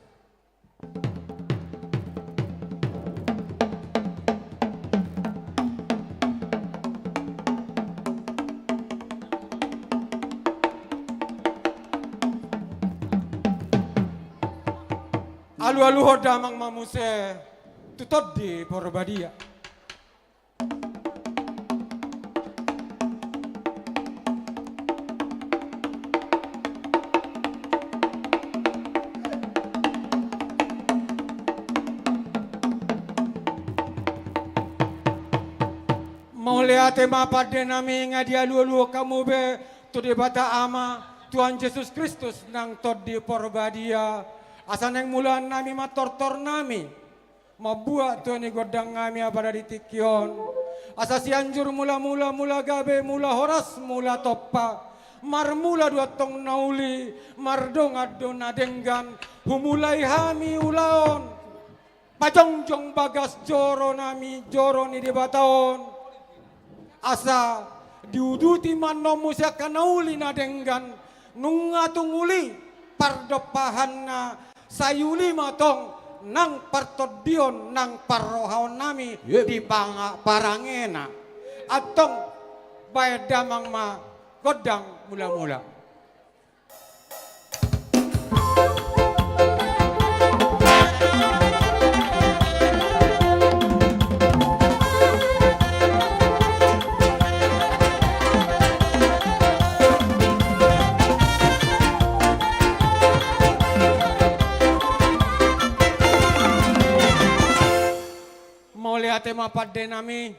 Alualuhon damang ma muse tu Tondi Porbadia. Mauliate ma pande nami, nga dialualuhon hamu be tu Debata Ama, Tuhan Jesus Kristus nang Tondi Porbadia, asa naeng mulaan nami ma tortor nami mambuat tua ni gondang nami apala di tingki on. Asa Sianjur Mulamula, mula gabe, mula horas, mula tompa, marmula do antong na uli, mardongan do na denggan, humulai hami ulaon, pajongjong bagas joro nami, joro ni Debata on. Asa diuduti ma annon muse angka na uli na denggan, nunga tung uli pardompahanna, sai uli ma tong nang partondion nang parrohaon nami. Yep. Di panga-, parangena. Antong baen damang ma gondang mulamula. Mauliate ma pande nami.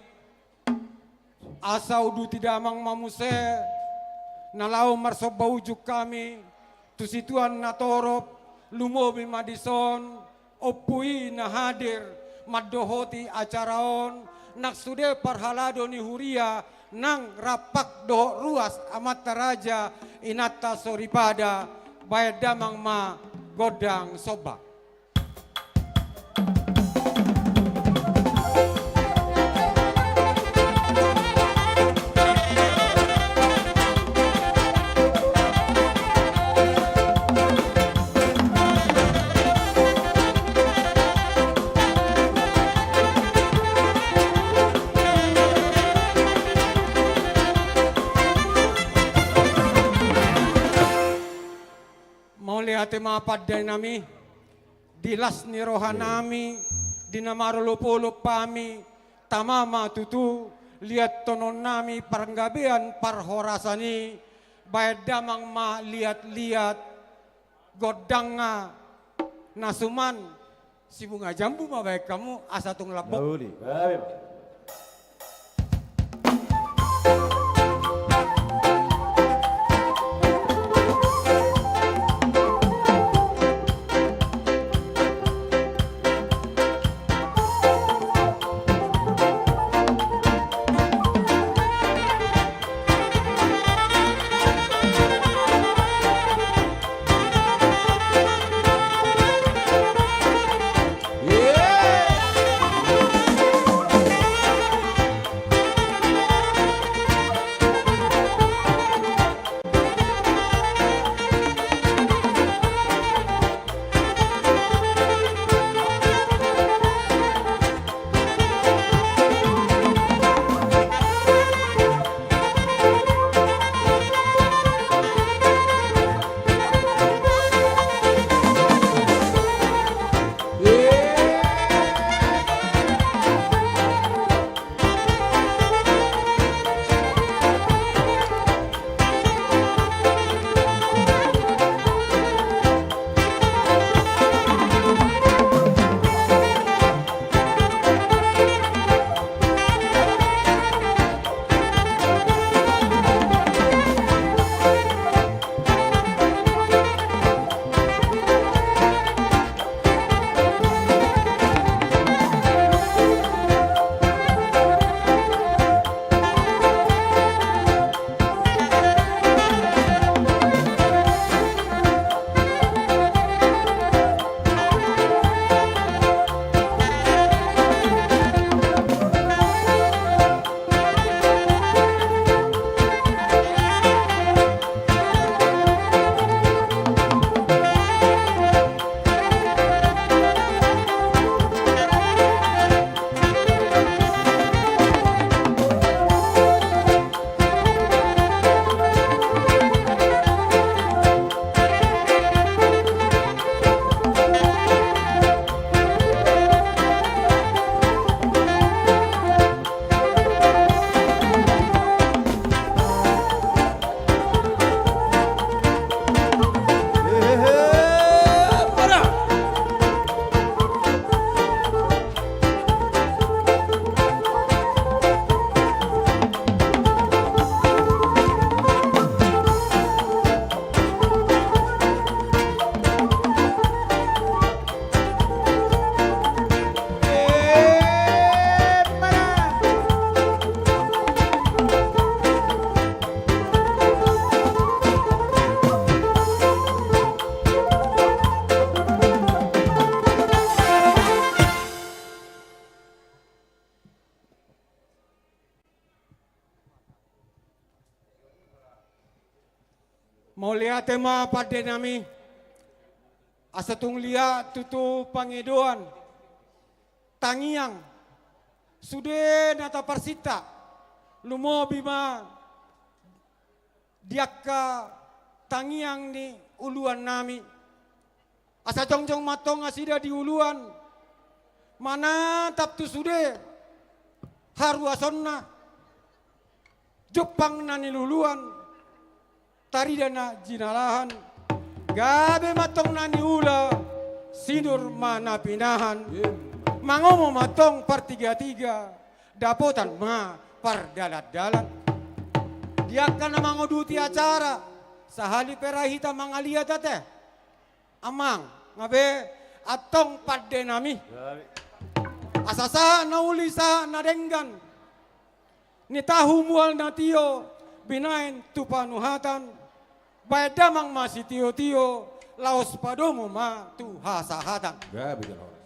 Asa uduti damang ma muse na laho marsomba ujung hami tu situan na torop, lumobi ma dison Ompu i na hadir mandohoti acara on, nang sude parhalado ni huria nang rampak dohot ruas, amanta raja, inanta soripada, baen damang ma gondang somba. Mauliate ma pande nami. Di las ni roha nami, di na marolopolop hami, tama ma tutu liathononnami panggabean parhorasan i, baen damang ma liatliat gondangna, na suman sibunga jambu ma baen hamu asa tung lambok. Nauli, baen. Mauliate ma pande nami. Asa tung liat tutu pangidoan, tangiang, sude na taparsinta, lumobi ma di angka tangiang ni uluan nami. Asa jongjong ma antong nasida di uluan, manatap tu sude haruasonna, jumpang na niluluan, tarida na jinalahan, gabe ma antong na niula, sinur ma na pinahan. Mangomo ma antong partigatiga, dapotan ma pardalandalan. Di angka na manguduti acara, sahali pe ra hita mangaliat ate, amang, nga be, antong pande nami. Asa sahat na uli, sahat na denggan, ni tahu mual na tio, binaen tu panuhatan, baen damang ma sitiotio, laos padomu ma tu hasahatan. Gabe jala horas.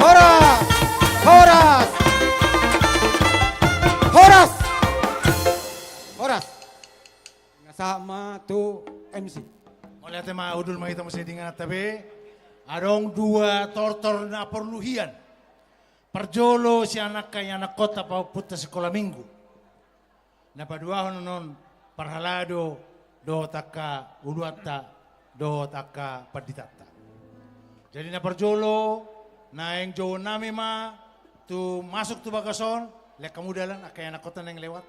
Horas! Horas! Horas! Horas! Nga sahat ma tu M C. Mauliate ma, hundul ma hita muse di ingananta be. Adong dua tortor na porlu hian. Parjolo sian angka ianakhonta pahompunta sikola minggu. Na paduahon on parhalado dohot angka uluanta dohot angka panditanta. Jadi na parjolo, naeng jouon nami ma tu masuk tu bagas on, lean hamu dalan, angka ianakhonta naeng lewat.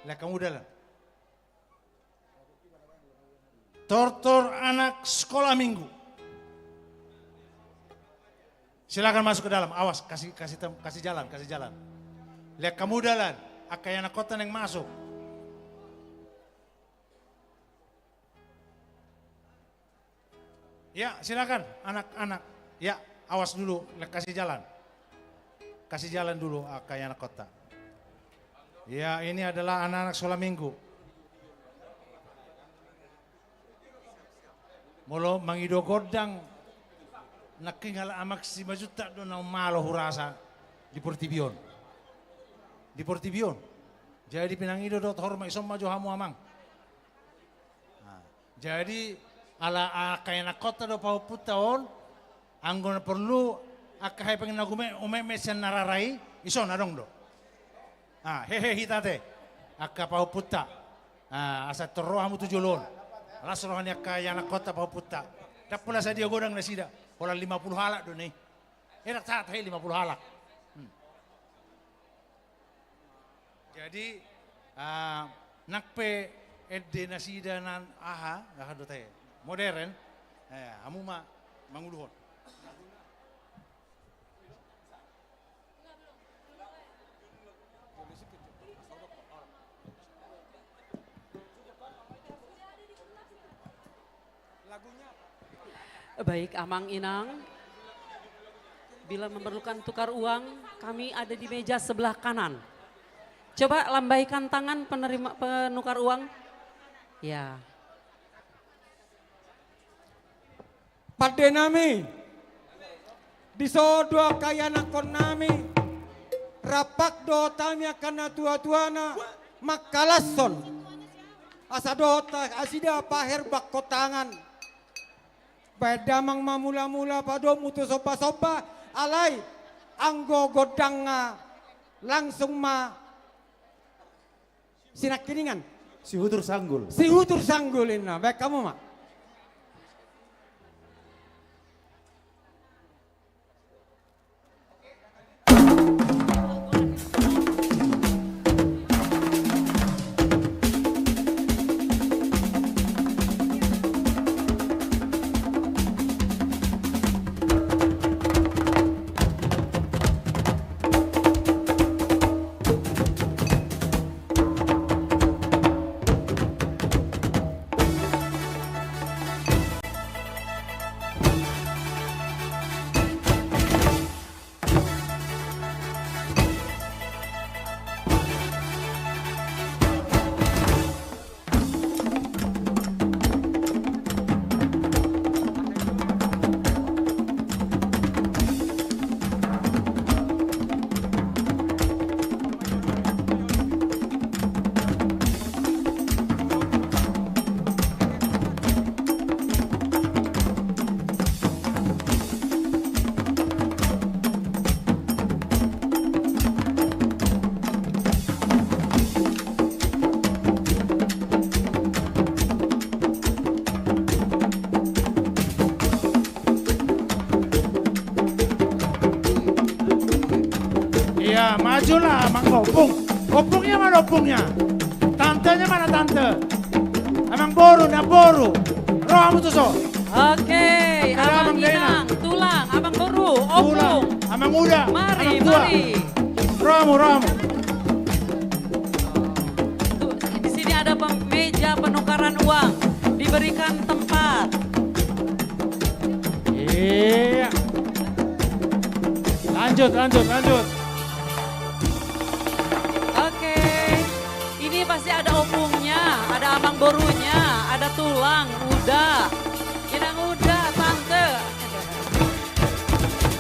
Lean hamu dalan. Tortor anak sekolah minggu. Silakan masuk ke dalam. Awas, kasih, kasih tem-, kasih jalan, kasih jalan. Lean hamu dalan, angka ianakhonta naeng masuk. Ya, silakan, anak-anak. Ya, awas dulu, lean kasih jalan. Kasih jalan dulu, angka ianakhonta. Ya, ini adalah anak-anak sekolah minggu. Molo mangido gondang, nangkin halak Amang Simanjuntak do na malo hurasa di portibi on. Di portibi on. Jadi pinangido dohot hormat, ison ma jo hamu, Amang. Nah, jadi, ala angka ianakhonta do pahompunta on, anggo na porlu angka hepeng na gume-, umetmet sian na rara i, ison adong do. Ah, hehe hita ate, angka pahompunta. Ah, asa tor ro hamu tu jolo on. Las roha ni angka ianakhonta pahompunta. Ndang pola sadia godang nasida. Holan lima puluh halak do na i. Eh, ndang sahat he lima puluh halak. Hmm. Jadi, ah, nang pe ende nasida na aha, aha do tahe, modern, eh, hamu ma manguluhon. Baik, Amang Inang. Bila memerlukan tukar uang, kami ada di meja sebelah kanan. Coba lambaikan tangan penerima, penukar uang. Ya. Pande nami, dison do angka ianakhon nami, rap dohot hami angka natuatuana, mangkalashon. Asa dohot nasida paherbangkon tangan. Baen damang ma mulamula, padomu tu sombasomba, alai anggo gondangna langsung ma sinangkiningan. Sihutur sanggul. Sihutur sanggul inna, baen hamu ma. Majulah, Amang Ompung. Ompungnya mana ompungnya? Tantenya mana tante? Amang boru, namboru. Ro hamu tuson. Oke, Amang Inang, tulang, Amang boru, ompung. Amang uda, mari, Amang tua. Mari. Ro hamu, ro hamu. Tuh, di sini ada pem-, meja penukaran uang. Diberikan tempat. Iya. Lanjut, lanjut, lanjut. Oke. Ini pasti ada ompungnya, ada amang borunya, ada tulang, uda. Inang uda, tante.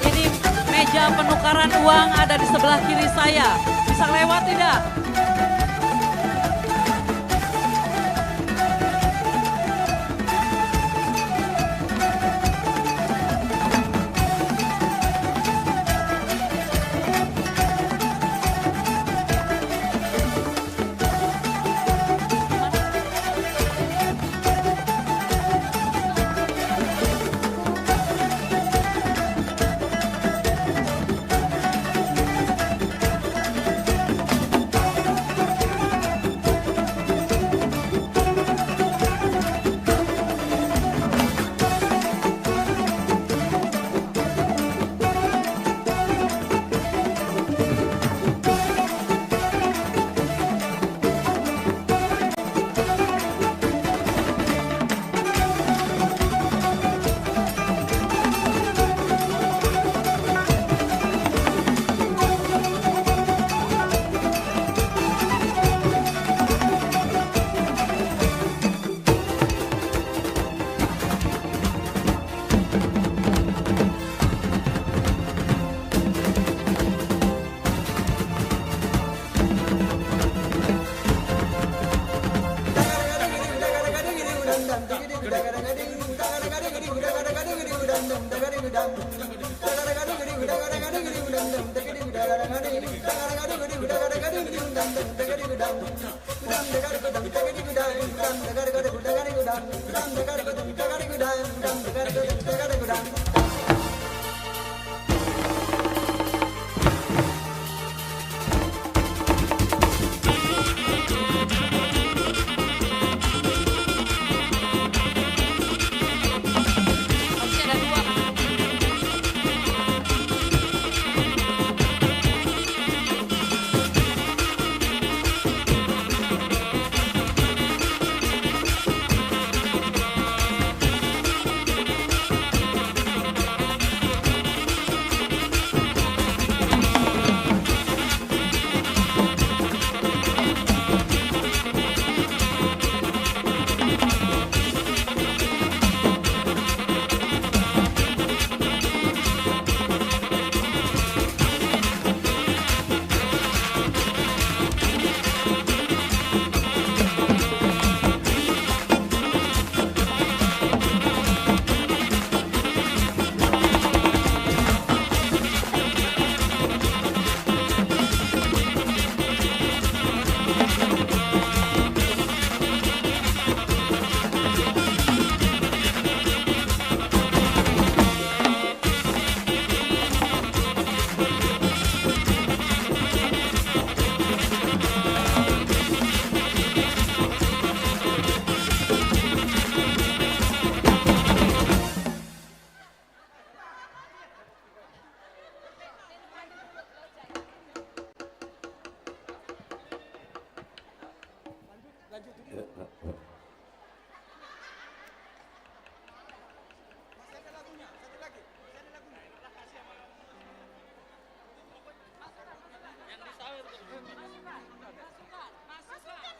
Ini meja penukaran uang ada di sebelah kiri saya. Bisa lewat tidak?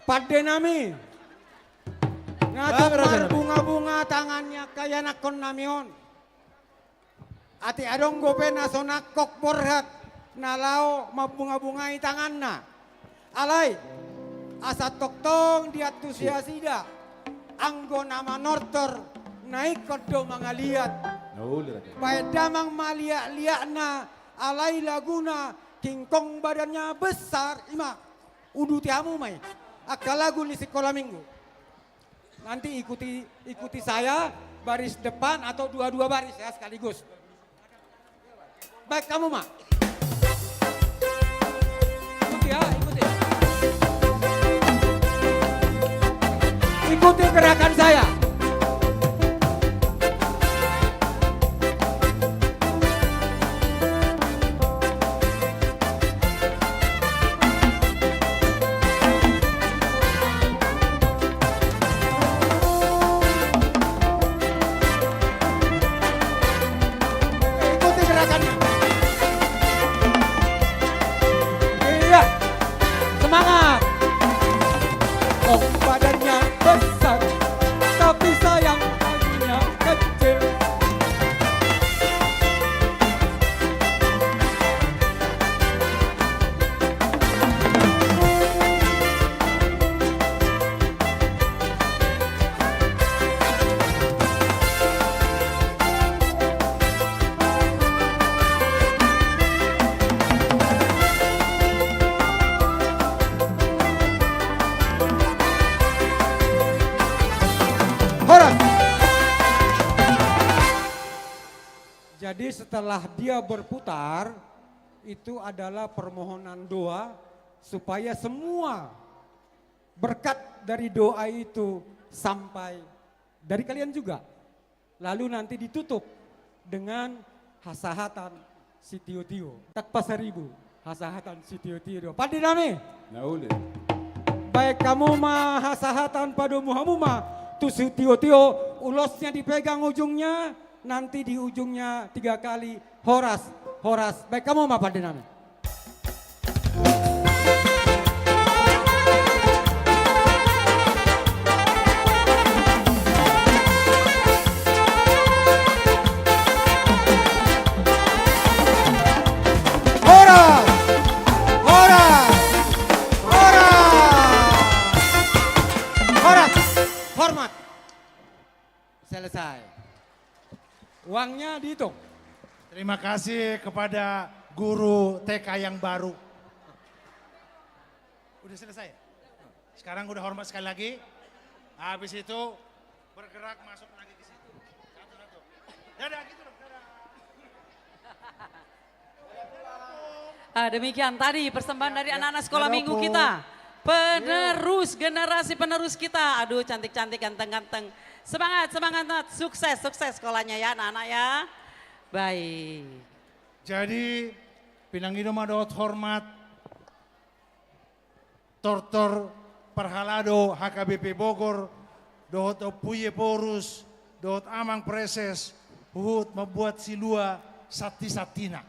Pande nami, na tung marbunga-bunga tangan ni angka ianakkon nami on. Atik adong dope na so nangkok borhat na laho mambunga-bungai tanganna. Alai, asa tongtong diantusiasi da, anggo na manortor na ingkon do mangaliat. Baen damang ma liat-liatna, alai laguna King Kong badannya besar, i ma. Uduti hamu ma i. Angka lagu ni sikola minggu. Nanti ikuti, ikuti saya baris depan atau dua-dua baris ya sekaligus. Baik, hamu ma. Gerakan saya. Ikuti gerakannya. Iya. Semangat. Oh, badannya besar, tapi sayang hatinya kecil. Horas. Jadi, setelah dia berputar, itu adalah permohonan doa supaya semua berkat dari doa itu sampai dari kalian juga. Lalu nanti ditutup dengan hasahatan sitio-tio. Tak pasaribu, hasahatan sitio-tio do. Pande nami. Na uli. Baen hamu ma hasahatan, padomu hamu ma tu sitio-tio, ulosnya dipegang ujungnya, nanti di ujungnya tiga kali, horas, horas. Baen hamu ma, pande nami. Horas! Horas! Horas! Horas! Hormat! Selesai. Uangnya dihitung. Terima kasih kepada guru T K yang baru. Udah selesai? Sekarang udah hormat sekali lagi. Habis itu bergerak masuk lagi ke situ. Satu-satu. Dadah gitu dong, dadah. Ah, demikian tadi persembahan dari anak-anak sekolah minggu kita. Penerus, generasi penerus kita. Aduh, cantik-cantik, ganteng-ganteng. Semangat, semangat, semangat. Sukses, sukses sekolahnya ya, anak-anak ya. Baik. Jadi, pinangido ma dohot hormat, tortor parhalado H K B P Bogor, dohot Ompu Ephorus, dohot Amang Praeses, huhut mambuat silua santi-santina.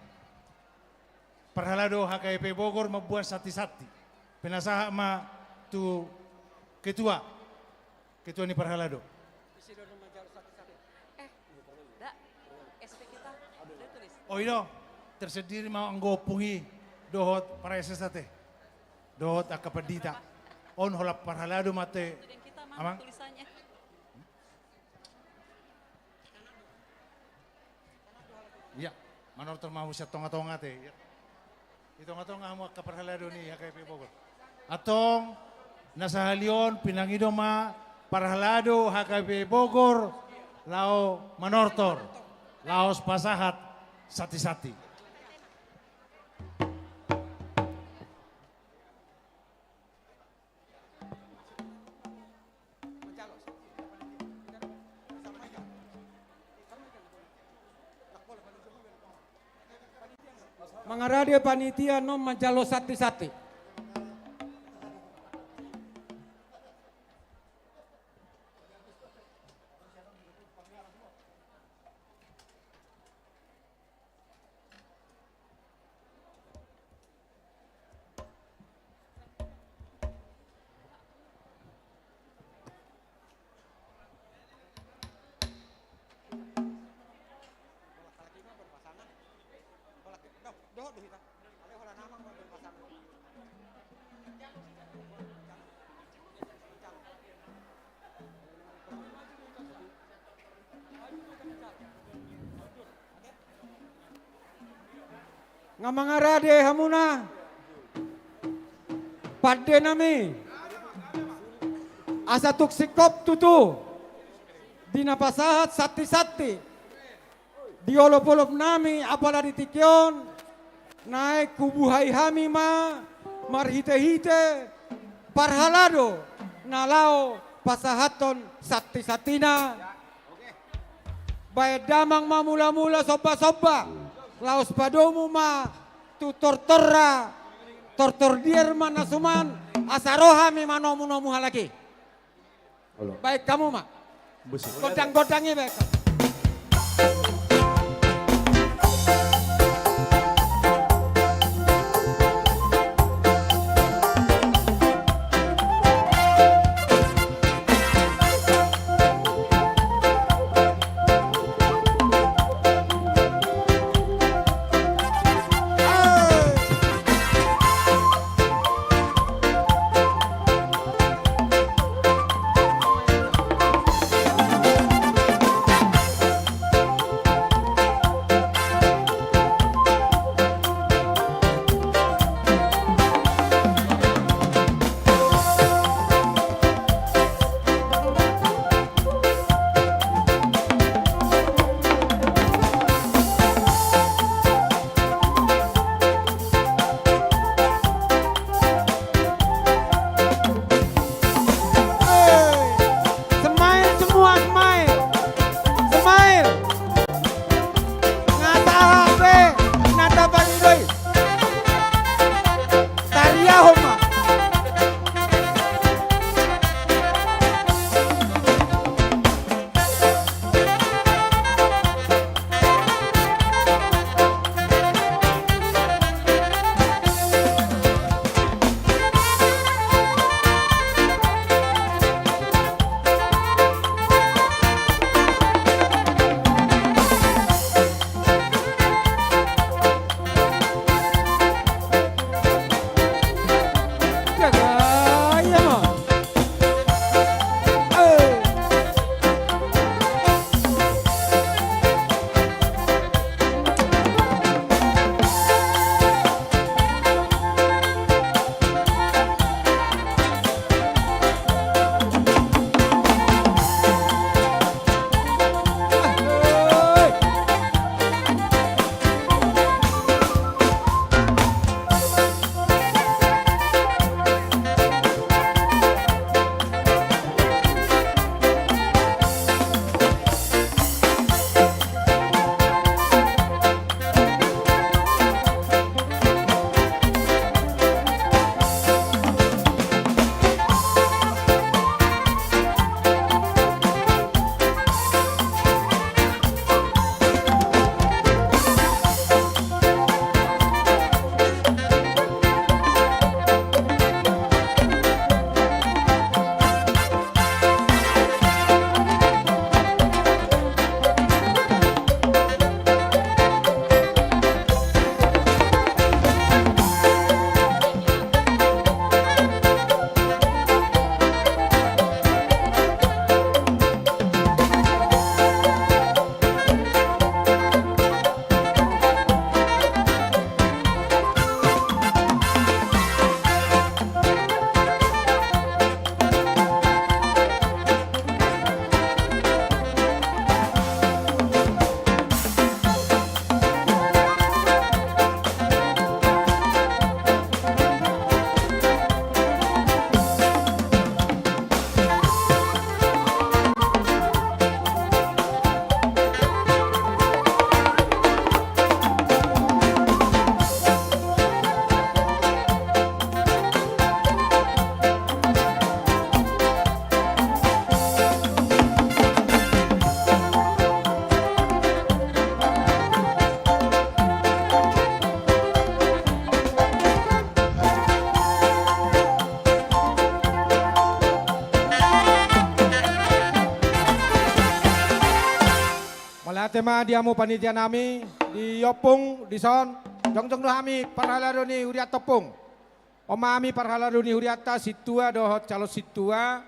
Parhalado H K B P Bogor mambuat santi-santi. Pinasahat ma tu ketua, ketua ni parhalado. Eh, da, S P kita, da tulis. Oh, i do, tersendiri ma anggo ompung i dohot praeses ate. Dohot angka pandita. On holan parhalado ma ate, Amang. Ia, manortor ma hamu sian tonga-tonga ate. Ia. Di tonga-tonga hamu angka parhalado ni H K B P Bogor. Antong, na sahali on pinangido ma parhalado H K B P Bogor laho manortor, laos pasahat santi-santi. Mangarade panitia, non manjalo santi-santi. Nga mangarade hamuna, pande nami, asa tung singkop tutu di na pasahat santi-santi di olop-olop nami, apala di tingki on, naeng hubuhai hami ma marhite-hite parhalado na laho pasahathon santisantina. Baen damang ma mula-mula somba-somba, laos padomu ma tu tortorna, tortor dier ma na suman, asa ro hami manomu-nomu halak i. Baen hamu ma. Gondang-gondang i baen hamu. Smile semua, smile. Smile. Nga sahat be na tapanido i. Tariahon ma. Mauliate ma di hamu panitia nami, di ompung, dison, jongjong do hami parhalado ni hurianta ompung. On ma hami parhalado ni hurianta, sintua dohot calon sintua,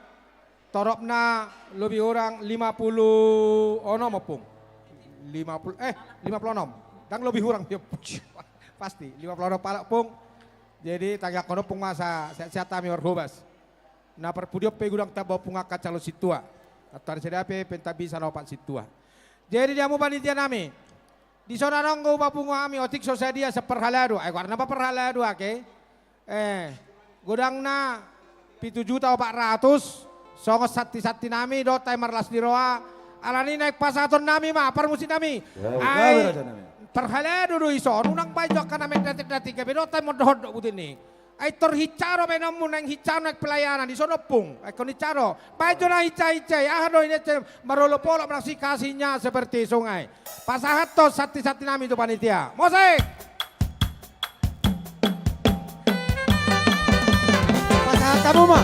toropna lobi hurang lima pulu onom ompung. Lima pulu, eh, lima pulu onom. Ndang lobi hurang, pasti lima pulu onom halak ompung. Jadi tangiangkon ompung ma asa sehat-sehat hami marhobas. Na parpudi on pe godang tamba ompung angka calon sintua. Antar sada pe pentabisa na opat sintua. Jadi di hamu panitia nami, dison adong do hupapungu hami, otik so sadia sian parhalado. Ai goarna ma parhalado ake. Eh, godangna pitu juta opat ratus, Songon santisanti nami dohot hami marlas ni roha. Alani naeng pasahaton nami ma parmusik nami. Ya, ai, gabe raja nami. Parhalado do ison, unang baen jo angka na mendatikdatik, gabe dohot hami mondok-hondok buti ni. Ai tor hinsa do baenonmu, naeng hinsa naeng pelayanan, ison ompung. Ai ingkon hinsa do. Baen jo na hinsa-hinsa i, aha do i na hinsa i, marolopolop na si kasihnya seperti sungai. Pasahathon santisanti nami tu panitia. Mosik! Pasahat hamu ma.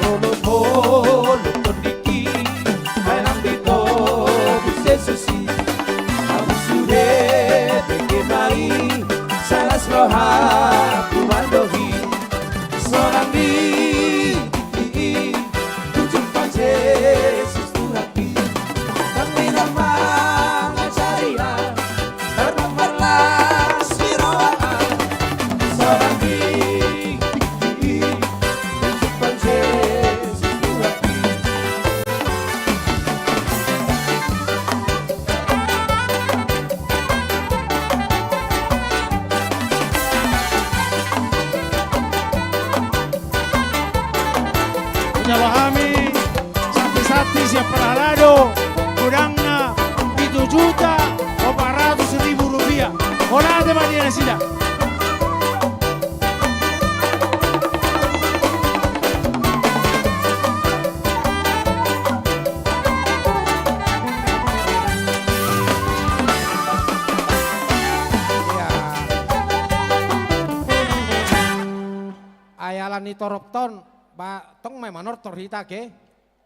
Rolo polo tondiki, malam di tobu sesusi. Abu sude teke mai, salas roha tu mandohi. Sonang di, di, di, ujung panse. Jalo hami, santisanti sian parhalado, godangna pitu juta opat ratus ribu rupiah. Mauliate ma di nasida. Ai ala ni torop ton, ba tong ma i manortor hita ke.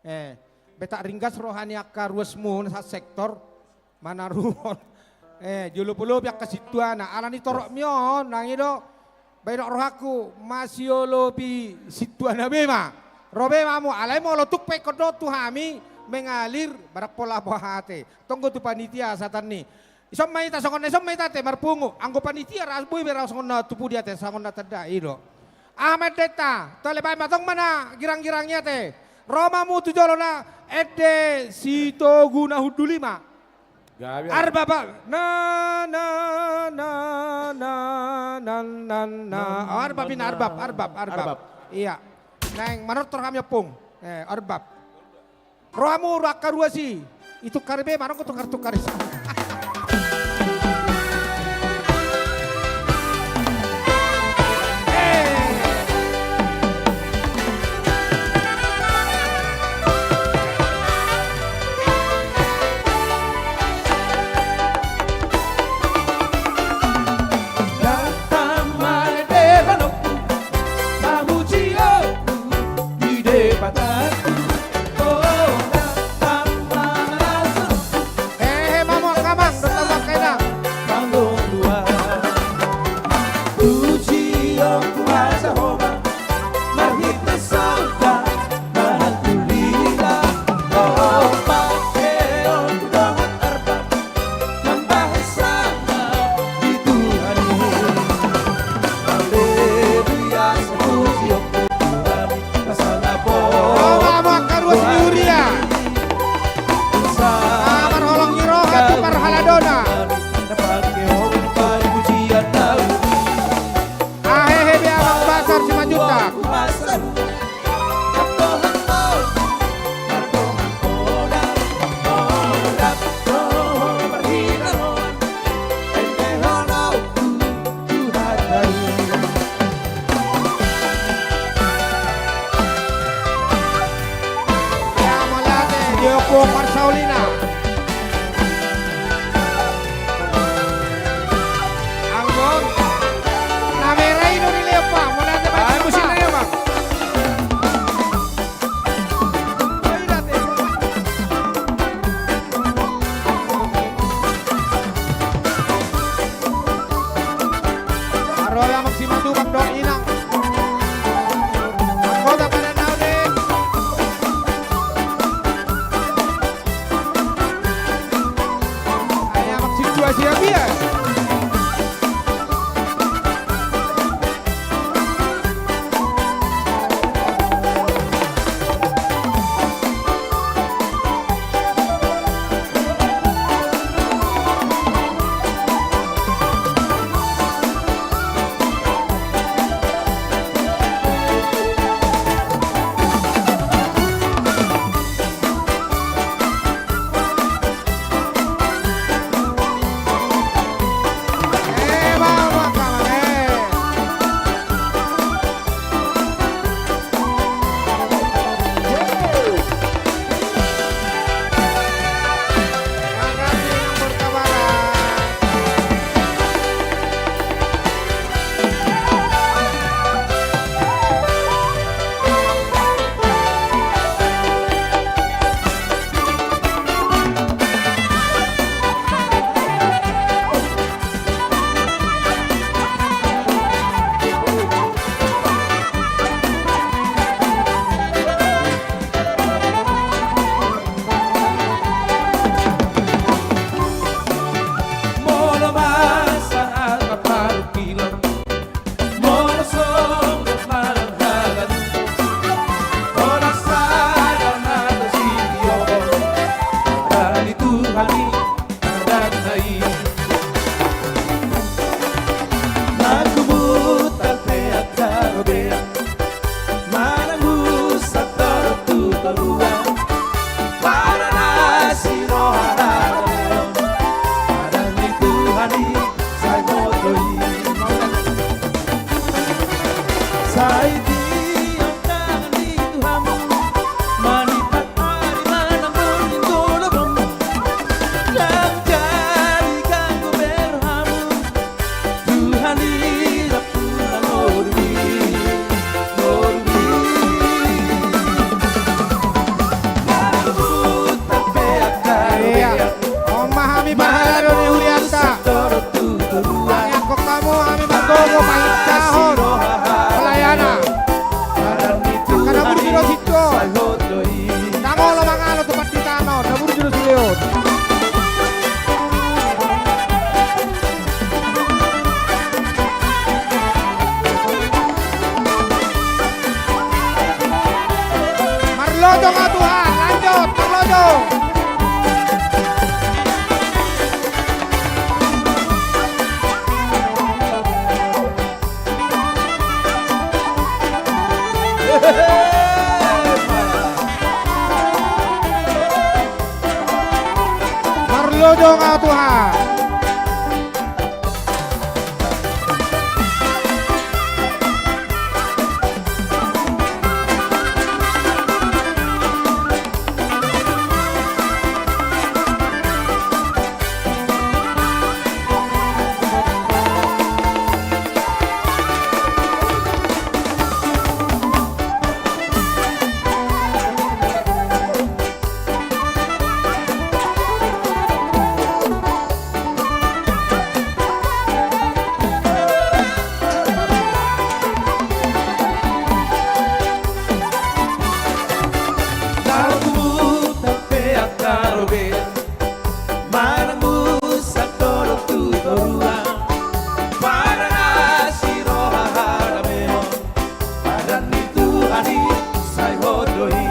Eh, betak ringgas roha ni angka ruasmu na sektor, manaruhon. Eh, diolopi-olopi angka sintuana, ala ni toropmi on, nang i do, baenok rohangku, masiolopi sintuana be ma. Ro be ma hamu, alai molo tung pe ingkon dohot tu hami, mengalir, barang pola boha ate. Tonggo tu panitia, satan ni. Ison ma hita songon na ison ma hita ate marpungu, anggo panitia ra boi be ra songon na tu pudi ate, songon na tanda i do. Aha ma endenta, tole baen ma tong ma na girang-girang i ate. Ro ma hamu tu jolo na ende Sitogu na hundul i ma. Gabe. Arbab, a. Na, na, na, na, na, na, na. Oh, arbab i na, arbab, arbab, arbab. Arbab. Iya. Naeng manortor hami ompung. Eh, arbab. Ro hamu ro angka ruas i. Itukar be, manang tukar-tukar i. Hehe, mamo, angka amang, dohot angka inang. Ro ma hamu angka ruas ni huria. Marholong ni roha tu parhaladona. Ahehe be amang Basar Simanjuntak. Ya, mauliate, di Opo Marsaulina. Anggo, na merah i do ni Leopa, mauliate, Bang. Ah, musikna ya, Bang. Ro amang Simanjuntak dohot inang. Anggota pada naudin. Padan ni Tuhan i sai hot do i. Sai tiop tangan ni Tuhanmu manipat ari manang borngin do lobam. Ndang jadi ganggu be rohamu. Tuhan i rap tu na ngolu i, ngolu i. Iya. On ma hami parhalado ni hurianta. Tangiangkon hamu hami margogo pahitahon pelayanan. Angka na burju do singkop. Ndang olo mangalo tu pandita on, na burju do sude on. Marlojong ma Tuhan, lanjut, marlojong. Marlojong ma Tuhan. Lautmu tape angka robean, manang musang dolok tu toruan, padan asi roha haramehon, padan ni Tuhan i sai hot do i.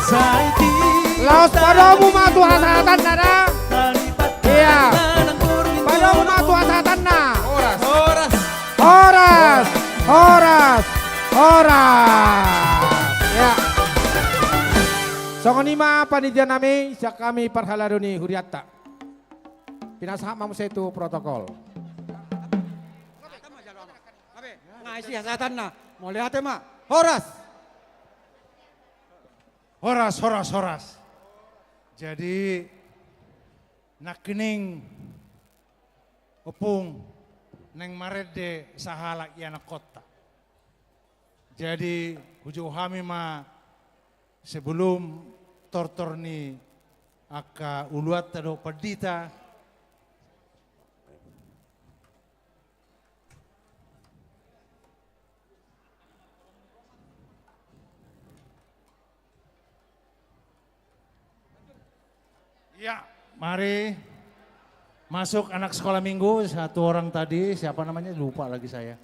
Sai ti- Laos padomu ma tu hasahatanna da. Iya. Padomu ma tu hasahatanna. Horas. Horas. Horas. Horas. Horas. Ya. Songon i ma panitia nami, sian hami parhalado ni hurianta. Pinasahat ma muse tu protokol. Nga isi hasahatanna. Mauliate ma. Horas. Horas, horas, horas. Jadi, nangkining ompung naeng marende sahalak ianakhonta. Jadi, hujou hami ma sebelum tortor ni angka uluanta dohot pandita. Ya, mari masuk anak sekolah minggu, satu orang tadi, siapa namanya? Lupa lagi saya.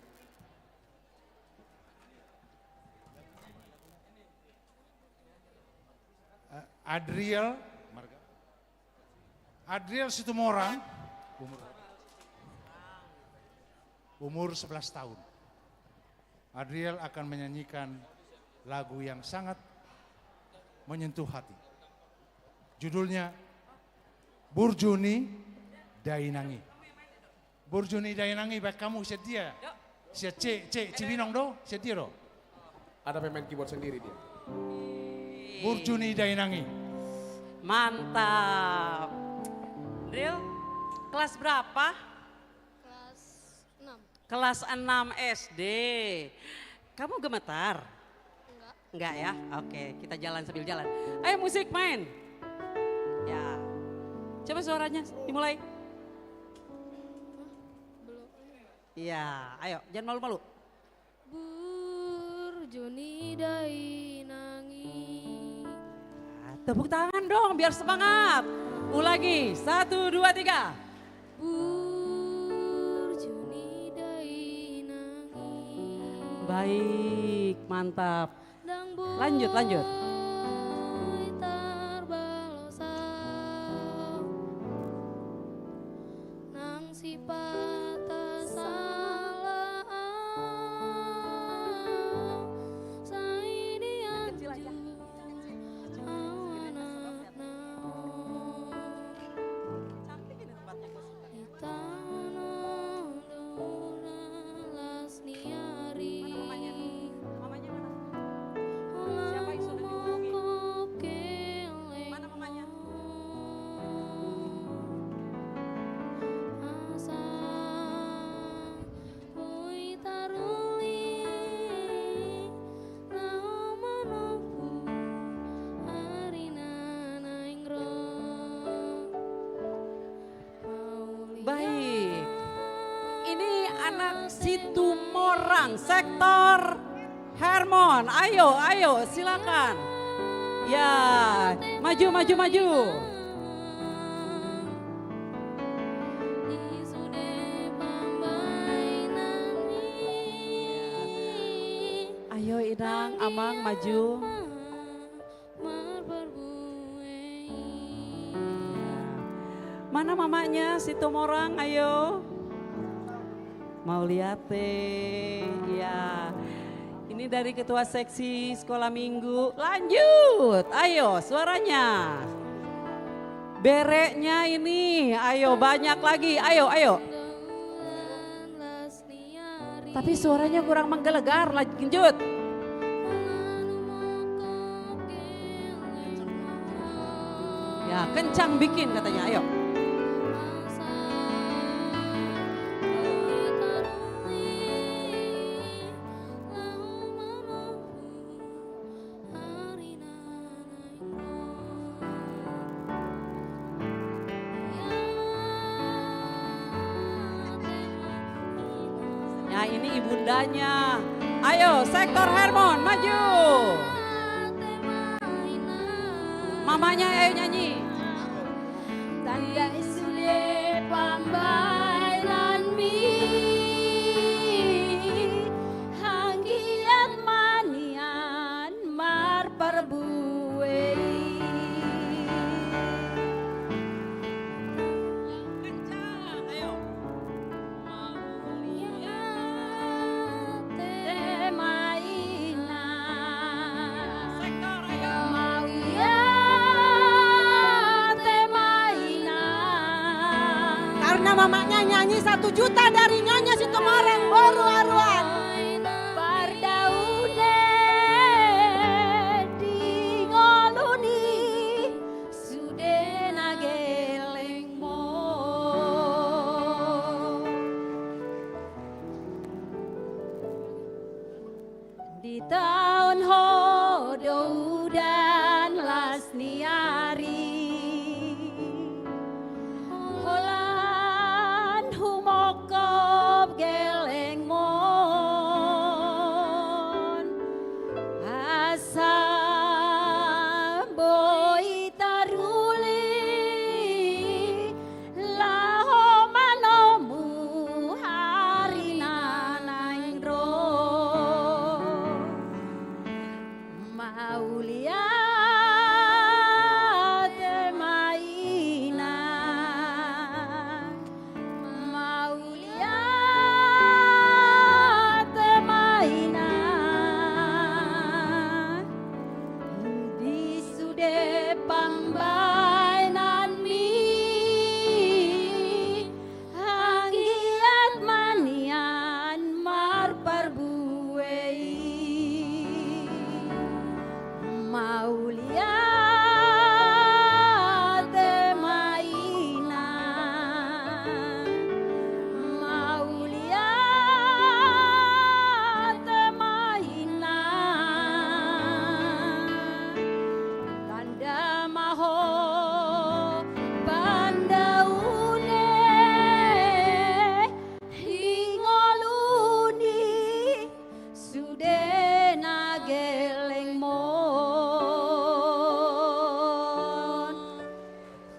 Eh, Adriel, Adriel Situmorang, umur, umur sebelas tahun. Adriel akan menyanyikan lagu yang sangat menyentuh hati. Judulnya Burju ni Dainang i. Burju ni Dainang i, baen hamu sian dia? Sian C, C, Cibinong do? Sian dia do? Ada pemain keyboard sendiri dia. Burju ni Dainang i. Mantap. Dril, kelas berapa? Kelas enam. Kelas enam S D. Kamu gemetar? Enggak. Enggak ya? Oke, kita jalan sambil jalan. Ayo musik main. Ya. Coba suaranya dimulai. Belum. Iya, ayo, jangan malu-malu. Burju ni Dainang i. Nah, tepuk tangan dong, biar semangat. Ulangi, satu, dua, tiga. Burju ni Dainang i. Baik, mantap. Lanjut, lanjut. Sektor Hermon, ayo, ayo, silakan. Ya, maju, maju, maju. Ayo, Inang, Amang, maju. Mana mamanya Situmorang, ayo. Mauliate. Ya. Ini dari ketua seksi sekolah minggu. Lanjut. Ayo, suaranya. Bereknya ini. Ayo, banyak lagi. Ayo, ayo. Tapi suaranya kurang menggelegar. Lanjut. Ya, kencang bikin katanya. Ayo. Ya, ini ibundanya. Ayo, sektor Hermon, maju. Mamanya, ayo nyanyi. Tanda i sude pambahenanmi, anggiat ma nian marparbue i. Kencang, ayo. Mauliate ma inang. Sektor, ayo. Mauliate ma inang. Karena mamanya nyanyi satu juta dari Nyonya Situmorang, boru aruan. Pardaune di ngoluni sude na geleng mon. Ditaon ho do udan las ni ari, holan humongkop geleng mon. Asa boi taruli laho manomu ari na naeng ro. Mauliate ma inang. Mauliate ma inang. Di sude pambahenanmi, anggiat ma nian marparbue i. Mauliate ma inang. Mauliate ma inang. Tanda ma ho pandaune di ngoluni sude na geleng mon.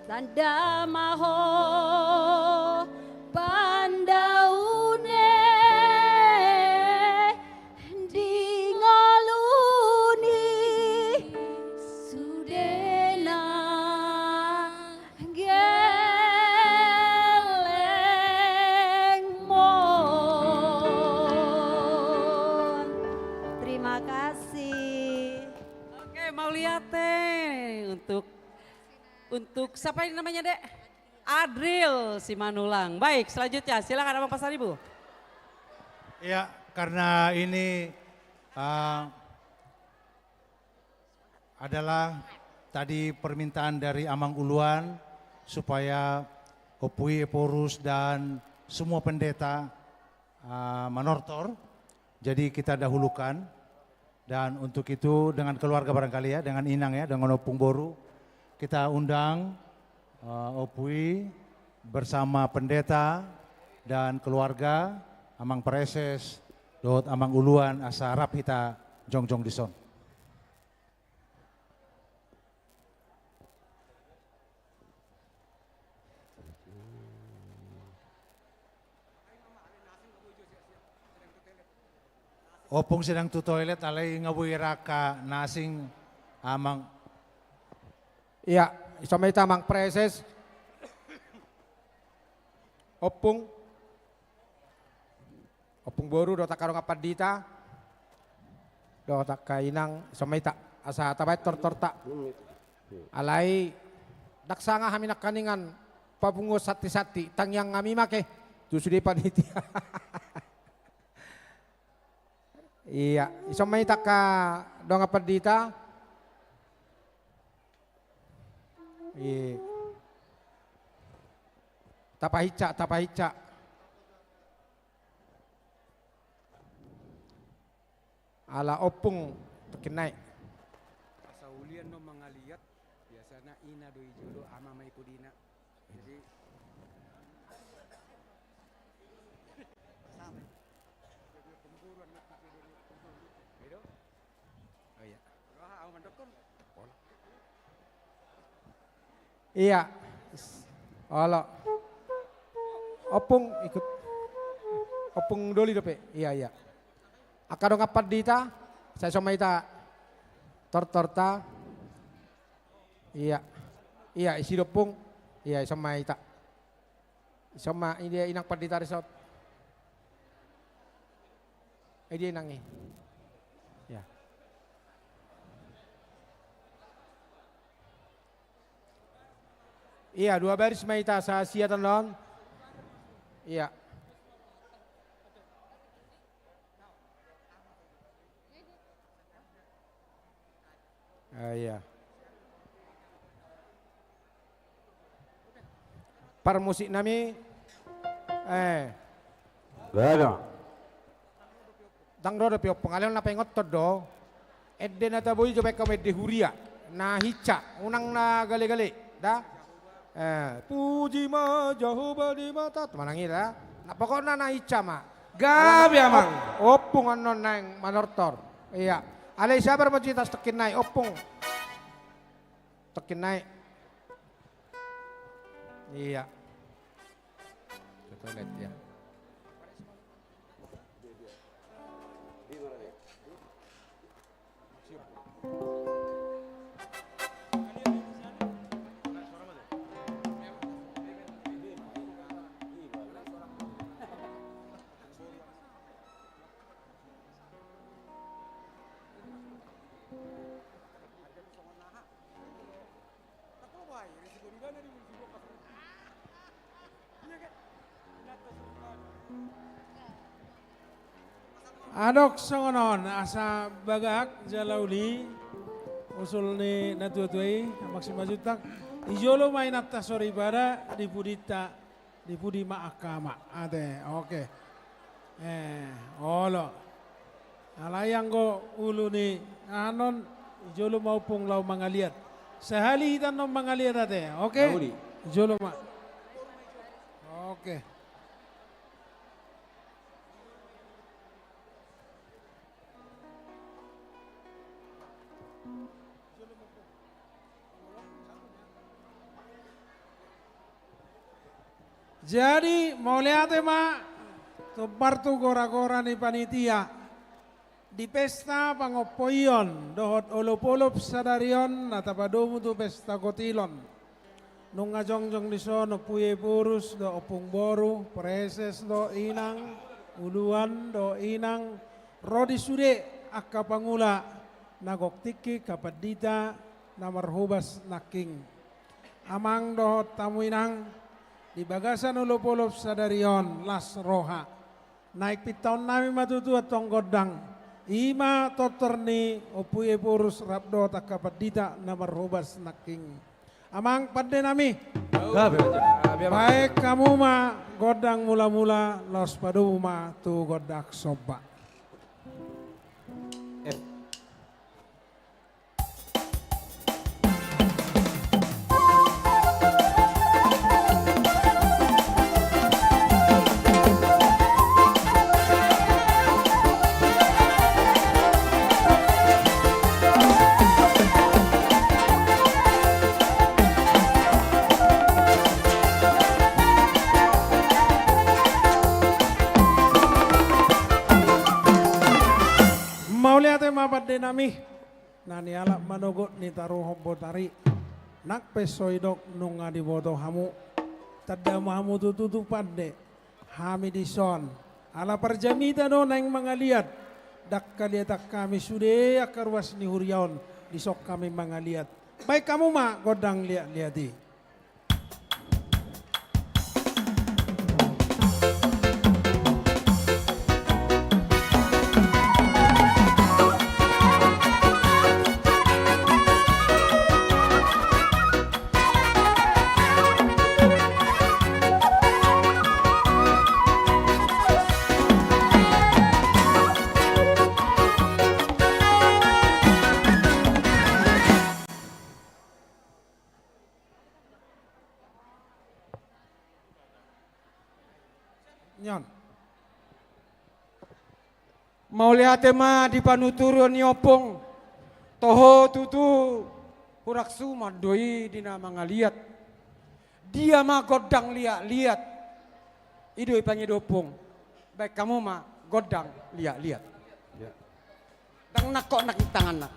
Tanda ma ho pandaune di ngoluni sude na geleng mon. Terima kasih. Oke, mauliate untuk, untuk siapa ini namanya, Dek? Adril Simanulang. Baik, selanjutnya silakan Abang Pasaribu. Ya, karena ini, eh, adalah tadi permintaan dari Amang Uluan supaya Ompung i, Ephorus, dan semua pendeta, eh, manortor. Jadi kita dahulukan. Dan untuk itu dengan keluarga barangkali ya, dengan inang ya, dengan ompung boru, kita undang, eh, Ompung i bersama pendeta dan keluarga, Amang Praeses, dohot amang uluan asa rap hita jongjong dison. Ompung sedang tu toilet, alai nga boi ra angka na asing, amang. Ia, ison ma hita amang Praeses. Ompung. Ompung boru dohot angka dongan pandita. Dohot angka inang, ison ma hita. Asa tabaen tortorta. Alai, ndang sanga hami nangkiningan papunguhon santi-santi, tangiang hami ma ke tu sude panitia. Ia, ison ma hita angka dongan pandita. Ia. Tapahinsa, tapahinsa. Ala ompung, tongkin nai. Asa uli annon mangaliat, biasana ina do i jolo, ama ma i pudina. Jadi, sama. Jadi, pengguruan nanti jadi pengguruan. Gitu? Oh, iya. Wah, au mandokon. Ia. Olo. Ompung ikut. Ompung doli dope. Ia, ia. Angka dongan pandita, sai ison ma hita tortorta. Ia. Ia, isi do ompung. Ia, ison ma hita. Ison ma, i dia inang pandita dison. I dia inang i. Ia. Ia, dua baris ma hita asa siat annon. Ia. Ah, ia. Parmusik nami. Eh. Ndang ro dope ompung, alai on na paingothon do. Ende na tabo i jo baen hamu ende huria. Na hinsa, unang na gale-gale. Da? Eh, puji ma Jahowa Debata, manang i da. Na pokokna na hinsa ma. Gabe, amang. Ompung annon naeng manortor. Ia. Alai sabar ma jo hita, tongkin nai, ompung. Tongkin nai. Ia. Ke toilet, ia. Adong songon on, asa bagak jala uli usul ni natuatua i, Amang Simanjuntak. Di jolo ma inanta soripada, di pudinta, di pudi ma angka ama. Ate, oke. Eh, olo. Alai anggo ulu ni annon, di jolo ma ompung laho mangaliat. Sahali hita annon mangaliat ate, oke? Di jolo ma. Oke. Jadi, mauliate ma, tu partu gora-gora ni panitia. Di pesta pangompoion, dohot olop-olop sadari on, na tapadomu tu pesta kotilon. Nunga jongjong dison, Ompu Iephorus, dohot Ompung Boru, Praeses dohot Inang, Uluan dohot Inang, ro di sude angka pangula, na gok tingki angka pandita, na marhobas nangkin. Amang dohot hamu Inang, di bagasan olop-olop sadari on, las roha. Naeng pintaon nami ma tutu antong gondang. I ma tortor ni Ompu Iephorus rap dohot angka pandita na marhobas nangkin. Amang pande nami. Gabe, gabe, amang. Baen hamu ma gondang mula-mula, laos padomu ma tu gondang somba. Eh. Mauliate ma pande nami, na nialap manogot nitaruhon botari, nang pe so didok nunga diboto hamu, tanda ma hamu tutu tu pande, hami dison, ala parjamita do naeng mangaliat, ndang haliatan hami sude angka ruas ni huria on, dison hami mangaliat. Baen hamu ma gondang liat-liat i. Nion. Mauliate ma di panuturion ni ompung. Toho tutu hurang suman do i di na mangaliat. Dia ma gondang liat-liat. I do i pangido ompung. Baen hamu ma gondang liat-liat. Ya. Ndang nangkok nangkin tanganna.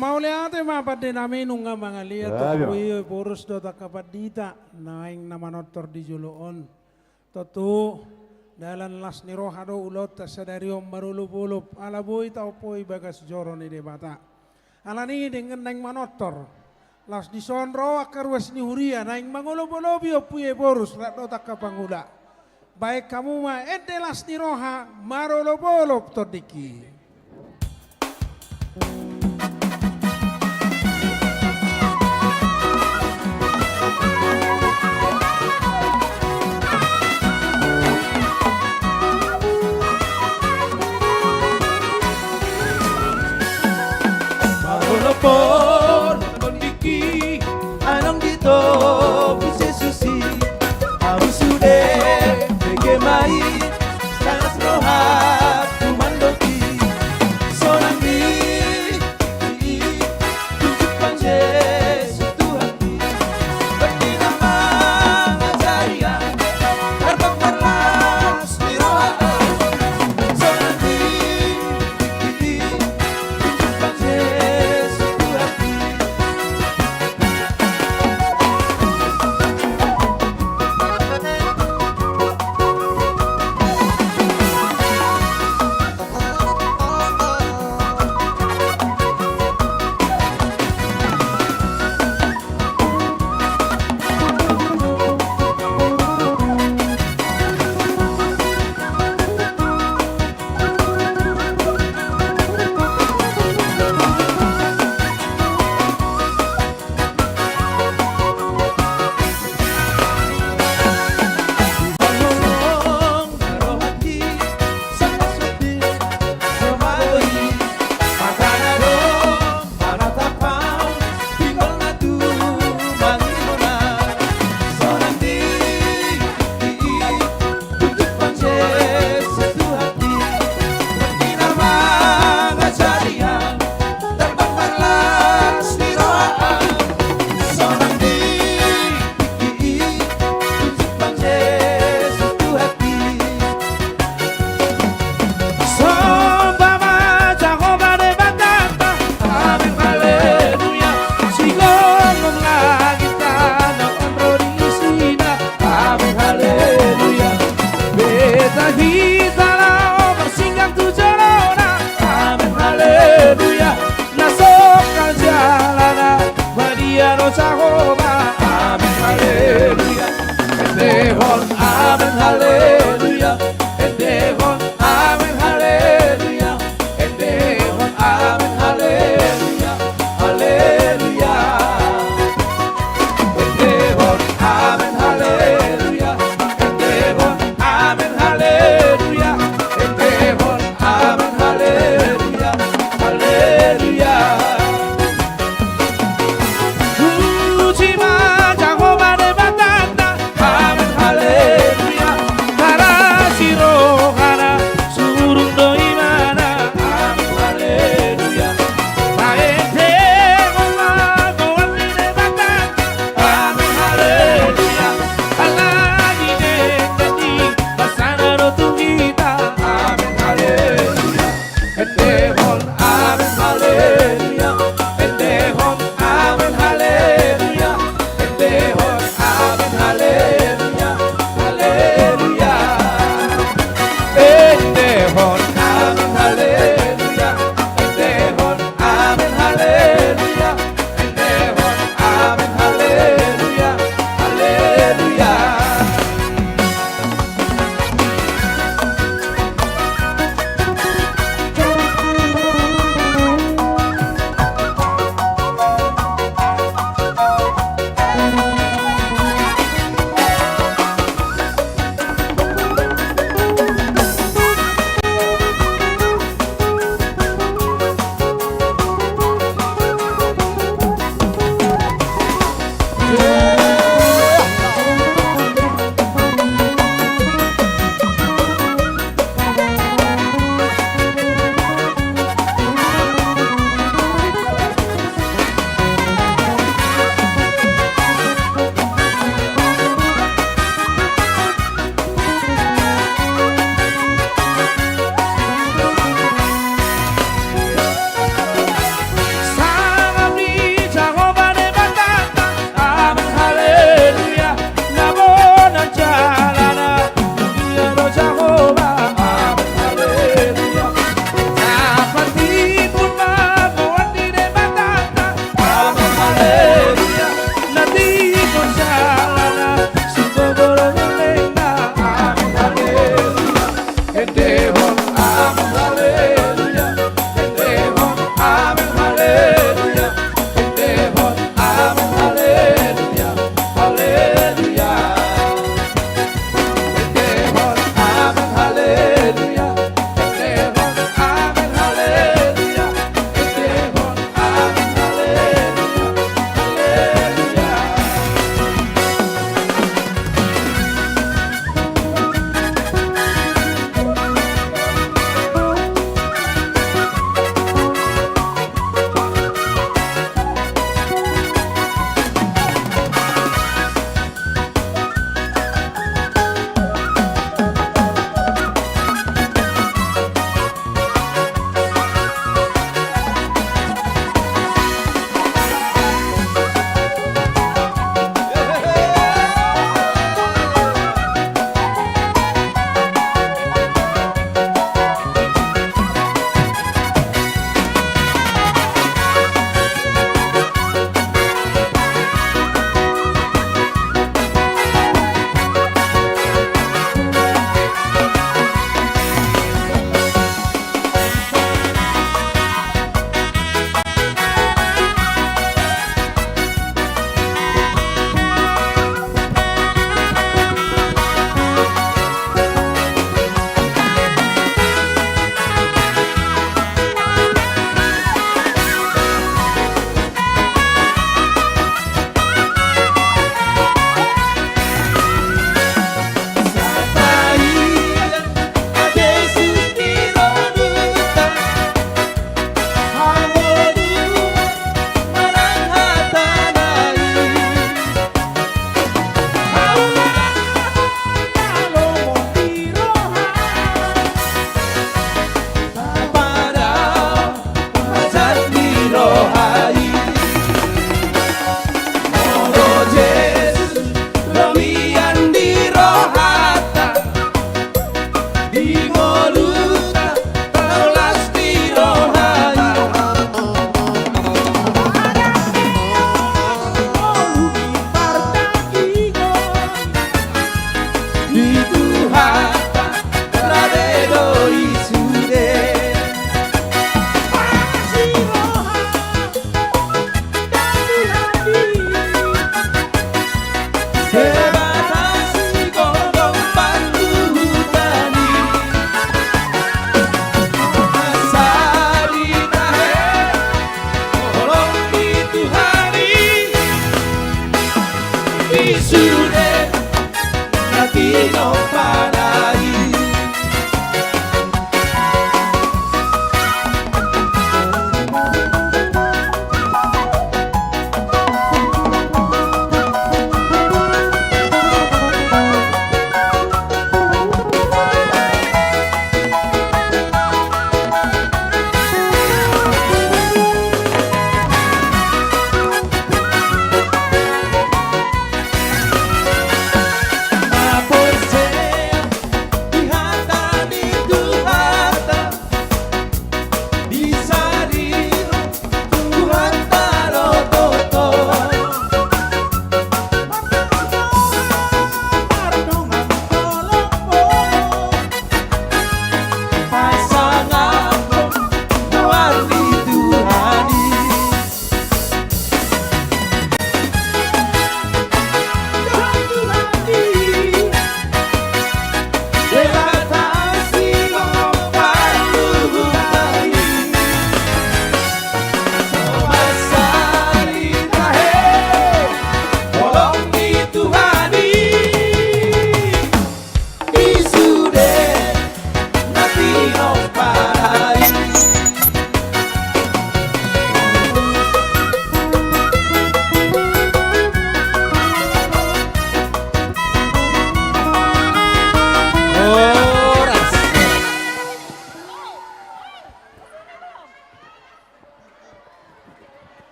Mauliate ma pande nami, nunga mangaliat. Ayo. Ui, borus do tangka pandita naeng na manortor di jolo on. Tontu dalan las ni roha do ulaonta sadari on marolopolop, ala boi taompoi bagas joro ni Debata. Alani i dengan naeng manortor, laos dison ro angka ruas ni huria naeng mangolopolopi Ompu i, borus rap dohot angka pangula. Baen hamu ma ende las ni roha marolopolop tondingki. Marolopolop tondingki, adong di togu Jesus i. Ahu sude bege ma i, las rohangku mandok i. Sonang ni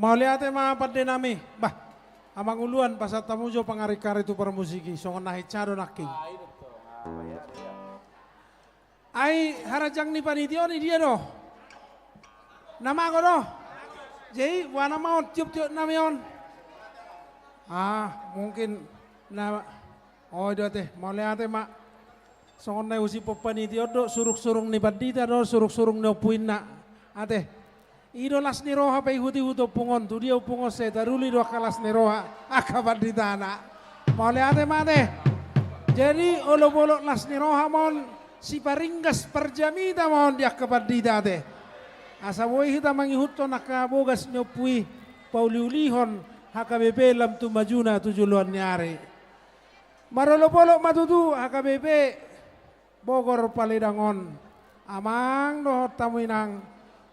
Mauliate ma pande nami. Bah, amang uluan, pasahat hamu jo pangaring-karing tu parmusik i, songon na hinsa do nangkin. Ai, harajang ni panitia on i dia do? Na mago do? Jadi, boha nama on, tiop-tiop nami on. Ah, mungkin na, oh, i do ate, mauliate ma. Songon na husiphon panitia on do, surung-surung ni pandita do, surung-surung ni ompu inna. Ate. I do las ni roha paihut-ihut ompung on, tu dia ompung on sai taruli do angka las ni roha, angka panditana. Mauliate ma ate. Jadi, olop-olop las ni roha ma on, siparinggas parjamita ma on di angka pandita ate. Asa boi hita mangihuthon angka bogas ni ompu i, pauli-ulihon H K B P lam tu majuna tu joloan ni ari. Marolop-olop ma tutu H K B P Bogor Paledang on, amang dohot hamu inang,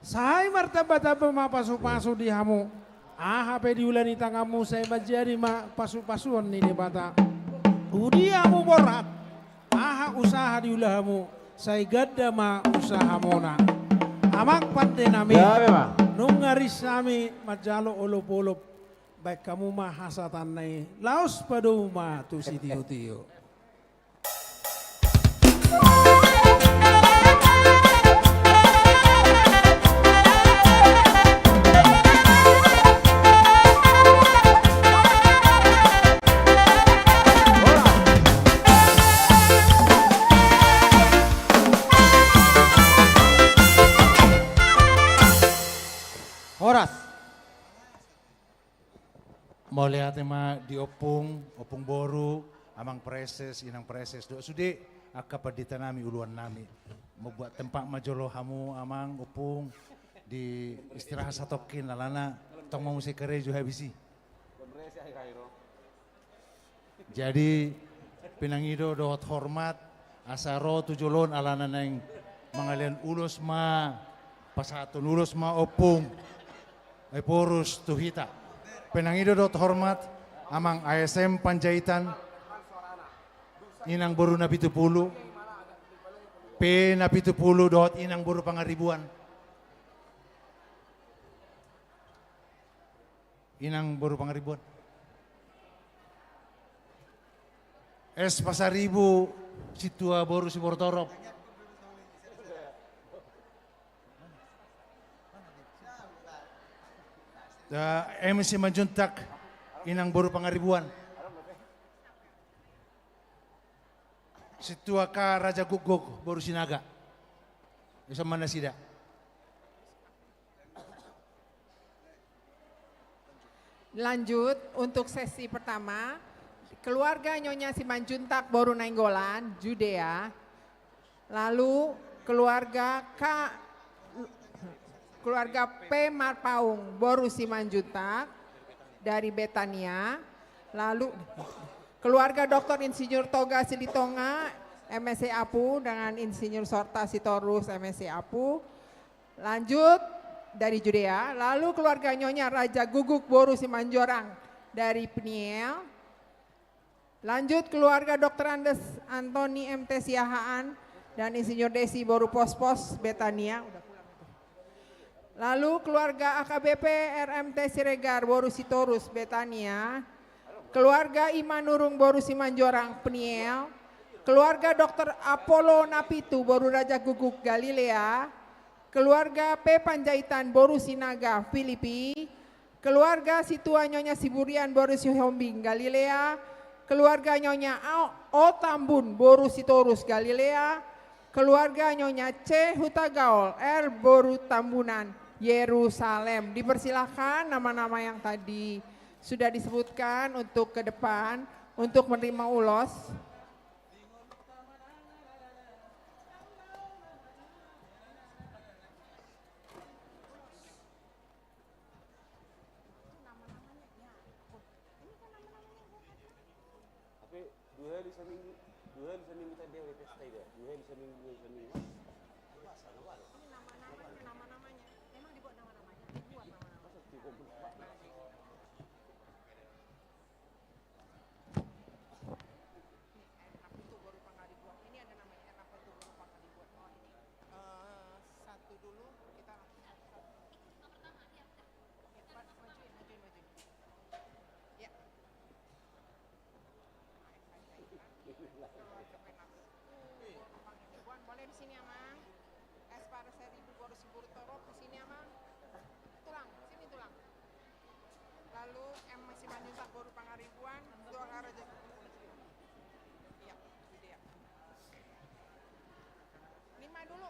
sai martamba-tamba ma pasu-pasu di hamu. Aha pe diula ni tanganmu sai manjadi ma pasu-pasuon ni Debata. Uli hamu borat, aha usaha diula hamu, sai ganda ma usahamuna. Amang pande nami, gabe ma. Nunga ris hami manjalo olop-olop, baen hamu ma hasahatanna i, laos padomu ma tu sitio-tio. Horas. Mauliate ma di ompung, ompung boru, amang praeses, inang praeses, dohot sude angka pandita nami, uluan nami. Mambuat tempat ma jolo hamu, amang, ompung, di istirahat satongkin, alana tong ma muse karejo habis i. Jadi, pinangido dohot hormat, asa ro tu jolo on alana naeng mangalean ulos ma, pasahathon ulos ma ompung Ephorus tu hita. Pinangido dohot hormat, amang A S M Panjaitan, inang boru Napitupulu, P Napitupulu dohot inang boru Pangaribuan. Inang boru Pangaribuan. S Pasaribu, sintua boru Sibortorop. Da, M Simanjuntak, inang boru Pangaribuan. Sintua K Raja Gukguk, boru Sinaga. Ison ma nasida. Lanjut, untuk sesi pertama, keluarga Nyonya Simanjuntak boru Nainggolan, Judea. Lalu keluarga K, keluarga P Marpaung boru Simanjuntak dari Betania. Lalu keluarga Doktor Insinyur Toga Silitonga, M Si Apu, dengan Insinyur Sorta Sitorus, M Si Apu. Lanjut dari Judea, lalu keluarga Nyonya Raja Guguk boru Simanjorang dari Pniel. Lanjut keluarga Doktor Andes Antoni M T Siahaan dan Insinyur Desi boru Pospos Betania. Udah pulang itu. Lalu keluarga A K B P R M T Siregar boru Sitorus Betania. Keluarga Imanurung boru Simanjorang Pniel. Keluarga Doktor Apollo Napitu boru Raja Guguk Galilea. Keluarga P Panjaitan boru Sinaga Filipi. Keluarga Situa Nyonya Siburian boru Sihombing Galilea. Keluarga Nyonya O, O Tambun boru Sitorus Galilea. Keluarga Nyonya C Hutagaol R boru Tambunan Yerusalem. Dipersilakan nama-nama yang tadi sudah disebutkan untuk ke depan untuk menerima ulos. Tapi dua hari seminggu, dua hari seminggu tadi ada pesta itu ya? Dua hari seminggu, dua hari seminggu. Ini nama-namanya, nama-namanya. Memang dibuat nama-namanya, dibuat nama-namanya. Masa dibuat nama-namanya? Ini ada namanya R P itu baru pernah dibuat. Oh, ini. Eh, satu dulu, kita langsung. Yang pertama, iya, udah. Yang pertama, maju. Boleh di sini, Amang. Es para seribu, boru si boru torop di sini, Amang. Tulang, sini, Tulang. Lalu, em, masih manjuntak boru Pangaribuan, dua karaja. Iya, itu dia. Lima dulu.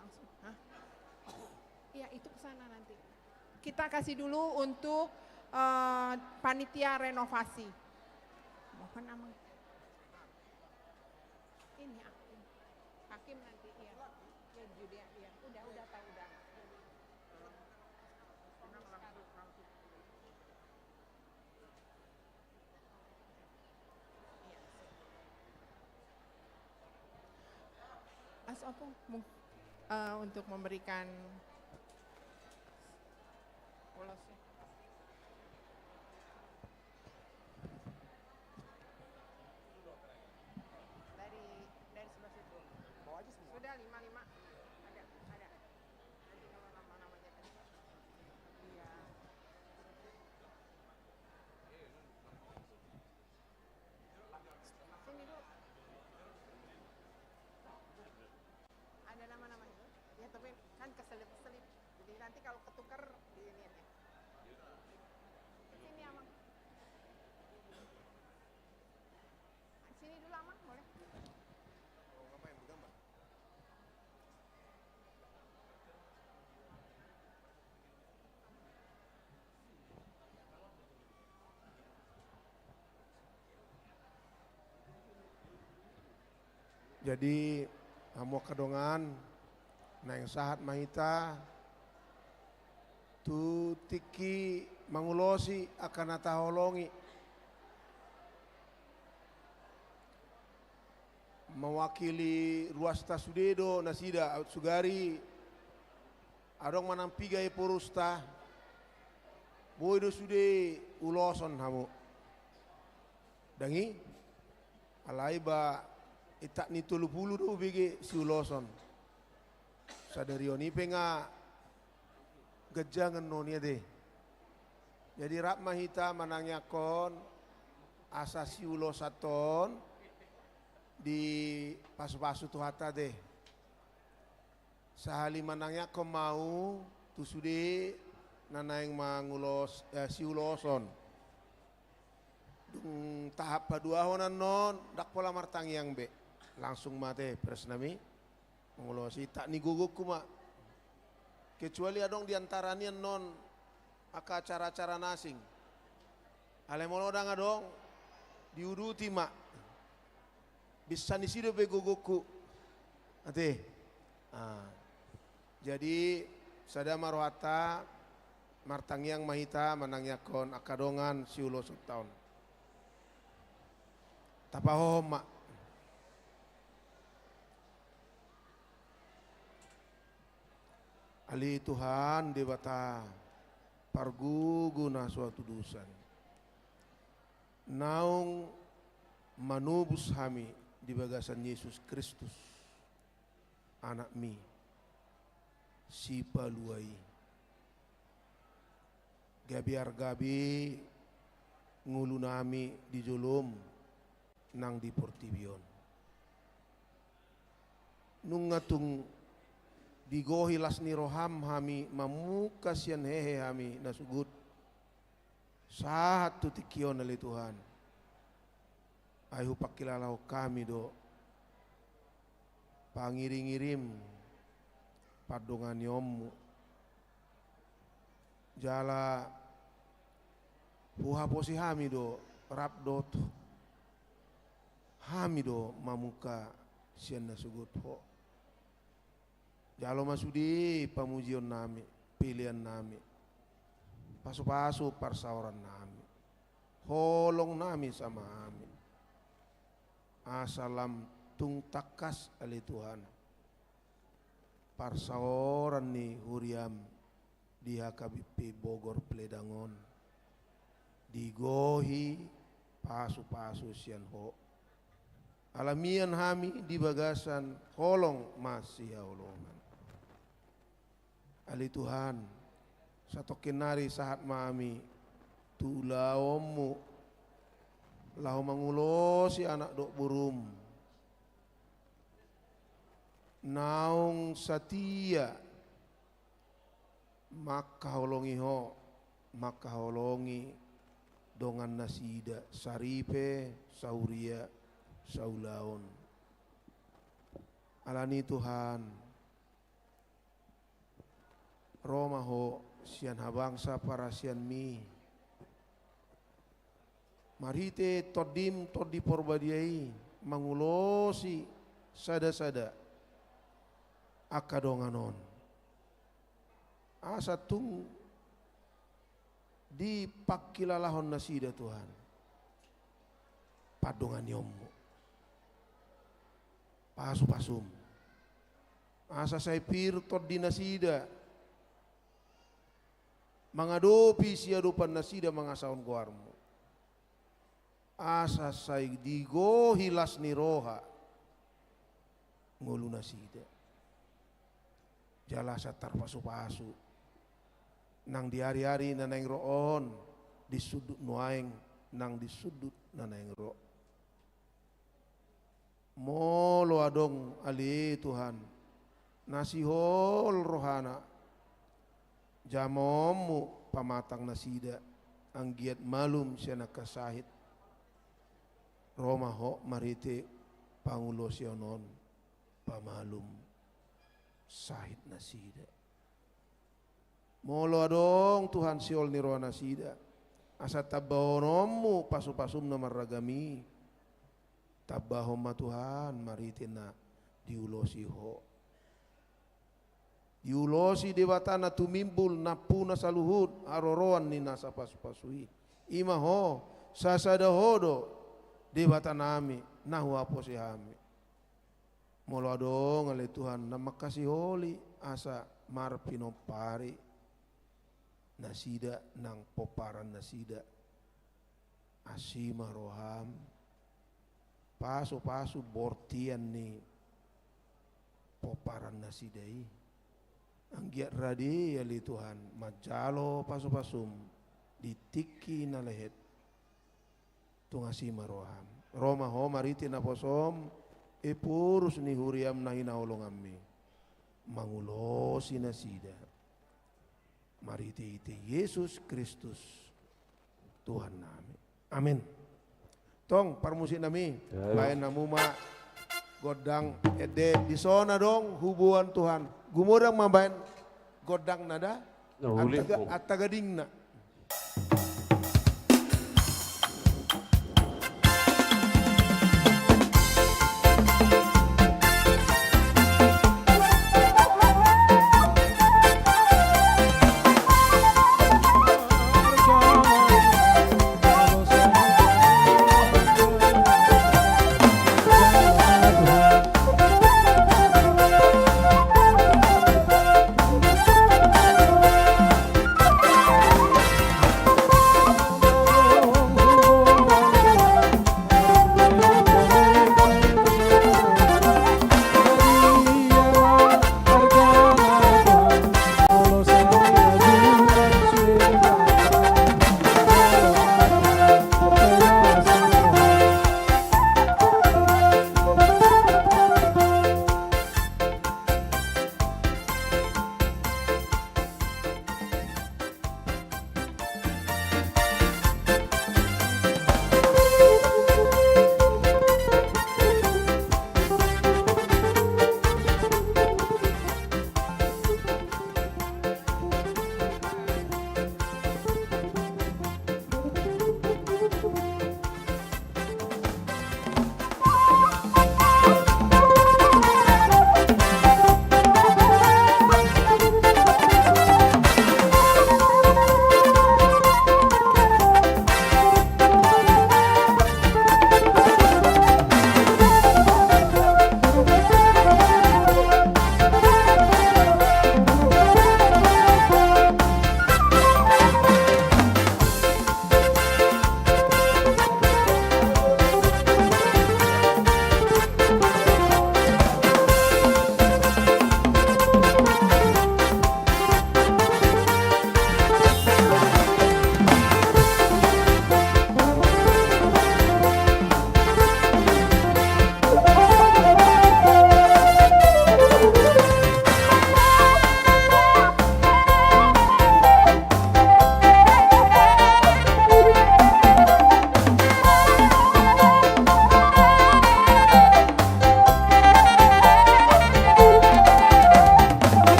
Langsung. Hah? Iya, itu ke sana nanti. Kita kasih dulu untuk, eh, panitia renovasi. Mohon, Amang. Ini Hakim. Hakim nanti, iya. Ya, Julia, iya. Udah, udah tahu, udah. As apa? Mung-, eh, untuk memberikan ulos. Dari, dari sebelah situ. Bawa aja semua. Sudah lima, lima. Ada, ada. Nanti kalau nama-namanya tadi. Iya. Sini dulu. Ada nama-nama itu. Ya, tapi kan keselip-keselip. Jadi nanti kalau ketukar di ini aja. Sini, Amang. Sini dulu, Amang, boleh? Mau ngapain? Bergambar? Jadi, hamu angka dongan, naeng sahat ma hita tu tingki mangulosi angka na taholongi. Mewakili ruasta sude do nasida, sugari adong manang piga eporusta, boi do sude uloson hamu. Dang i, alai ba intak ni tolu pulu do ubege siuloson. Sadari on i pe nga ganjang annon i ate. Jadi rap ma hita manangiangkon asa siulosan on dipasupasu Tuhanta ate. Sahali manangiangkon ma au tu sude na naeng mangulos, eh, siuloson. Dung tahap paduahon annon, ndang pola martangiang be. Langsung ma ate, peresnami. Mangulosi, intak ni gogongku ma. Kecuali adong di antara ni annon angka acara-acara na asing. Alai molo ndang adong, diuduti ma. Bisa ni si dope gogongku. Ate. Ah. Jadi, sada ma rohanta, martangiang ma hita, manangiangkon angka dongan siulosonta on. Tapahohom ma. Ale Tuhan Debata, pargogo na so hatudosan. Naung manobus hami di bagasan Jesus Kristus, Anakmi, Sipalua i. Gabe argabe ngolunami di jolom nang di portibi on. Nunga tung digohi las ni roham hami mamungka sian hehe hami na sogot. Sahat tu tingki on ale Tuhan. Ai hupangkilalahon hami do pangiringirim pandonganionmu. Jala huhaposi hami do rap dohot hami do mamungka sian na sogot ho. Jalo ma sude pamujionnami, peleannami. Pasupasu parsaorannami. Holongnami sama hami. Asa lam tung tangkas ale Tuhan. Parsaoran ni huriam di H K B P Bogor Peledangon. Digohi pasupasu sian ho. Ala mian hami di bagasan holong masihaholongan. Ale Tuhan, satongkin nari sahat ma hami tu ulaonmu. laho mangulosi anak dohot borum naung satia mangkaholongi Ho, mangkaholongi dongannasida, saripe, sahuria, saulaon. Alani i Tuhan, ro ma Ho sian habangsa parasianMi, marhite TondiM, Tondi Porbadia i, mangulosi sada-sada angka dongan on, asa tung dipangkilalahon nasida, Tuhan, pandonganionMu, pasu-pasuM, asa sai pir tondinasida mangadopi siadopannasida mangasahon goarMu, asa sai digohi las ni roha ngolunasida, jala asa tarpasu-pasu nang di ari-ari na naeng ro on, di sundut nuaeng nang di sundut na naeng ro. Molo adong, ale Tuhan, na sihol rohana, jamaonMu pamatang nasida, anggiat malum sian angka sahit, ro ma Ho marhite pangulosion on pamalum sahit nasida. Molo adong, Tuhan, sihol ni rohanasida, asa tambahononMu pasu-pasuM na marragam i, tambahon ma, Tuhan, marhite na diulosi Ho. Diulosi Debata na tumimbul nampuna saluhut haroroan ni nasa pasu-pasu i. I ma Ho, sasada Ho do Debatanami na huhaposi hami. Molo adong, ale Tuhan, na mangkasiholi asa marpinompari nasida nang pomparan nasida, asi ma roham, pasu-pasu bortian ni pomparan nasida i. Anggiat rade, ale Tuhan, manjalo pasu-pasum di tingki na lehet. Tung asi ma roham. Ro ma Ho marhite naposom, Ephorus ni huriam na hinaholonganmi, mangulosi nasida. Marhite-hite Jesus Kristus Tuhannami. Amin. Tong, parmusiknami, baen hamu ma gondang ende, dison adong huboan Tuhan. Gumodang ma baen gondangna da. Antaga-, antagadingna.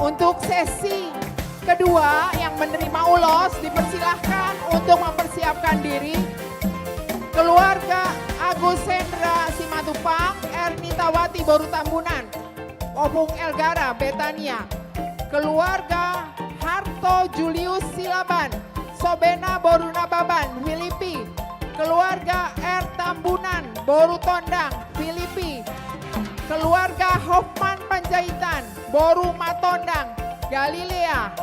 Untuk sesi kedua, yang menerima ulos dipersilahkan untuk mempersiapkan diri. Keluarga Agus Hendra Simatupang, Ernitawati boru Tambunan, Opung Elgara, Betania. Keluarga Harto Julius Silaban, Sobena boru Nababan, Filipi. Keluarga R Tambunan boru Tondang, Filipi. Keluarga Hofman Panjaitan boru Matondang, Galilea.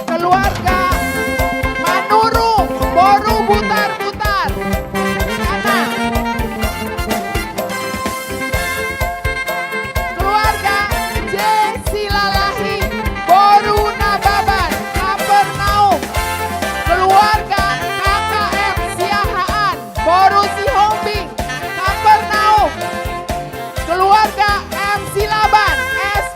Keluarga Manurung boru Butarbutar, Ghana. Keluarga J Silalahi boru Nababan, Kapernaum. Keluarga K K M Siahaan boru Sihombing, Kapernaum. Keluarga M Silaban, S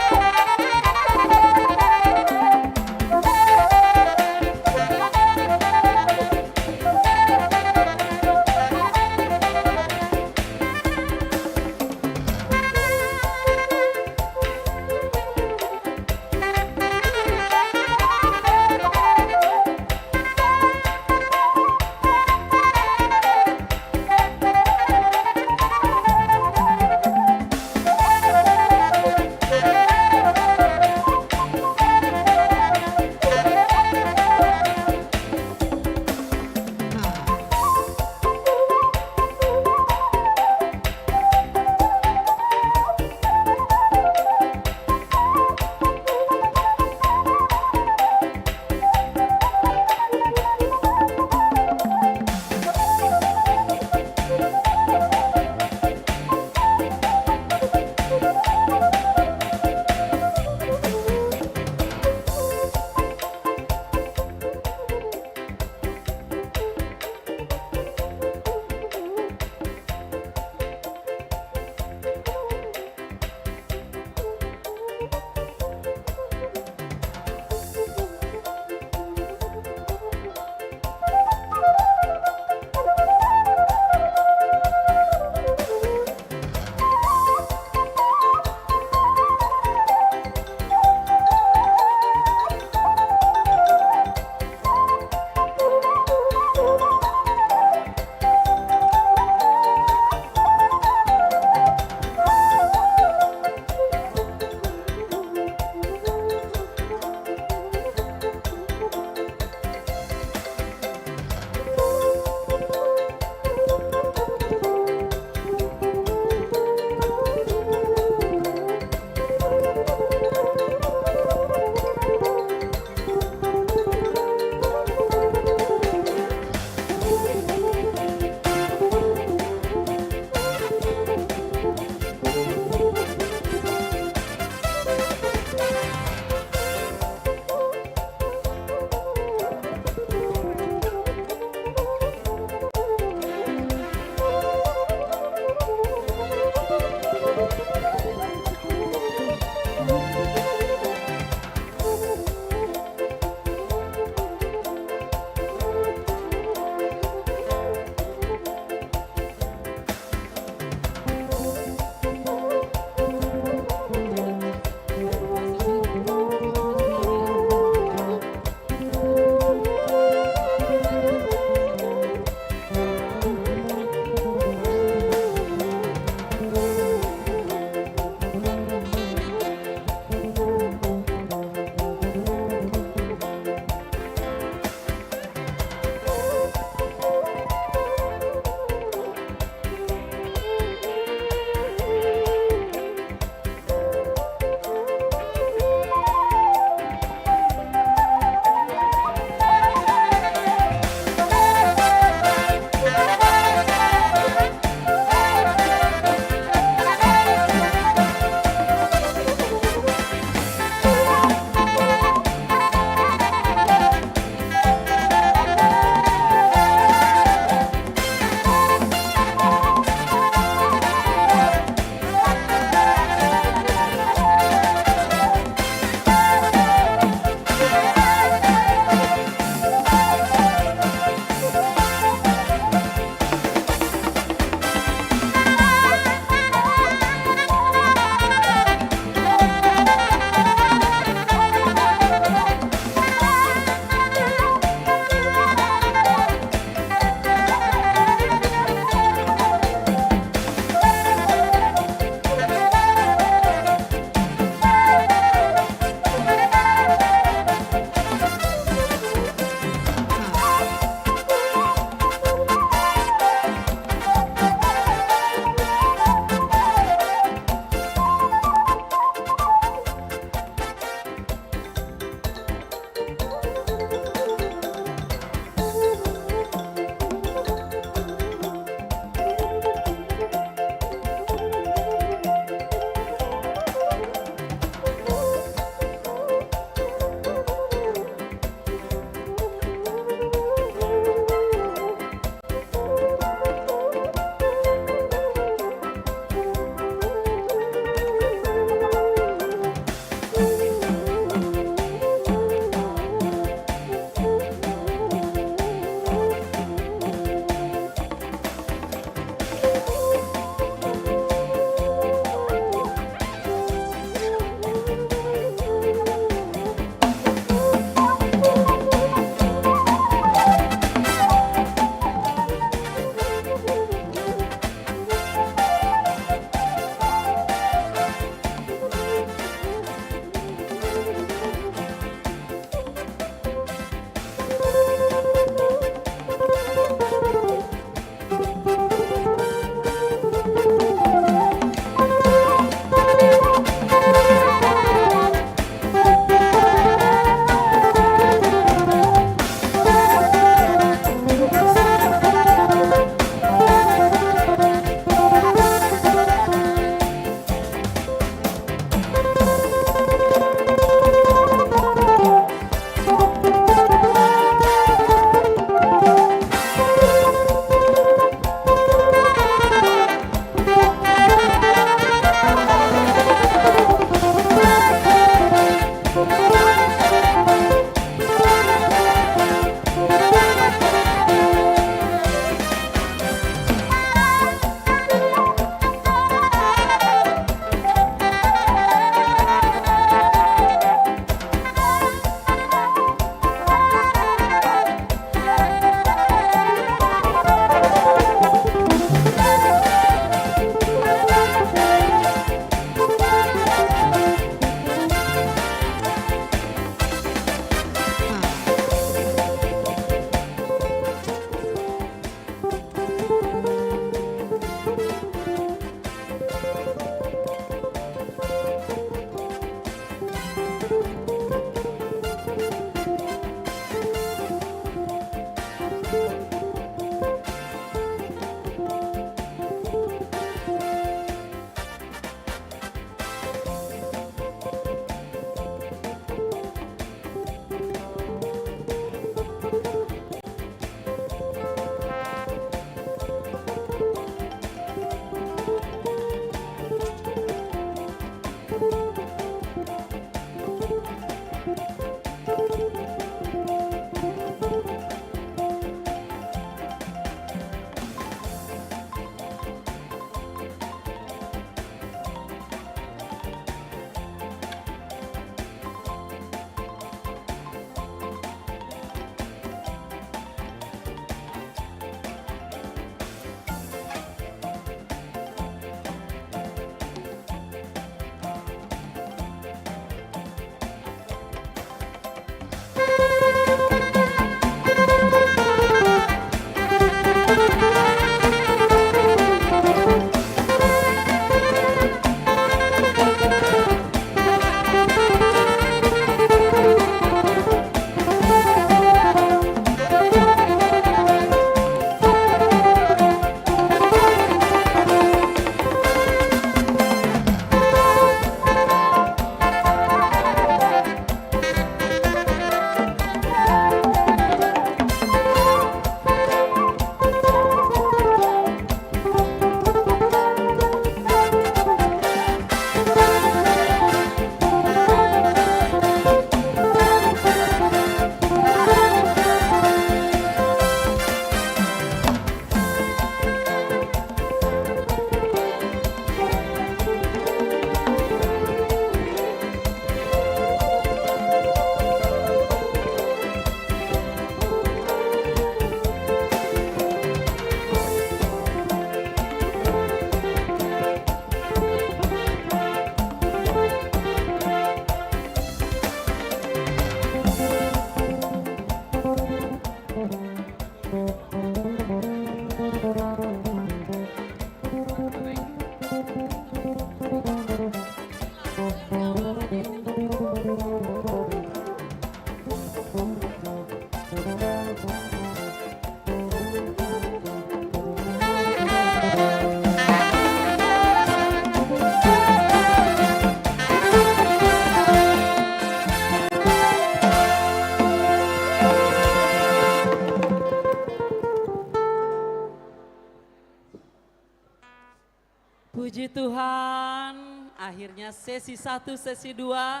Puji Tuhan, akhirnya sesi satu, sesi dua,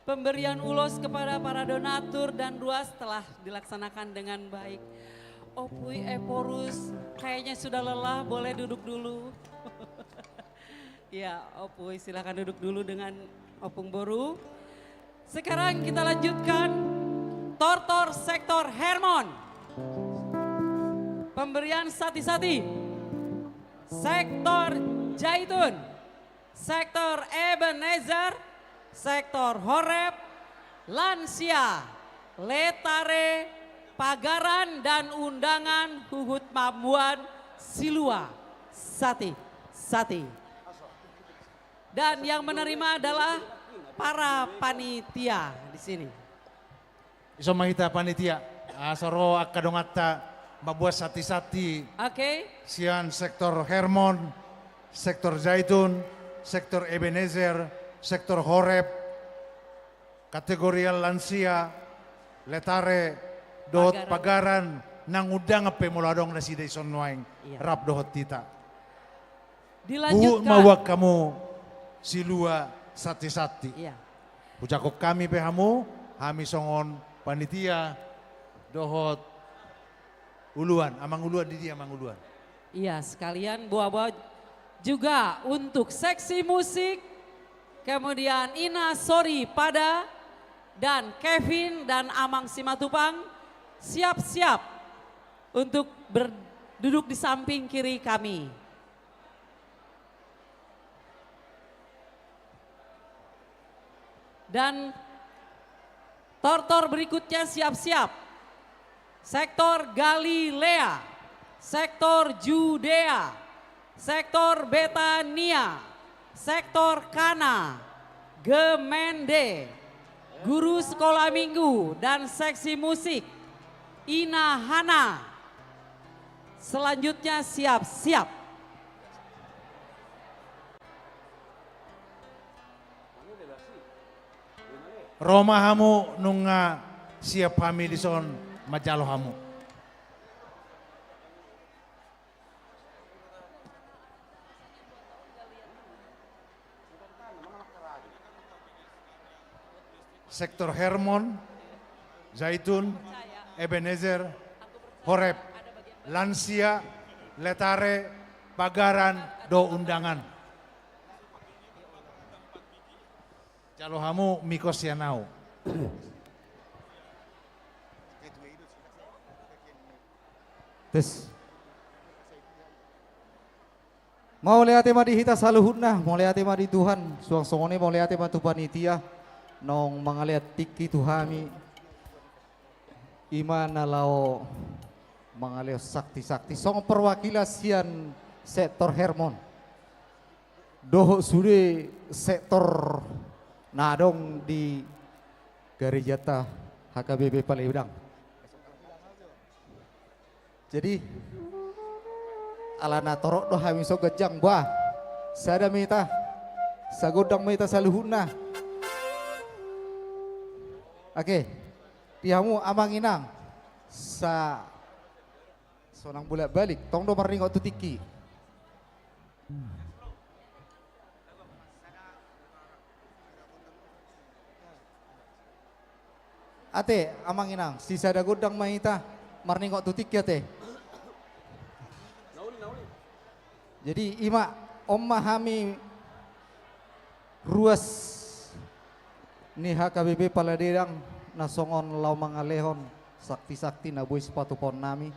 pemberian ulos kepada para donatur dan ruas telah dilaksanakan dengan baik. Ompung Ephorus kayaknya sudah lelah, boleh duduk dulu. Ya, Ompung, silakan duduk dulu dengan Ompung Boru. Sekarang kita lanjutkan, Tortor Sektor Hermon. Pemberian sati-sati. Sektor Jaitun, Sektor Ebenezer, Sektor Horeb, Lansia, Letare, Pagaran, dan undangan huhut mamboan, silua, sati-sati. Dan yang menerima adalah para panitia di sini. Ison ma hita panitia, asa ro angka donganta mamboan sati-sati. Oke. Sian Sektor Hermon, Sektor Jaitun, Sektor Ebenezer, Sektor Horeb, kategorial Lansia, Letare, dohot Pagaran. Pagaran, nang undangan pe molo adong nasida ison nuaeng. Iya. Rap dohot hita. Dilanjutkan. Huhut mamboan hamu silua sati-sati. Iya. Hujangkon hami pe hamu, hami songon panitia dohot uluan, amang uluan, di dia amang uluan. Iya, sekalian bawa-bawa juga untuk seksi musik, kemudian Ina Sori Pada dan Kevin dan Amang Simatupang siap-siap untuk ber-, duduk di samping kiri kami. Dan tortor berikutnya siap-siap. Sektor Galilea, Sektor Judea, Sektor Betania, Sektor Kana, Gemende, guru sekolah minggu dan seksi musik, Ina Hana. Selanjutnya siap-siap. Ro ma hamu nunga siap hami dison manjalo hamu. Sektor Hermon, Zaitun, Ebenezer, Horeb, Lansia, Letare, Pagaran, dohot undangan. Jalo hamu mik on sian ahu. Tes. Mauliate ma di hita saluhutna, mauliate ma di Tuhan, suang songon i mauliate ma tu panitia, naung mangalehon tingki tu hami, i ma na laho mangalehon sakti-sakti, songon perwakilan sian sektor Hermon. Dohot sude sektor na adong di garejanta H K B P Paledang. Jadi, alana torop do hami so ganjang, bah. Sada ma hita, sagondang ma hita saluhutna. Oke, di hamu amang inang, sa-, sonang bolak-balik, tong do marningot tu tingki. Ate, amang inang, sisada gondang ma hita, marningot tu tingki ate. Jadi, i ma, on ma hami ruas ni H K B P Paledang, na songon laho mangalehon sakti-sakti na boi sipatupaonnami.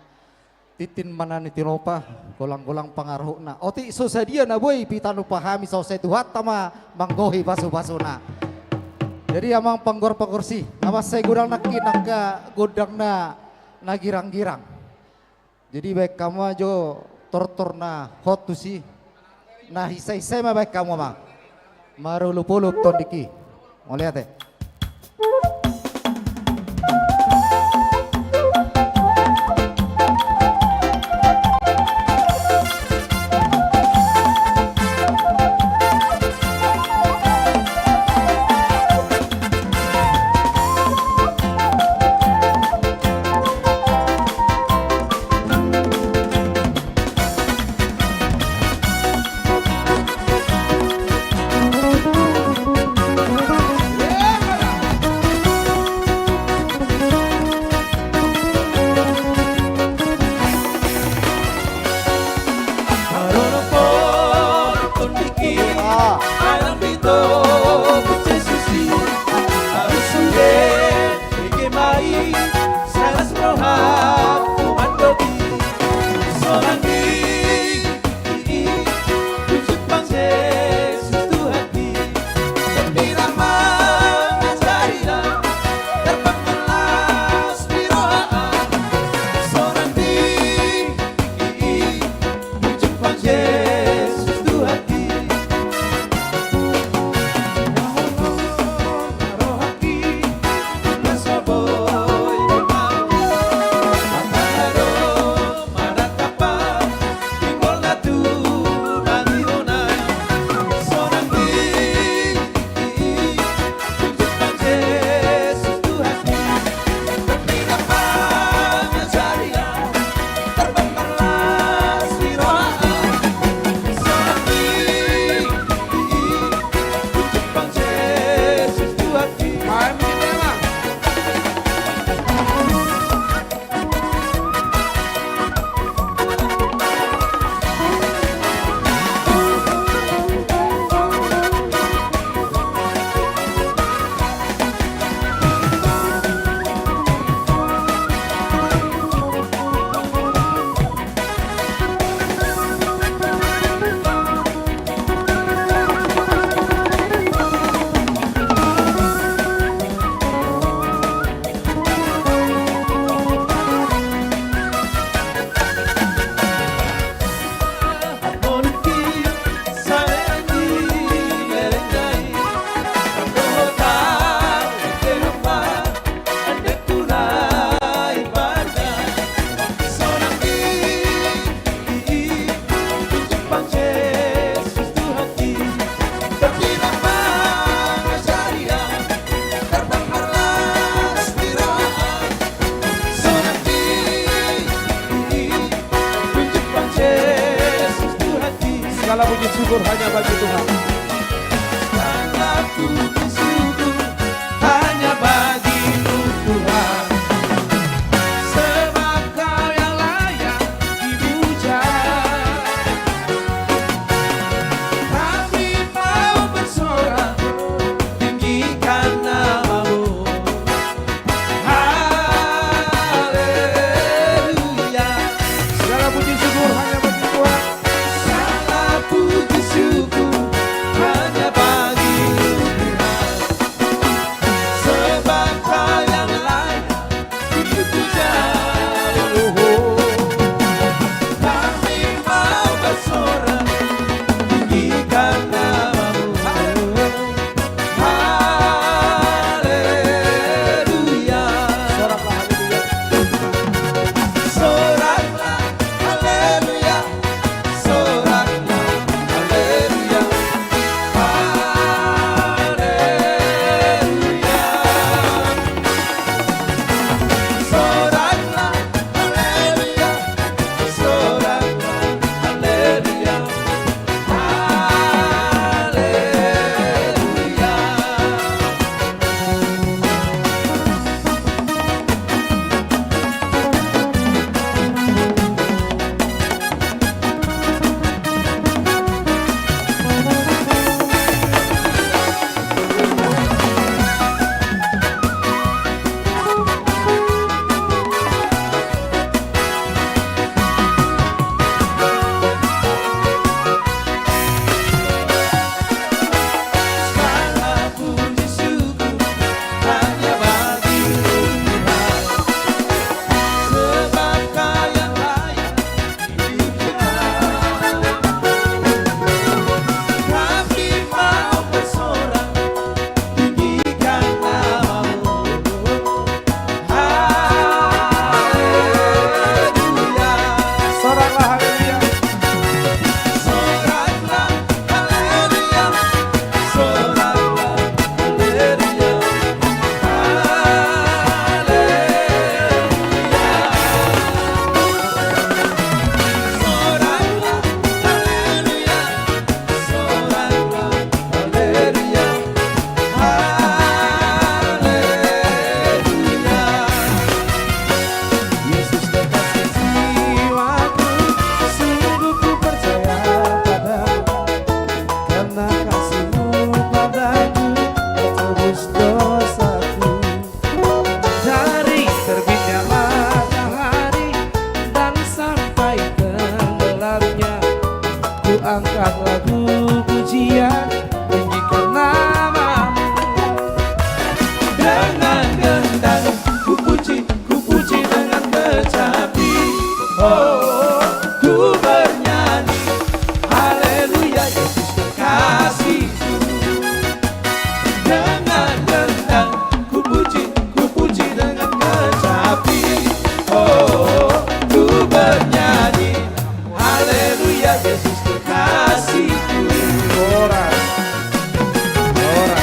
Tintin ma na nitinopa, golang-golang pangarahutna. Otik so sadia na boi pitanompa hami, sai Tuhanta ma manggohi pasu-pasuna. Jadi amang panggoar-panggoarsi, na mansai godang nangkin angka gondang na, na girang-girang. Jadi baen hamu ma jo tortor na hot tusi. Na hisa-hisa ma baen hamu ma. Marolop-olop tondingki. Mauliate. Puji syukur hanya bagi Tuhan. Segala puji syukur hanya bagi-Mu, Tuhan. Sebab Kau yang layak dipuja. Kami mau bersorak, tinggikan nama-Mu. Haleluya. Segala puji syukur hanya bagi Tuhan. Segala puji syukur hanya bagi Tuhan. Sebab Kau yang layak dipuja. Kami mau bersorak, tinggikan nama-Mu. Haleluya. Soraklah, haleluya. Soraklah, haleluya. Soraklah, haleluya. Haleluya. Soraklah, haleluya. Soraklah, haleluya. Haleluya. Yesus kekasih jiwaku, sungguh ku percaya padamu, karena kasih-Mu padaku tertebus dosaku. Dari terbitnya matahari dan sampai tenggelamnya, ku angkat lagu pujian, tinggikan nama-Mu. Dengan gendang ku puji, ku puji dengan kecapi. Oh, ku bernyanyi, haleluya, Yesus kekasihku. Dengan gendang ku puji, ku puji dengan kecapi. Oh, ku bernyanyi, haleluya, Yesus kekasihku. Ora. Ora.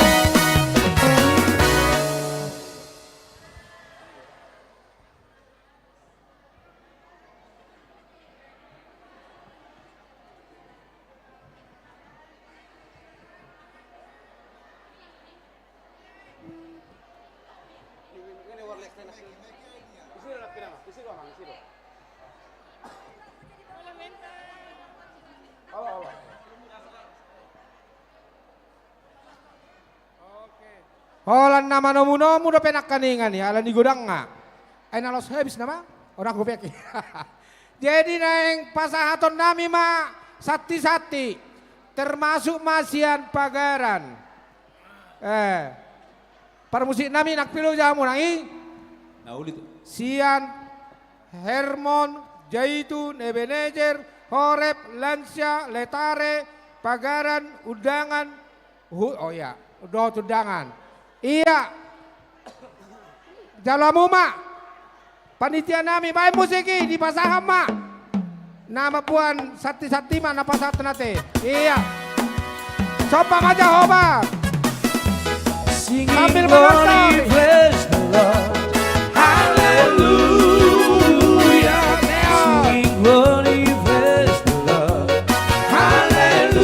Holan na manomunomu dope nangkaningan i, ala ni godangna. Ai na laos habis nama, orang gue peki. Jadi naeng pasahatonnami ma santisanti, termasuk ma sian Pagaran. Eh, parmusiknami nang pilo jamu nang i? Na uli tu. Sian Hermon, Jaitun, Ebenezer, Horeb, Lansia, Letare, Pagaran, Undangan, Hu-, oh iya, dohot undangan. Iya. Jalo hamu ma. Panitianami, baen musik i, dipasahat ma. Na mamboan santisanti ma na pasahat nate. Iya. Somba ma Jahowa. Sambil menonton. Haleluya. Singing glory, praise the Lord. Haleluya.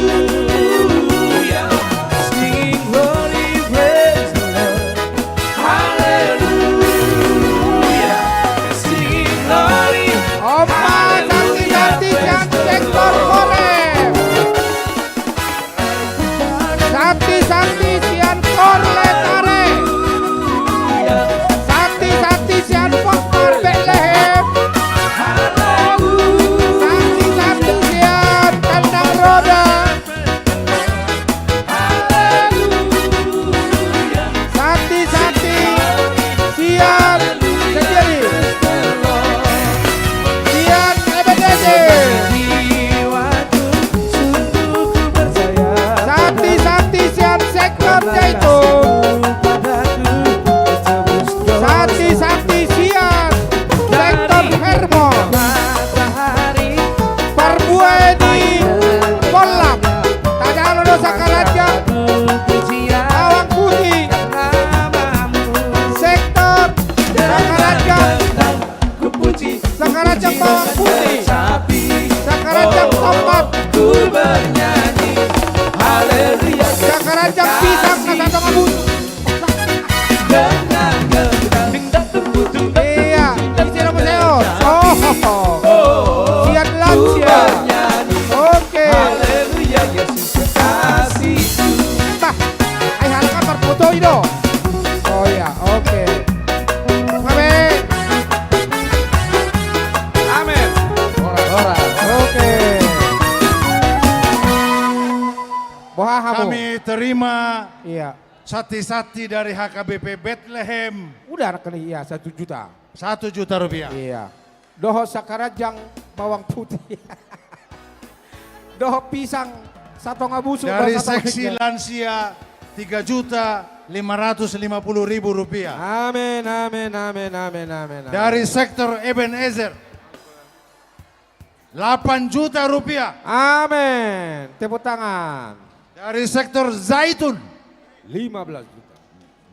Pollam. Tajalo do sangkaraja. Bawang putih. Sektor. Sangkaraja. Sangkaraja bawang putih. Sangkaraja tomat. Sangkaraja pisang, nasa tonga busu. Iya, isi rambut seot. Oh, sian lansia. Oke. Bah, ai halak apa foto i do? Oh iya, oke. Ngabe. Amen. Ora, ora. Oke. Boha hamu? Kami terima, iya, santi-santi dari H K B P Betlehem. Udah, anak kali, iya, satu juta. Satu juta rupiah. Iya. Dohot sakaranjang bawang putih. Dohot pisang satonga busuk. Dari seksi lansia, tiga juta lima ratus lima puluh ribu rupiah. Amin, amin, amin, amin, amin, amin. Dari sektor Ebenezer, delapan juta rupiah. Amin. Tepuk tangan. Dari sektor Zaitun, lima belas juta.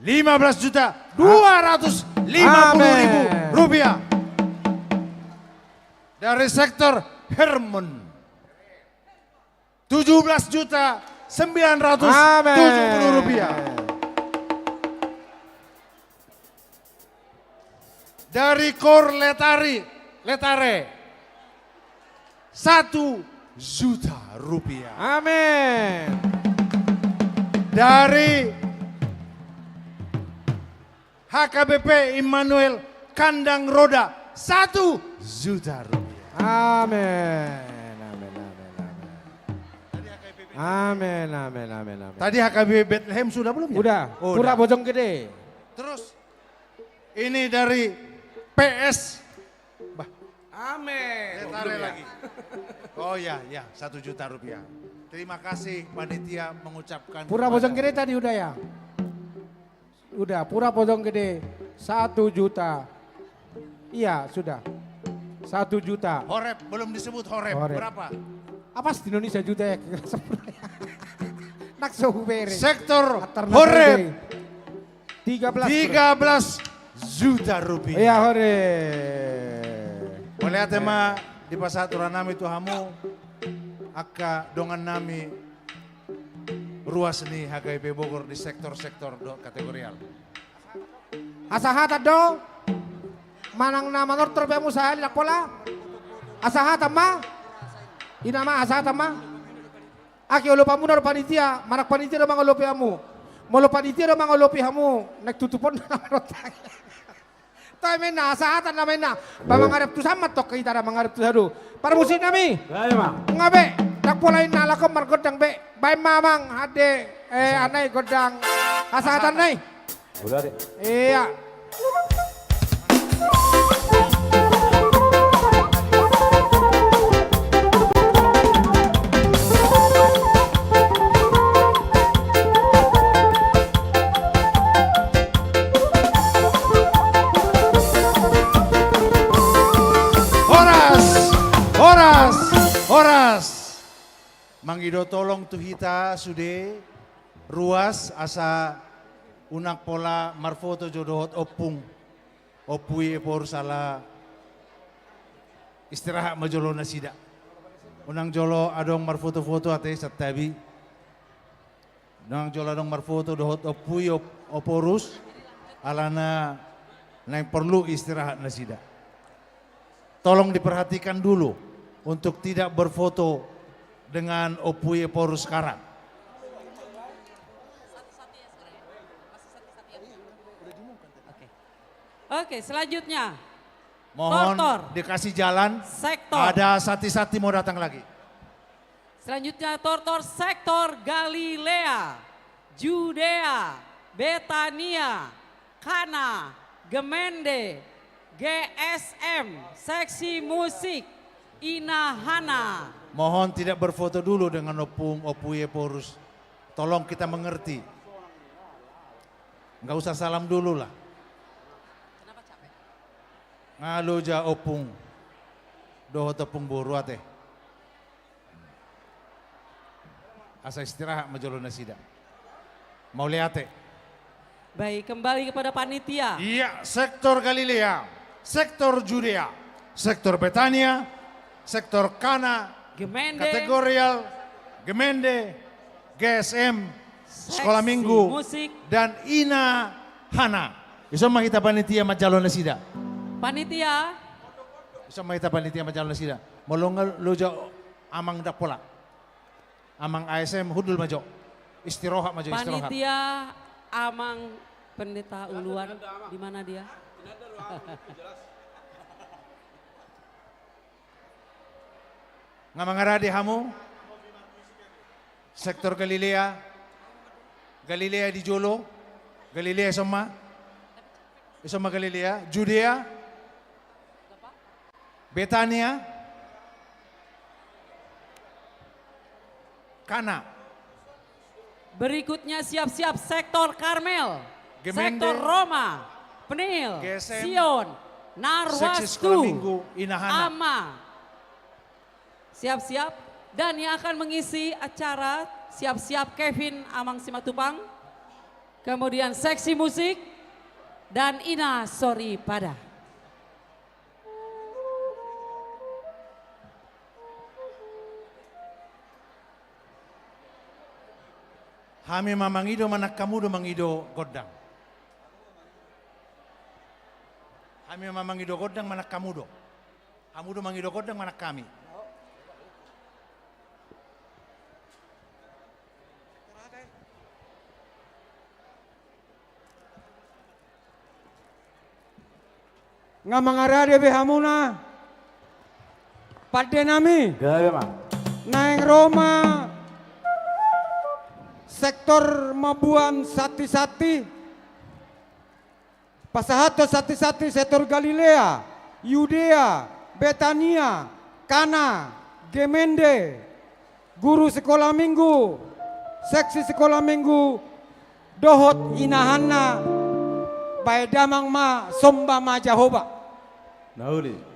Lima belas juta dua ratus lima puluh ribu rupiah. Amin. Dari sektor Hermon, tujuh belas juta sembilan ratus tujuh puluh rupiah. Amin. Dari Kor Letari, Letare, satu juta rupiah. Amin. Dari H K B P Immanuel Kandang Roda, satu juta rupiah. Amin. Amin, amin, amin, amin. Amin, amin, amin, amin. Tadi H K B P Betlehem sudah belum ya? Udah. Oh, pura udah. Bojonggede. Terus ini dari P S. Bah. Amin. Letare lagi. Oh ya, ya, satu juta rupiah. Terima kasih panitia mengucapkan. Pura kepada Bojonggede tadi udah ya? Udah, pura Bojonggede satu juta. Iya, sudah. Satu juta. Horeb, belum disebut Horeb. Horeb. Berapa? Apa sih Indonesia juta ya? Nang so hubere. Sektor Horeb. Tiga belas. Tiga belas juta rupiah. Iya, horeb. Mauliate ma dipasahat roha nami tu hamu, angka dongan nami ruas ni H K B P Bogor di sektor-sektor dohot kategorial. Hasahatan do, manang na manortor pe hamu sahali ndang pola. Hasahatan ma. Ina ma, hasahatan ma. Ake olopanmuna do panitia, manang panitia do mangolopi hamu. Molo panitia do mangolopi hamu, naeng tutupon na marotak. Toe ma inna, hasahatan nama inna. Ba mangarep tu sammat tong hita da mangarep tu sadu. Parmusik nami. Iya, Bang. Nga be, ndang pola inna halak on margondang be. Baen ma amang, ade, eh, anai gondang. Hasahatan nai. Udah deh. Iya. Horas, horas, horas. Mangido tolong tu hita sude ruas asa unang pola marfoto jo dohot ompung, Ompu i Ephorus ala istirahat ma jolo nasida. Unang jolo adong marfoto-foto ate santabi. Unang jolo adong marfoto dohot Ompu i Ep-, Ephorus alana naeng porlu istirahat nasida. Tolong diperhatikan dulu untuk tidak berfoto dengan Ompu i Ephorus sekarang. Oke. Oke, selanjutnya. Mohon Tortor. Dikasih jalan. Sektor. Ada santi-santi mau datang lagi. Selanjutnya, Tortor sektor Galilea, Judea, Betania, Kana, Gemende, G S M, seksi musik, Ina Hana. Mohon tidak berfoto dulu dengan Ompung, Ompu i Ephorus. Tolong kita mengerti. Nggak usah salam dulu lah. Nga loja ompung dohot ompung boru ate. Asa istirahat ma jolo nasida. Mauliate. Baik, kembali kepada panitia. Iya, sektor Galilea, sektor Judea, sektor Betania, sektor Kana, Gemende. Kategorial, Gemende, G S M, Seksi Sekolah Minggu, musik. Dan Ina Hana. Ison ma hita panitia manjalo nasida. Panitia. Ison ma hita panitia manjalo nasida. Molo nga loja amang Dapola. Amang A S M, hundul ma jo. Istirahat ma jo, istirahat. Panitia, Amang Pendeta Uluan, di mana dia? Nga mangarade hamu? Sektor Galilea. Galilea di jolo. Galilea ison ma. Ison ma Galilea. Judea. Betania. Kana. Berikutnya siap-siap sektor Karmel, Gemende, sektor Roma, Penil, G S M, Sion, Narwastu, Seksi Sekolah Minggu, Ina Hana. Ama. Siap-siap. Dan yang akan mengisi acara, siap-siap Kevin Amang Simatupang. Kemudian seksi musik dan Ina Soripada. Hami ma mangido manang hamu do mangido gondang? Hami ma mangido gondang manang hamu do? Hamu do mangido gondang manang hami? Nga mangarade be hamuna, pande nami. Gabe ma. Naeng ro ma sektor mamboan santi-santi. Pasahathon santi-santi sektor Galilea, Yudea, Betania, Kana, Gemende, guru sekolah minggu, seksi sekolah minggu, dohot Ina Hana, baen damang ma, somba ma Jahowa. Na uli.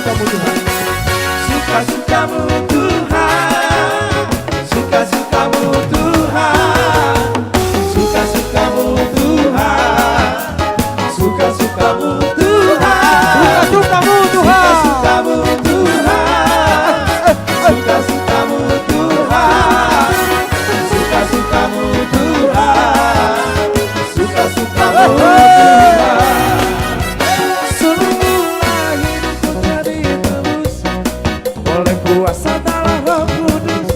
Suka-sukamu Tuhan. Suka-sukamu Tuhan. Suka-sukamu Tuhan. Suka-sukamu Tuhan. Suka-sukamu Tuhan. Suka-sukamu Tuhan. Suka-sukamu Tuhan. Suka-sukamu Tuhan. Suka-sukamu Tuhan. Sungguhlah hidupku telah ditebus oleh kuasa darah Roh Kudus.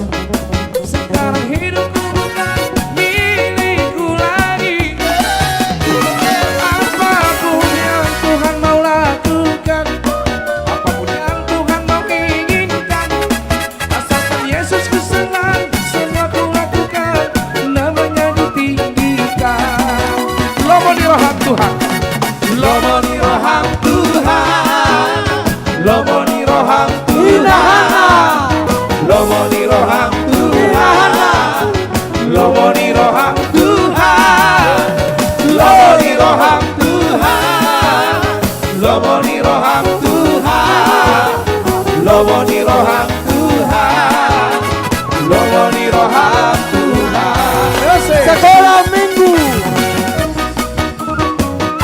Sekarang hidupku bukan milikku lagi. Apapun yang Tuhan mau lakukan, apapun yang Tuhan mau inginkan, asalkan Yesus ku senang, semua ku lakukan, namanya ditinggikan. Lomo ni roham Tuhan. Lomo ni roham Tuhan. Lomo ni roham Tuhan. Lomo ni roham Tuhan. Lomo ni roham Tuhan. Lomo ni roham Tuhan. Lomo ni roham Tuhan. Lomo ni roham Tuhan. Lomo ni roham Tuhan. Sekolah Minggu.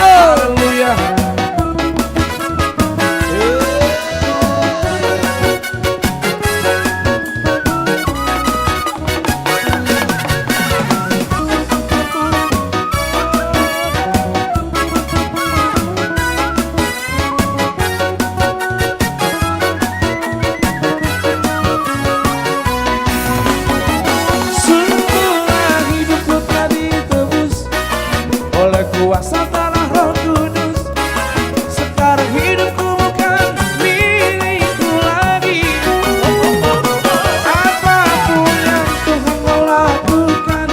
Haleluya. Sungguhlah hidupku telah ditebus oleh kuasa darah Roh Kudus. Sekarang hidupku bukan milikku lagi. Apapun yang Tuhan mau lakukan,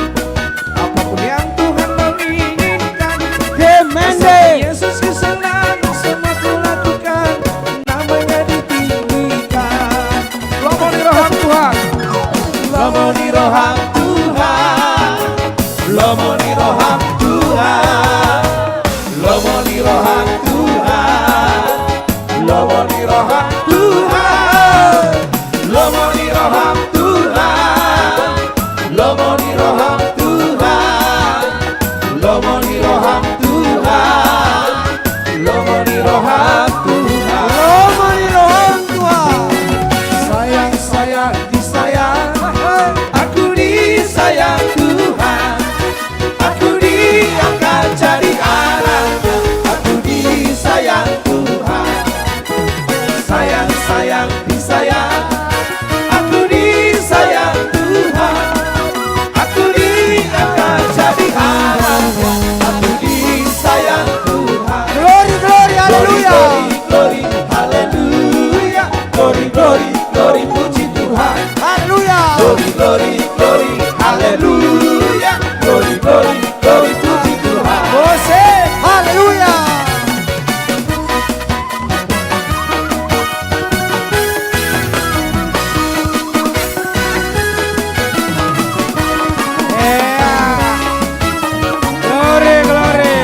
apapun yang Tuhan mau inginkan, Amen. Asal Yesus ku senang, semua ku lakukan, namanya ditinggikan. Lomo ni roham Tuhan. Lomo ni roham Tuhan. Lomo ni roham Tuhan. Lomo ni roham Tuhan. Lomo ni roham Tuhan. Lomo ni roham Tuhan. Lomo ni roham Tuhan. Lomo ni roham Tuhan. Lomo ni roham Tuhan. Lomo ni roham Tuhan. Sayang, sayang, disayang. Aku disayang Tuhan. Aku diangkat jadi anaknya. Aku disayang Tuhan. Sayang, sayang, disayang. Aku disayang Tuhan. Aku diangkat jadi anaknya. Aku disayang Tuhan. Glory, glory, haleluya. Glory, glory, glory, haleluya. Glory, glory, glory, puji Tuhan. Haleluya. Glory, glory, glory, haleluya. Glory, glory, glory, puji Tuhan. Musik, haleluya. Glory, glory.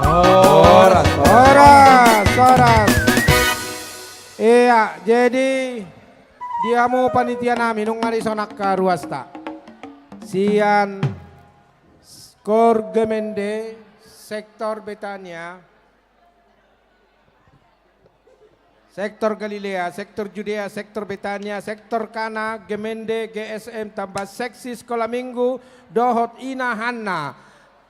Horas, horas, horas. Ia, jadi di hamu panitia nami, nunga dison angka ruasta. Sian Kor Gemende, sektor Betania, sektor Galilea, sektor Judea, sektor Betania, sektor Kana, Gemende, G S M, tambah seksi sekolah minggu, dohot ina Hanna.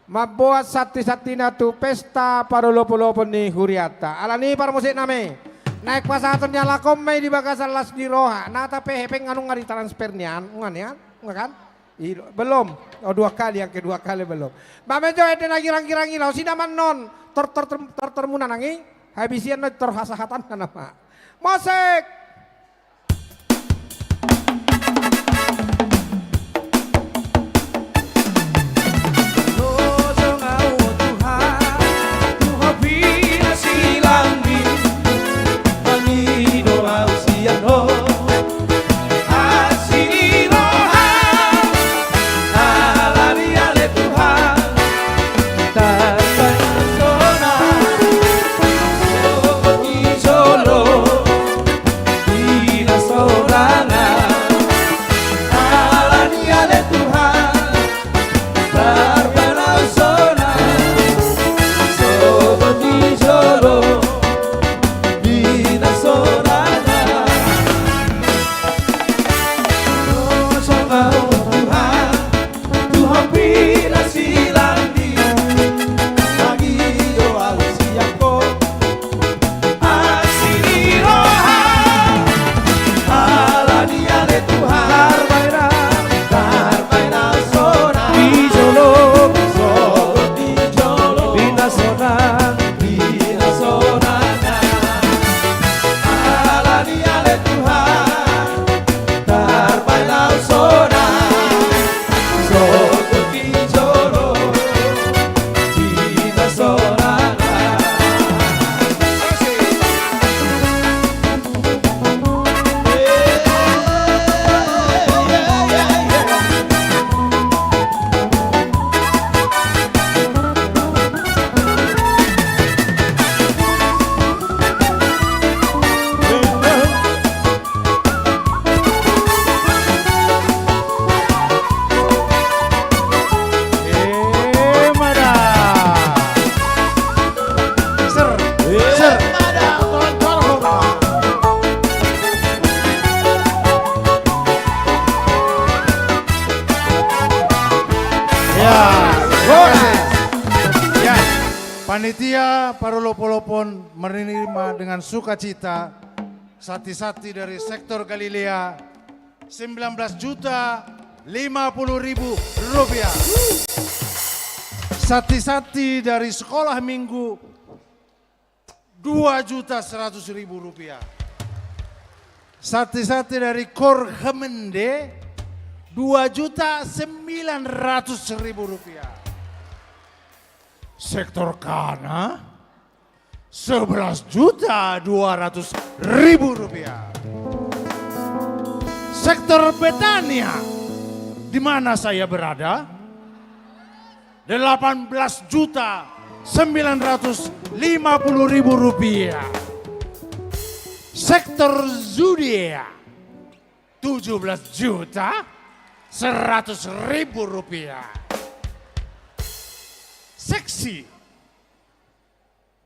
Mamboan santi-santina tu pesta parolopolopon ni hurianta. Alani i parmusik nami, naeng pasahaton ni halak on ma i di bagasan las ni roha. Na tape hepeng anu nunga ditransfer nian, nunga nian, nunga kan? I, belum. Oh, dua kali, yang kedua kali belum. Ba menjo ende na girang-girang i, laos ina ma annon tor, tor, tor, tor, tormuna nang i. Habis i annon tor hasahatanna nama. Musik. Lojong au Tuhan, tu Ho pinasilang mi, mangido au Panitia parolopolopon menerima dengan sukacita santi-santi dari sektor Galilea, sembilan belas juta lima puluh ribu rupiah. Santi-santi dari sekolah minggu, dua juta seratus ribu rupiah. Santi-santi dari Kor Kemende, dua juta sembilan ratus ribu rupiah. Sektor Kana, sebelas juta dua ratus ribu rupiah. Sektor Betania, di mana saya berada, delapan belas juta sembilan ratus lima puluh ribu rupiah. Sektor Judea, tujuh belas juta seratus ribu rupiah. Seksi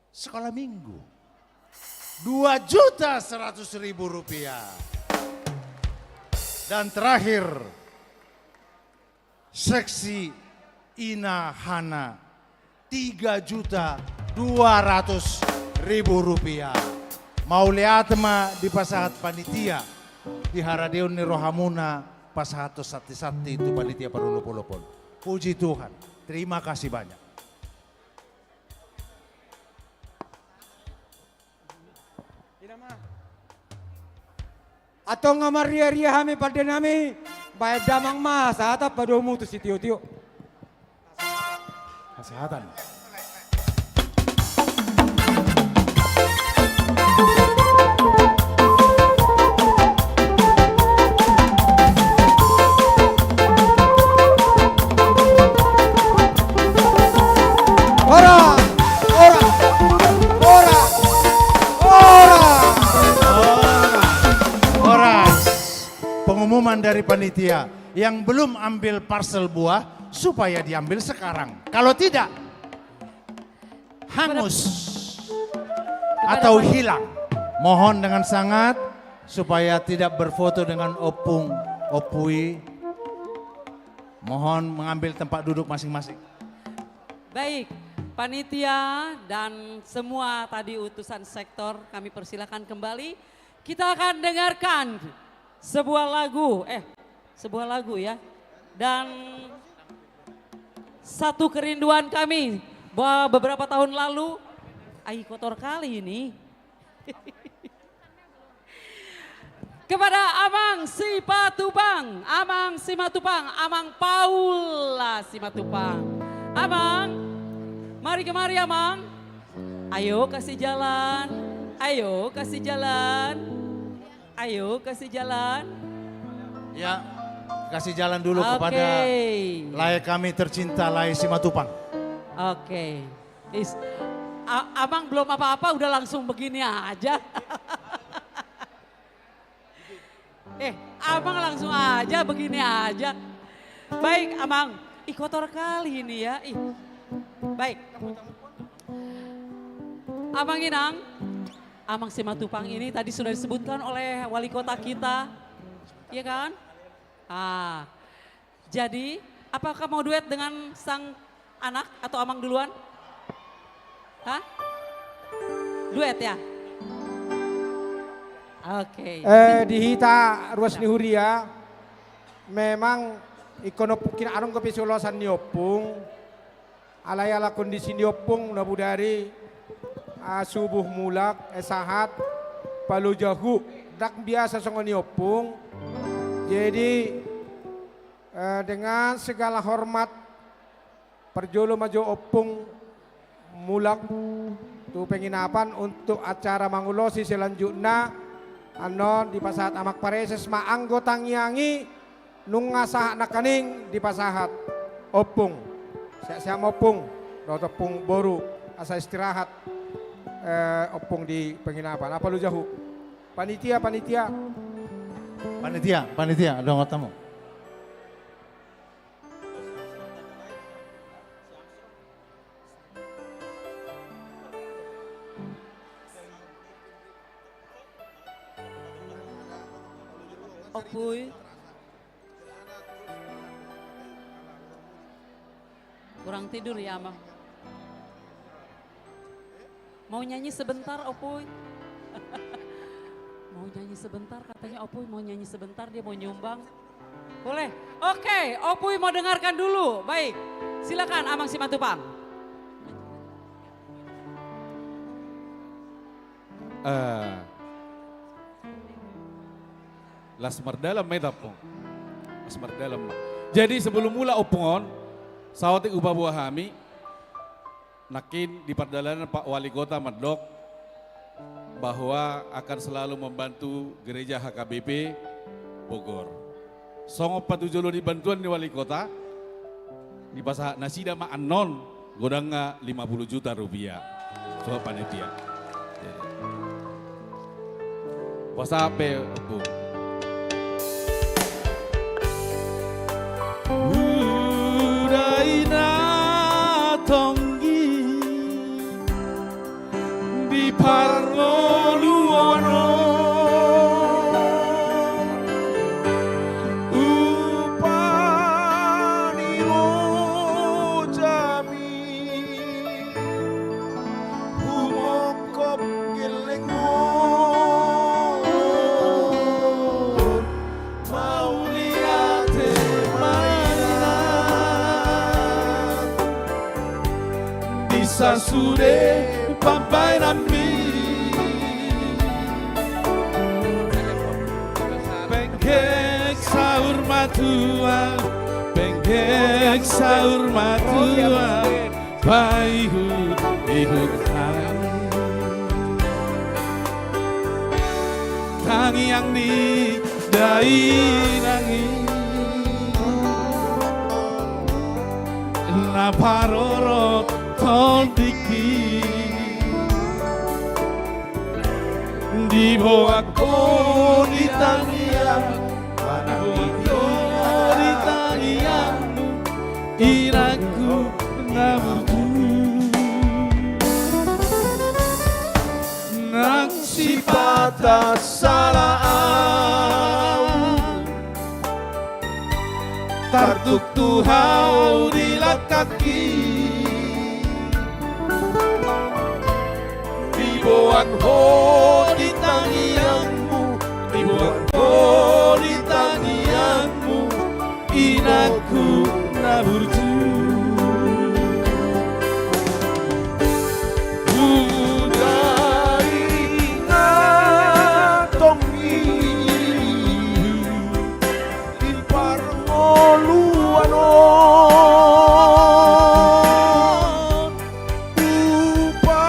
sekolah minggu, dua juta seratus ribu rupiah. Dan terakhir, seksi Ina Hana, tiga juta dua ratus ribu rupiah. Mauliate ma dipasahat panitia, di haradeon ni rohamuna pasahathon santi-santi tu panitia parolopolopon. Puji Tuhan. Terima kasih banyak. Antong nga marria-ria hami pande nami, baen damang ma sahatan padomu tu sitio-tio. Kesehatan. Horas, horas, horas, horas, horas. Horas. Pengumuman dari panitia, yang belum ambil parsel buah, supaya diambil sekarang. Kalau tidak, hangus atau hilang. Mohon dengan sangat supaya tidak berfoto dengan opung, opui. Mohon mengambil tempat duduk masing-masing. Baik, panitia dan semua tadi utusan sektor, kami persilakan kembali. Kita akan dengarkan sebuah lagu, eh, sebuah lagu ya. Dan satu kerinduan kami bahwa beberapa tahun lalu, ai kotor kali ini. Kepada Amang Simatupang, Amang Simatupang, Amang Paula Simatupang. Amang, mari kemari Amang. Ayo kasih jalan, ayo kasih jalan. Ayo, kasih jalan. Ya, kasih jalan dulu kepada lae kami tercinta, lae Simatupang. Oke. Is, a-, Amang belum apa-apa udah langsung begini aja. Eh, Amang langsung aja begini aja. Baik, Amang. Ih, kotor kali ini ya. Ih. Baik. Amang Inang, Amang Simatupang ini tadi sudah disebutkan oleh wali kota kita, iya kan? Ah, jadi apakah mau duet dengan sang anak atau Amang duluan? Hah? Duet ya? Oke. Eh, di hita ruas ni huria, memang ingkon ompung, adong dope siulaon ni ompung. Alai ala kondisi ni ompung na bodari, ah, subuh mulak, eh, sahat, palojahu, ndang biasa songon i ompung. Jadi, eh, dengan segala hormat, parjolo ma jo ompung mulak tu penginapan untuk acara mangulosi selanjutna. Annon dipasahat Amang Pareses ma anggo tangiang i. Nunga sahat nangkaning dipasahat ompung. Sehat-sehat ma ompung dohot ompung boru, asa istirahat, eh, ompung di penginapan. Apa lu jahu? Panitia, panitia. Panitia, panitia, dongot tamu. Opui. Kurang tidur ya, Amang? Mau nyanyi sebentar, Opuy? Mau nyanyi sebentar, katanya Opuy mau nyanyi sebentar, dia mau nyumbang. Boleh? Oke, Opuy mau dengarkan dulu. Baik, silakan Amang Simatupang. Eh, las mardalan ma hita, Ompung. Las mardalan ma. Jadi sebelum mulak, Ompung, on, saotik hupaboa hami, nangkin di pardalanan Pak Wali Kota mandok bahwa akan selalu membantu Gereja H K B P Bogor. Songon patujolo ni bantuan ni Wali Kota, dipasahat nasida ma annon, godangna lima puluh juta rupiah. Songon panitia. Pasahat pe, Ompung. Uda i na tonggi di parngoluan on, upa ni lojami, humongkop gellengmu, mauliate ma inang di sasude pambaenanmi. Penggeng saur matua, penggeng saur matua, paihut-ihut hami tangiang ni dainang i, na parorot tondingki. Diboan ho di tangiang, diboan ho di tangiangmu, inangku na burju. Nang sipata sala au, tartuktuk au di langkangki. Diboan ho di tangiangmu, diboan ho di tangiangmu, inangku na burju. Uda i na tonggi di parngoluan on, upa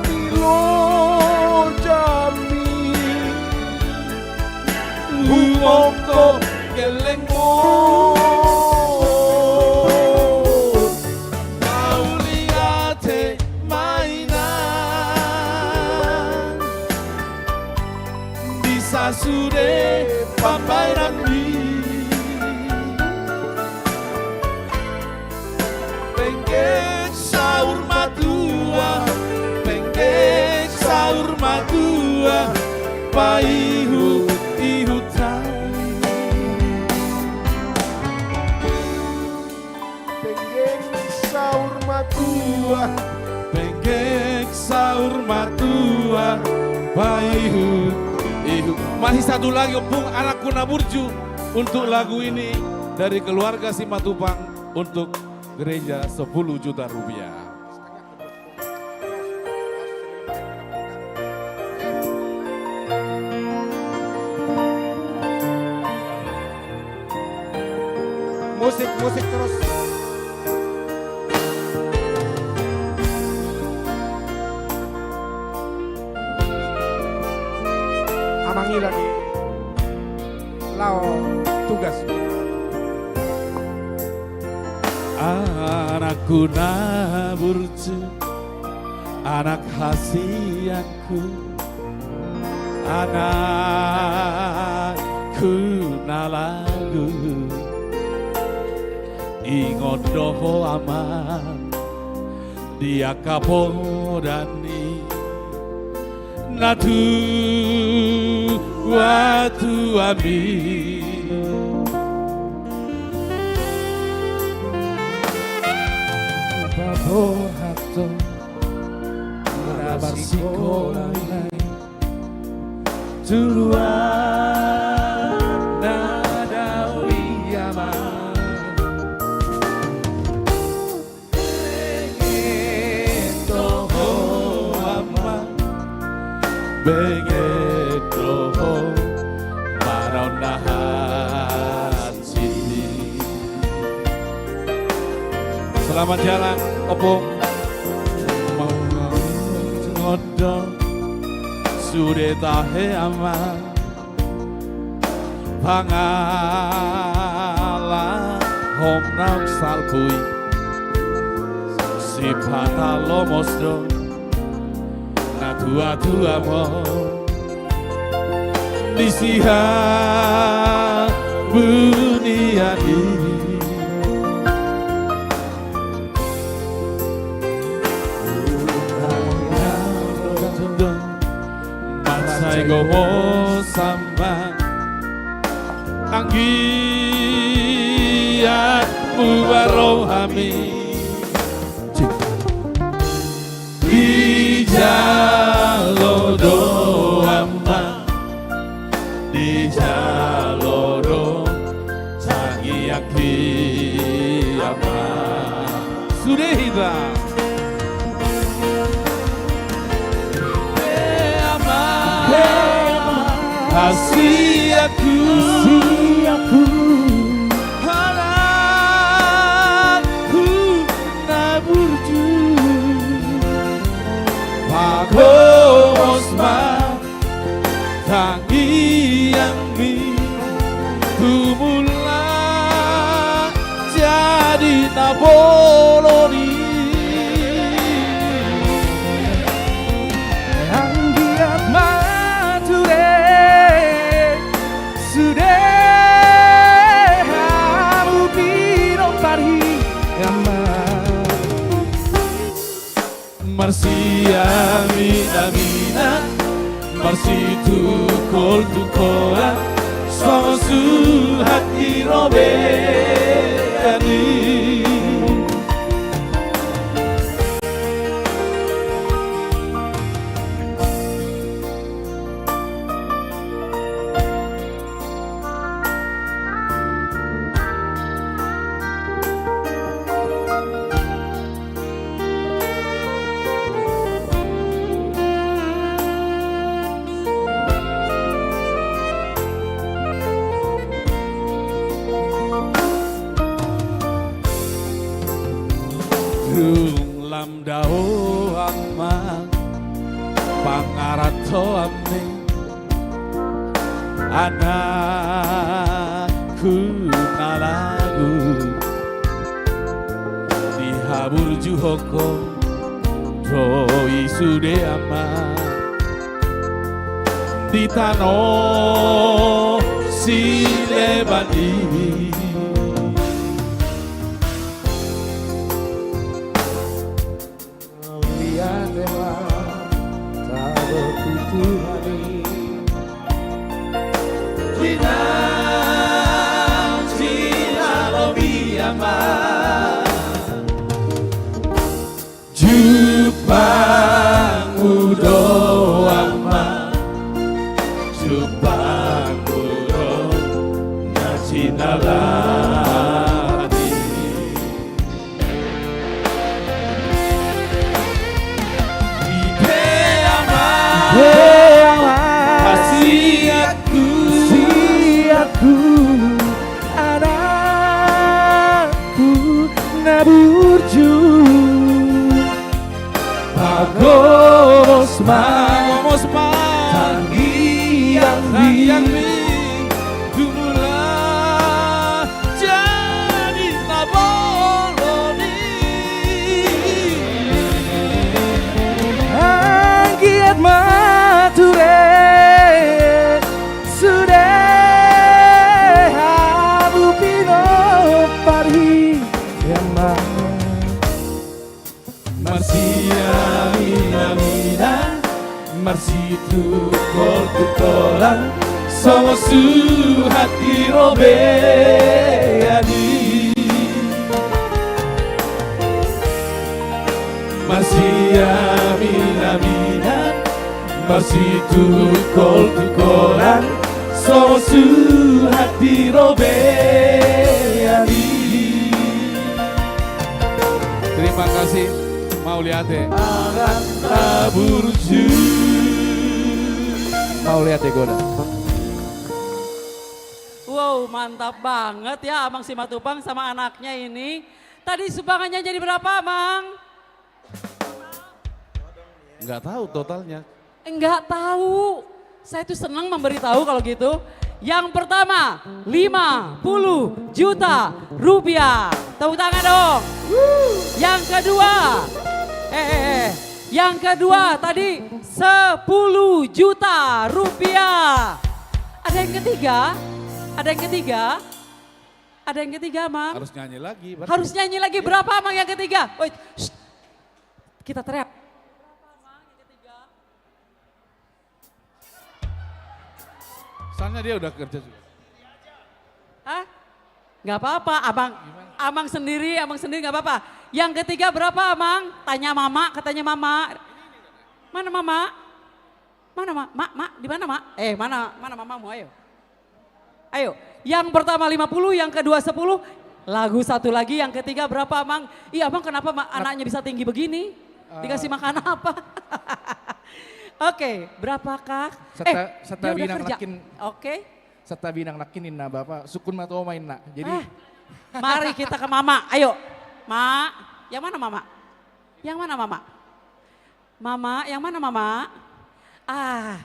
ni lojami, humongkop gellengmu, mauliate ma inang di sasude pambaenanmi. Penggeng saur matua, penggeng saur matua, paihut-ihut hami. Penggeng saur matua, penggeng saur matua, paihut-ihut. Masih satu lagi, Ompung, Anakku na Burju, untuk lagu ini dari keluarga Simatupang untuk gereja sepuluh juta rupiah. Musik, musik terus. Amang i lagi laho tugas. Anakku na burju, anak hasianku, anakku na lagu, ingot do ho amang di angka podan ni natuatuami. Paboa do sikola nai tu ruang na dao i, Ama. Benget do ho, Ama. Benget do ho manaon na hansit i. Selamat jalan, Ompung. Mangondo sude tahe, Ama. Pangalahom naung salpu i, sipata lomos do natuatuamon di sihabunian i. Mansai gomos, Ama, anggiat muba rohami. Dijalo do, Ama, dijalo do tangiangki, Ama. Sude hita. He, Ama. He, Ama. Hasianku. Hasianku. Anakku na burju. Pagomos ma tangiangmi, tumulak jadi na bolon i. Anggiat ma ture sude hamu pinompar i, Ama. Marsiaminaminan, marsitungkoltungkolan, songon suhat di robean i. Dung lam daoan ma pangarantoanmi, anakku na lagu, dihaburjuhon ho do i sude, Ama, di tano sileban i. Mauliate ma tabo tu Tuhan i. Di na, di na lobi, Ama. Jumpangmu do, Ama. Jumpangmu do na jinalahi. Ipe, Ama. Ipe, Ama. Hasianku. Hasianku. Anakku na burju. Pagomos ma. Pagomos ma. Tangiangmi. Tangiangmi. Tumulak jadi na bolon i. Anggiat ma ture sude hamu pinompar i, Ama. Marsiaminaminan, marsitungkoltungkolan, songon suhat di robean i. Marsiaminaminan, Masitungkol-tungkolan so suhat dirobean i. Terima kasih, mauliate. Anak na burju. Mauliate, Goda. Wow, mantap banget ya Amang Simatupang sama anaknya ini. Tadi sumbangannya jadi berapa, Amang? Nggak tahu totalnya. Nggak tahu. Saya tuh senang memberitahu kalau gitu. Yang pertama, lima puluh juta rupiah. Tepuk tangan dong. Yang kedua, eh, eh, eh. Yang kedua tadi sepuluh juta rupiah. Ada yang ketiga? Ada yang ketiga? Ada yang ketiga, Mang? Harus nyanyi lagi, berarti. Harus nyanyi lagi. Iya. Berapa, Mang, yang ketiga? Woi, shh. Kita teriak. Soalnya dia udah kerja juga. Hah? Nggak apa-apa, abang, gimana? Abang sendiri, abang sendiri nggak apa-apa. Yang ketiga berapa, Amang? Tanya mama, katanya mama. Mana mama? Mana, Mak? Mak, Mak, di mana, Mak? Eh, mana, mana mamamu? Ayo. Ayo, yang pertama lima puluh, yang kedua sepuluh. Lagu satu lagi, yang ketiga berapa, Mang? Iya, Abang, kenapa ma-, anaknya bisa tinggi begini? Eh, dikasih makan apa? Oke, berapa, Kak? Seta-, eh, dia udah kerja. Oke. Satabi nang nangkin ninna bapa, sungkun ma tu oma ninna. Jadi, eh, mari kita ke mama. Ayo. Mak, yang mana mama? Yang mana mama? Mama, yang mana mama? Ah,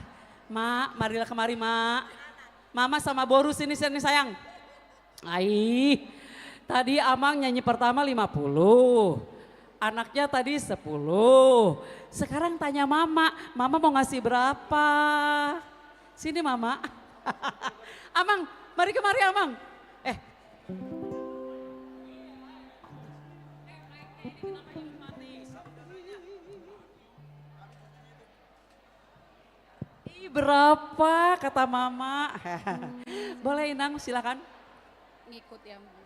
Mak, marilah kemari, Mak. Mama sama boru sini, sini, sayang. Ai, tadi Amang nyanyi pertama lima puluh. Anaknya tadi sepuluh. Sekarang tanya mama, mama mau ngasih berapa? Sini, mama. Amang, mari kemari, Amang. Eh. Ih, berapa kata mama? Boleh, Inang, silakan. Ngikut ya, Mang.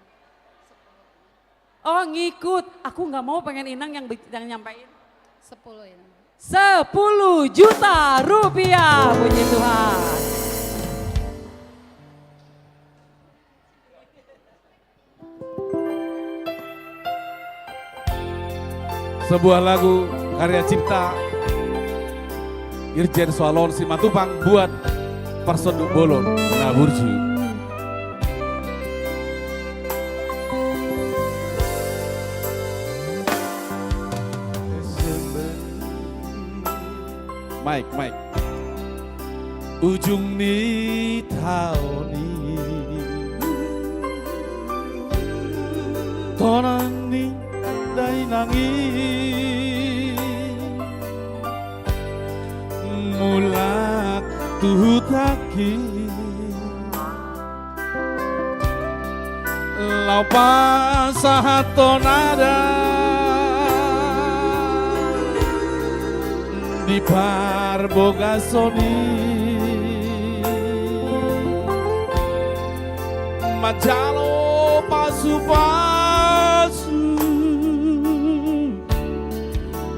Oh, ngikut. Aku nggak mau, pengen Inang yang be-, yang nyampein. Sepuluh, Inang. Sepuluh juta rupiah, puji Tuhan. Sebuah lagu karya cipta Irjen Soalon Simatupang buat Parsonduk Bolon na burju. Mike, Mike. Ujung ni taon i, tonan ni dainang i, mulak tu hutangki. Laho pasahathon adat di parbagason i, manjalo pasupasu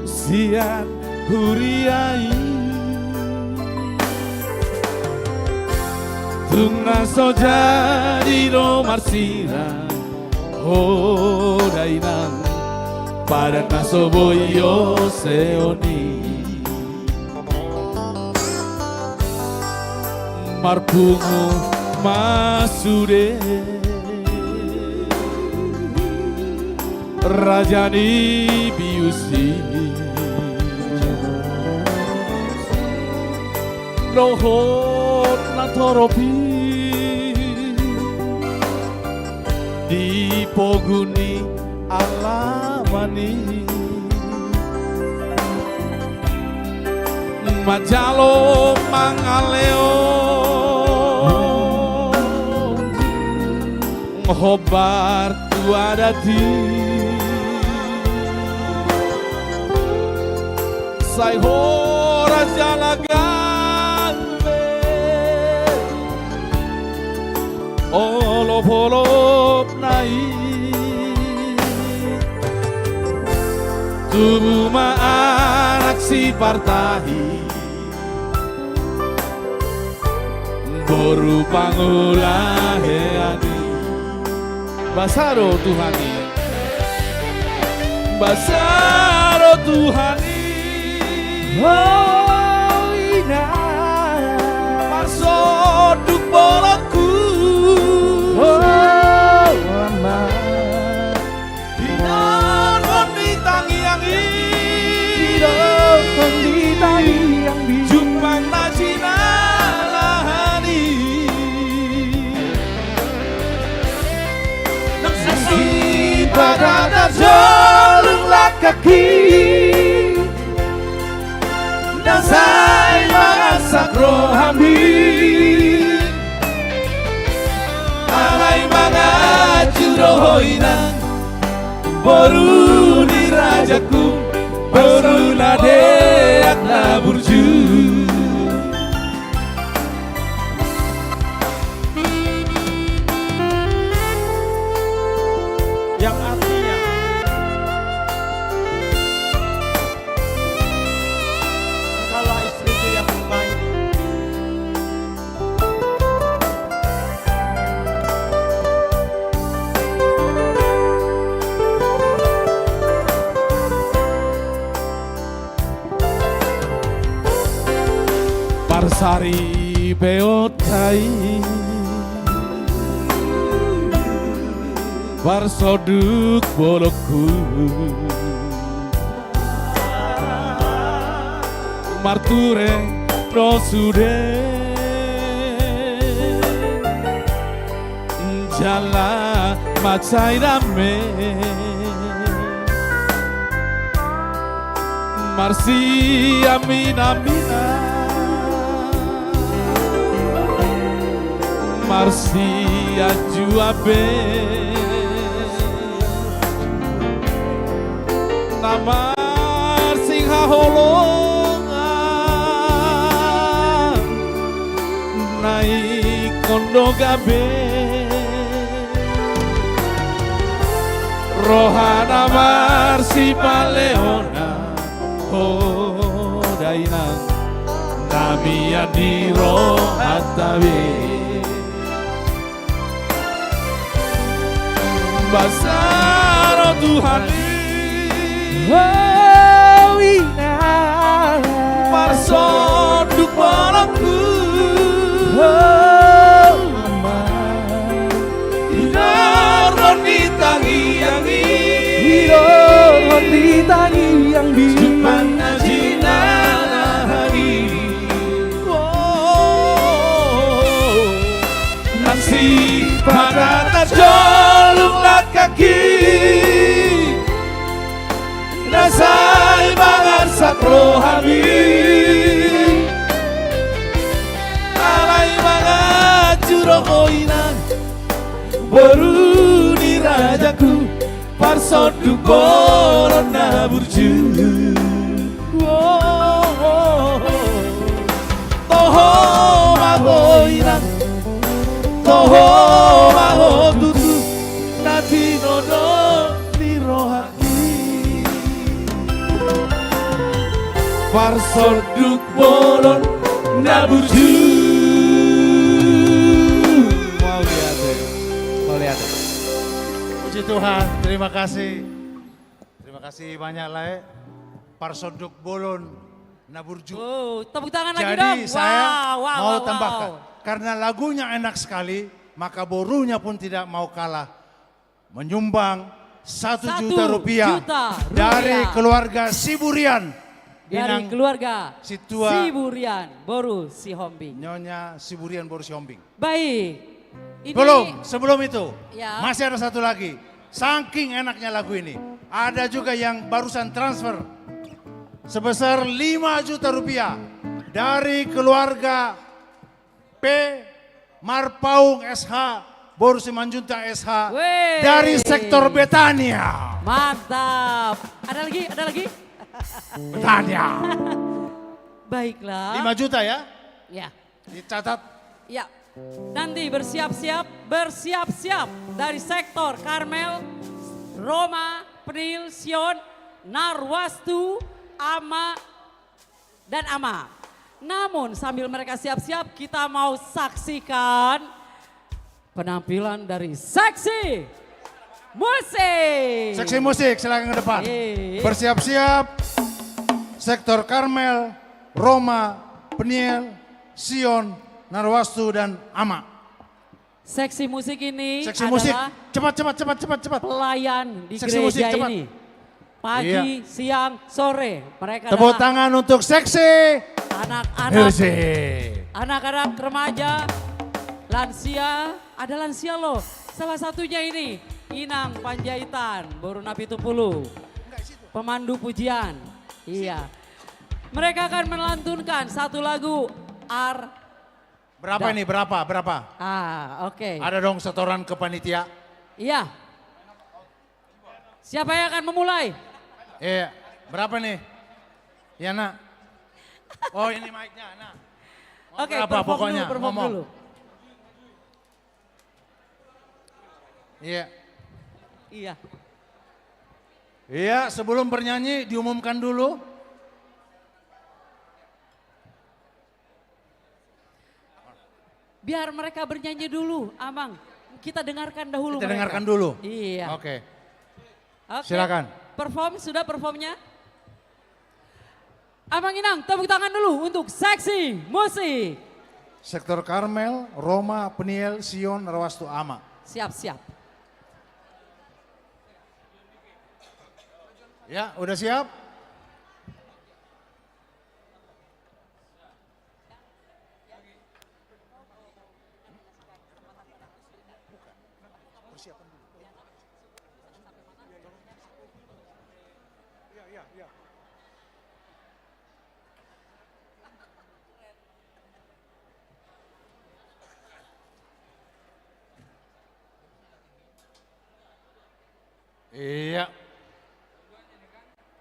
sian huria i. Tung na so jadi do marsirang ho dainang, padan na so boi oseon i. Marpungu ma sude raja ni bius i, dohot na torop i di pogu ni alaman i. Manjalo mangalehon hombar tu adat i, sai horas jala gabe olopolopna i. Tubu ma anak sipartahi, boru pangula hean i. Basa do Tuhan i. Basa do Tuhan i. O inang. Parsonduk bolonku. O ama. Dinorhon di tangiang i. Dinorhon di tangiang i. Jumpang na jinalahan i. Nang sipadan na jolung langkangki. Na sai mangarsak rohami. Alai manganju do ho inang, boru ni rajangku, boru na deak na burju. Yang artinya, engkaulah istriku yang terbaik. Parsaripeonta i, parsonduk bolonku. Marture do sude jala mansai dame. Marsiaminaminan, marsianjuan be. Na marsihaholongan, na ingkon do gabe. Roha na marsipaleonan, ho da inang, na mian di rohanta be. Basa do Tuhan i. O inang. Parsonduk bolonku. O ama. Dinorhon di tangiang i. Dinorhon di tangiang i. Jumpang na jinalahan i. Nang sipadan na jolung langkangki, na sai mangarsak rohami. Alai manganju do ho inang, boru ni rajangku, parsonduk bolon na burju. Toho ma ho inang, toho ma ho tutu, na tinodo ni rohangki. Parsonduk bolon na burju. Mauliate. Mauliate. Puji Tuhan, terima kasih. Terima kasih banyak, Lae. Parsonduk bolon na burju. Oh, tepuk tangan lagi dong. Jadi, saya mau tambahkan, karena lagunya enak sekali, maka borunya pun tidak mau kalah. Menyumbang satu juta rupiah dari keluarga Siburian. Dari keluarga Siburian, boru Sihombing. Nyonya Siburian, boru Sihombing. Baik. Belum, sebelum itu, masih ada satu lagi. Saking enaknya lagu ini, ada juga yang barusan transfer sebesar lima juta rupiah dari keluarga P. Marpaung S H, boru Simanjuntak S H, dari sektor Betania. Mantap. Ada lagi? Ada lagi? Betania. Baiklah. Lima juta ya? Ya. Dicatat. Ya. Nanti bersiap-siap, bersiap-siap dari sektor Karmel, Roma, Penil, Sion, Narwastu, Ama, dan Ama. Namun, sambil mereka siap-siap, kita mau saksikan penampilan dari seksi musik. Seksi musik, silakan ke depan. Iya. Bersiap-siap, Sektor Karmel, Roma, Peniel, Sion, Narwastu, dan Ama. Seksi musik ini Seksi musik. Adalah Cepat, cepat, cepat, cepat, cepat. Pelayan di Seksi gereja musik, cepat. Ini. Pagi, Iya. Siang, sore. Mereka Tepuk adalah tangan untuk seksi anak-anak, musik. Anak-anak, remaja, lansia. Ada lansia loh. Salah satunya ini, Inang Panjaitan, boru na pitu pulu. Pemandu pujian. Iya. Mereka akan melantunkan satu lagu Ar Berapa Da- ini? Berapa? Berapa? Ah, oke. Ada dong setoran ke panitia? Iya. Siapa yang akan memulai? Iya. Berapa nih? Ya, Nak. Oh, ini mic-nya, Nak. Mau Oke, berapa perform pokoknya? Dulu, perform Ngomong. Dulu. Iya. Iya. Iya, sebelum bernyanyi diumumkan dulu. Biar mereka bernyanyi dulu, Amang. Kita dengarkan dahulu Kita mereka. Dengarkan dulu. Iya. Oke. Oke. Silakan. Perform, sudah performnya? Amang Inang, tepuk tangan dulu untuk seksi musik. Sektor Karmel, Roma, Peniel, Sion, Rawastu, Ama. Siap, siap. Ya, udah siap? Persiapan dulu. Iya, iya, iya. Iya.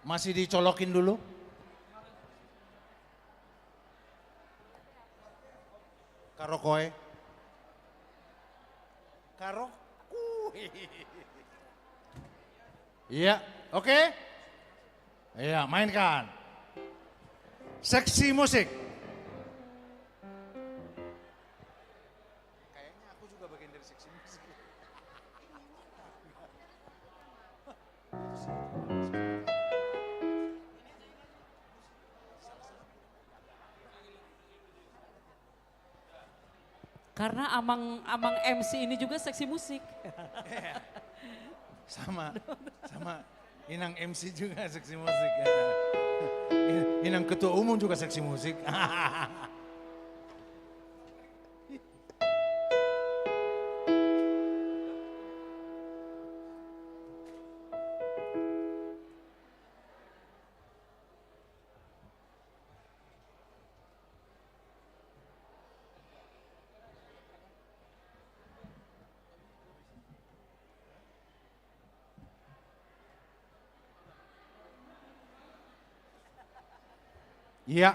Masih dicolokin dulu. Karokoe. Karok. Iya, oke. Iya, mainkan. Seksi musik. Kayaknya aku juga bagian dari seksi musik. Karena amang, amang M C ini juga seksi musik. Sama, sama Inang M C juga seksi musik. Inang ketua umum juga seksi musik. Iya.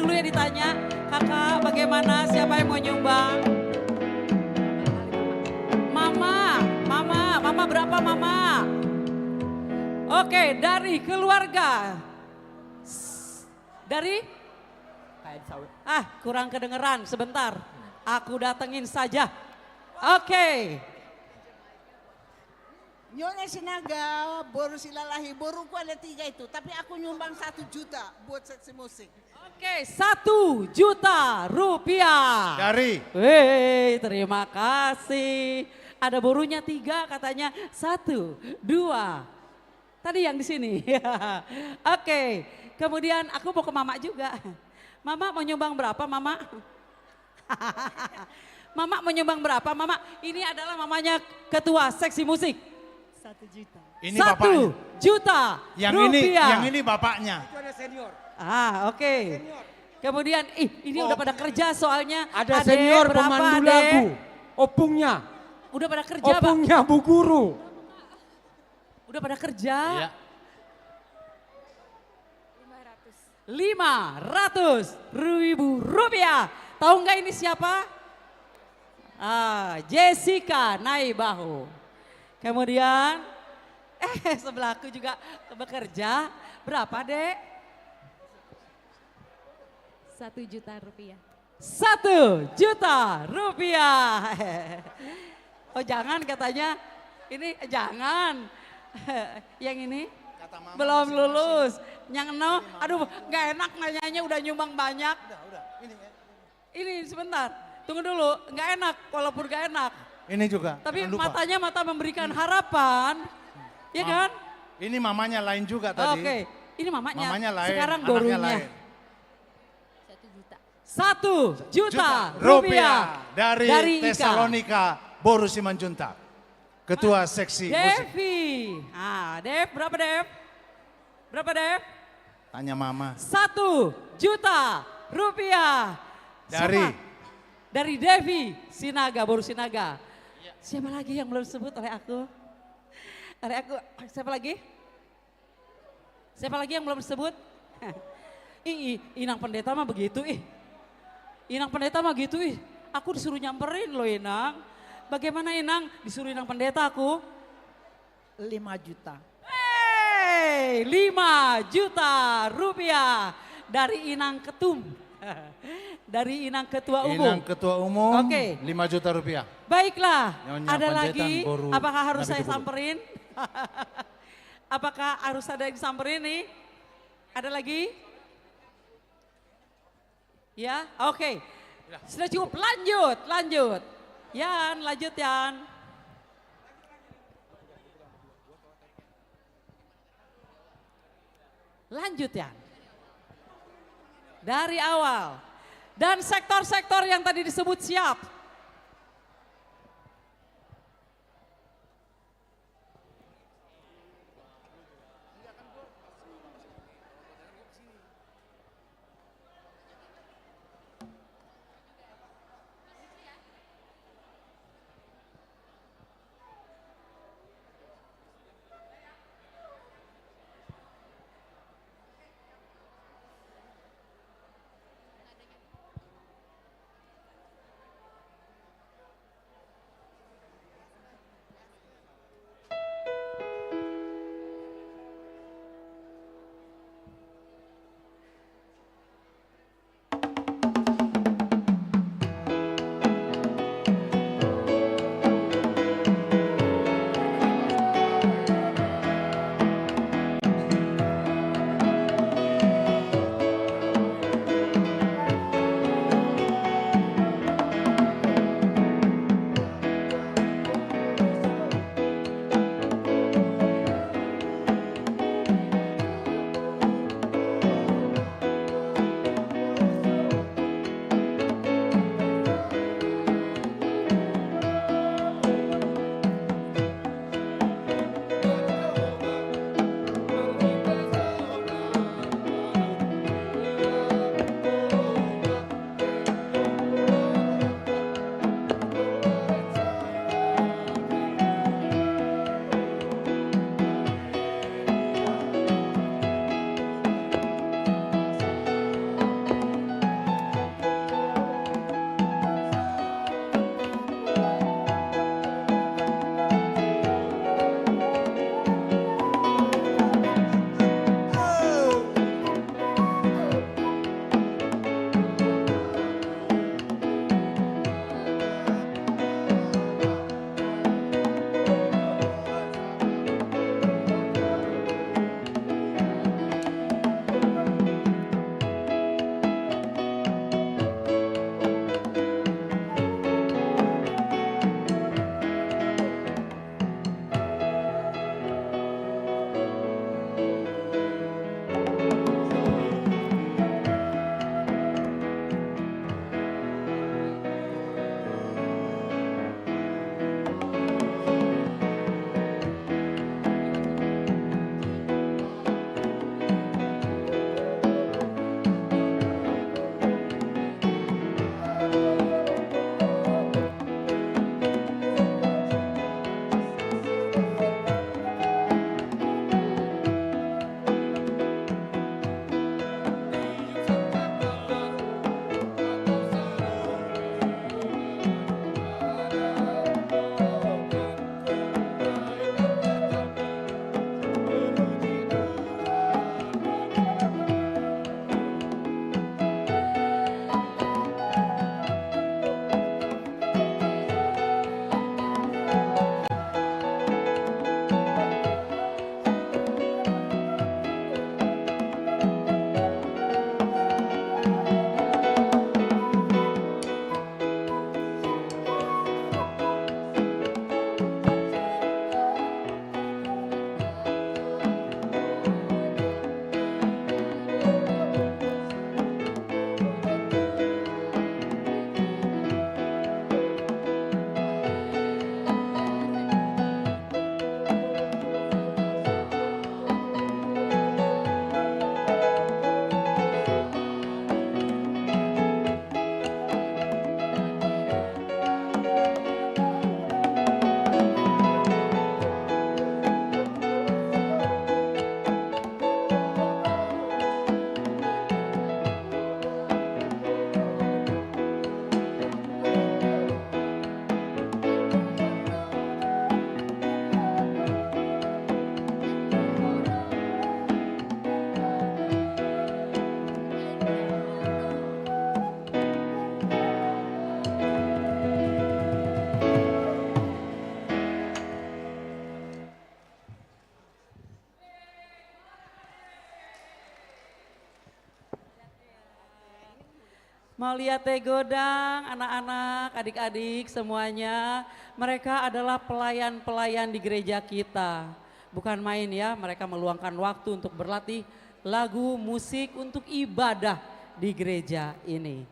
Dulu ya ditanya, Kakak, bagaimana, siapa yang mau nyumbang? Mama, mama, mama berapa, mama? Oke, dari keluarga. Dari? Ah, kurang kedengeran, sebentar. Aku datengin saja. Oke. Nyonya Sinaga, boru Silalahi, boruku ada tiga itu, tapi aku nyumbang satu juta buat seksi musik. Oke, satu juta rupiah. Dari? Weh, terima kasih. Ada borunya tiga, katanya satu, dua. Tadi yang di sini. Oke, kemudian aku mau ke Mama juga. Mama mau nyumbang berapa, Mama? Mama mau nyumbang berapa, Mama? Ini adalah mamanya ketua seksi musik. Satu juta. Ini bapaknya. Satu juta rupiah. Yang ini, yang ini bapaknya. Itu ada senior. Ah, oke. Senior. Kemudian, ih, ini udah pada kerja soalnya. Ada senior pemandu lagu. Opungnya. Udah pada kerja, Pak. Opungnya Bu Guru. Udah pada kerja? Iya. Lima ratus ribu rupiah. Tahu nggak ini siapa? Ah, Jessica Naibahu. Kemudian, eh, sebelahku juga bekerja. Berapa, Dek? Satu juta rupiah. Satu juta rupiah. Oh, jangan katanya. Ini, eh, jangan. Yang ini belum lulus. Yang no, aduh, nggak enak nanyanya udah nyumbang banyak. Udah, udah. Ini, ya. Ini sebentar. Tunggu dulu, nggak enak, walaupun nggak enak. Ini juga. Tapi matanya mata memberikan harapan. Ya kan? Ini mamanya lain juga tadi. Oke. Ini mamanya. Mamanya lain, sekarang borunya. Satu juta. Satu juta rupiah dari Ika. Tesalonika, boru Simanjuntak. Ketua seksi musik. Devi. Ah, Dev, berapa, Dev? Berapa, Dev? Tanya Mama. Satu juta rupiah. Dari? Siapa? Dari Devi Sinaga, boru Sinaga. Siapa lagi yang belum disebut oleh aku? Oleh aku, siapa lagi? Siapa lagi yang belum disebut? Ih, ih, Inang Pendeta mah begitu, ih. Inang Pendeta mah gitu, ih. Aku disuruh nyamperin loh, Inang. Bagaimana, Inang? Disuruh Inang Pendeta aku. Lima juta. Hei, lima juta rupiah dari Inang Ketum. Dari Inang Ketua Umum. Inang Ketua Umum, oke. Lima juta rupiah. Baiklah, ada lagi? Apakah harus saya samperin? Apakah harus ada yang disamperin nih? Ada lagi? Ya, oke. Sudah cukup, lanjut, lanjut. Yan, lanjut, Yan. Lanjut, Yan. Dari awal. Dan sektor-sektor yang tadi disebut siap. Mauliate godang, anak-anak, adik-adik semuanya. Mereka adalah pelayan-pelayan di gereja kita. Bukan main ya, mereka meluangkan waktu untuk berlatih lagu musik untuk ibadah di gereja ini.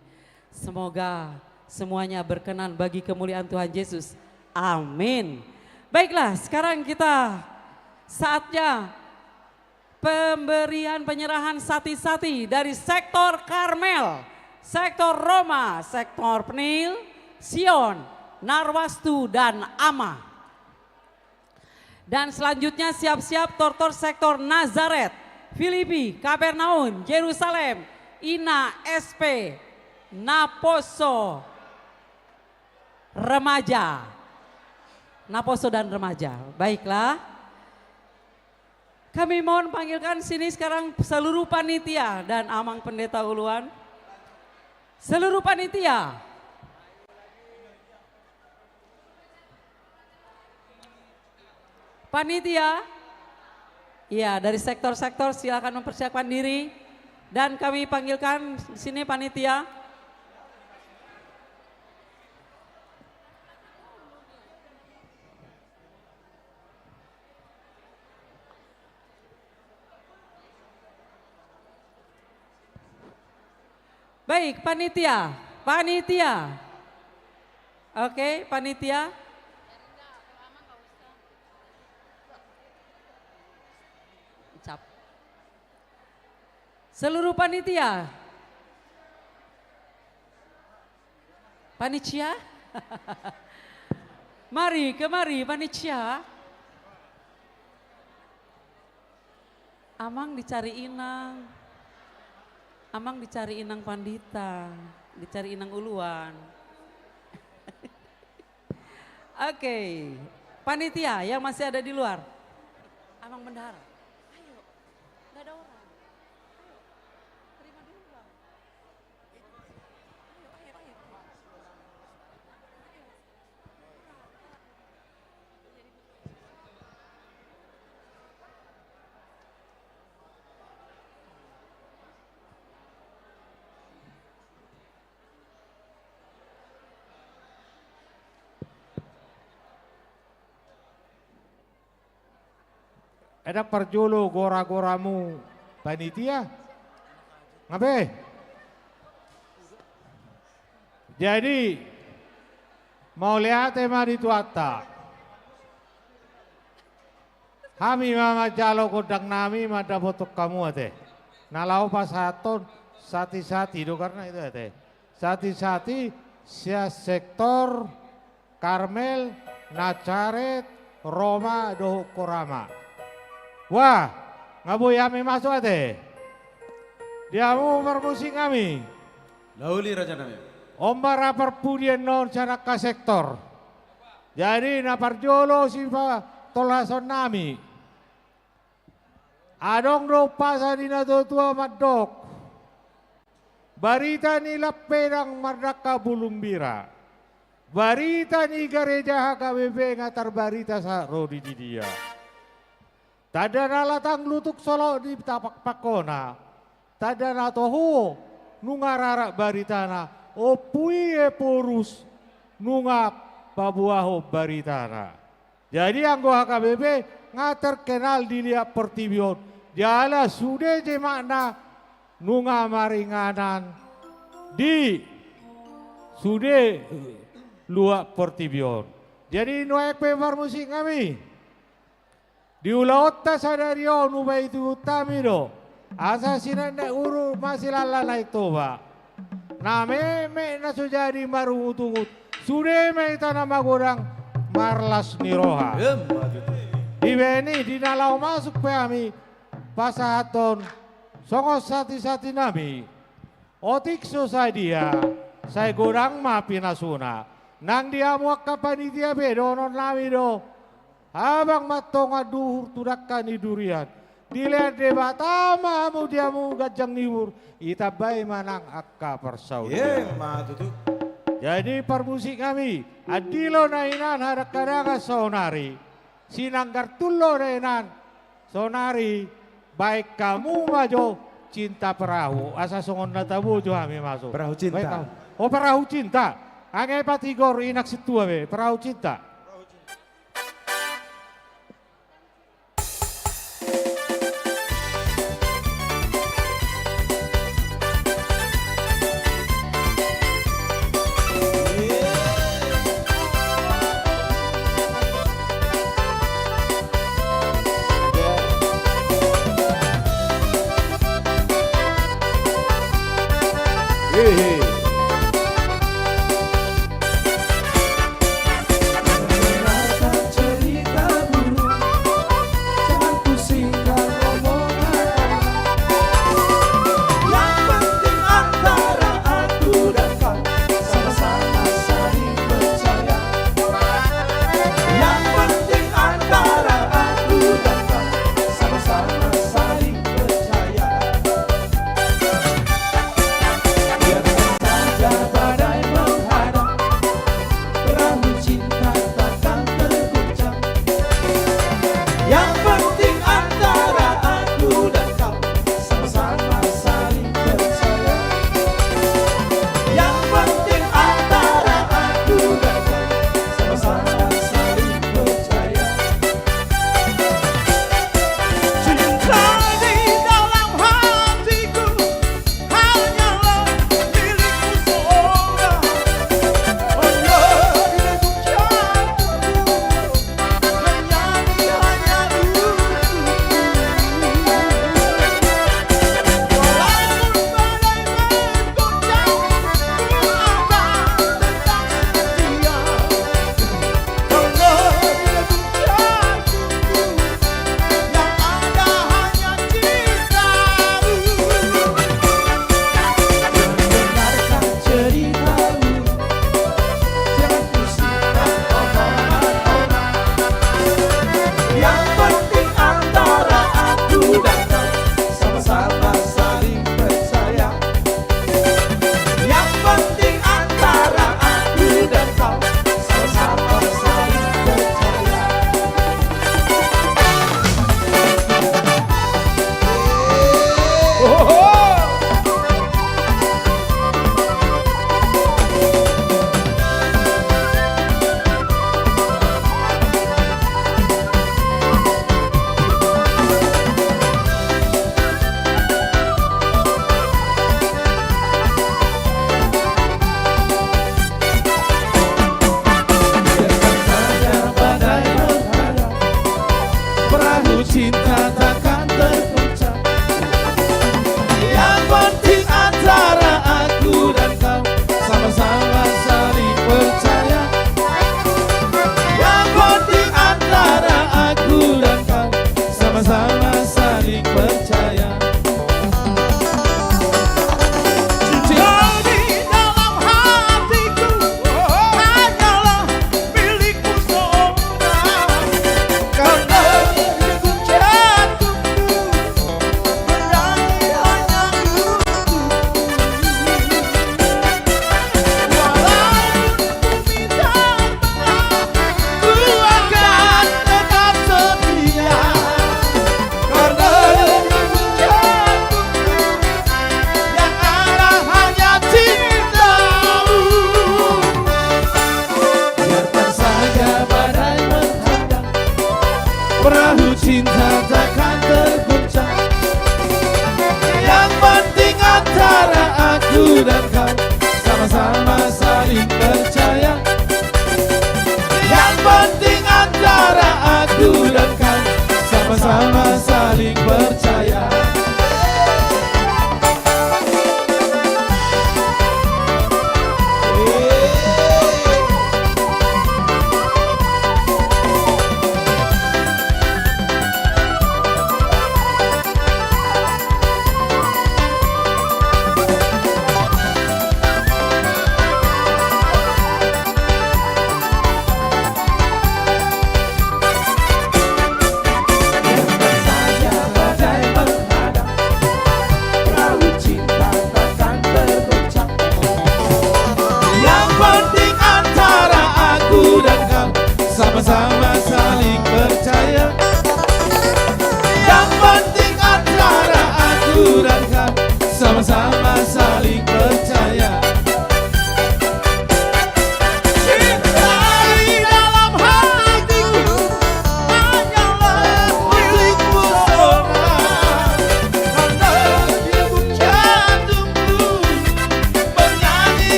Semoga semuanya berkenan bagi kemuliaan Tuhan Yesus. Amin. Baiklah, sekarang kita saatnya pemberian penyerahan sati-sati dari sektor Karmel, sektor Roma, sektor Pnil, Sion, Narwastu, dan Ama. Dan selanjutnya siap-siap tortor sektor Nazaret, Filipi, Kapernaum, Yerusalem, Ina, S P, Naposo, Remaja. Naposo dan Remaja. Baiklah. Kami mohon panggilkan sini sekarang seluruh panitia dan Amang Pendeta Uluan. Seluruh panitia. Panitia. Iya, dari sektor-sektor silakan mempersiapkan diri. Dan kami panggilkan sini panitia. Baik, panitia. Panitia. Oke, panitia. Cap. Seluruh panitia. Panitia? Mari, kemari, panitia. Amang dicari inang. Amang dicari inang pandita, dicari inang uluan. Oke, panitia yang masih ada di luar. Amang bendahara. Ayo, nggak ada orang. Ayo, terima dulu, Bang. Ndang parjolo gora-goramu panitia? Nga be. Jadi, mauliate ma di Tuhanta. Hami ma manjalo gondang nami mandapothon hamu ate. Na laho pasahathon sati-sati do karna i ate. Sati-sati sian sektor Karmel, Nazaret, Roma dohot Korama. Wah, nga boi hami masuk ate. Di hamu parmusik nami. Lauli raja nami. On ma ra parpudi annon sian angka sektor. Jadi na parjolo sipatolhason nami. Adong do umpasa ni natua-tua mandok. Barita ni lampedang mardangka bulung bira. Barita ni gareja H K B P nga tarbarita sahat ro di dia. Tanda na latang lutung solot di tapakpakkona. Tanda na toho nunga rarat baritana. Ompu i Ephorus nunga paboahon baritana. Jadi anggo H K B P nga terkenal di liat portibi on. Jala sude jemaatna nunga maringanan di sude luat portibi on. Jadi nuaeng pe parmusik nami. Di ulaonta sadari on hupaihut-ihut hami do. Asa sineknek uruk ma silala Naeng Toba. Na metmet na so jadi marungut-ungut. Sude ma hita na magodang marlas ni roha. Emma tutu. Dibahen i di na laho masuk pe hami pasahathon songon sati-sati nami. Otik so sadia, sai godang ma pinasuna. Nang di hamu angka panitia pe dohonon nami do. Habang ma tonga duhur tu dangka ni durian. Dilean Debata ma hamu di hamu ganjang ni uhur. Ditambai ma nang angka parsaulian. Emma tutu. Jadi parmusik nami, andilo na hinan hadangkadangan saonari. Sinanggar tullo na hinan saonari, baen hamu ma jo Cinta perahu, asa songon na taboto hami, Mas. Perahu cinta. Baik, tahu. Oh, perahu cinta. Anggiat pe Tigor, inang sintua be, perahu cinta.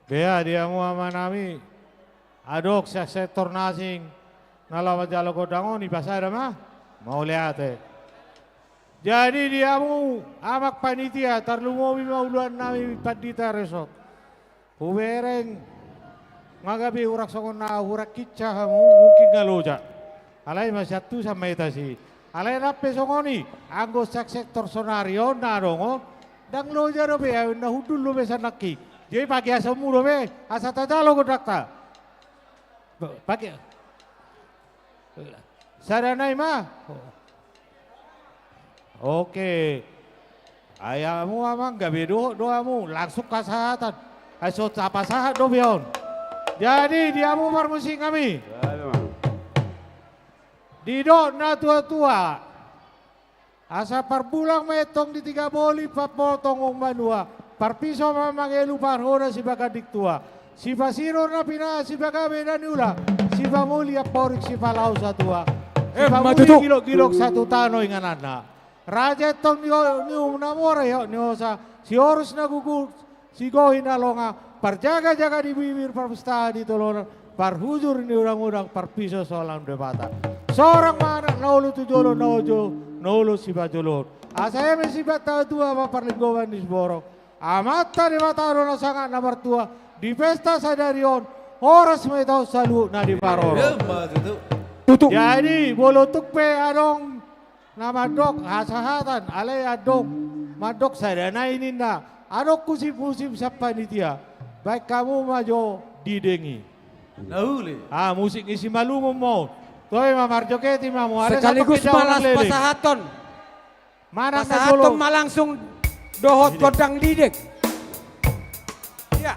Bea di hamu amanami, adong sian sektor na asing na laho manjalo gondang on, ipasada ma. Mauliate. Jadi di hamu amang panitia, tarlumobi ma uluannami pandita resort. Hubereng, nga gabe hurang songon na hurang hinsa hamu, mungkin nga loja. Alai masiantusan ma hita si. Alai nang pe songon i, anggo sian sektor sonari on na adong on, ndang loja dope, awen na hundul dope sian nangkin. Jadi pagiasonmu dope, asa tajalo gondangta. Pagi. Sada nai ma. Oke. Ai hamu amang, gabe dohot do hamu, langsung hasahatan. Ai so tapasahat dope on. Jadi di hamu parmusik nami. Didok na tuatua. Asa parbulang ma i antong di tiga boli, parpotong ma manua, parpiso ma mangelu, parhoda sipaganding tua, sipasiror na pinahan, sipagabe na niula, sipamuli amporik, sipalaho satua, eh, sipamuli gilokgilok satu tano ingananna. Raja antong ni, ni um na mora, ihot ni hosa, siorus na gugut, sigohi na longa, parjagajaga di bibir, parpustaha di tolonan, parhujur ni udangudang, parpiso solang Debata. Sorang ma anak na olo tu jolo, na olo, na olo sipajoloan. Asa eme sibahen tatua ma parlinggoman ni siborok. Amanta Debata do na sangap na martua, di pesta sadari on, horas ma hita on saluhutna diparorot. Emma tutu. Tutu. Jadi, molo tung pe adong na mandok hasahatan, alai adong mandok sada nai ninna, adong husipusip sian panitia, baen hamu ma jo dideng i. Na uli. Ah, musik ni Simalungun ma on. Toe ma marjoget i ma hamu, alai sekaligus ma las pasahaton. Manang na jolo. Pasahaton ma langsung dohot gondang dideng. Iya.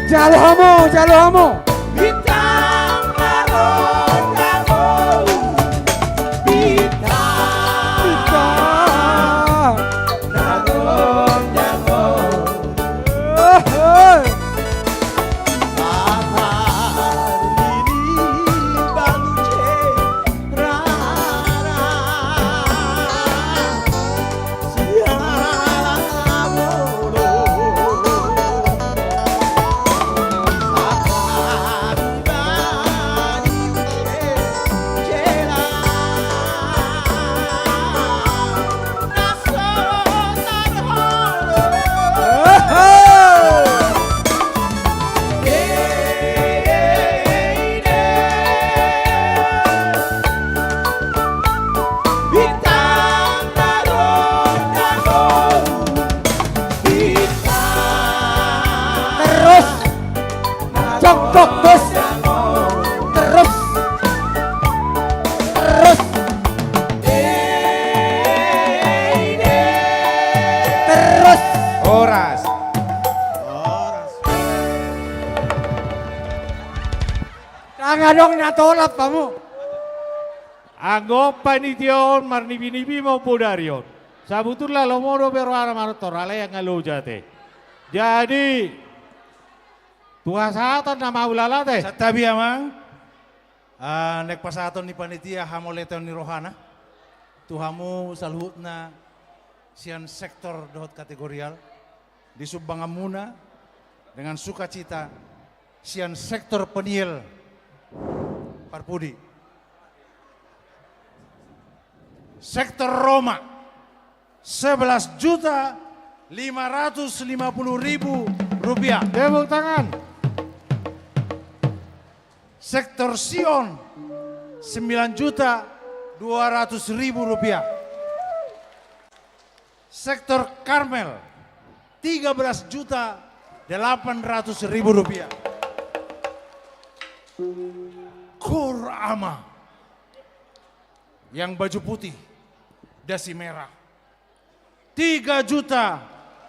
Jalo hamu, jalo hamu. Bintang na rondangon. Bintang. Bintang na rondangon. Eh, eh. Matahari ni balu je. Horas. Horas. Ndang adong na tolap hamu. Anggo panitia on marnipi-nipi ma umbodari on. Sabutulna lomo dope rohana manortor, alai angka loja te. Jadi, tu hasahatan nama ulala te. Santabi amang. Ah, naeng pasahaton ni panitia hamauliateon ni rohana tu hamu saluhutna sian sektor dohot kategorial, di sumbanganmuna dengan sukacita sian sektor peniel parpudi. Sektor Roma, sebelas juta lima ratus lima puluh ribu rupiah. Tepuk tangan. Sektor Sion, sembilan juta dua ratus ribu rupiah. Sektor Karmel, tiga belas juta delapan ratus ribu rupiah. Kor Ama yang baju putih, dasi merah, tiga juta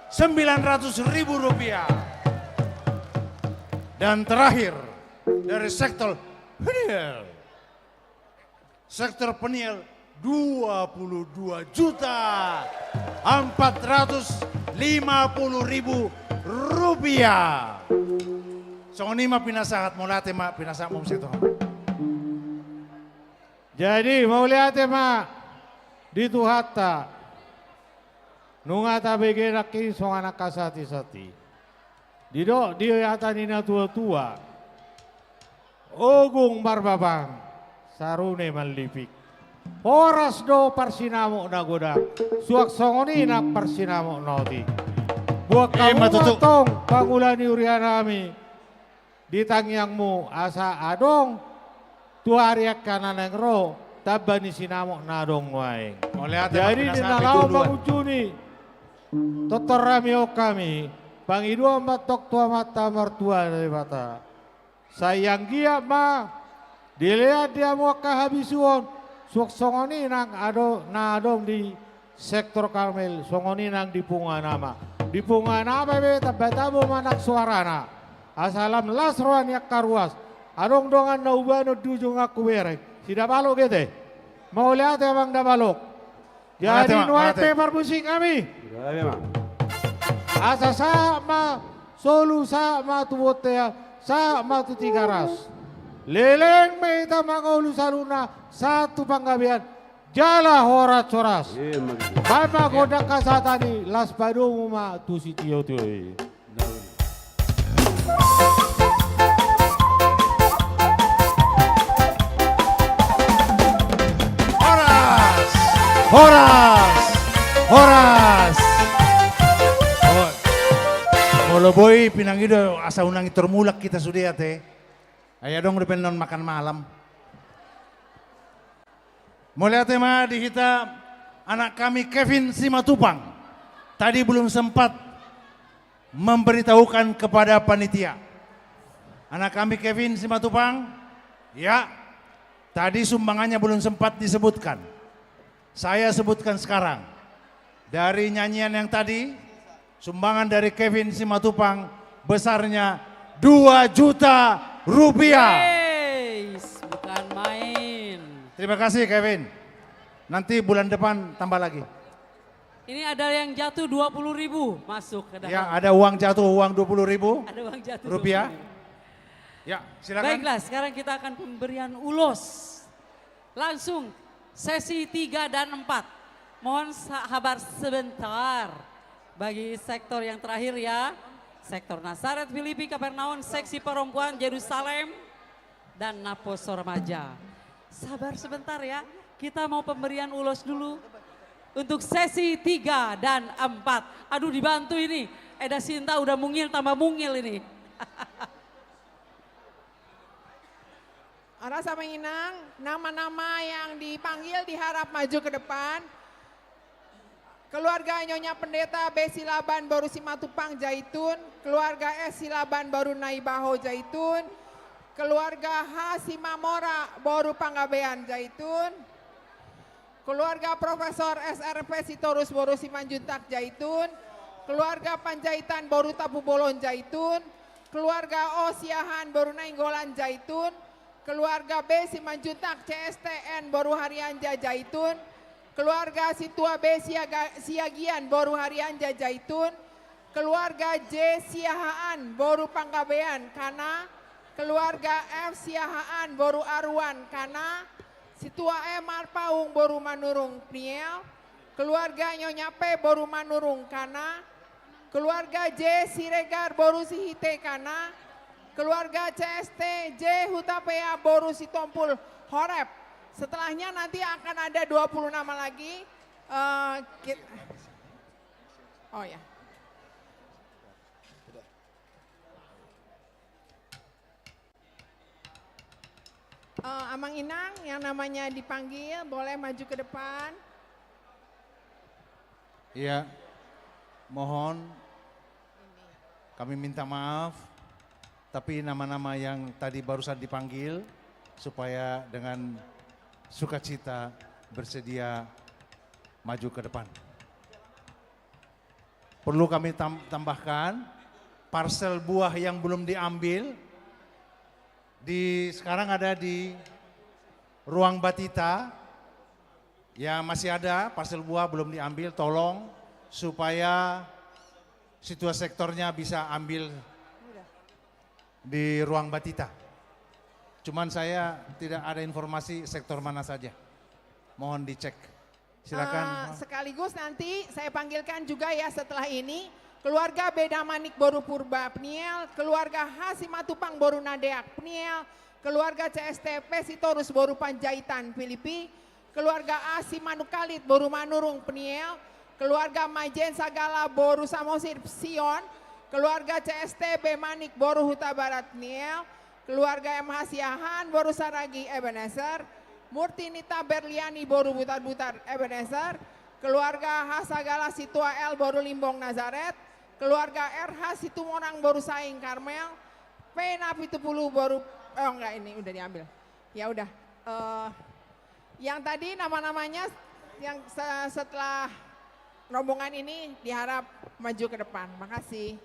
sembilan ratus ribu rupiah. Dan terakhir, dari sektor peniel, sektor peniel, dua puluh dua juta empat ratus lima puluh ribu rupiah. Songon i ma pinasahat, mauliate ma pinasahat, mauliate ma. Jadi, mauliate ma di Tuhanta. Nunga tabege nangkin songon angka sati-sati. Didok di hata ni na tua-tua, ogung marbabang, sarune manlipik. Horas do parsinamot na godang, suang songon i nang parsinamot na otik. Buat hamu ma tutu antong pangula ni huria nami, di tangiangmu asa adong tu ari angka na naeng ro, tamba ni sinamot na adong nuaeng. Mauliate ma pinasahat. Jadi di na laho mangunjuni tortor nami on hami pangidoan ma antong tu Amanta Martua Debata. Sai anggiat ma dilean di hamu angka habisuhon, suang songon i nang ado-, na adong di sektor Karmel, songon i nang di punguan Ama. Di punguan Ama be tamba tabo ma nang soarana, asa lam las roha ni angka ruas. Adong dongan na hubahen di ujung angku bereng, si Dabalok i ate. Mauliate amang Dabalok. Jadi nuaeng pe marmusik hami. Asa sahat ma solu, sahat ma tu bontean, sahat ma tu Tigaras. Leleng ma hita mangolu saluhutna sahat tu Panggabean. Jala horas-horas. Baen ma gondang hasahatan i, laos padomu ma tu sitio-tio i. Horas! Horas! Horas! Molo boi pinangido asa unang i tormulak hita sude ate. Ai adong dope annon makan malam. Mauliate ma di hita anak kami Kevin Simatupang. Tadi belum sempat memberitahukan kepada panitia. Anak kami Kevin Simatupang, ya, tadi sumbangannya belum sempat disebutkan. Saya sebutkan sekarang. Dari nyanyian yang tadi, sumbangan dari Kevin Simatupang besarnya dua juta rupiah. Weis, bukan main. Terima kasih, Kevin. Nanti bulan depan tambah lagi. Ini ada yang jatuh dua puluh ribu masuk ke dalam. Ya, ada uang jatuh, uang dua puluh ribu rupiah. Ada uang jatuh dua puluh ribu. Ya, silakan. Baiklah, sekarang kita akan pemberian ulos. Langsung sesi tiga dan empat. Mohon sa-, sabar sebentar. Bagi sektor yang terakhir ya. Sektor Nasaret, Filipi, Kapernaum, seksi perempuan Yerusalem, dan Naposo Remaja. Sabar sebentar ya, kita mau pemberian ulos dulu untuk sesi tiga dan empat. Aduh, dibantu ini. Eda Sinta udah mungil tambah mungil ini. Horas amang inang, nama-nama yang dipanggil diharap maju ke depan. Keluarga Nyonya Pendeta B Silaban boru Simatupang Jaitun, keluarga S Silaban boru Naibaho Jaitun, keluarga H Simamora boru Panggabean Jaitun, keluarga Profesor S R P Sitorus boru Simanjuntak Jaitun, Keluarga Panjaitan boru Tampubolon Jaitun, keluarga O Siahaan boru Nainggolan Jaitun, keluarga B Simanjuntak C S T N boru Harianja Jaitun, keluarga Situa B Siaga-, Siagian boru Harianja Jaitun, keluarga J Siahaan boru Panggabean Kana, keluarga F Siahaan boru Aruan Kana, Situa E Marpaung boru Manurung Pniel, keluarga Nyonya P boru Manurung Kana, keluarga J Siregar boru Sihite Kana, keluarga C S T J Hutapea boru Sitompul Horeb. Setelahnya nanti akan ada dua puluh nama lagi. Eh, kit-, oh ya. Eh, Amang Inang, yang namanya dipanggil, boleh maju ke depan. Iya, mohon kami minta maaf, tapi nama-nama yang tadi barusan dipanggil, supaya dengan sukacita bersedia maju ke depan. Perlu kami tam-, tambahkan, parsel buah yang belum diambil di, sekarang ada di ruang batita. Ya, masih ada parsel buah belum diambil, tolong supaya Situa sektornya bisa ambil di ruang batita. Cuman saya tidak ada informasi sektor mana saja. Mohon dicek. Silakan. Eh, sekaligus nanti saya panggilkan juga ya setelah ini, keluarga B Damanik boru Purba Pniel, keluarga H Simatupang boru Nadeak Pniel, keluarga C S T P Sitorus boru Panjaitan Pilipi, keluarga A Simanungkalit boru Manurung Pniel, keluarga Majen Sagala boru Samosir Sion, keluarga C S T B Manik boru Hutabarat Pniel, keluarga M H Siahaan boru Saragi Ebenezer, Murtinita Berliani boru Butarbutar Ebenezer, keluarga H Sagala Situa L boru Limbong Nazaret, keluarga R H Situmorang boru Saing Karmel, P Napitupulu boru, oh enggak, ini udah diambil. Ya udah. Eh, yang tadi nama-namanya yang se-, setelah rombongan ini diharap maju ke depan. Makasih.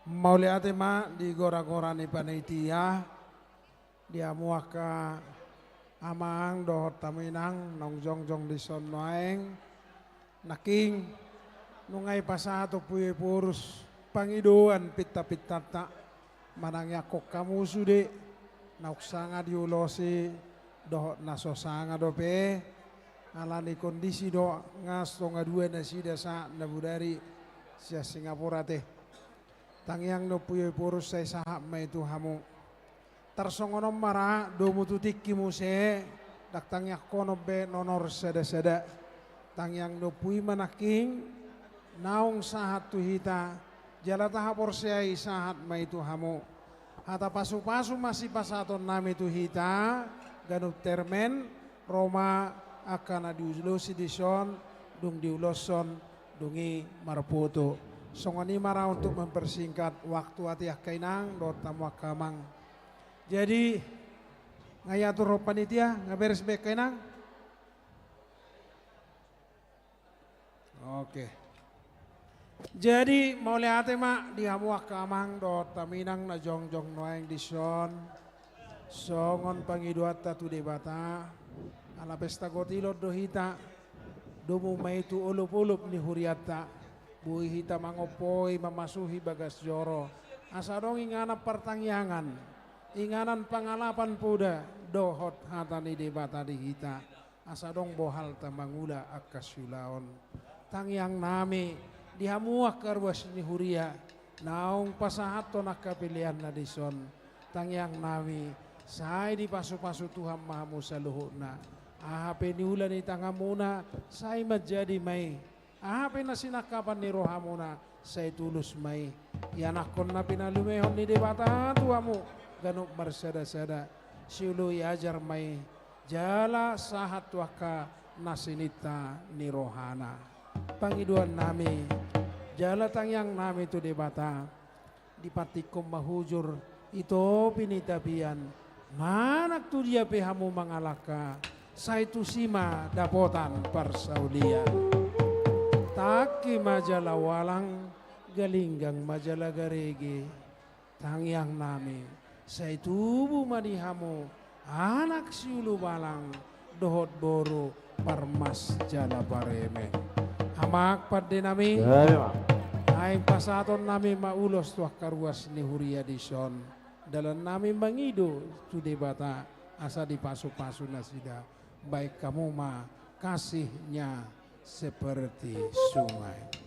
Mauliate ma di gora-gora ni panitia, di hamu angka amang dohot hamu inang naung jongjong dison nuaeng. Nangkin nunga dipasahat Ompu Ieporus pangidoan pinta-pintanta manang iangkon hamu sude naung sanga diulosi dohot na so sanga dope, alani kondisi do nga songon dua nasida sahat na bodari sian Singapura te. Tangiang ni Ompu Ieporus sai sahat ma i tu hamu. Tarsongon on ma ra domu tu tingki muse, ndang tangiangkonon be nono sada-sada. Tangiang ni Ompu i ma nangkin naung sahat tu hita, jala tahaporseai sahat ma i tu hamu. Hata pasu-pasu ma sipasahatonnami tu hita, ganup termen, ro ma angka na diulosi dison, dung diuloshon, dung i marpoto. Songon i ma ra untuk mempersingkat waktu, ate angka inang dohot hamu angka amang. Jadi, nga diatur panitia, nga beres be angka inang? Oke. Jadi, mauliate ma di hamu angka amang dohot hamu inang na jongjong nuaeng dison. Songon pangidoanta tu Debata, ala pesta gotilon do hita, domu ma i tu olop-olop ni hurianta, boi hita mangompoi mamasuhi bagas joro, asa adong inganan partangiangan, inganan pangalapan poda, dohot hata ni Debata di hita. Asa adong bohalta mangula angka siulaon. Tangiangnami, di hamu angka ruas ni huria, naung pasahathon angka peleanna dison. Tangiangnami, sai dipasu-pasu Tuhan ma hamu saluhutna. Aha pe niula ni tanganmuna, sai manjadi ma i. Aha pe na sinangkapan ni rohamuna, sai tulus ma i. Ianakhon na pinalumehon ni Debata tu hamu, ganup marsada-sada, sioloi ajar ma i, jala sahat tu angka na sininta ni rohana. Pangidoannami, jala tangiangnami tu Debata. Dipantikhon ma hujur i topi ni tapian, manang tu dia pe hamu mangalangka, sai tusi ma dapotan parsaulian. Tangki ma jala ualang, galinggang ma jala garege, tangiang nami, sai tubu ma di hamu anak siulubalang dohot boru parmas jala pareme. Amang pande nami, gabe ma. Naeng pasahaton nami ma ulos tu angka ruas ni huria dison. Dalan nami mangido tu Debata asa dipasupasu nasida. Bahen hamu ma kasihnya seperti sungai.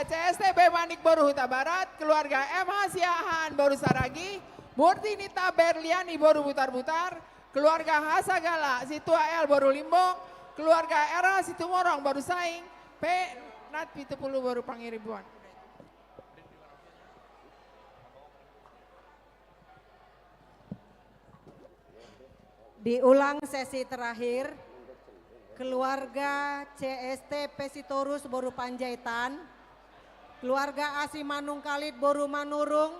C S T B Manik boru Hutabarat, keluarga M H Siahaan boru Saragi, Murtinita Berliani boru Butarbutar, keluarga Hasagala Situa L boru Limbong, keluarga R H Situmorang boru Saing, P Nat pitu pulu boru Pangaribuan. Diulang sesi terakhir, keluarga C S T P Sitorus boru Panjaitan, keluarga A Simanungkalit boru Manurung,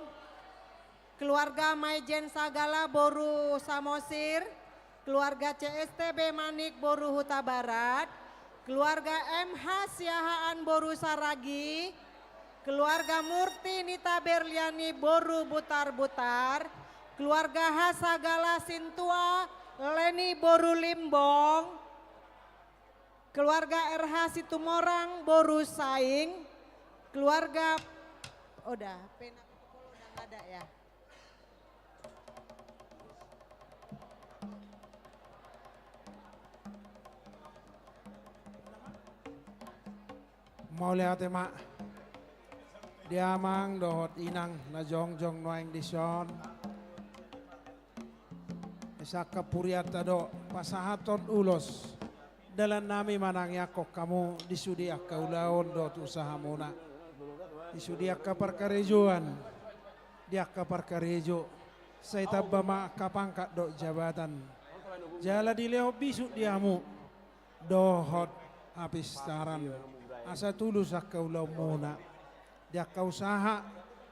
keluarga Maijen Sagala boru Samosir, keluarga C S T B Manik boru Hutabarat, keluarga M H Siahaan boru Saragi, keluarga Murtinita Berliani boru Butarbutar, keluarga Hasagala Sintua Leni boru Limbong, keluarga R H Situmorang boru Saing, keluarga, udah, P Nat pitu pulu udah nggak ada ya. Mauliate ma di amang dohot inang na jongjong nuaeng dison. Sangkap hurianta do pasahathon ulos. Dalan nami manangiangkon hamu di sude angka ulaon dohot usahamuna, di sude angka parkarejoan, di angka parkarejo, sai tamba ma angka pangkat dohot jabatan. Jala dilehon bisuk di hamu dohot hapistaran, asa tulus angka ulaonmuna. Di angka usaha,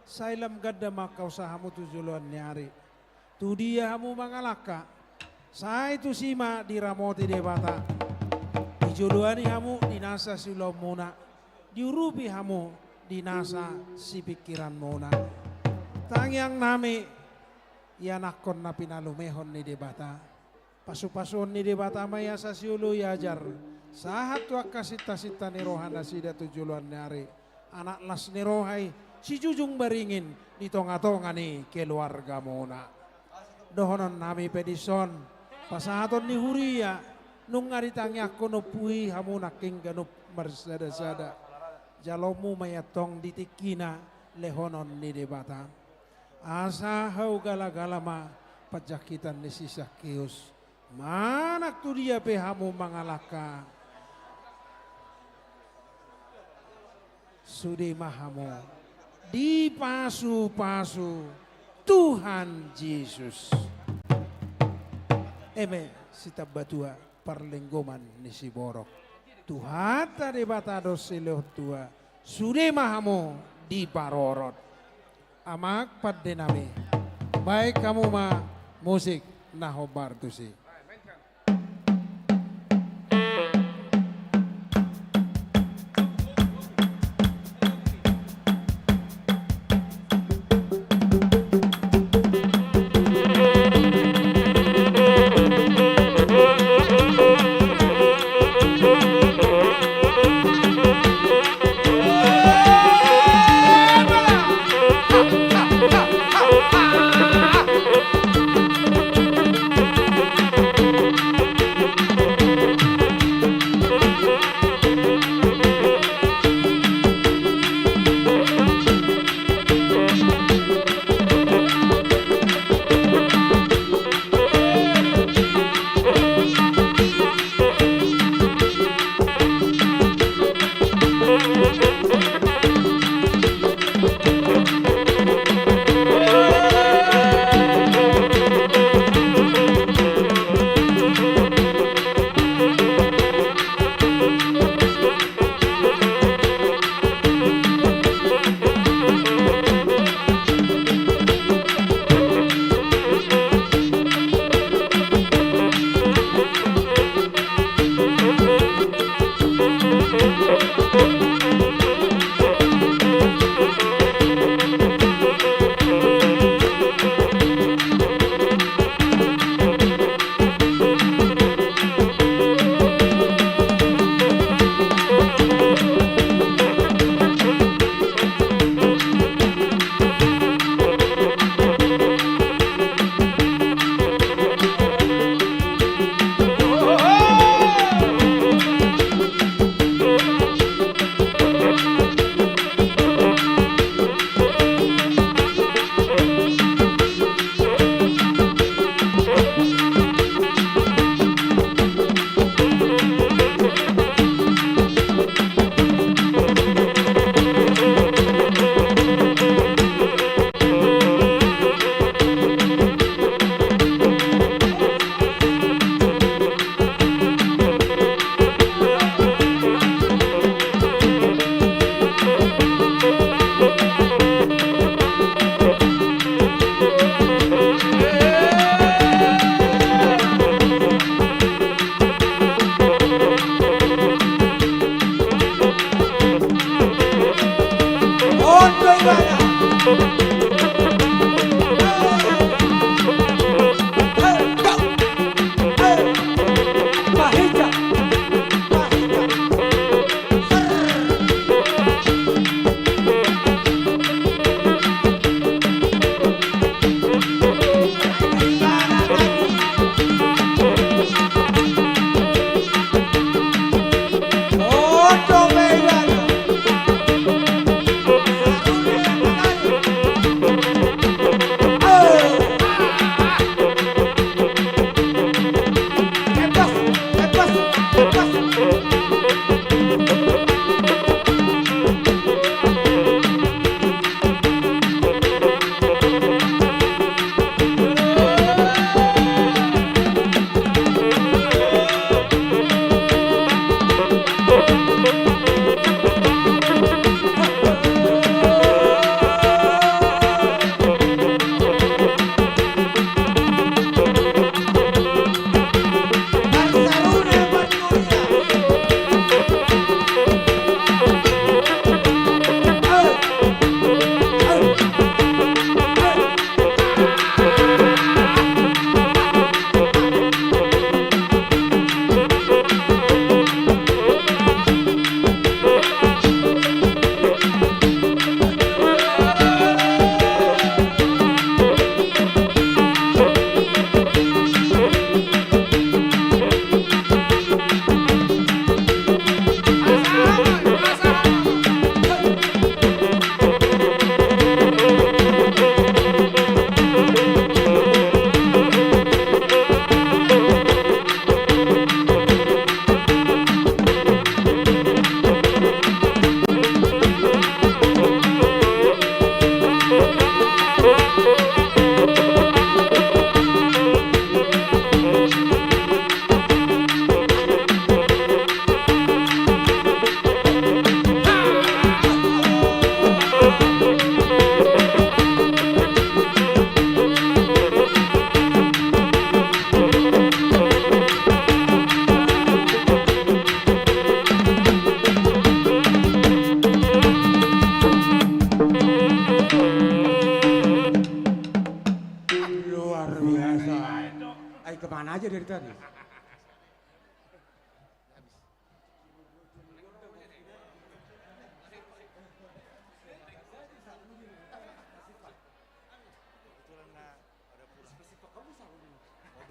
sai lam ganda ma angka usahamu tu joloan ni ari. Tudia hamu mangalangka, sai tusi ma diramoti Debata. Dijoloani hamu di nasa siulaonmuna, diurupi hamu di nasa sipingkiranmuna. Tangiang nami, ianakhon na pinalumehon ni Debata. Pasupasuon ni Debata ma i asa sioloi ajar, sahat tu angka sintasinta ni roha nasida tu joloan ni ari. Anak las ni roha i, sijujung baringin di tongatonga ni keluargamuna. Dohonon nami pe dison, pasahaton ni huria, nunga ditangiangkon ompu i hamu nangkin ganup marsadasada. Jaloonmu ma i antong di tingkina lehonon ni Debata. Asa hau galagala ma panjangkitan ni si Sakeus. Manang tudia pe hamu mangalangka, sude ma hamu dipasupasu Tuhan Jesus. Eme, sitambatua parlinggoman ni siborok. Tuhanta Debata do silehon tua, sude ma hamu diparorot. Amang pande nami, baen hamu ma musik na hombar tusi. Luar biasa. Ai, kemana aja dari tadi?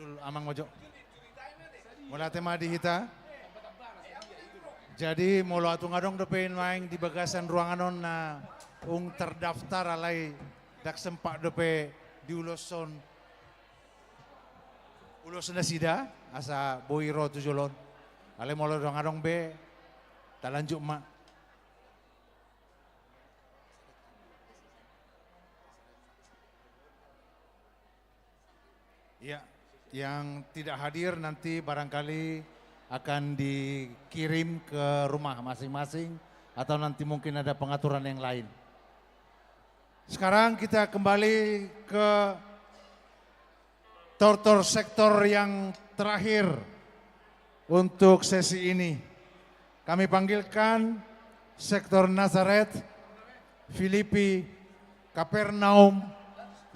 Modul amang mojo. Mauliate ma di hita. Jadi, molo tung adong dope nuaeng di bagasan ruangan on naung terdaftar alai ndang sempat dope diuloshon, ulos nasida asa boi ro tu jolo on. Alai molo ndang adong be, talanjut ma. Ya, yang tidak hadir nanti barangkali akan dikirim ke rumah masing-masing, atau nanti mungkin ada pengaturan yang lain. Sekarang kita kembali ke tortor sektor yang terakhir untuk sesi ini. Kami panggilkan sektor Nazaret, Filipi, Kapernaum,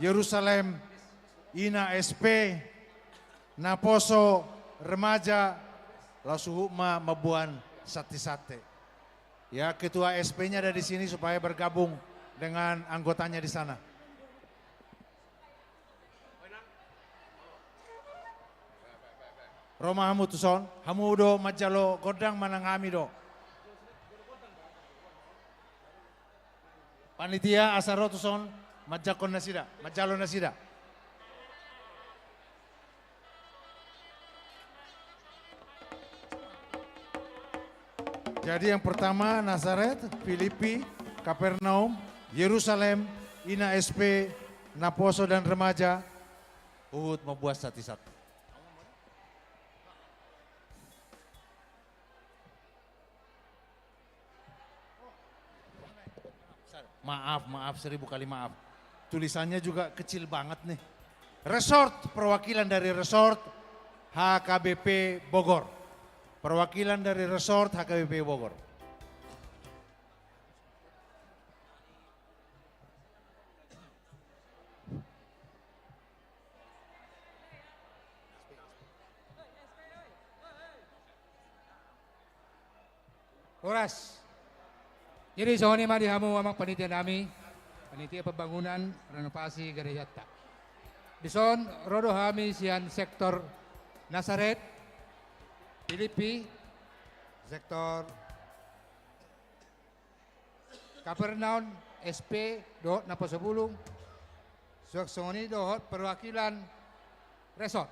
Yerusalem, Ina S P, Naposo, Remaja, laos huhut ma mamboan santi-santi. Ya, ketua S P-nya ada di sini supaya bergabung dengan anggotanya di sana. Ro ma hamu tuson, hamu do manjalo gondang manang hami do? Panitia asa ro tuson manjangkon nasida, manjalo nasida. Jadi yang pertama Nazaret, Filipi, Kapernaum, Yerusalem, Ina S P, Naposo dan Remaja, huhut mamboan santi-santi. Maaf, maaf, seribu kali maaf. Tulisannya juga kecil banget nih. Resort, perwakilan dari resort H K B P Bogor. Perwakilan dari resort H K B P Bogor. Horas. Jadi songon i ma di hamu amang panitia nami, panitia pembangunan renovasi gerejanta. Dison ro do hami sian sektor Nasaret, Pilippi, sektor Kapernaum, S P, dohot Naposobulung, suang songon i dohot perwakilan resort.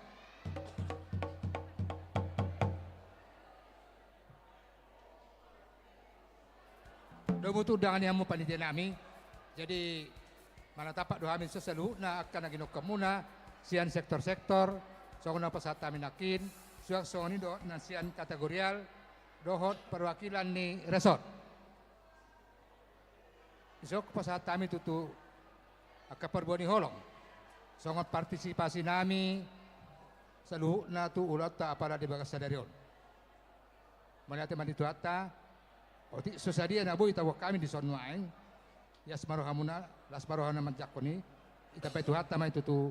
Domu tu undangan ni hamu panitia nami. Jadi, manatapak do hami saluhutna angka na ginongkanmuna sian sektor-sektor, songon na pasahat hami nangkin, suang songon i dohot na sian kategorial, dohot perwakilan ni resort. Dison pasahat hami tutu angka parbue ni holong songon partisipasi nami saluhutna tu ulaonta apala di bagas sadari on. Mauliate ma di Tuhanta, otik so sadia na boi taboan hami dison nuaeng, ias ma rohamuna, las ma rohamuna manjangkon i, ditambai Tuhanta ma i tutu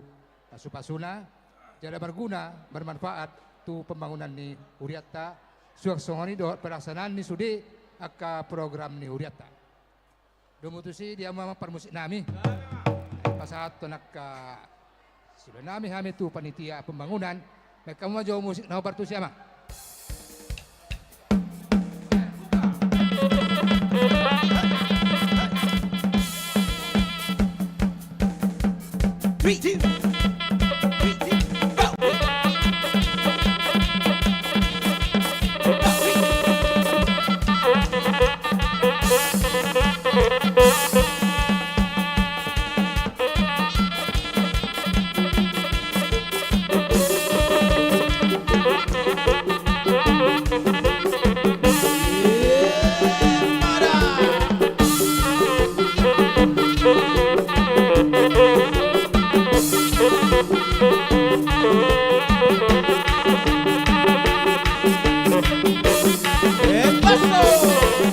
pasu-pasuna, jala marguna, bermanfaat tu pembangunan ni hurianta, suang songon i dohot pelaksanaan ni sude angka program ni hurianta. Domu tusi di hamu amang parmusik nami. Pasahathon angka siula nami hami tu panitia pembangunan. Baen hamu ma jo musik na hombar tusi amang. Three, two, three, two, four.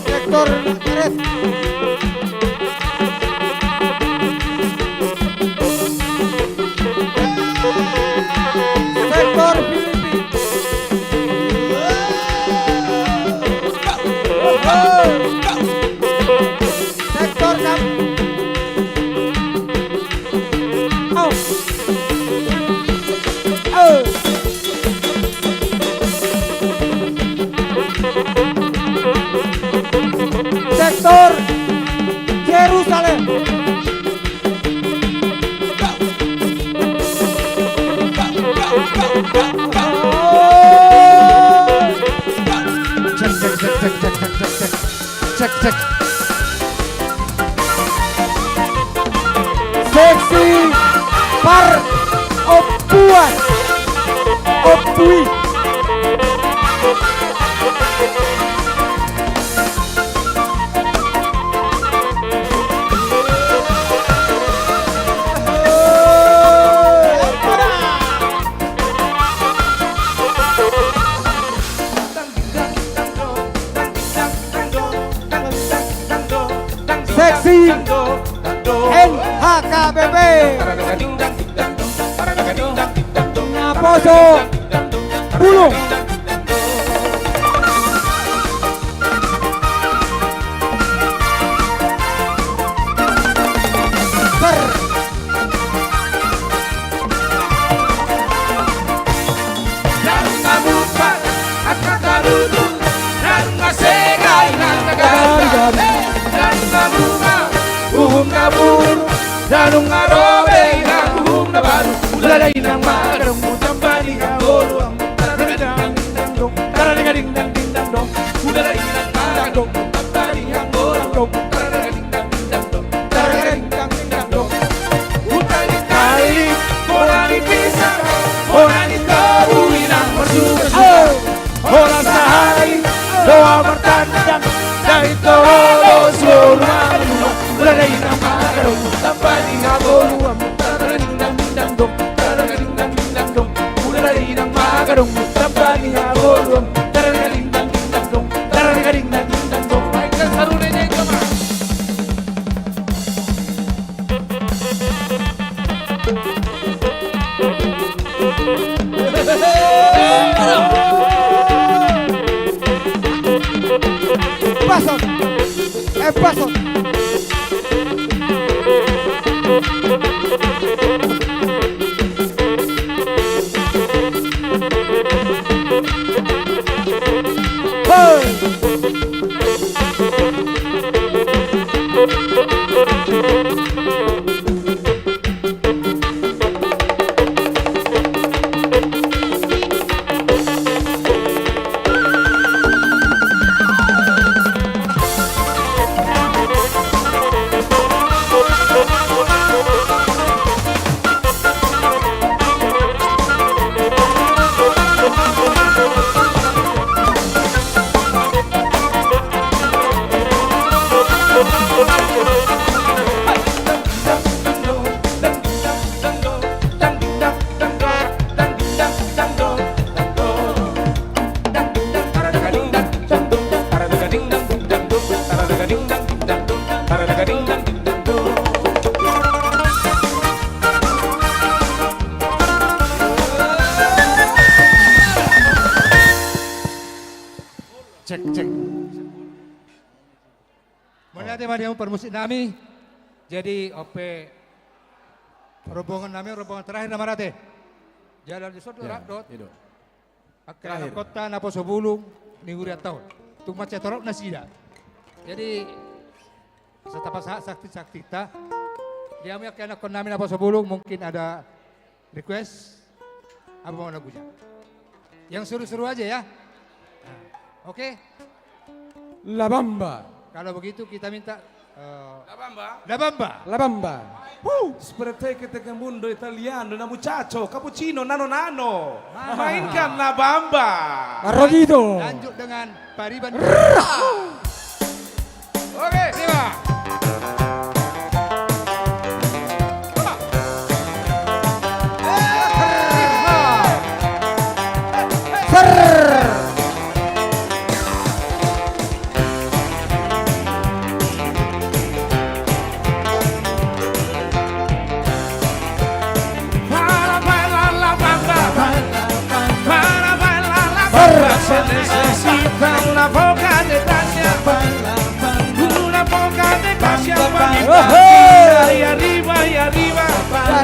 Sektor Nasaret. Sektor Pilippi. Sektor Kam-, oh. Oh. Sektor Jerusalem. Cek, cek, cek. Cek, cek. Seksi par ompuan. Ompui. Seksi N H K B P. Naposobulung. Ser. Nunga mungkar angka tarutung, nunga sega inang na ganda. Nunga mungkar uhum na buruk, nunga ro be inang uhum na baru. Hulala inang ma gadongmu tamba ni hangoluanmu. Tarara ding dang ding dang dong, tarara ding dang ding dang dong. Hulala inang ma gadongmu tamba ni hangoluanmu. Tarara ding dang ding dang dong. Hutali-tali, bona ni pisang, bona ni tobu inang marsuka-suka. Bona sahali, doa martandang, dari tolo suo rumah rumah. Hulala inang ma gadongmu tamba ni hangoluanmu. Tarara ding dang ding dang dong, tarara ding dang ding dang dong. Hulala inang ma gadongmu tamba ni hangoluanmu. Tarara ding dang ding dang dong, tarara ding dang ding dang dong. Baik, kan saru deh, jai, jai. Bason. Eh, bason. Hei. Cek, cek. Mauliate ma di hamu parmusik nami. Jadi, on pe rombongan nami, rombongan terakhir nama rate. Jadi, di son do rap dohot. Angka anakhonta naposo bulung ni hurianta on. Tung mansai torop nasida. Jadi, asa tapasahat sakti-saktinta. Di hamu angka anakhon nami naposo bulung, mungkin ada request, apa mau lagunya? Yang seru-seru aja ya. Nah, oke. La Bamba. Kalau begitu kita minta, eh, La Bamba. La Bamba. La Bamba. Huh. Spreche che te che mundo italiano, na muchacho, cappuccino, nano nano. Mainkan La Bamba. Marrodito. Lanjut dengan Pariban. Oke, simak. Para bailar la bamba, para bailar la bamba, se necesita una poca de gracia, una poca de gracia pa mi. Ahí arriba, ahí arriba, ahí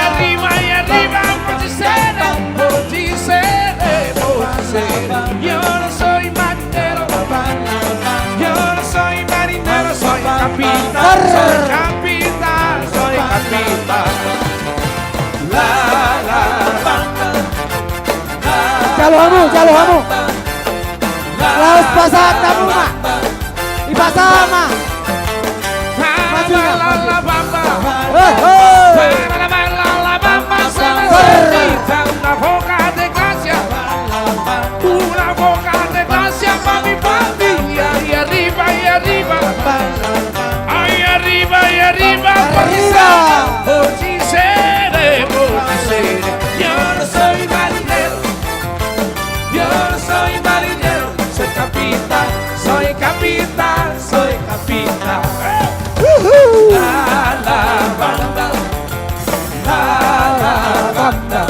arriba, ahí arriba, muchísimo, muchísimo, muchísimo. Yo no soy marinero, yo no soy marinero, soy capitán, soy capitán, soy capitán. La, la, la, la. Jalo hamu, jalo hamu. Laos pasahat hamu ma. Dipasahat ma. Maju ma. Eh, eh. Una poca de gracia pa mi, pa mi. Ahí arriba, ahí arriba. Ahí arriba, ahí arriba. Arriba. Por si se de, por si se de. Yo no soy marinero. Yo no soy marinero. Soy capitán, soy capitán, soy capitán. Uhu. La, la, banda. La, la, banda.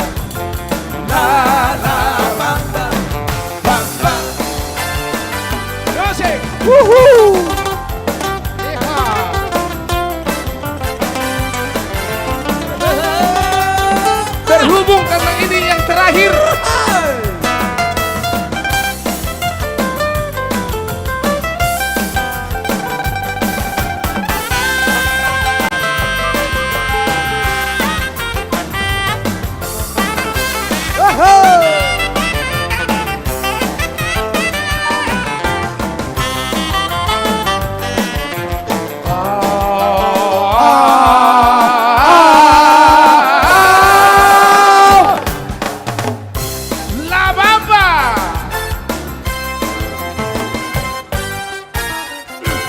La, la, banda. Banda. Yo sé. Uhu. Eha. Berhubung karena ini yang terakhir. La Bamba.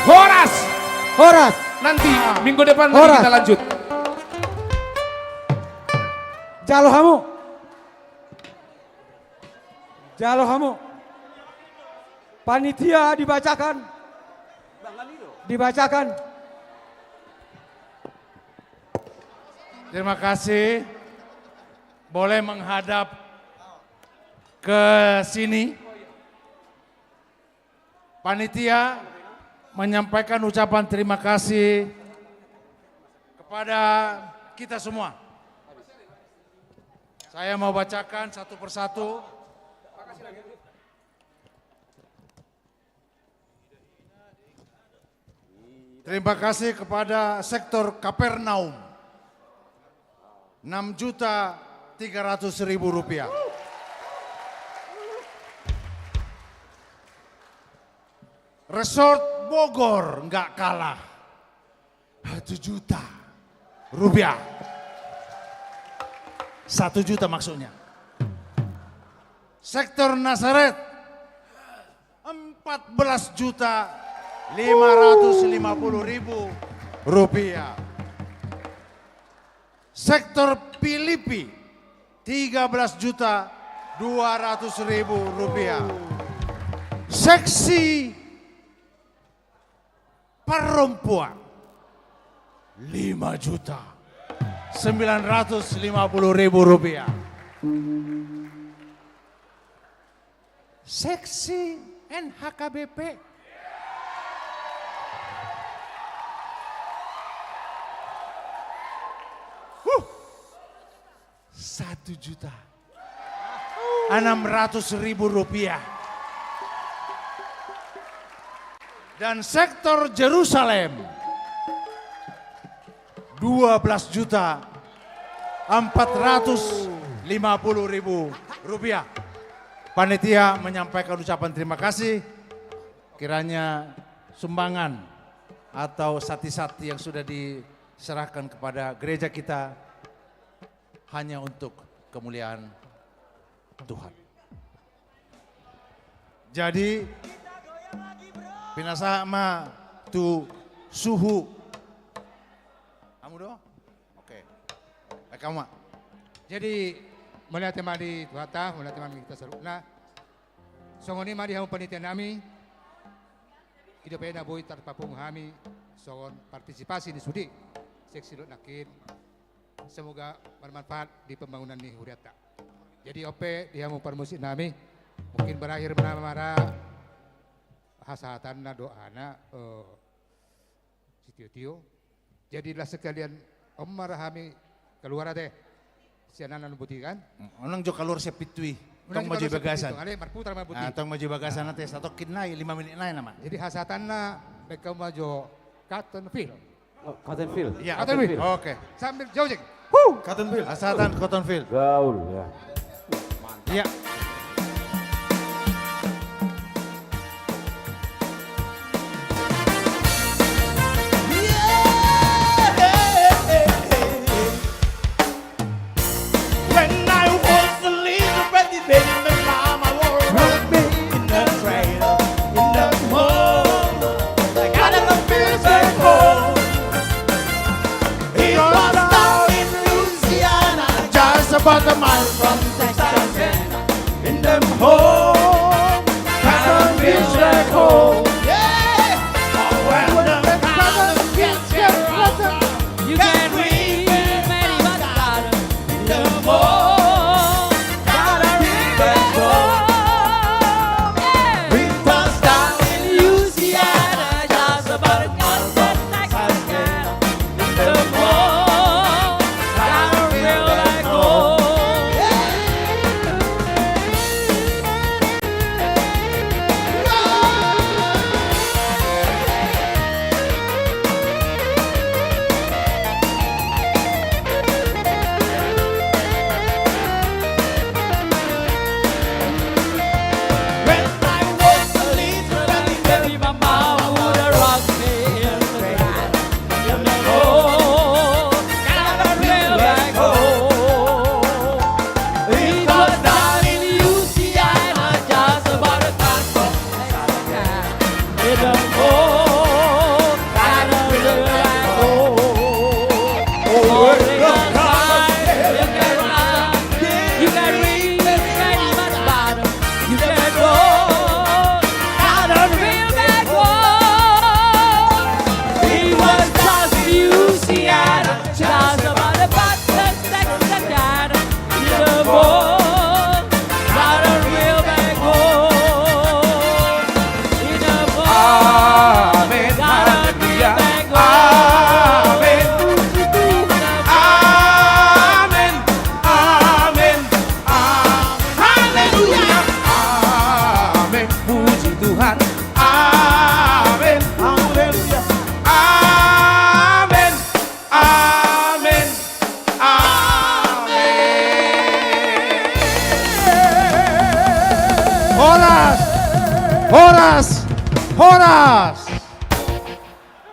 Horas. Horas. Nanti minggu depan lagi kita lanjut. Jalo hamu. Jalo hamu. Panitia dibacakan. Dibacakan. Terima kasih. Boleh menghadap ke sini. Panitia menyampaikan ucapan terima kasih kepada kita semua. Saya mau bacakan satu persatu. Terima kasih kepada sektor Kapernaum, enam juta tiga ratus ribu rupiah. Resort Bogor nggak kalah, satu juta rupiah. Satu juta maksudnya. Sektor Nasaret, empat belas juta lima ratus lima puluh ribu rupiah. Sektor Pilipi, tiga belas juta dua ratus ribu rupiah. Seksi Parompuan, lima juta sembilan ratus lima puluh ribu rupiah. Seksi N H K B P. Huh. Satu juta enam ratus ribu rupiah. Dan sektor Jerusalem, dua belas juta empat ratus lima puluh ribu rupiah. Panitia menyampaikan ucapan terima kasih. Kiranya sumbangan atau santi-santi yang sudah diserahkan kepada gereja kita hanya untuk kemuliaan Tuhan. Jadi, pinasahat ma tu suhu. Hamu do? Oke. Baik, hamu ma. Jadi, mauliate ma di Tuhanta, mauliate ma di hita saluhutna. Songon i ma di hamu panitia nami, i dope na boi tarpapungu hami songon partisipasi ni sude seksi dohot nangkin. Semoga bermanfaat di pembangunan ni hurianta. Jadi on pe di hamu parmusik nami, mungkin berakhir ma na mara hasahatanna dohot na, eh, sitio-tio. Jadi lah sekalian on ma ra hami kaluar ate. Sian na na boti kan? Unang jo kaluar sian pintu i. Unang jo kaluar sian pintu i. Tong ma jo i bagasan. Ale, marputar ma boti. Ah, tong ma jo i bagasan ate, satongkin nai, lima menit nai nama. Jadi hasahatanna, baen hamu ma jo Cotton Field. Oh, Cotton Field. Iya. Cotton Field. Oke. Sambil jogging. Huh. Cotton Field. Hasahatan Cotton Field. Gaul, ya. Iya. When I was a little bitty baby, my mama was me in the trail, in the hole. I got a little bit of hole. It was down in Louisiana, just about a mile from Texarkana.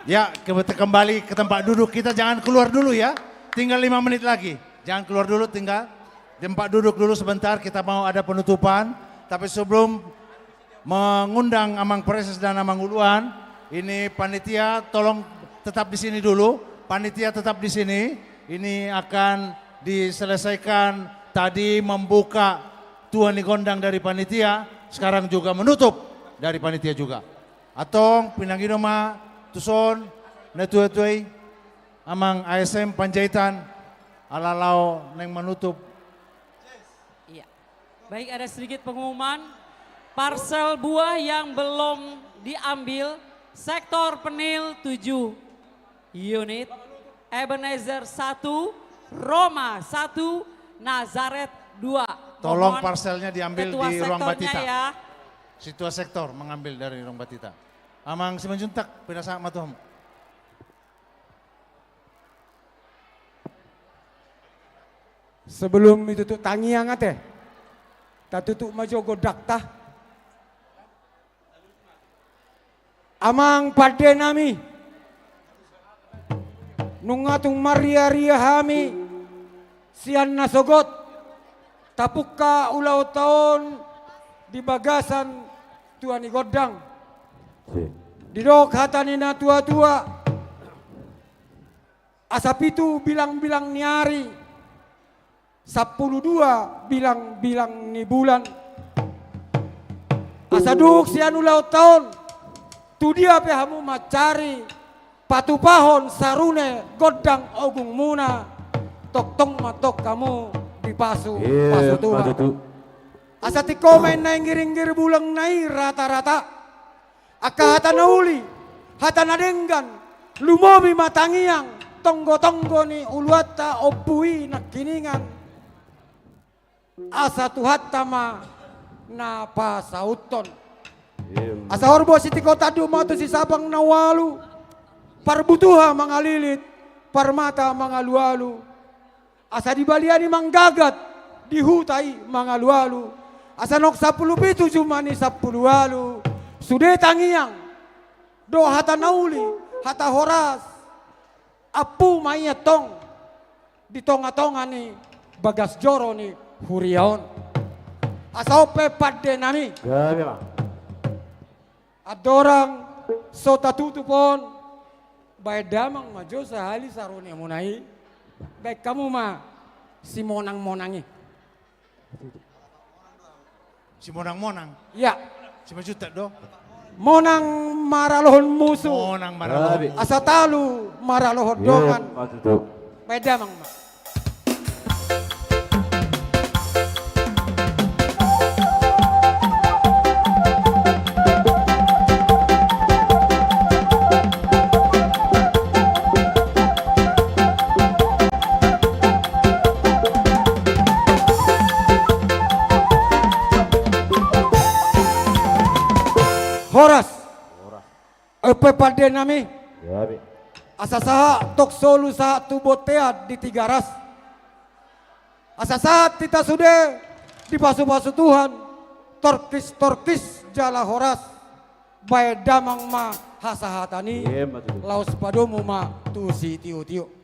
Ya, ke-, kita kembali ke tempat duduk. Kita jangan keluar dulu ya. Tinggal lima menit lagi. Jangan keluar dulu, tinggal tempat duduk dulu sebentar. Kita mau ada penutupan. Tapi sebelum mengundang Amang Preses dan Amang Uluan, ini panitia tolong tetap di sini dulu. Panitia tetap di sini. Ini akan diselesaikan, tadi membuka tua ni gondang dari panitia, sekarang juga menutup dari panitia juga. Antong, pinangido ma tuson, na tua-tua i, Amang A S M Panjaitan, ala laho naeng manutup. Iya. Baik, ada sedikit pengumuman. Parsel buah yang belum diambil, Sektor Penil tujuh unit, Ebenezer satu, Roma satu, Nazaret dua. Tolong. Mohon parselnya diambil ketua di ruang sektornya batita ya. Ketua sektor mengambil dari ruang batita. Amang Simanjuntak, pinasahat ma tu hamu. Sebelum ditutup tangiang ate, tatutup ma jo gondangta. Amang pande nami, nunga tung marria-ria hami sian nasogot, tapungka ulaonta on di bagasan tua ni gondang. Si. Didok hata ni na tua-tua, asa pitu bilang-bilang ni ari, sampulu dua bilang-bilang ni bulan. Asa dung sian ulaonta on, tu dia pe hamu mancari patupahon sarune gondang ogungmuna, tongtong ma antong hamu dipasu-pasu Tuhan. Iya, ma tutu. Asa tingko ma inna inggiringgir bulangna i rata-rata. Angka hata na uli, hata na denggan, lumobi ma tangiang, tonggo-tonggo ni uluanta, ompu i nangkiningan. Asa Tuhanta ma na pasauthon. Iya. Asa horbo sitingko tanduk ma tu sisabang na ualu, parbutuha mangalilit, parmata mangalualu. Asa di balian i manggagat, di huta i mangalualu. Asa naung sampulu pitu jumani sampulu ualu. Sude tangiang, dohot hata na uli, hata horas, ampu ma i antong di tonga-tonga ni bagas joro ni huria on. Asa on pe pande nami. Gabe ma. Andorang so tatutup on, baen damang ma jo sahali sarunemuna i. Baen hamu ma simonang-monang i. Simonang-monang? Iya. Simanjuntak do? Monang maralohon musu. Monang maralohon musu. Asa talu maralohon dongan. Iya, ma tutu. Baen damang ma. Horas. Horas. On pe pande nami. Iya, be. Asa sahat tong solu sahat tu bontean di Tigaras. Asa sahat hita sude dipasu-pasu Tuhan, torkis-torkis jala horas. Baen damang ma hasahatan i. Iya, ma tutu. Laos padomu ma tu sitio-tio.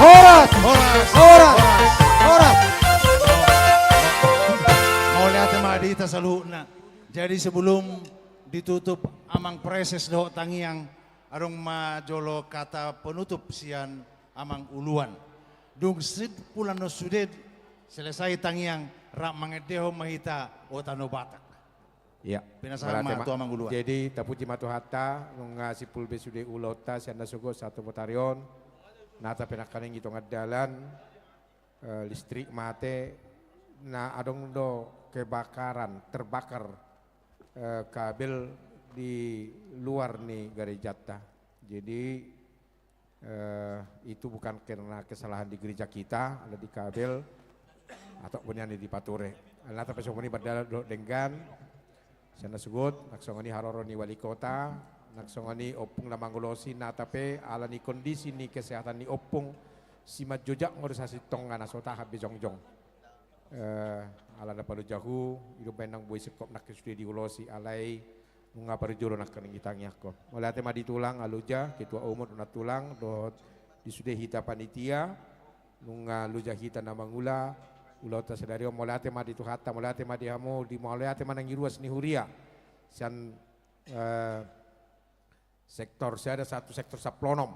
Horas! Horas! Horas! Horas! Mauliate ma di hita saluhutna. Jadi sebelum ditutup Amang Preses dohot tangiang, adong ma jolo kata penutup sian Amang Uluan. Dung sip-, pulan on sude selesai tangiang, rap mangendehon ma hita o tano Batak. Iya. Pinasahat ma tu Amang Uluan. Jadi tapuji ma Tuhanta, nunga simpul be sude ulaonta sian nasogot sahat tu botari on. Nata pe nangkaning i tongan dalan, eh, listrik mate, na adong do kebakaran, terbakar, eh, kabel di luar ni garejanta. Jadi, eh, itu bukan karena kesalahan di gereja kita, ala di kabel, atau bonian di pature. Ala nata pe songon i mardalan dohot denggan, sian nasogot, nang songon i haroro ni wali kota, nang songon i ompung na mangulosi, nata pe ala ni kondisi ni kesehatan ni ompung, Simanjojak ma do sasintongna, na so tahan be jongjong. Eh, ala na palojahu, i do umbahen nang boi singkop nangkin sude diulosi, alai nunga parjolo nangkin ditangiangkon. Mauliate ma di tulang, Aloja, ketua umum, na tulang, dohot di sude hita panitia, nunga loja hita na mangula ulaonta sadari on. Mauliate ma di Tuhanta, mauliate ma di hamu, di mauliate ma nang di ruas ni huria. Sian, eh, sektor sada sahat tu sektor sampulu onom.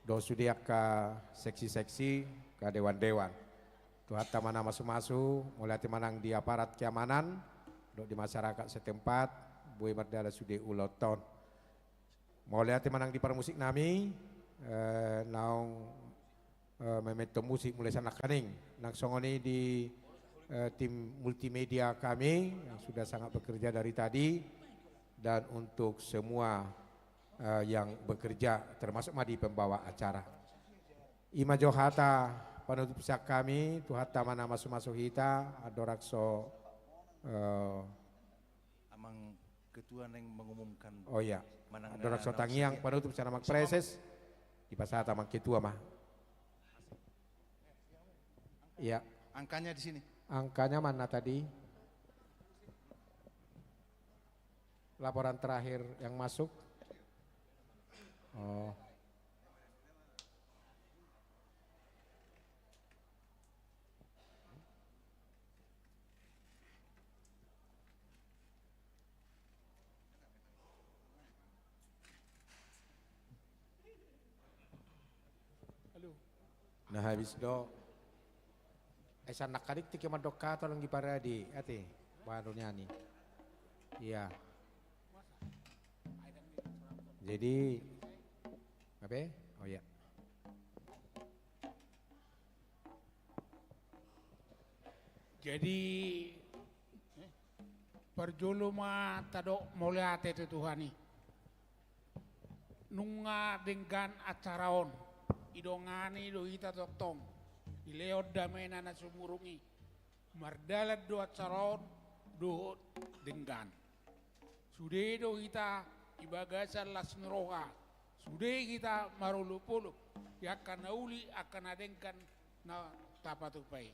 Dohot sude angka seksi-seksi, angka dewan-dewan. Tuhanta ma na masu-masu, mauliate ma nang di aparat keamanan, dohot di masyarakat setempat, boi mardalan sude ulaonta on. Mauliate ma nang di parmusik nami, eh, naung, eh, mementon musik mulai sian nangkaning. Nang songon i di, eh, tim multimedia kami yang sudah sangat bekerja dari tadi, dan untuk semua, eh, yang bekerja, termasuk ma di pembawa acara. I ma jo hata panutup sian hami, Tuhanta ma na masu-masu hita, andorang so, eh, Amang Ketua naeng mengumumkan. Oh iya. Manang, andorang, eh, so tangiang panutup sian Amang Preses, dipasahat Amang Ketua ma. Iya. Angkanya di sini. Angkanya mana tadi? Laporan terakhir yang masuk. Oh. Halo. Na habis do. Eh, sian nangkaning tingki mandok hata, tolong diparade, ate, baru nyanyi. Iya. Jadi, apa? Oh iya. Jadi, eh, parjolo ma tadok mauliate tu Tuhan i. Nunga denggan acara on, didongani do hita tongtong, dilehon damena na sumurung i. Mardalan do acara on dohot denggan. Sude do hita di bagasan las ni roha, sude hita marolopolop di angka na uli, angka na denggan na tapatupa i.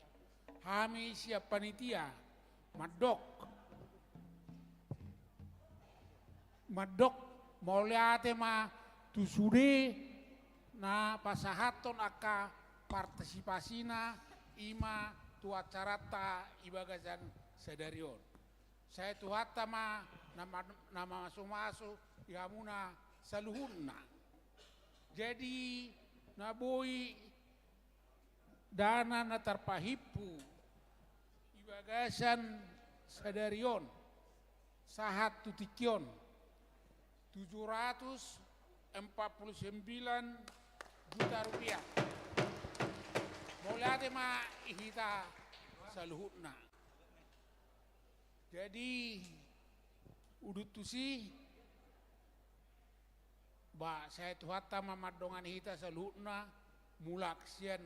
Hami sian panitia mandok, mandok mauliate ma tu sude na pasahathon angka partisipasina, i ma tu acaranta di bagasan sadari on. Sai Tuhanta ma na ma-, na mamasu-masu di hamuna saluhutna. Jadi, na boi dana na tarpahimpu di bagasan sadari on sahat tu tingki on, tujuh ratus empat puluh sembilan juta rupiah. Mauliate ma di hita saluhutna. Jadi, udut tusi, ba, sai Tuhanta ma mandongani hita saluhutna, mulak sian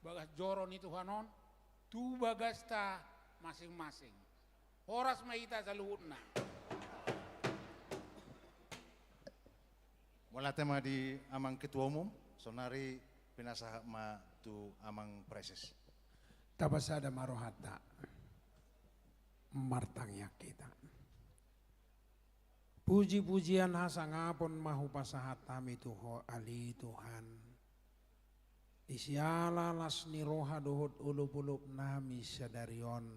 bagas joro ni Tuhan on tu bagasta masing-masing. Horas ma hita saluhutna. Mauliate ma di Amang Ketua Umum, saonari pinasahat ma tu Amang Preses. Tapasada ma rohanta. Martangiang hita. Puji-pujian hasangapon ma hupasahat hami tu Ho, ale Tuhan, di siala las ni roha dohot olopolop nami sadari on,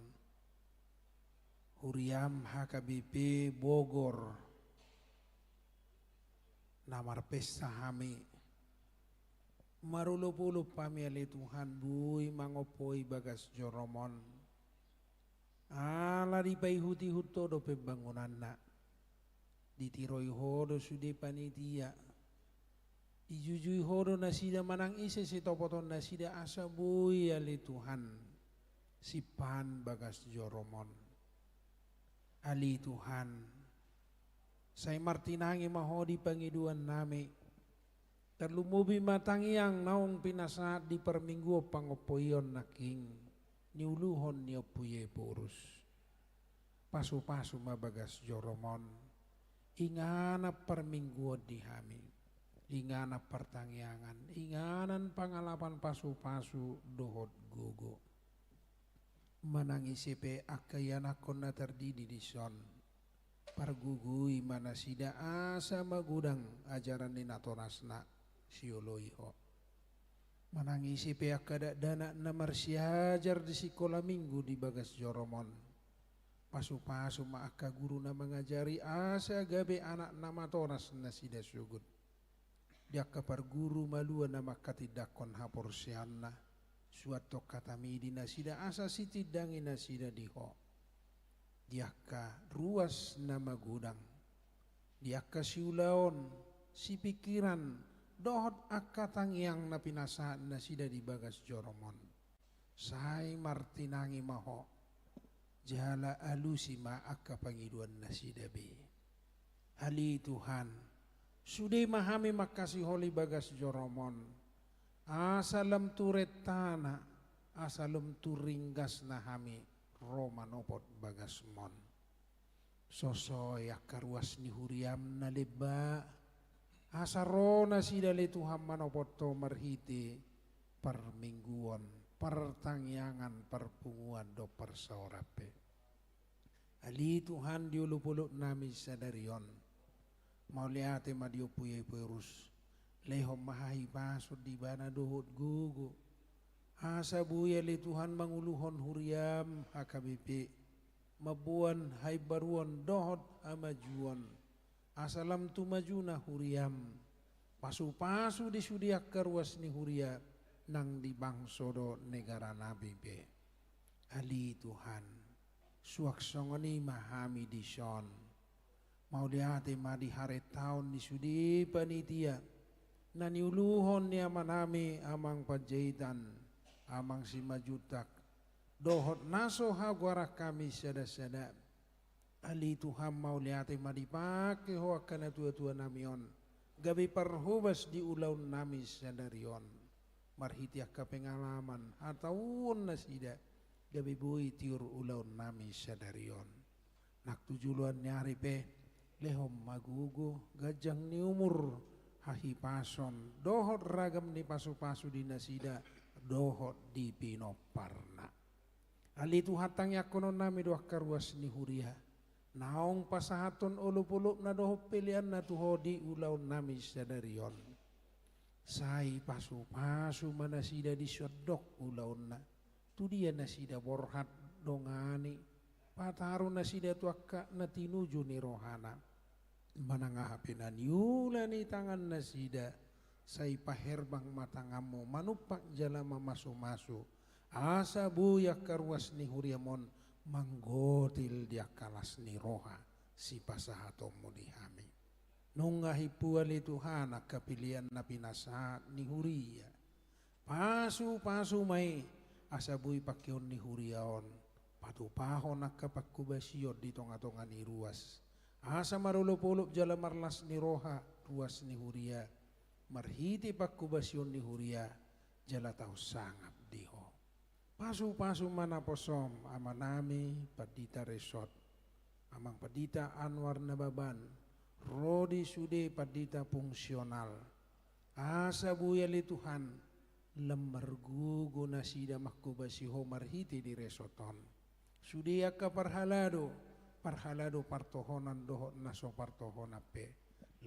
huriam H K B P Bogor, na marpesta hami, marolopolop hami, ale Tuhan, boi mangompoi bagas jorom on. Ala dipaihut-ihut Ho do pembangunanna. Ditiroi Ho do sude panitia. Dijujui Ho do nasida manang ise sitopoton nasida asa boi, ale Tuhan, sipahan bagas jorom on. Ale Tuhan, sai martinangi ma Ho di pangidoan nami. Tarlumobi ma tangiang naung pinasahat di parmingguon pangompoion nangkin, niuluhon ni Ompu Iephorus. Pasu-pasu ma bagas jorom on, inganan parmingguon di hami. Inganan partangiangan, inganan pangalapan pasupasu dohot gogo. Manang ise pe angka ianakhon na tardidi dison, pargogoi ma nasida asa magodang ajaran ni natorasna sioloi Ho. Manang ise pe angka dakdanak na marsiajar di sikola minggu di bagas jorom on, pasupasu ma angka guru na mangajari asa gabe anak na matoras nasida sogot. Di angka parguru malua na manghatindanghon haporseaonna, suanhon hatami di nasida asa sitindangi nasida di Ho. Di angka ruas na magodang, di angka siulaon, sipingkiran, dohot angka tangiang na pinasahat nasida di bagas jorom on, sai martinangi ma Ho, jala alusi ma angka pangidoan nasida be. Ale Tuhan, sude ma hami manghasiholi bagas jorom on, asa lam tu rentana, asa lam tu ringgasna hami ro manopot bagasmon. Sosoi angka ruas ni huriam na lemba, asa ro nasida ale Tuhan manopot Ho marhite parmingguon, partangiangan, parpunguan dohot parsaoran pe. Ale Tuhan, di olopolopnami sadari on, mauliate ma di Ompu Ephorus, lehon ma hahipason di ibana dohot gogo, asa boi ale Tuhan manguluhon huriam H K B P, mamboan haimbaruon dohot hamajuon, asa lam tu majuna huriam, pasupasu di sude angka ruas ni huria nang di bangso dohot negaranami pe. Ale Tuhan, suang songon i ma hami dison. Mauliate ma di harentaon ni sude panitia na niuluhon ni amanami Amang Panjaitan, Amang Simanjuntak, dohot na so hagoaran hami sadasada. Ale Tuhan, mauliate ma dipangke Ho angka natuatuanami on gabe parhobas di ulaonnami sadari on, marhite angka pengalaman hatauon nasida, gabe boi tiur ulaonnami sadari on. Nang tu joloan ni ari pe, lehon ma gogo, ganjang ni umur, hahipason dohot ragam ni pasupasu di nasida dohot di pinomparna. Ale Tuhan, tangiangkononnami do angka ruas ni huria, naung pasahathon olopolopna dohot peleanna tu Ho di ulaonnami sadari on. Sai pasupasu ma nasida di sandok ulaonna, tu dia nasida borhat dongani, pataru nasida tu angka na tinuju ni rohana. Manang aha pe na niula ni tangannasida, sai paherbang ma tanganmu manumpak jala mamasumasu, asa boi angka ruas ni huriam on manggotil di angka las ni roha sipasahatonmu di hami. Nunga himpu ale Tuhan angka pelean na pinasahat ni huria. Pasupasu ma i, asa boi pangkeon ni huria on patupahon angka panghobasion di tongatonga ni ruas, asa marolopolop jala marlas ni roha ruas ni huria, marhite panghobasion ni huria, jala taon sangap di Ho. Pasupasu ma naposom amanami Pandita Resot, Amang Pandita Anwar Nababan, ro di sude pandita fungsional, asa boi ale Tuhan, lam margogo nasida manghobasi Ho marhite di resot on. Sude angka parhalado, parhalado partohonan dohot na so partohonan pe,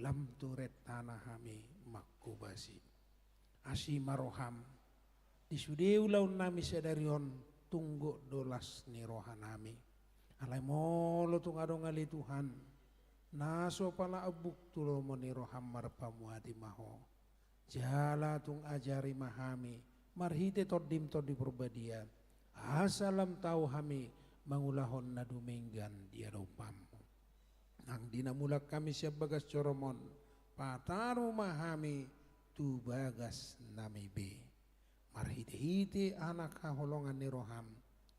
lam tu rentana hami manghobasi. Asi ma roham, di sude ulaonnami sadari on tung gok do las ni rohanami. Alai molo tung adong ale Tuhan, na so pala ambuk tu lomo ni roham, marpamuati ma Ho. Jala tung ajari ma hami, marhite Tondim Tondi Parbadia, asa lam tau hami mangulahon na dumenggan di adopanmu. Nang di na mulak hami sian bagas jorom on, pataru ma hami tu bagasnami be. Marhitehite Anak haholongan ni roham,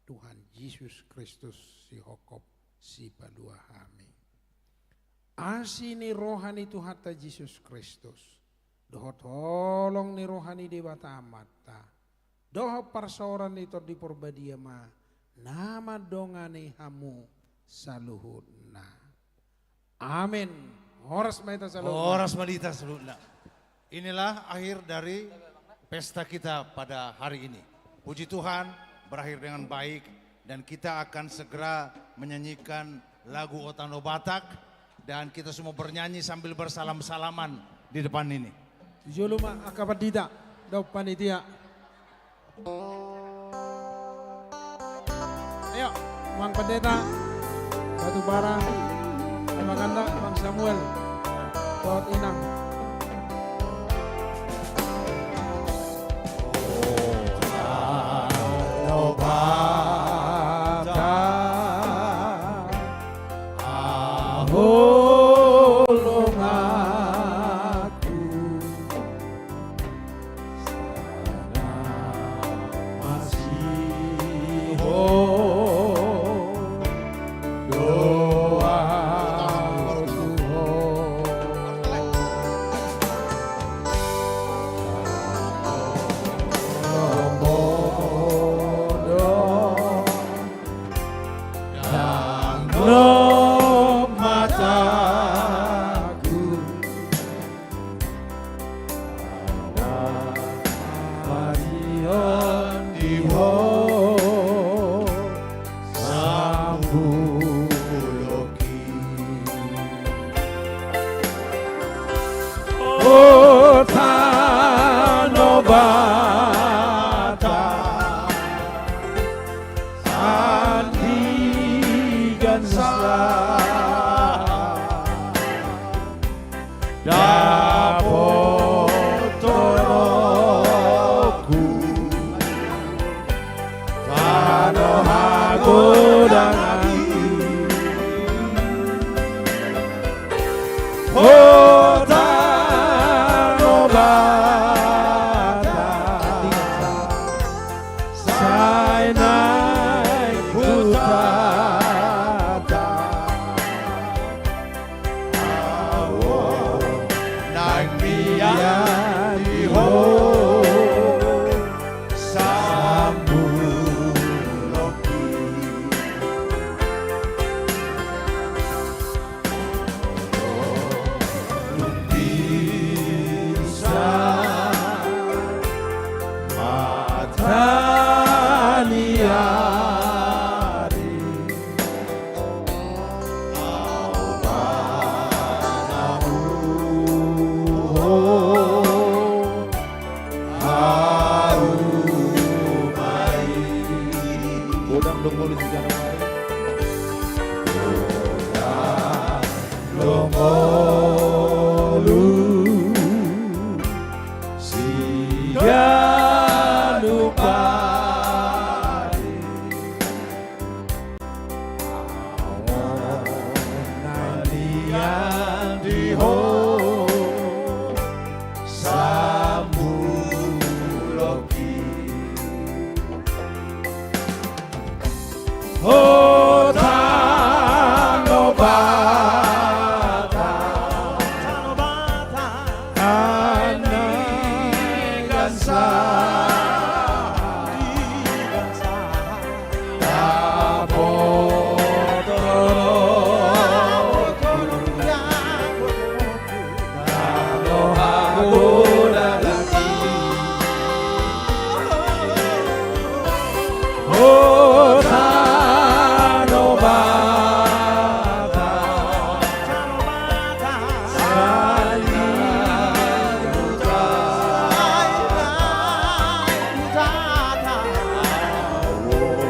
Tuhan Jesus Kristus, sihophop sipalua hami. Asi ni roha ni Tuhanta Jesus Kristus, dohot holong ni roha ni Debata Amanta, dohot parsaoran ni Tondi Parbadia ma na mandongani hamu saluhutna. Amen. Horas ma hita saluhutna. Horas ma hita saluhutna. Inilah akhir dari pesta kita pada hari ini. Puji Tuhan, berakhir dengan baik, dan kita akan segera menyanyikan lagu O Tano Batak, dan kita semua bernyanyi sambil bersalam-salaman di depan ini. Jolo ma angka pandita dohot panitia. Ayo, Amang Pandita Batubara, Amang Ganda, Amang Samuel, dohot Inang. O Tano Batak, sandi gansa dapot torongku, tano hagodangku. O Tano Batak, sai naeng hutata, ahu naeng mian di ho sambulongki. Godang do ngolu siganup ari. Godang do ngolu siganup ari. Ahu naeng mian di ho sambulongki. O Tano Batak, sandi gansa dapot torongku, tano hagodangki. O Tano Batak, sandi gansa dapot torongku, tano hagodangki.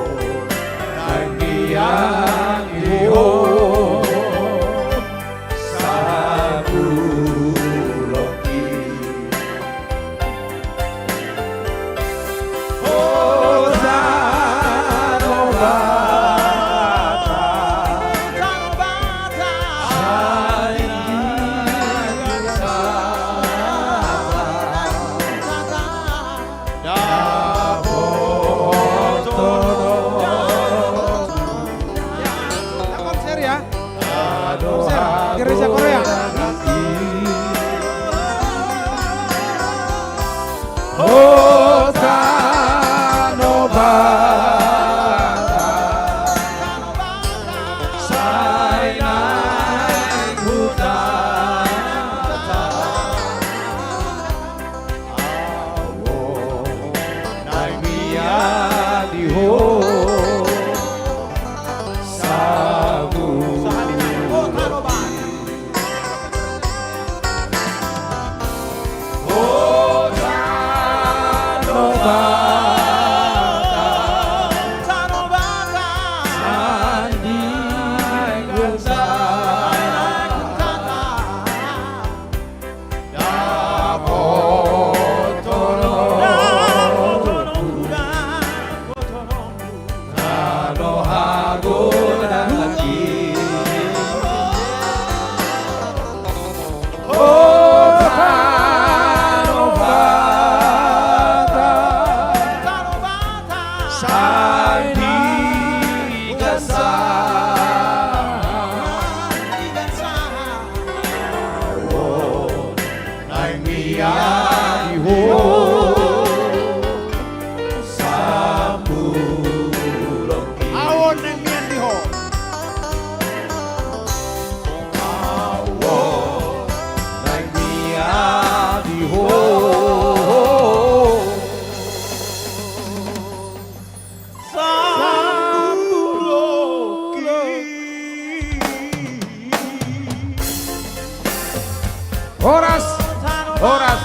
Dapot torongku. Cakep, Ser, ya. Aduh, Ser, Gereja Korea. O Tano Batak, sai naeng hutata. Sabu. Naeng mian di ho sambulongki. Ahu on naeng mian di ho. Ahu on naeng mian di ho. Horas, horas,